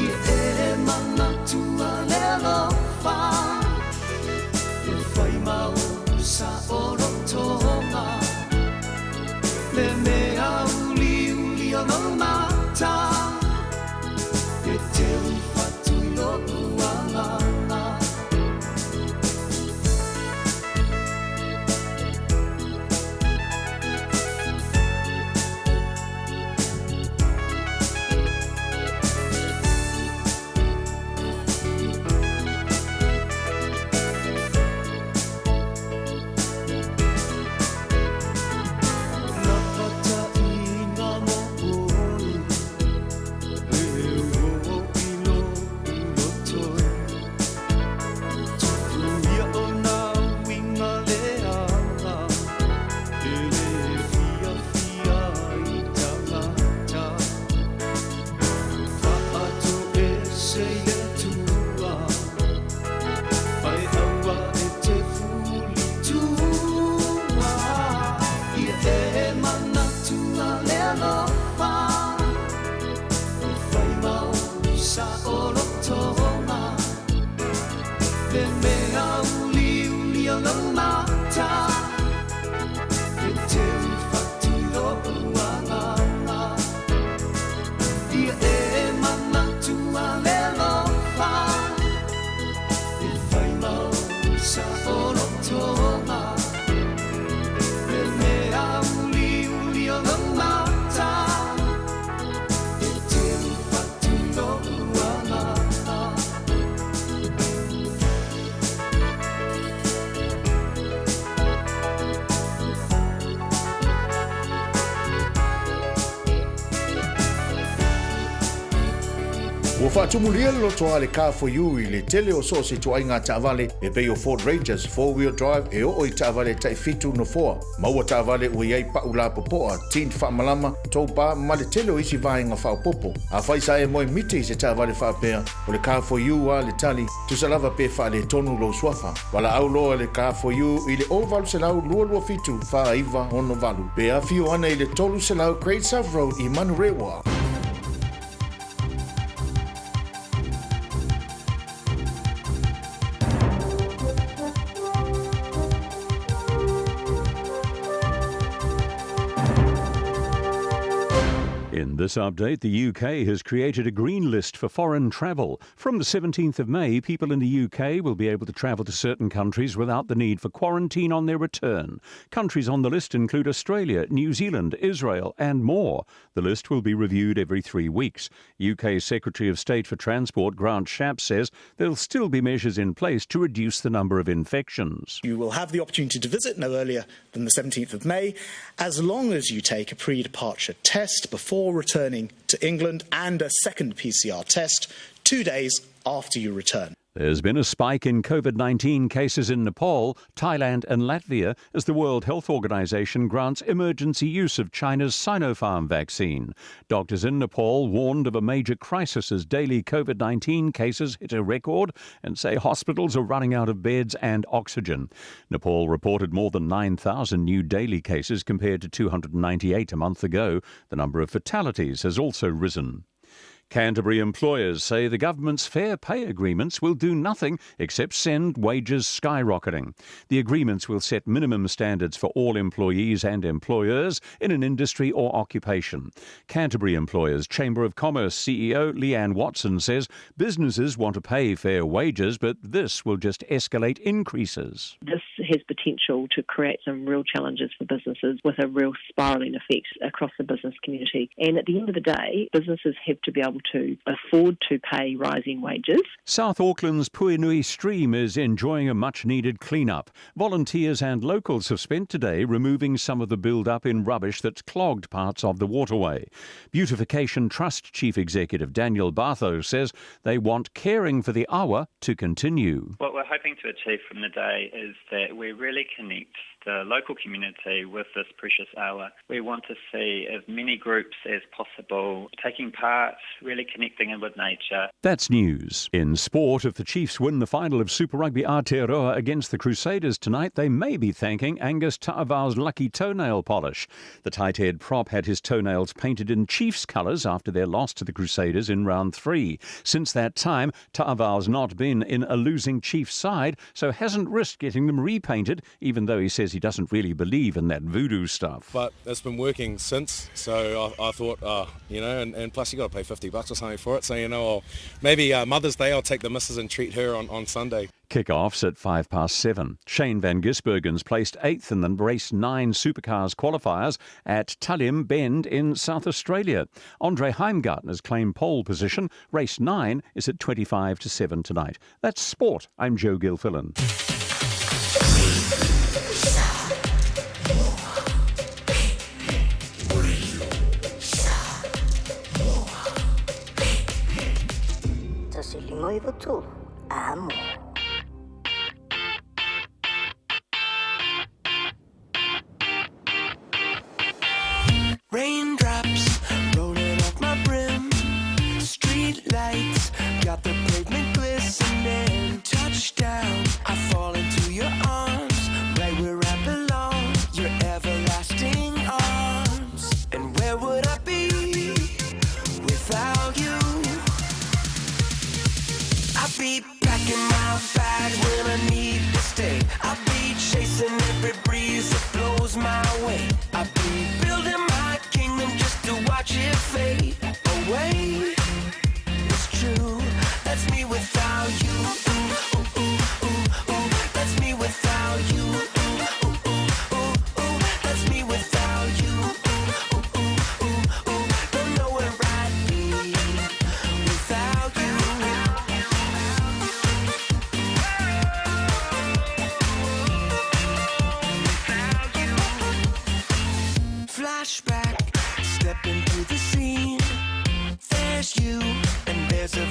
Ia e manatua le alofa E whai mau sa orotonga Le mea uli uli o no mata E te whatu i lo uanga Ua faatumulia le lotoa a le Car For You i le tele o so o se ituaiga taavale e pei o Ford Rangers four-wheel drive e oo i taavale tai fitu nofoa. Maua taavale ua i ai pau lapopoa, tint faamalama, tow bar ma le tele o isi vaega faaopoopo. Afai sa e moe miti i se taavale faapea, o le Car For You a le tali, tusa lava pe faaletonu lou suafa. Valaau loa le Car For You i le 0800 227 4968 pe afio ana i le 300 Great South Road i Manurewa. In this update, the UK has created a green list for foreign travel. From the 17th of May, people in the UK will be able to travel to certain countries without the need for quarantine on their return. Countries on the list include Australia, New Zealand, Israel, and more. The list will be reviewed every three weeks. UK Secretary of State for Transport Grant Shapps says there'll still be measures in place to reduce the number of infections. You will have the opportunity to visit no earlier than the 17th of May, as long as you take a pre departure test before returning to England and a second PCR test two days after you return. There's been a spike in COVID 19 cases in Nepal, Thailand, and Latvia as the World Health Organization grants emergency use of China's Sinopharm vaccine. Doctors in Nepal warned of a major crisis as daily COVID 19 cases hit a record and say hospitals are running out of beds and oxygen. Nepal reported more than 9,000 new daily cases compared to 298 a month ago. The number of fatalities has also risen. Canterbury employers say the government's fair pay agreements will do nothing except send wages skyrocketing. The agreements will set minimum standards for all employees and employers in an industry or occupation. Canterbury Employers Chamber of Commerce CEO Leanne Watson says businesses want to pay fair wages, but this will just escalate increases. This has potential to create some real challenges for businesses with a real spiralling effect across the business community. And at the end of the day, businesses have to be able to afford to pay rising wages. South Auckland's Puhinui Stream is enjoying a much needed clean-up. Volunteers and locals have spent today removing some of the build-up in rubbish that's clogged parts of the waterway. Beautification Trust Chief Executive Daniel Bartho says they want caring for the awa to continue. What we're hoping to achieve from the day is that we really connect the local community with this precious awa. We want to see as many groups as possible taking part, really connecting in with nature. That's news. In sport, if the Chiefs win the final of Super Rugby Aotearoa against the Crusaders tonight, they may be thanking Angus Ta'avao's lucky toenail polish. The tight-head prop had his toenails painted in Chiefs colours after their loss to the Crusaders in round three. Since that time, Ta'avao's not been in a losing Chiefs side, so hasn't risked getting them repainted, even though he says he doesn't really believe in that voodoo stuff. But it's been working since, so I, I thought, you know, and, and plus you got to pay 50 bucks or something for it, so, you know, I'll, maybe Mother's Day I'll take the missus and treat her on, on Sunday. Kickoffs at 7:05. Shane van Gisbergen's placed eighth in the race nine supercars qualifiers at Talim Bend in South Australia. Andre Heimgartner's claimed pole position. Race nine is at 25 to 7 tonight. That's sport. I'm Joe Gilfillan. Amo. Raindrops rolling off my brim. Street lights got the pavement glistening. Touchdown, I fall into your arms, right where I belong. Your everlasting arms. And where would I be without you? I'd be packing my bag when I need to stay. I'd be chasing every breeze that blows my way. I'd be building my kingdom just to watch it fade away. It's true, that's me without you. Ooh, ooh, ooh, ooh, ooh. That's me without you. Ooh, ooh, ooh, ooh, ooh. That's me without you. Ooh, ooh, ooh, ooh, ooh. Don't know where I'd be without you. Flashback, step into the scene. There's you, and there's a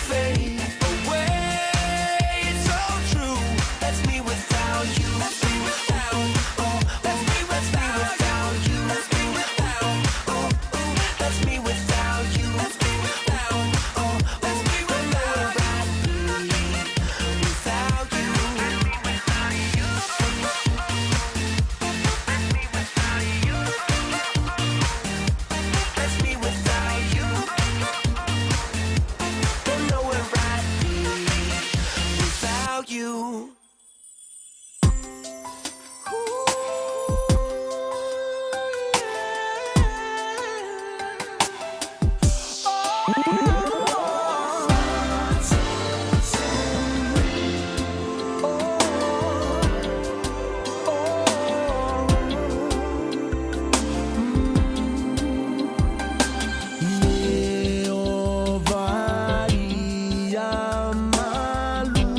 fade away. It's so true. That's me without you. That's me without. Oh, that's me without you. That's me without. Oh, that's me without you. That's me without. Oh, that's me without. Without you. That's me without you. Don't know where I'd be without you. O vai a malula.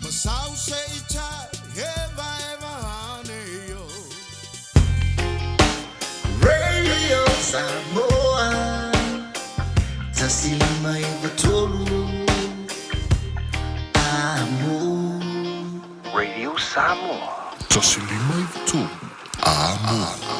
Masau se i tai eva eva ane yo. Radio Samoa 153 Amo. Radio Samoa 153 Amo.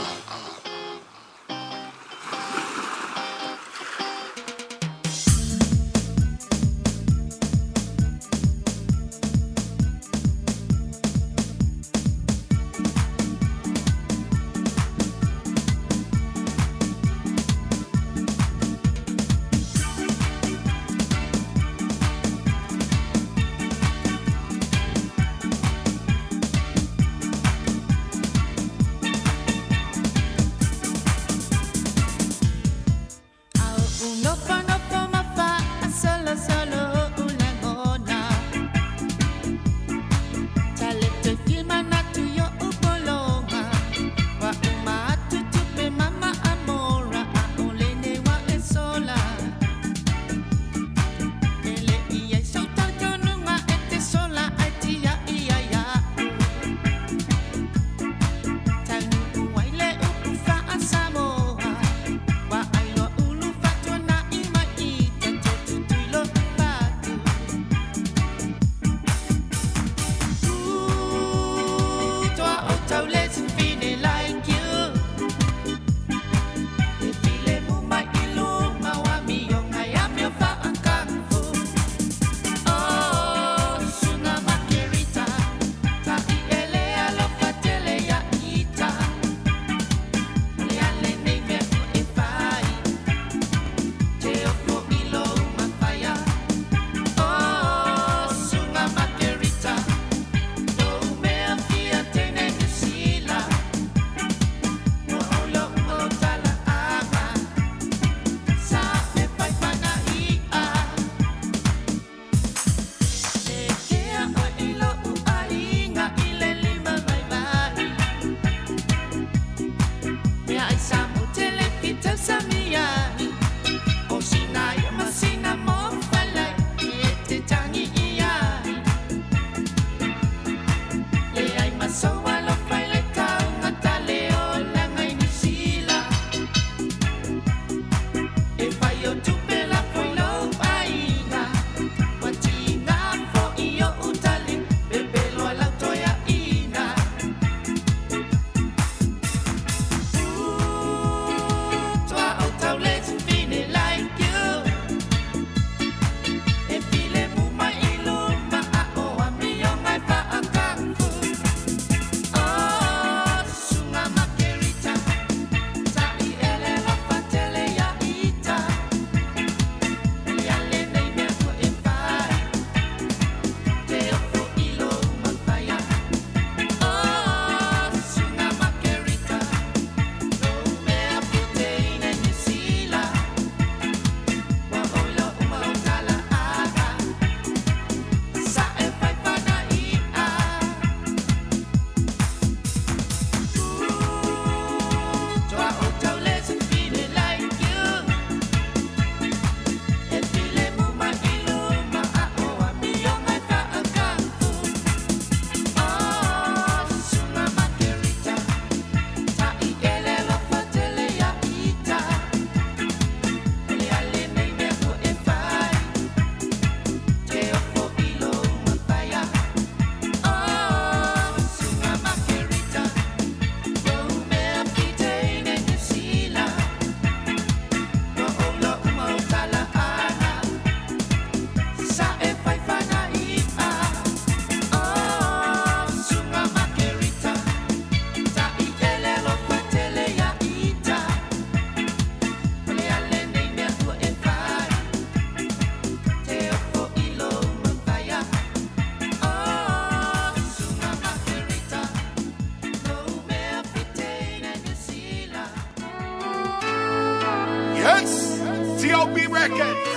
T.O.B. Records,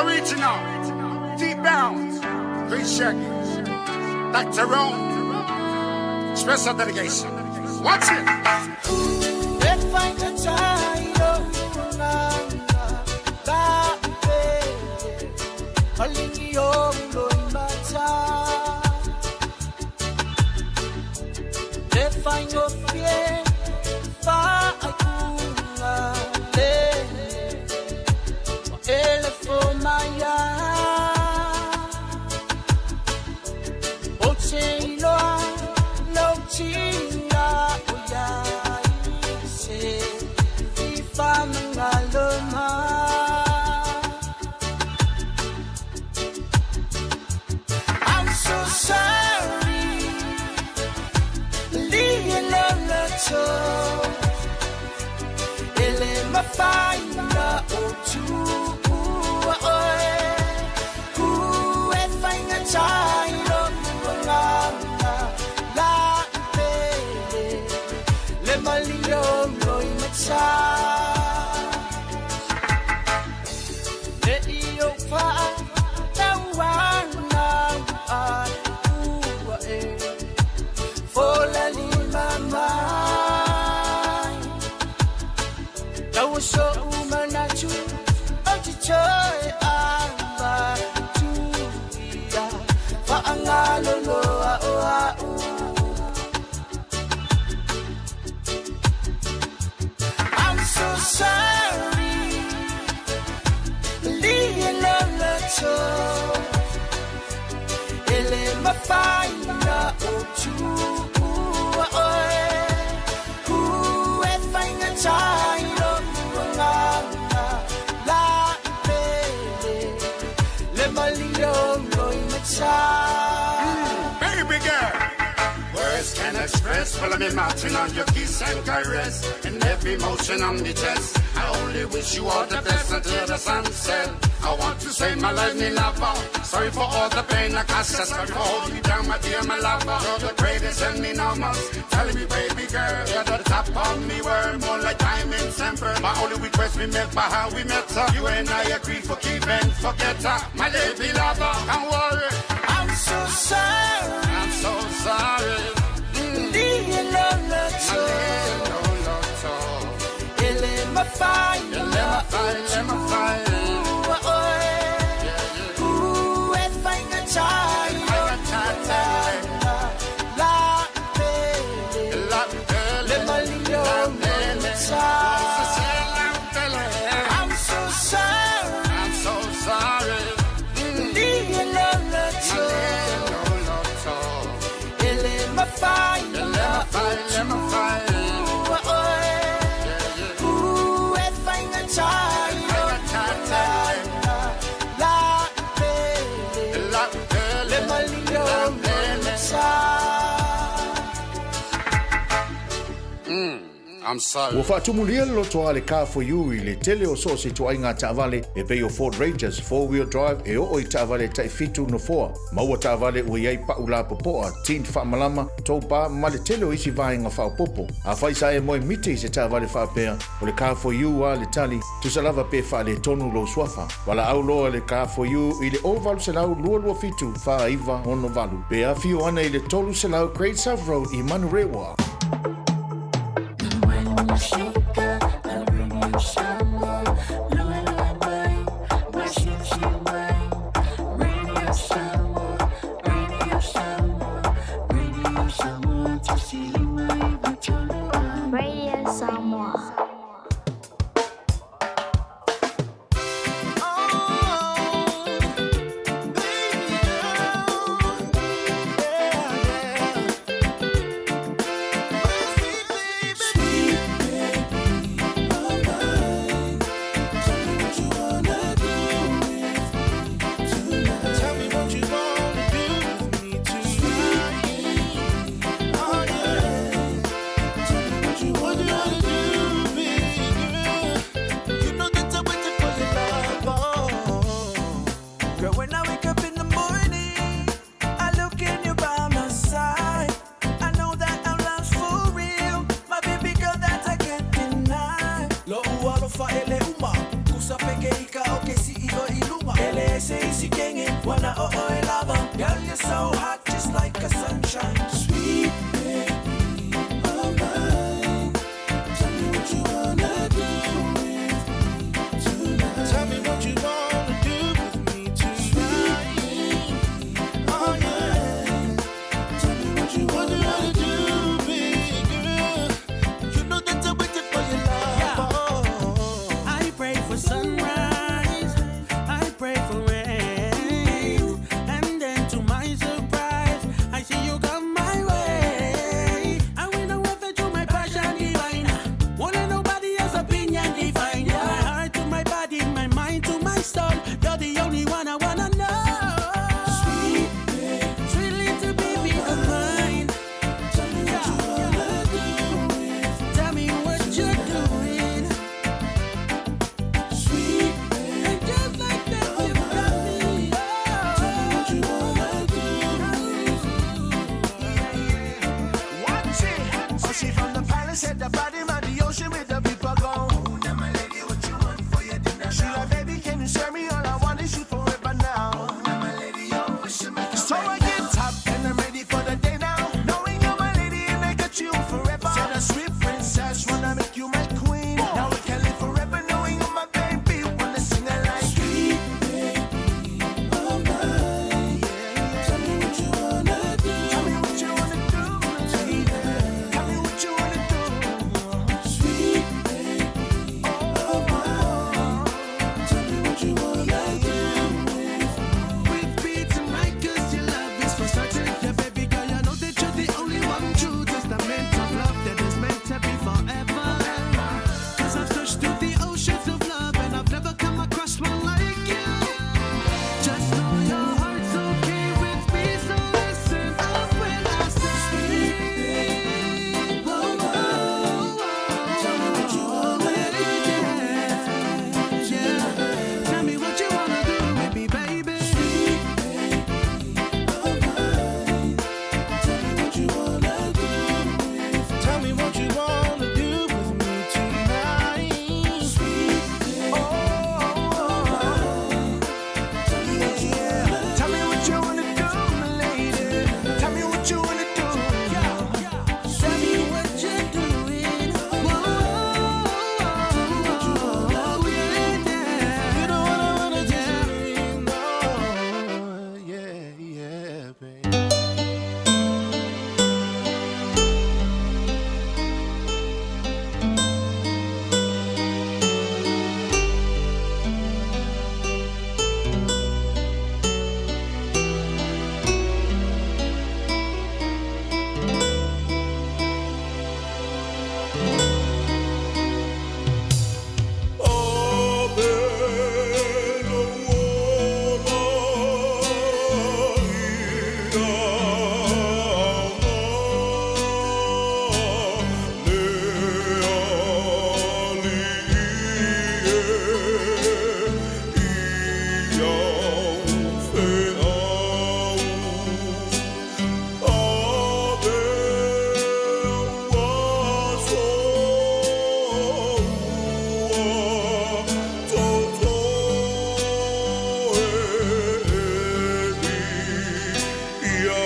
Original, Deep Bounds, Great Shaggy, Dr. Rome, Special Delegation. Watch it! se iloa lou tiga o iai se i faamagalo mai. I'm so sorry, Lieloloto. E le mafai ona ou tuua oe. Ku e faigata i lou agaga laupele, le malie o loimata. Le i ou faatauana ai ua e fola lima mai. Taua so'u manatu o te toe avatuia, faagaloloa o a'u. I'm so sorry, Lieloloto. E le mafai ona ou tuua oe. Ku e faigata i lou agaga laupele, le malie o loimata. Baby girl, words can express. Follow me marching on your kiss and caress, and every motion on me chest. I only wish you all the best until the sunset. I want to say my life, me lover. Sorry for all the pain I caused. Sorry for holding you down, my dear, my lover. You're the greatest and me no most. Telling me, baby girl, you're the top of me world, more like diamonds and pearls. My only request, remember how we met her. You and I agree, forgive and forget her. My lady lover, don't worry. I'm so sorry. I'm so sorry. Lieloloto. E le mafai ona ou tuua oe. Ku e faigata i lou agaga laupele, le malie o loimata. I'm so sorry. I'm so sorry. Lieloloto. E le mafai ona ou tuua oe. Ku e faigata i lou agaga laupele, le malie o loimata. I'm sorry. Ua faatumulia le loto a le Car for You i le tele o so o se ituaiga taavale e pei o Ford Rangers 4-wheel drive e oo i taavale tai 7 nofoa. Maua taavale ua i ai pa'u lapopoa, tint faamalama, tow bar ma le tele o isi vaega faaopoopo. Afai sa e moe miti i se taavale faapea, o le Car for You a le tali, tusa lava pe faaletonu lou suafa. Valaau loa le Car for You i le 0800 227 4968 pe afio ane i le 300 Great South Road i Manurewa. Radio Samoa. Tell me what you wanna do with me tonight. Oh yeah. the bottom of the ocean with the people gone. Oh, now my lady, what you want for your dinner? She like, baby, can you share me? All I want is you forever now. Oh, now my lady, yo, wish you make So I get up and I'm ready for the day now. Knowing you're my lady and I got you forever. Said a sweet princess, wanna make you my queen. Now we can live forever knowing you're my baby. Wanna sing it like sweet baby, oh my. Tell me what you wanna do. Tell me what you wanna do, baby. Tell me what you wanna do. Sweet baby, oh my. Tell me what you wanna do with me tonight, 'cause your love is for certain. Yeah, baby girl, you know that you're the only one true testament of love that is meant to be forever. 'Cause I've searched through the oceans of love and I've never come across one like you. Just know your heart's okay with me, so listen up when I say, oh, oh, tell me what you wanna do. Yeah, tell me what you wanna do with me, baby. Sweet baby, oh my. Tell me what you wanna do with. Tell me what you wanna do with me tonight. Sweet baby, oh my. Tell me what you wanna. Tell me what you wanna do, my lady. Tell me what you wanna do. Tell me what you're doing. Whoa, yeah. You know what I wanna do. Yeah, yeah, babe. Yeah.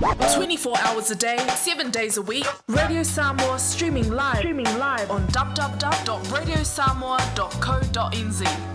24 hours a day, 7 days a week. Radio Samoa streaming live, streaming live on www.radiosamoa.co.nz.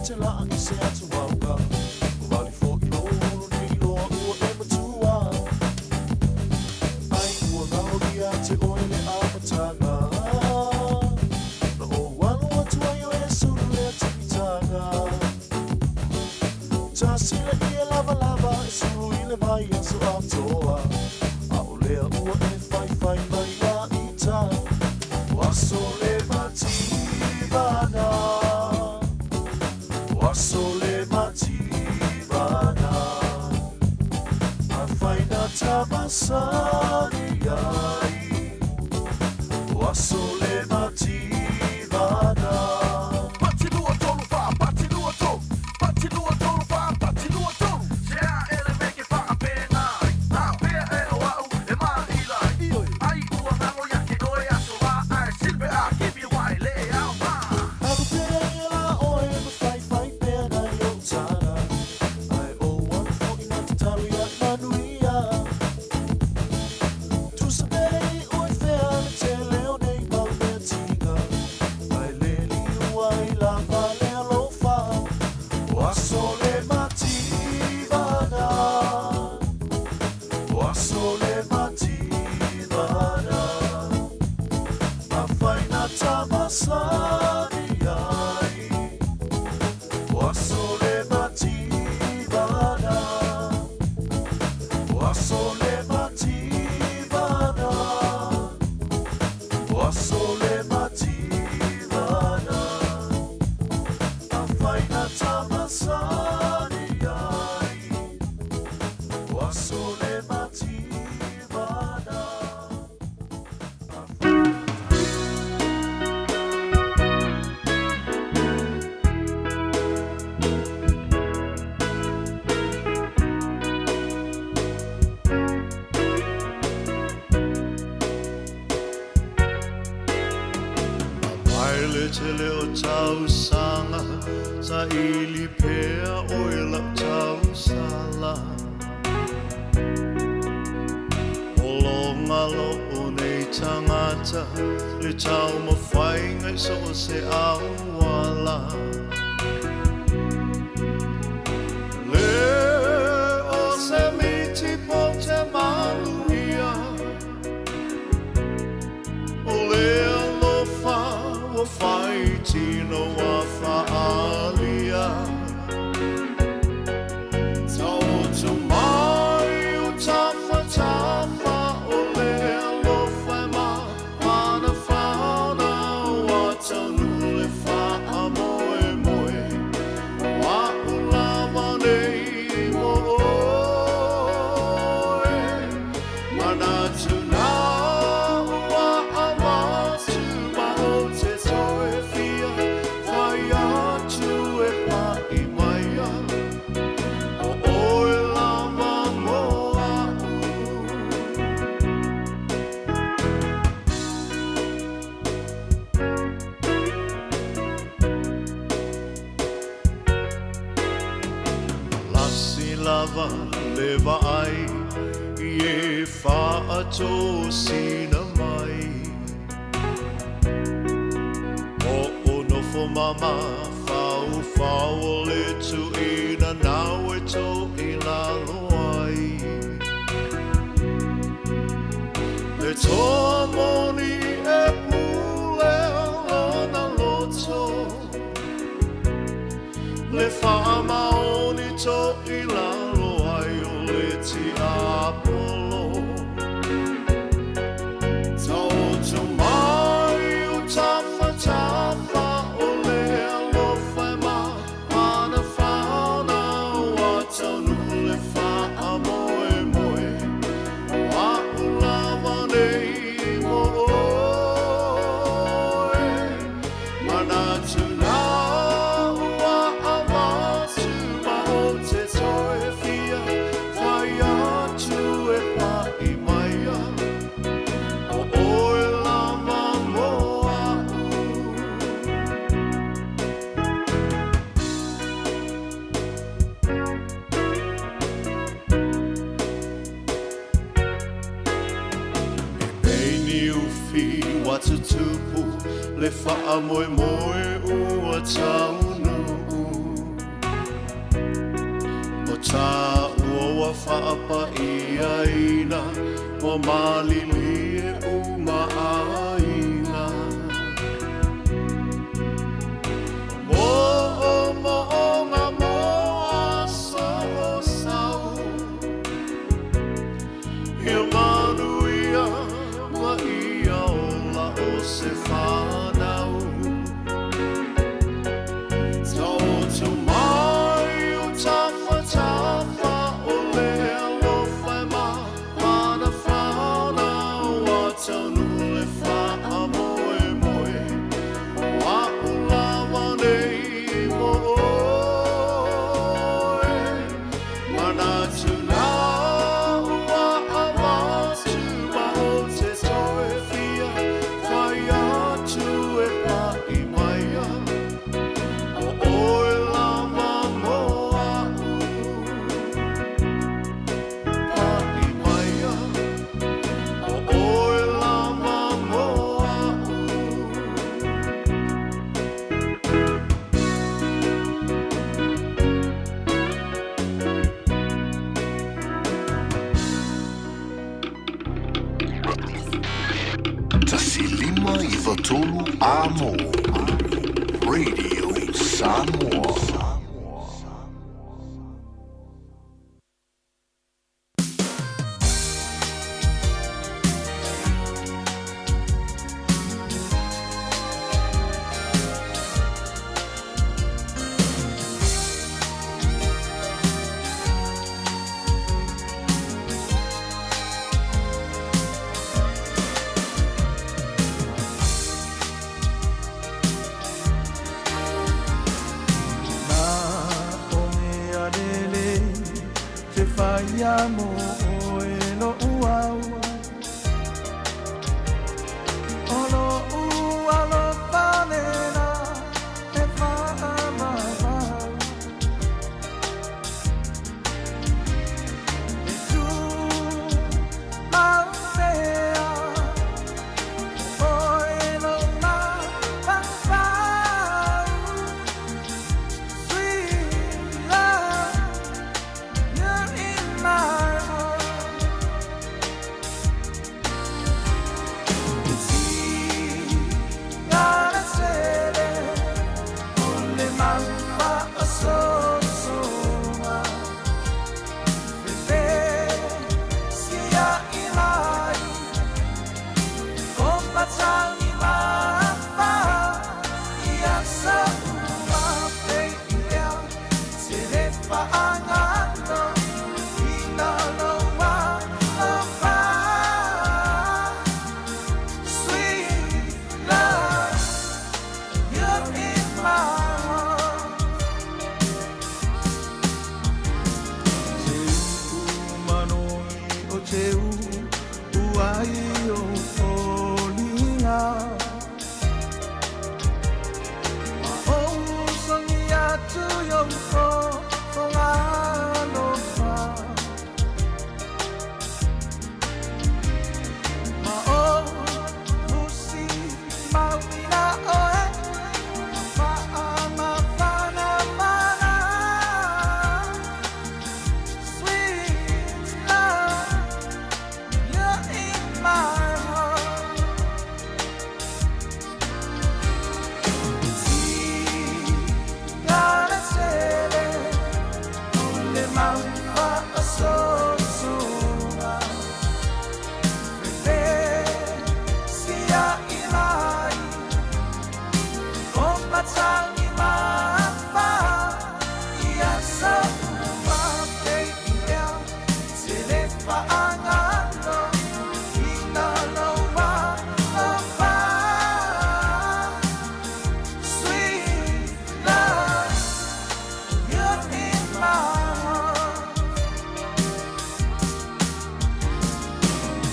Tonight, lava le vaai i e faatosina mai. Hoʻonofo ma mafaufau o le tuʻina nau e to i lalo ai. Le toa moni e pule lona loto, le faamaoni to i lalo ai o le tiapolo. Taoto mai o tafatafa o le alofa e mafanafana ua taunuu le faamoemoe o a'u lava nei mo oe. Manatu nā ua avatu ma o te toe fia fai atu e paʻi maia o oe lava mo a'u. E pei ni ufi ua tutupu le faamoemoe ua taunuu. O tāua ua faapaiaina ua malilie uma ʻāina. Moʻomoʻoga mo aso o sau, ia manuia ma ia ola o se whanau. Taoto mai o tafatafa o le alofa e mafanafana ua taunuu le faamoemoe o a'u lava nei mo oe. Manatu nā ua avatu ma o te toe fia fai atu e paʻi maia o oe lava mo a'u. Paʻi maia o oe lava mo a'u. 153 Amo. Radio Samoa. Na oe alele te whaia mo oe lo uau. O lo ua lo whanena e whaamawau. E tū maupea, oe lo mafaufau. Sweet love, you're in my heart. Faagalo ina lou alofa. Sweet love, you're in my heart.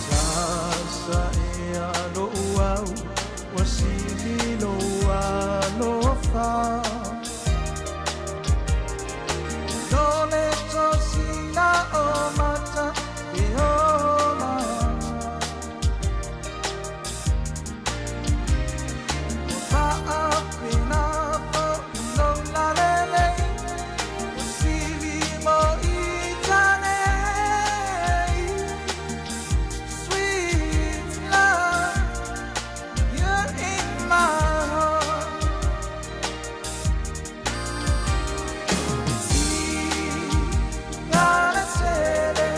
Sasa e alo au, ua sili lou alofa. No le tosina o mata e ola. Ua faapena fo'i lou lalelei, ua sili mo i tanei. Sweet love, you're in my heart. Tigalatele,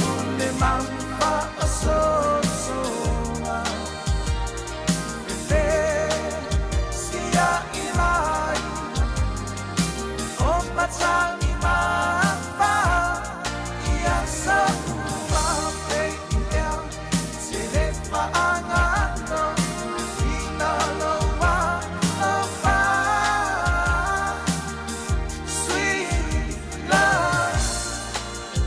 o le maufaasoasoa. E sia'i mai, o matagi mafa, ia sa uma peia, te le faagalo, ina lou alofa. Sweet love,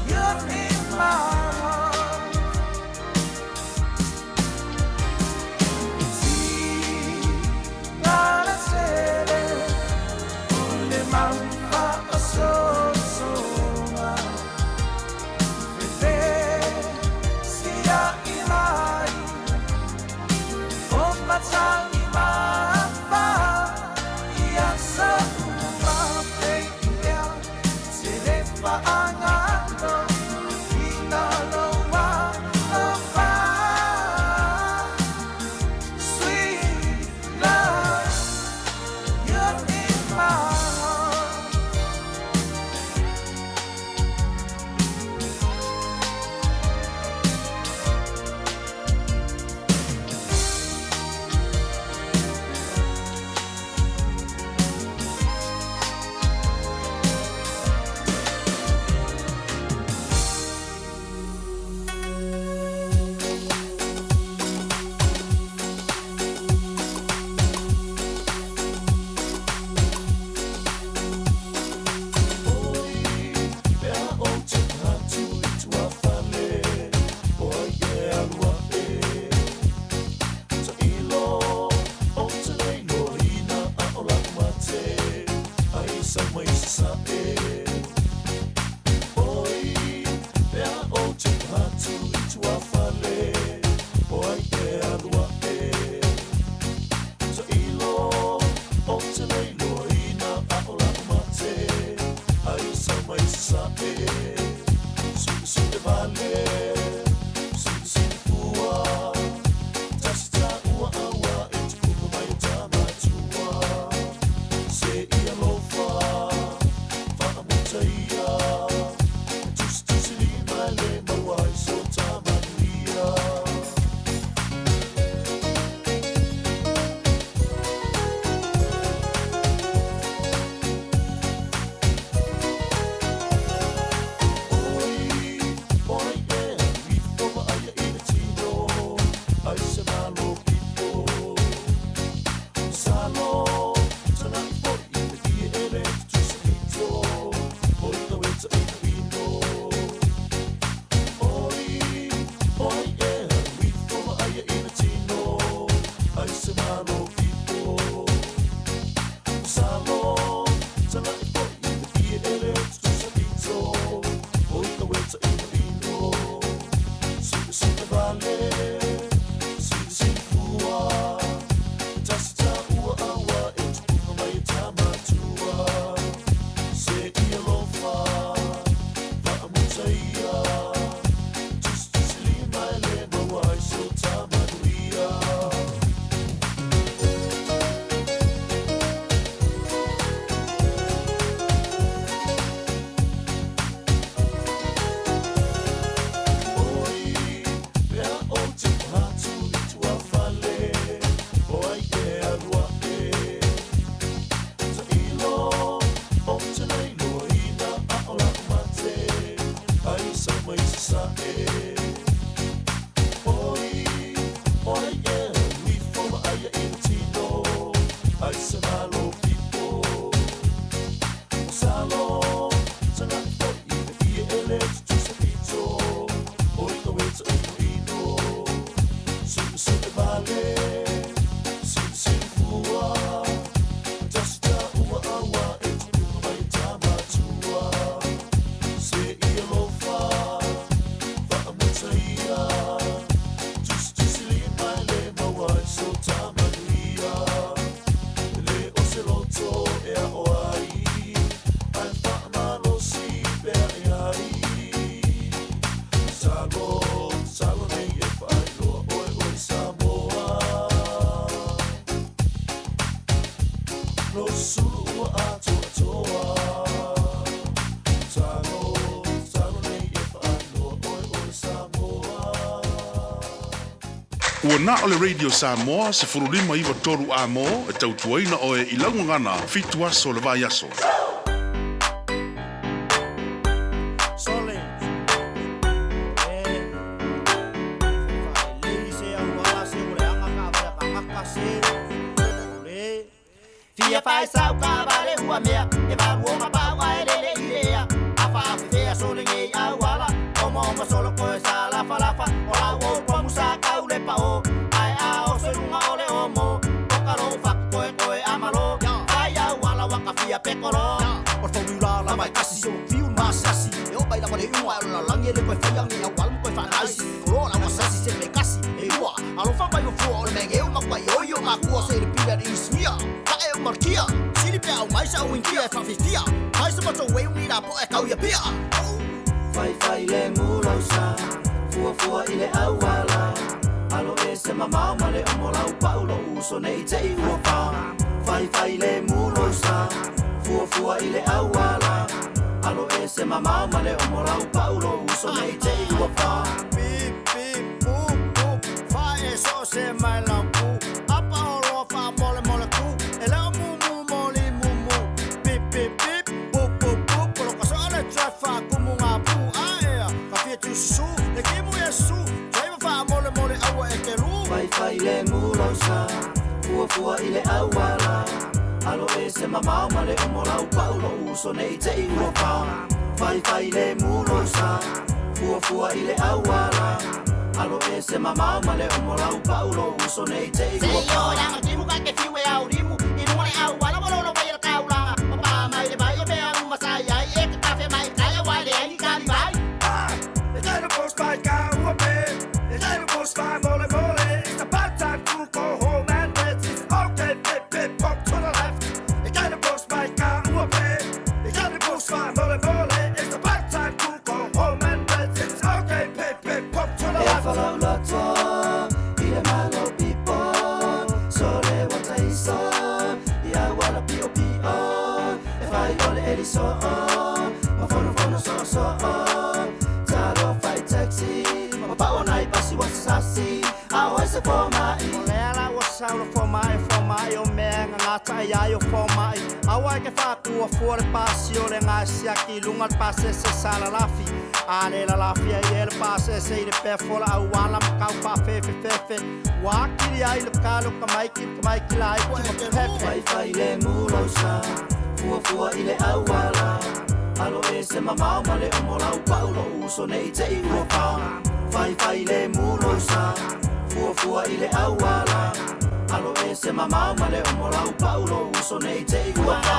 you're in my heart. Tigalatele, o le maufaasoasoa. E sia'i mai, o matagi mafa, ia sa uma peia, te le faagalo, ina lou alofa. Sweet love, you're in my heart. sae. Oi, oi e uifo ma aia i le tino, ai se malo fipo. O salo, taga'i foi i le ie ele tutusa pito, oi ka weta ino ino. Su'e su'e vale, sili sili fua, tasi ta ua aua e tupunga mai e tamatua. Se i alofa, faamuta ia, tusi tusi lima e le maua ai so tamanuia. E le o se loto e ao ai, ae faamalosi pea e ai. Salo, salo nei e faailoa oe oe Samoa. Lo sulu ua atoatoa. Talo, talo nei e faailoa oe oe Samoa. Ua na o le Radio Samoa 1593 a mō e tautuaina oe i laugagana 7 aso le vai aso. Sole. E. Faelei se au ala se o le anga ka vale ka ngaka se. Ole. Fia fai sau ka vale ua mea. E valu o mapau a e lele i lea. Afa afe sole ngei au ala. Omo omo solo koe sa lafa lafa. O lau o kwa musa kau le pa o. Ai a o se lunga o le omo. O ka lo faku koe koe amalo. Ai au ala waka fia pekoro. O tau la la mai kasi o fiu masasi e o mai la le unga o la langi le koe whai angi au almu koe whanaisi ko la wasasi se me kasi e ua alofa mai o fua o le menge o makua i oio makua se le pila i ismia ka e o markia sili pe au mai sa o inkia e whawhitia mai sa matou e uni la po e kau ia pia. Fai fai le mulausa, fua fua i le auala. Alo e se mamao ma le omo lau pau lo uso nei te i ua pā. Fai fai le mulausa, fua fua i le auala. Alo e se mamao ma le omo lau pau lo uso nei te i ua pā. Pip, pip, pup, pup, fa e so se mai lau pu. Apa o loa fa mole mole ku. E leo mu mu moli mu mu. Pip, pip, pip, pup, pup, pup. Polo ka so ale trai fa kumu ngā pu. A ea, ka fia tu susu, le kimu e su. Driver fa mole mole aua e ke lu. Fai fai le mulausa, fua fua i le auala. Alo e se mamao ma le omo lau pau lo uso nei te i ua pā. Fai fai le mulausa, fua fua i le auala. Alo e se mamao ma le omo lau pau lo uso nei te i Se ua i pā. o langa timu ka ke fiu e au rimu. I runga le au ala walolo vai le kaulanga. Papa mai le vai o mea uma sai ai. E ka kafe mai kai a wai le ai ni kari vai. E tēnu post mai ka ua pe. E tēnu post mai mole mole. It's about time to go home and rest. It's okay, pip, pip, pop to the left. E tēnu post mai ka ua pe. E tēnu post mai mole mole. It's about time to go home and rest. It's okay, pip, pip, pop to the E left. whalau loto, i le malo pipo. Sole wa taisa, i au ala pio pio. E whai ole eli so'o, ma fono fono so'o so'o. Talo whai taxi, ma pao nai pasi wa sasi. Au ai se fo mai. O lea la ua sau le fomai, fomai o mea nga ngata i ai o fomai. Aua e ke whākua fua le pasi o le ngai siaki lunga le pasese sa la lafi. A le la lafi ai e le pasese i le pefo la au ala makau whawhewhe whewhe. Wā kiri ai le kalo ka maiki, ka maiki la ai ki ma pepe. Fai fai le mulausa, fua fua i le auala. Alo e se mamao ma le omo lau pau lo uso nei te i ua pā. Fai fai le mulausa, fua fua i le auala. Alo e se mamao ma le omo lau pau lo uso nei te i ua pā.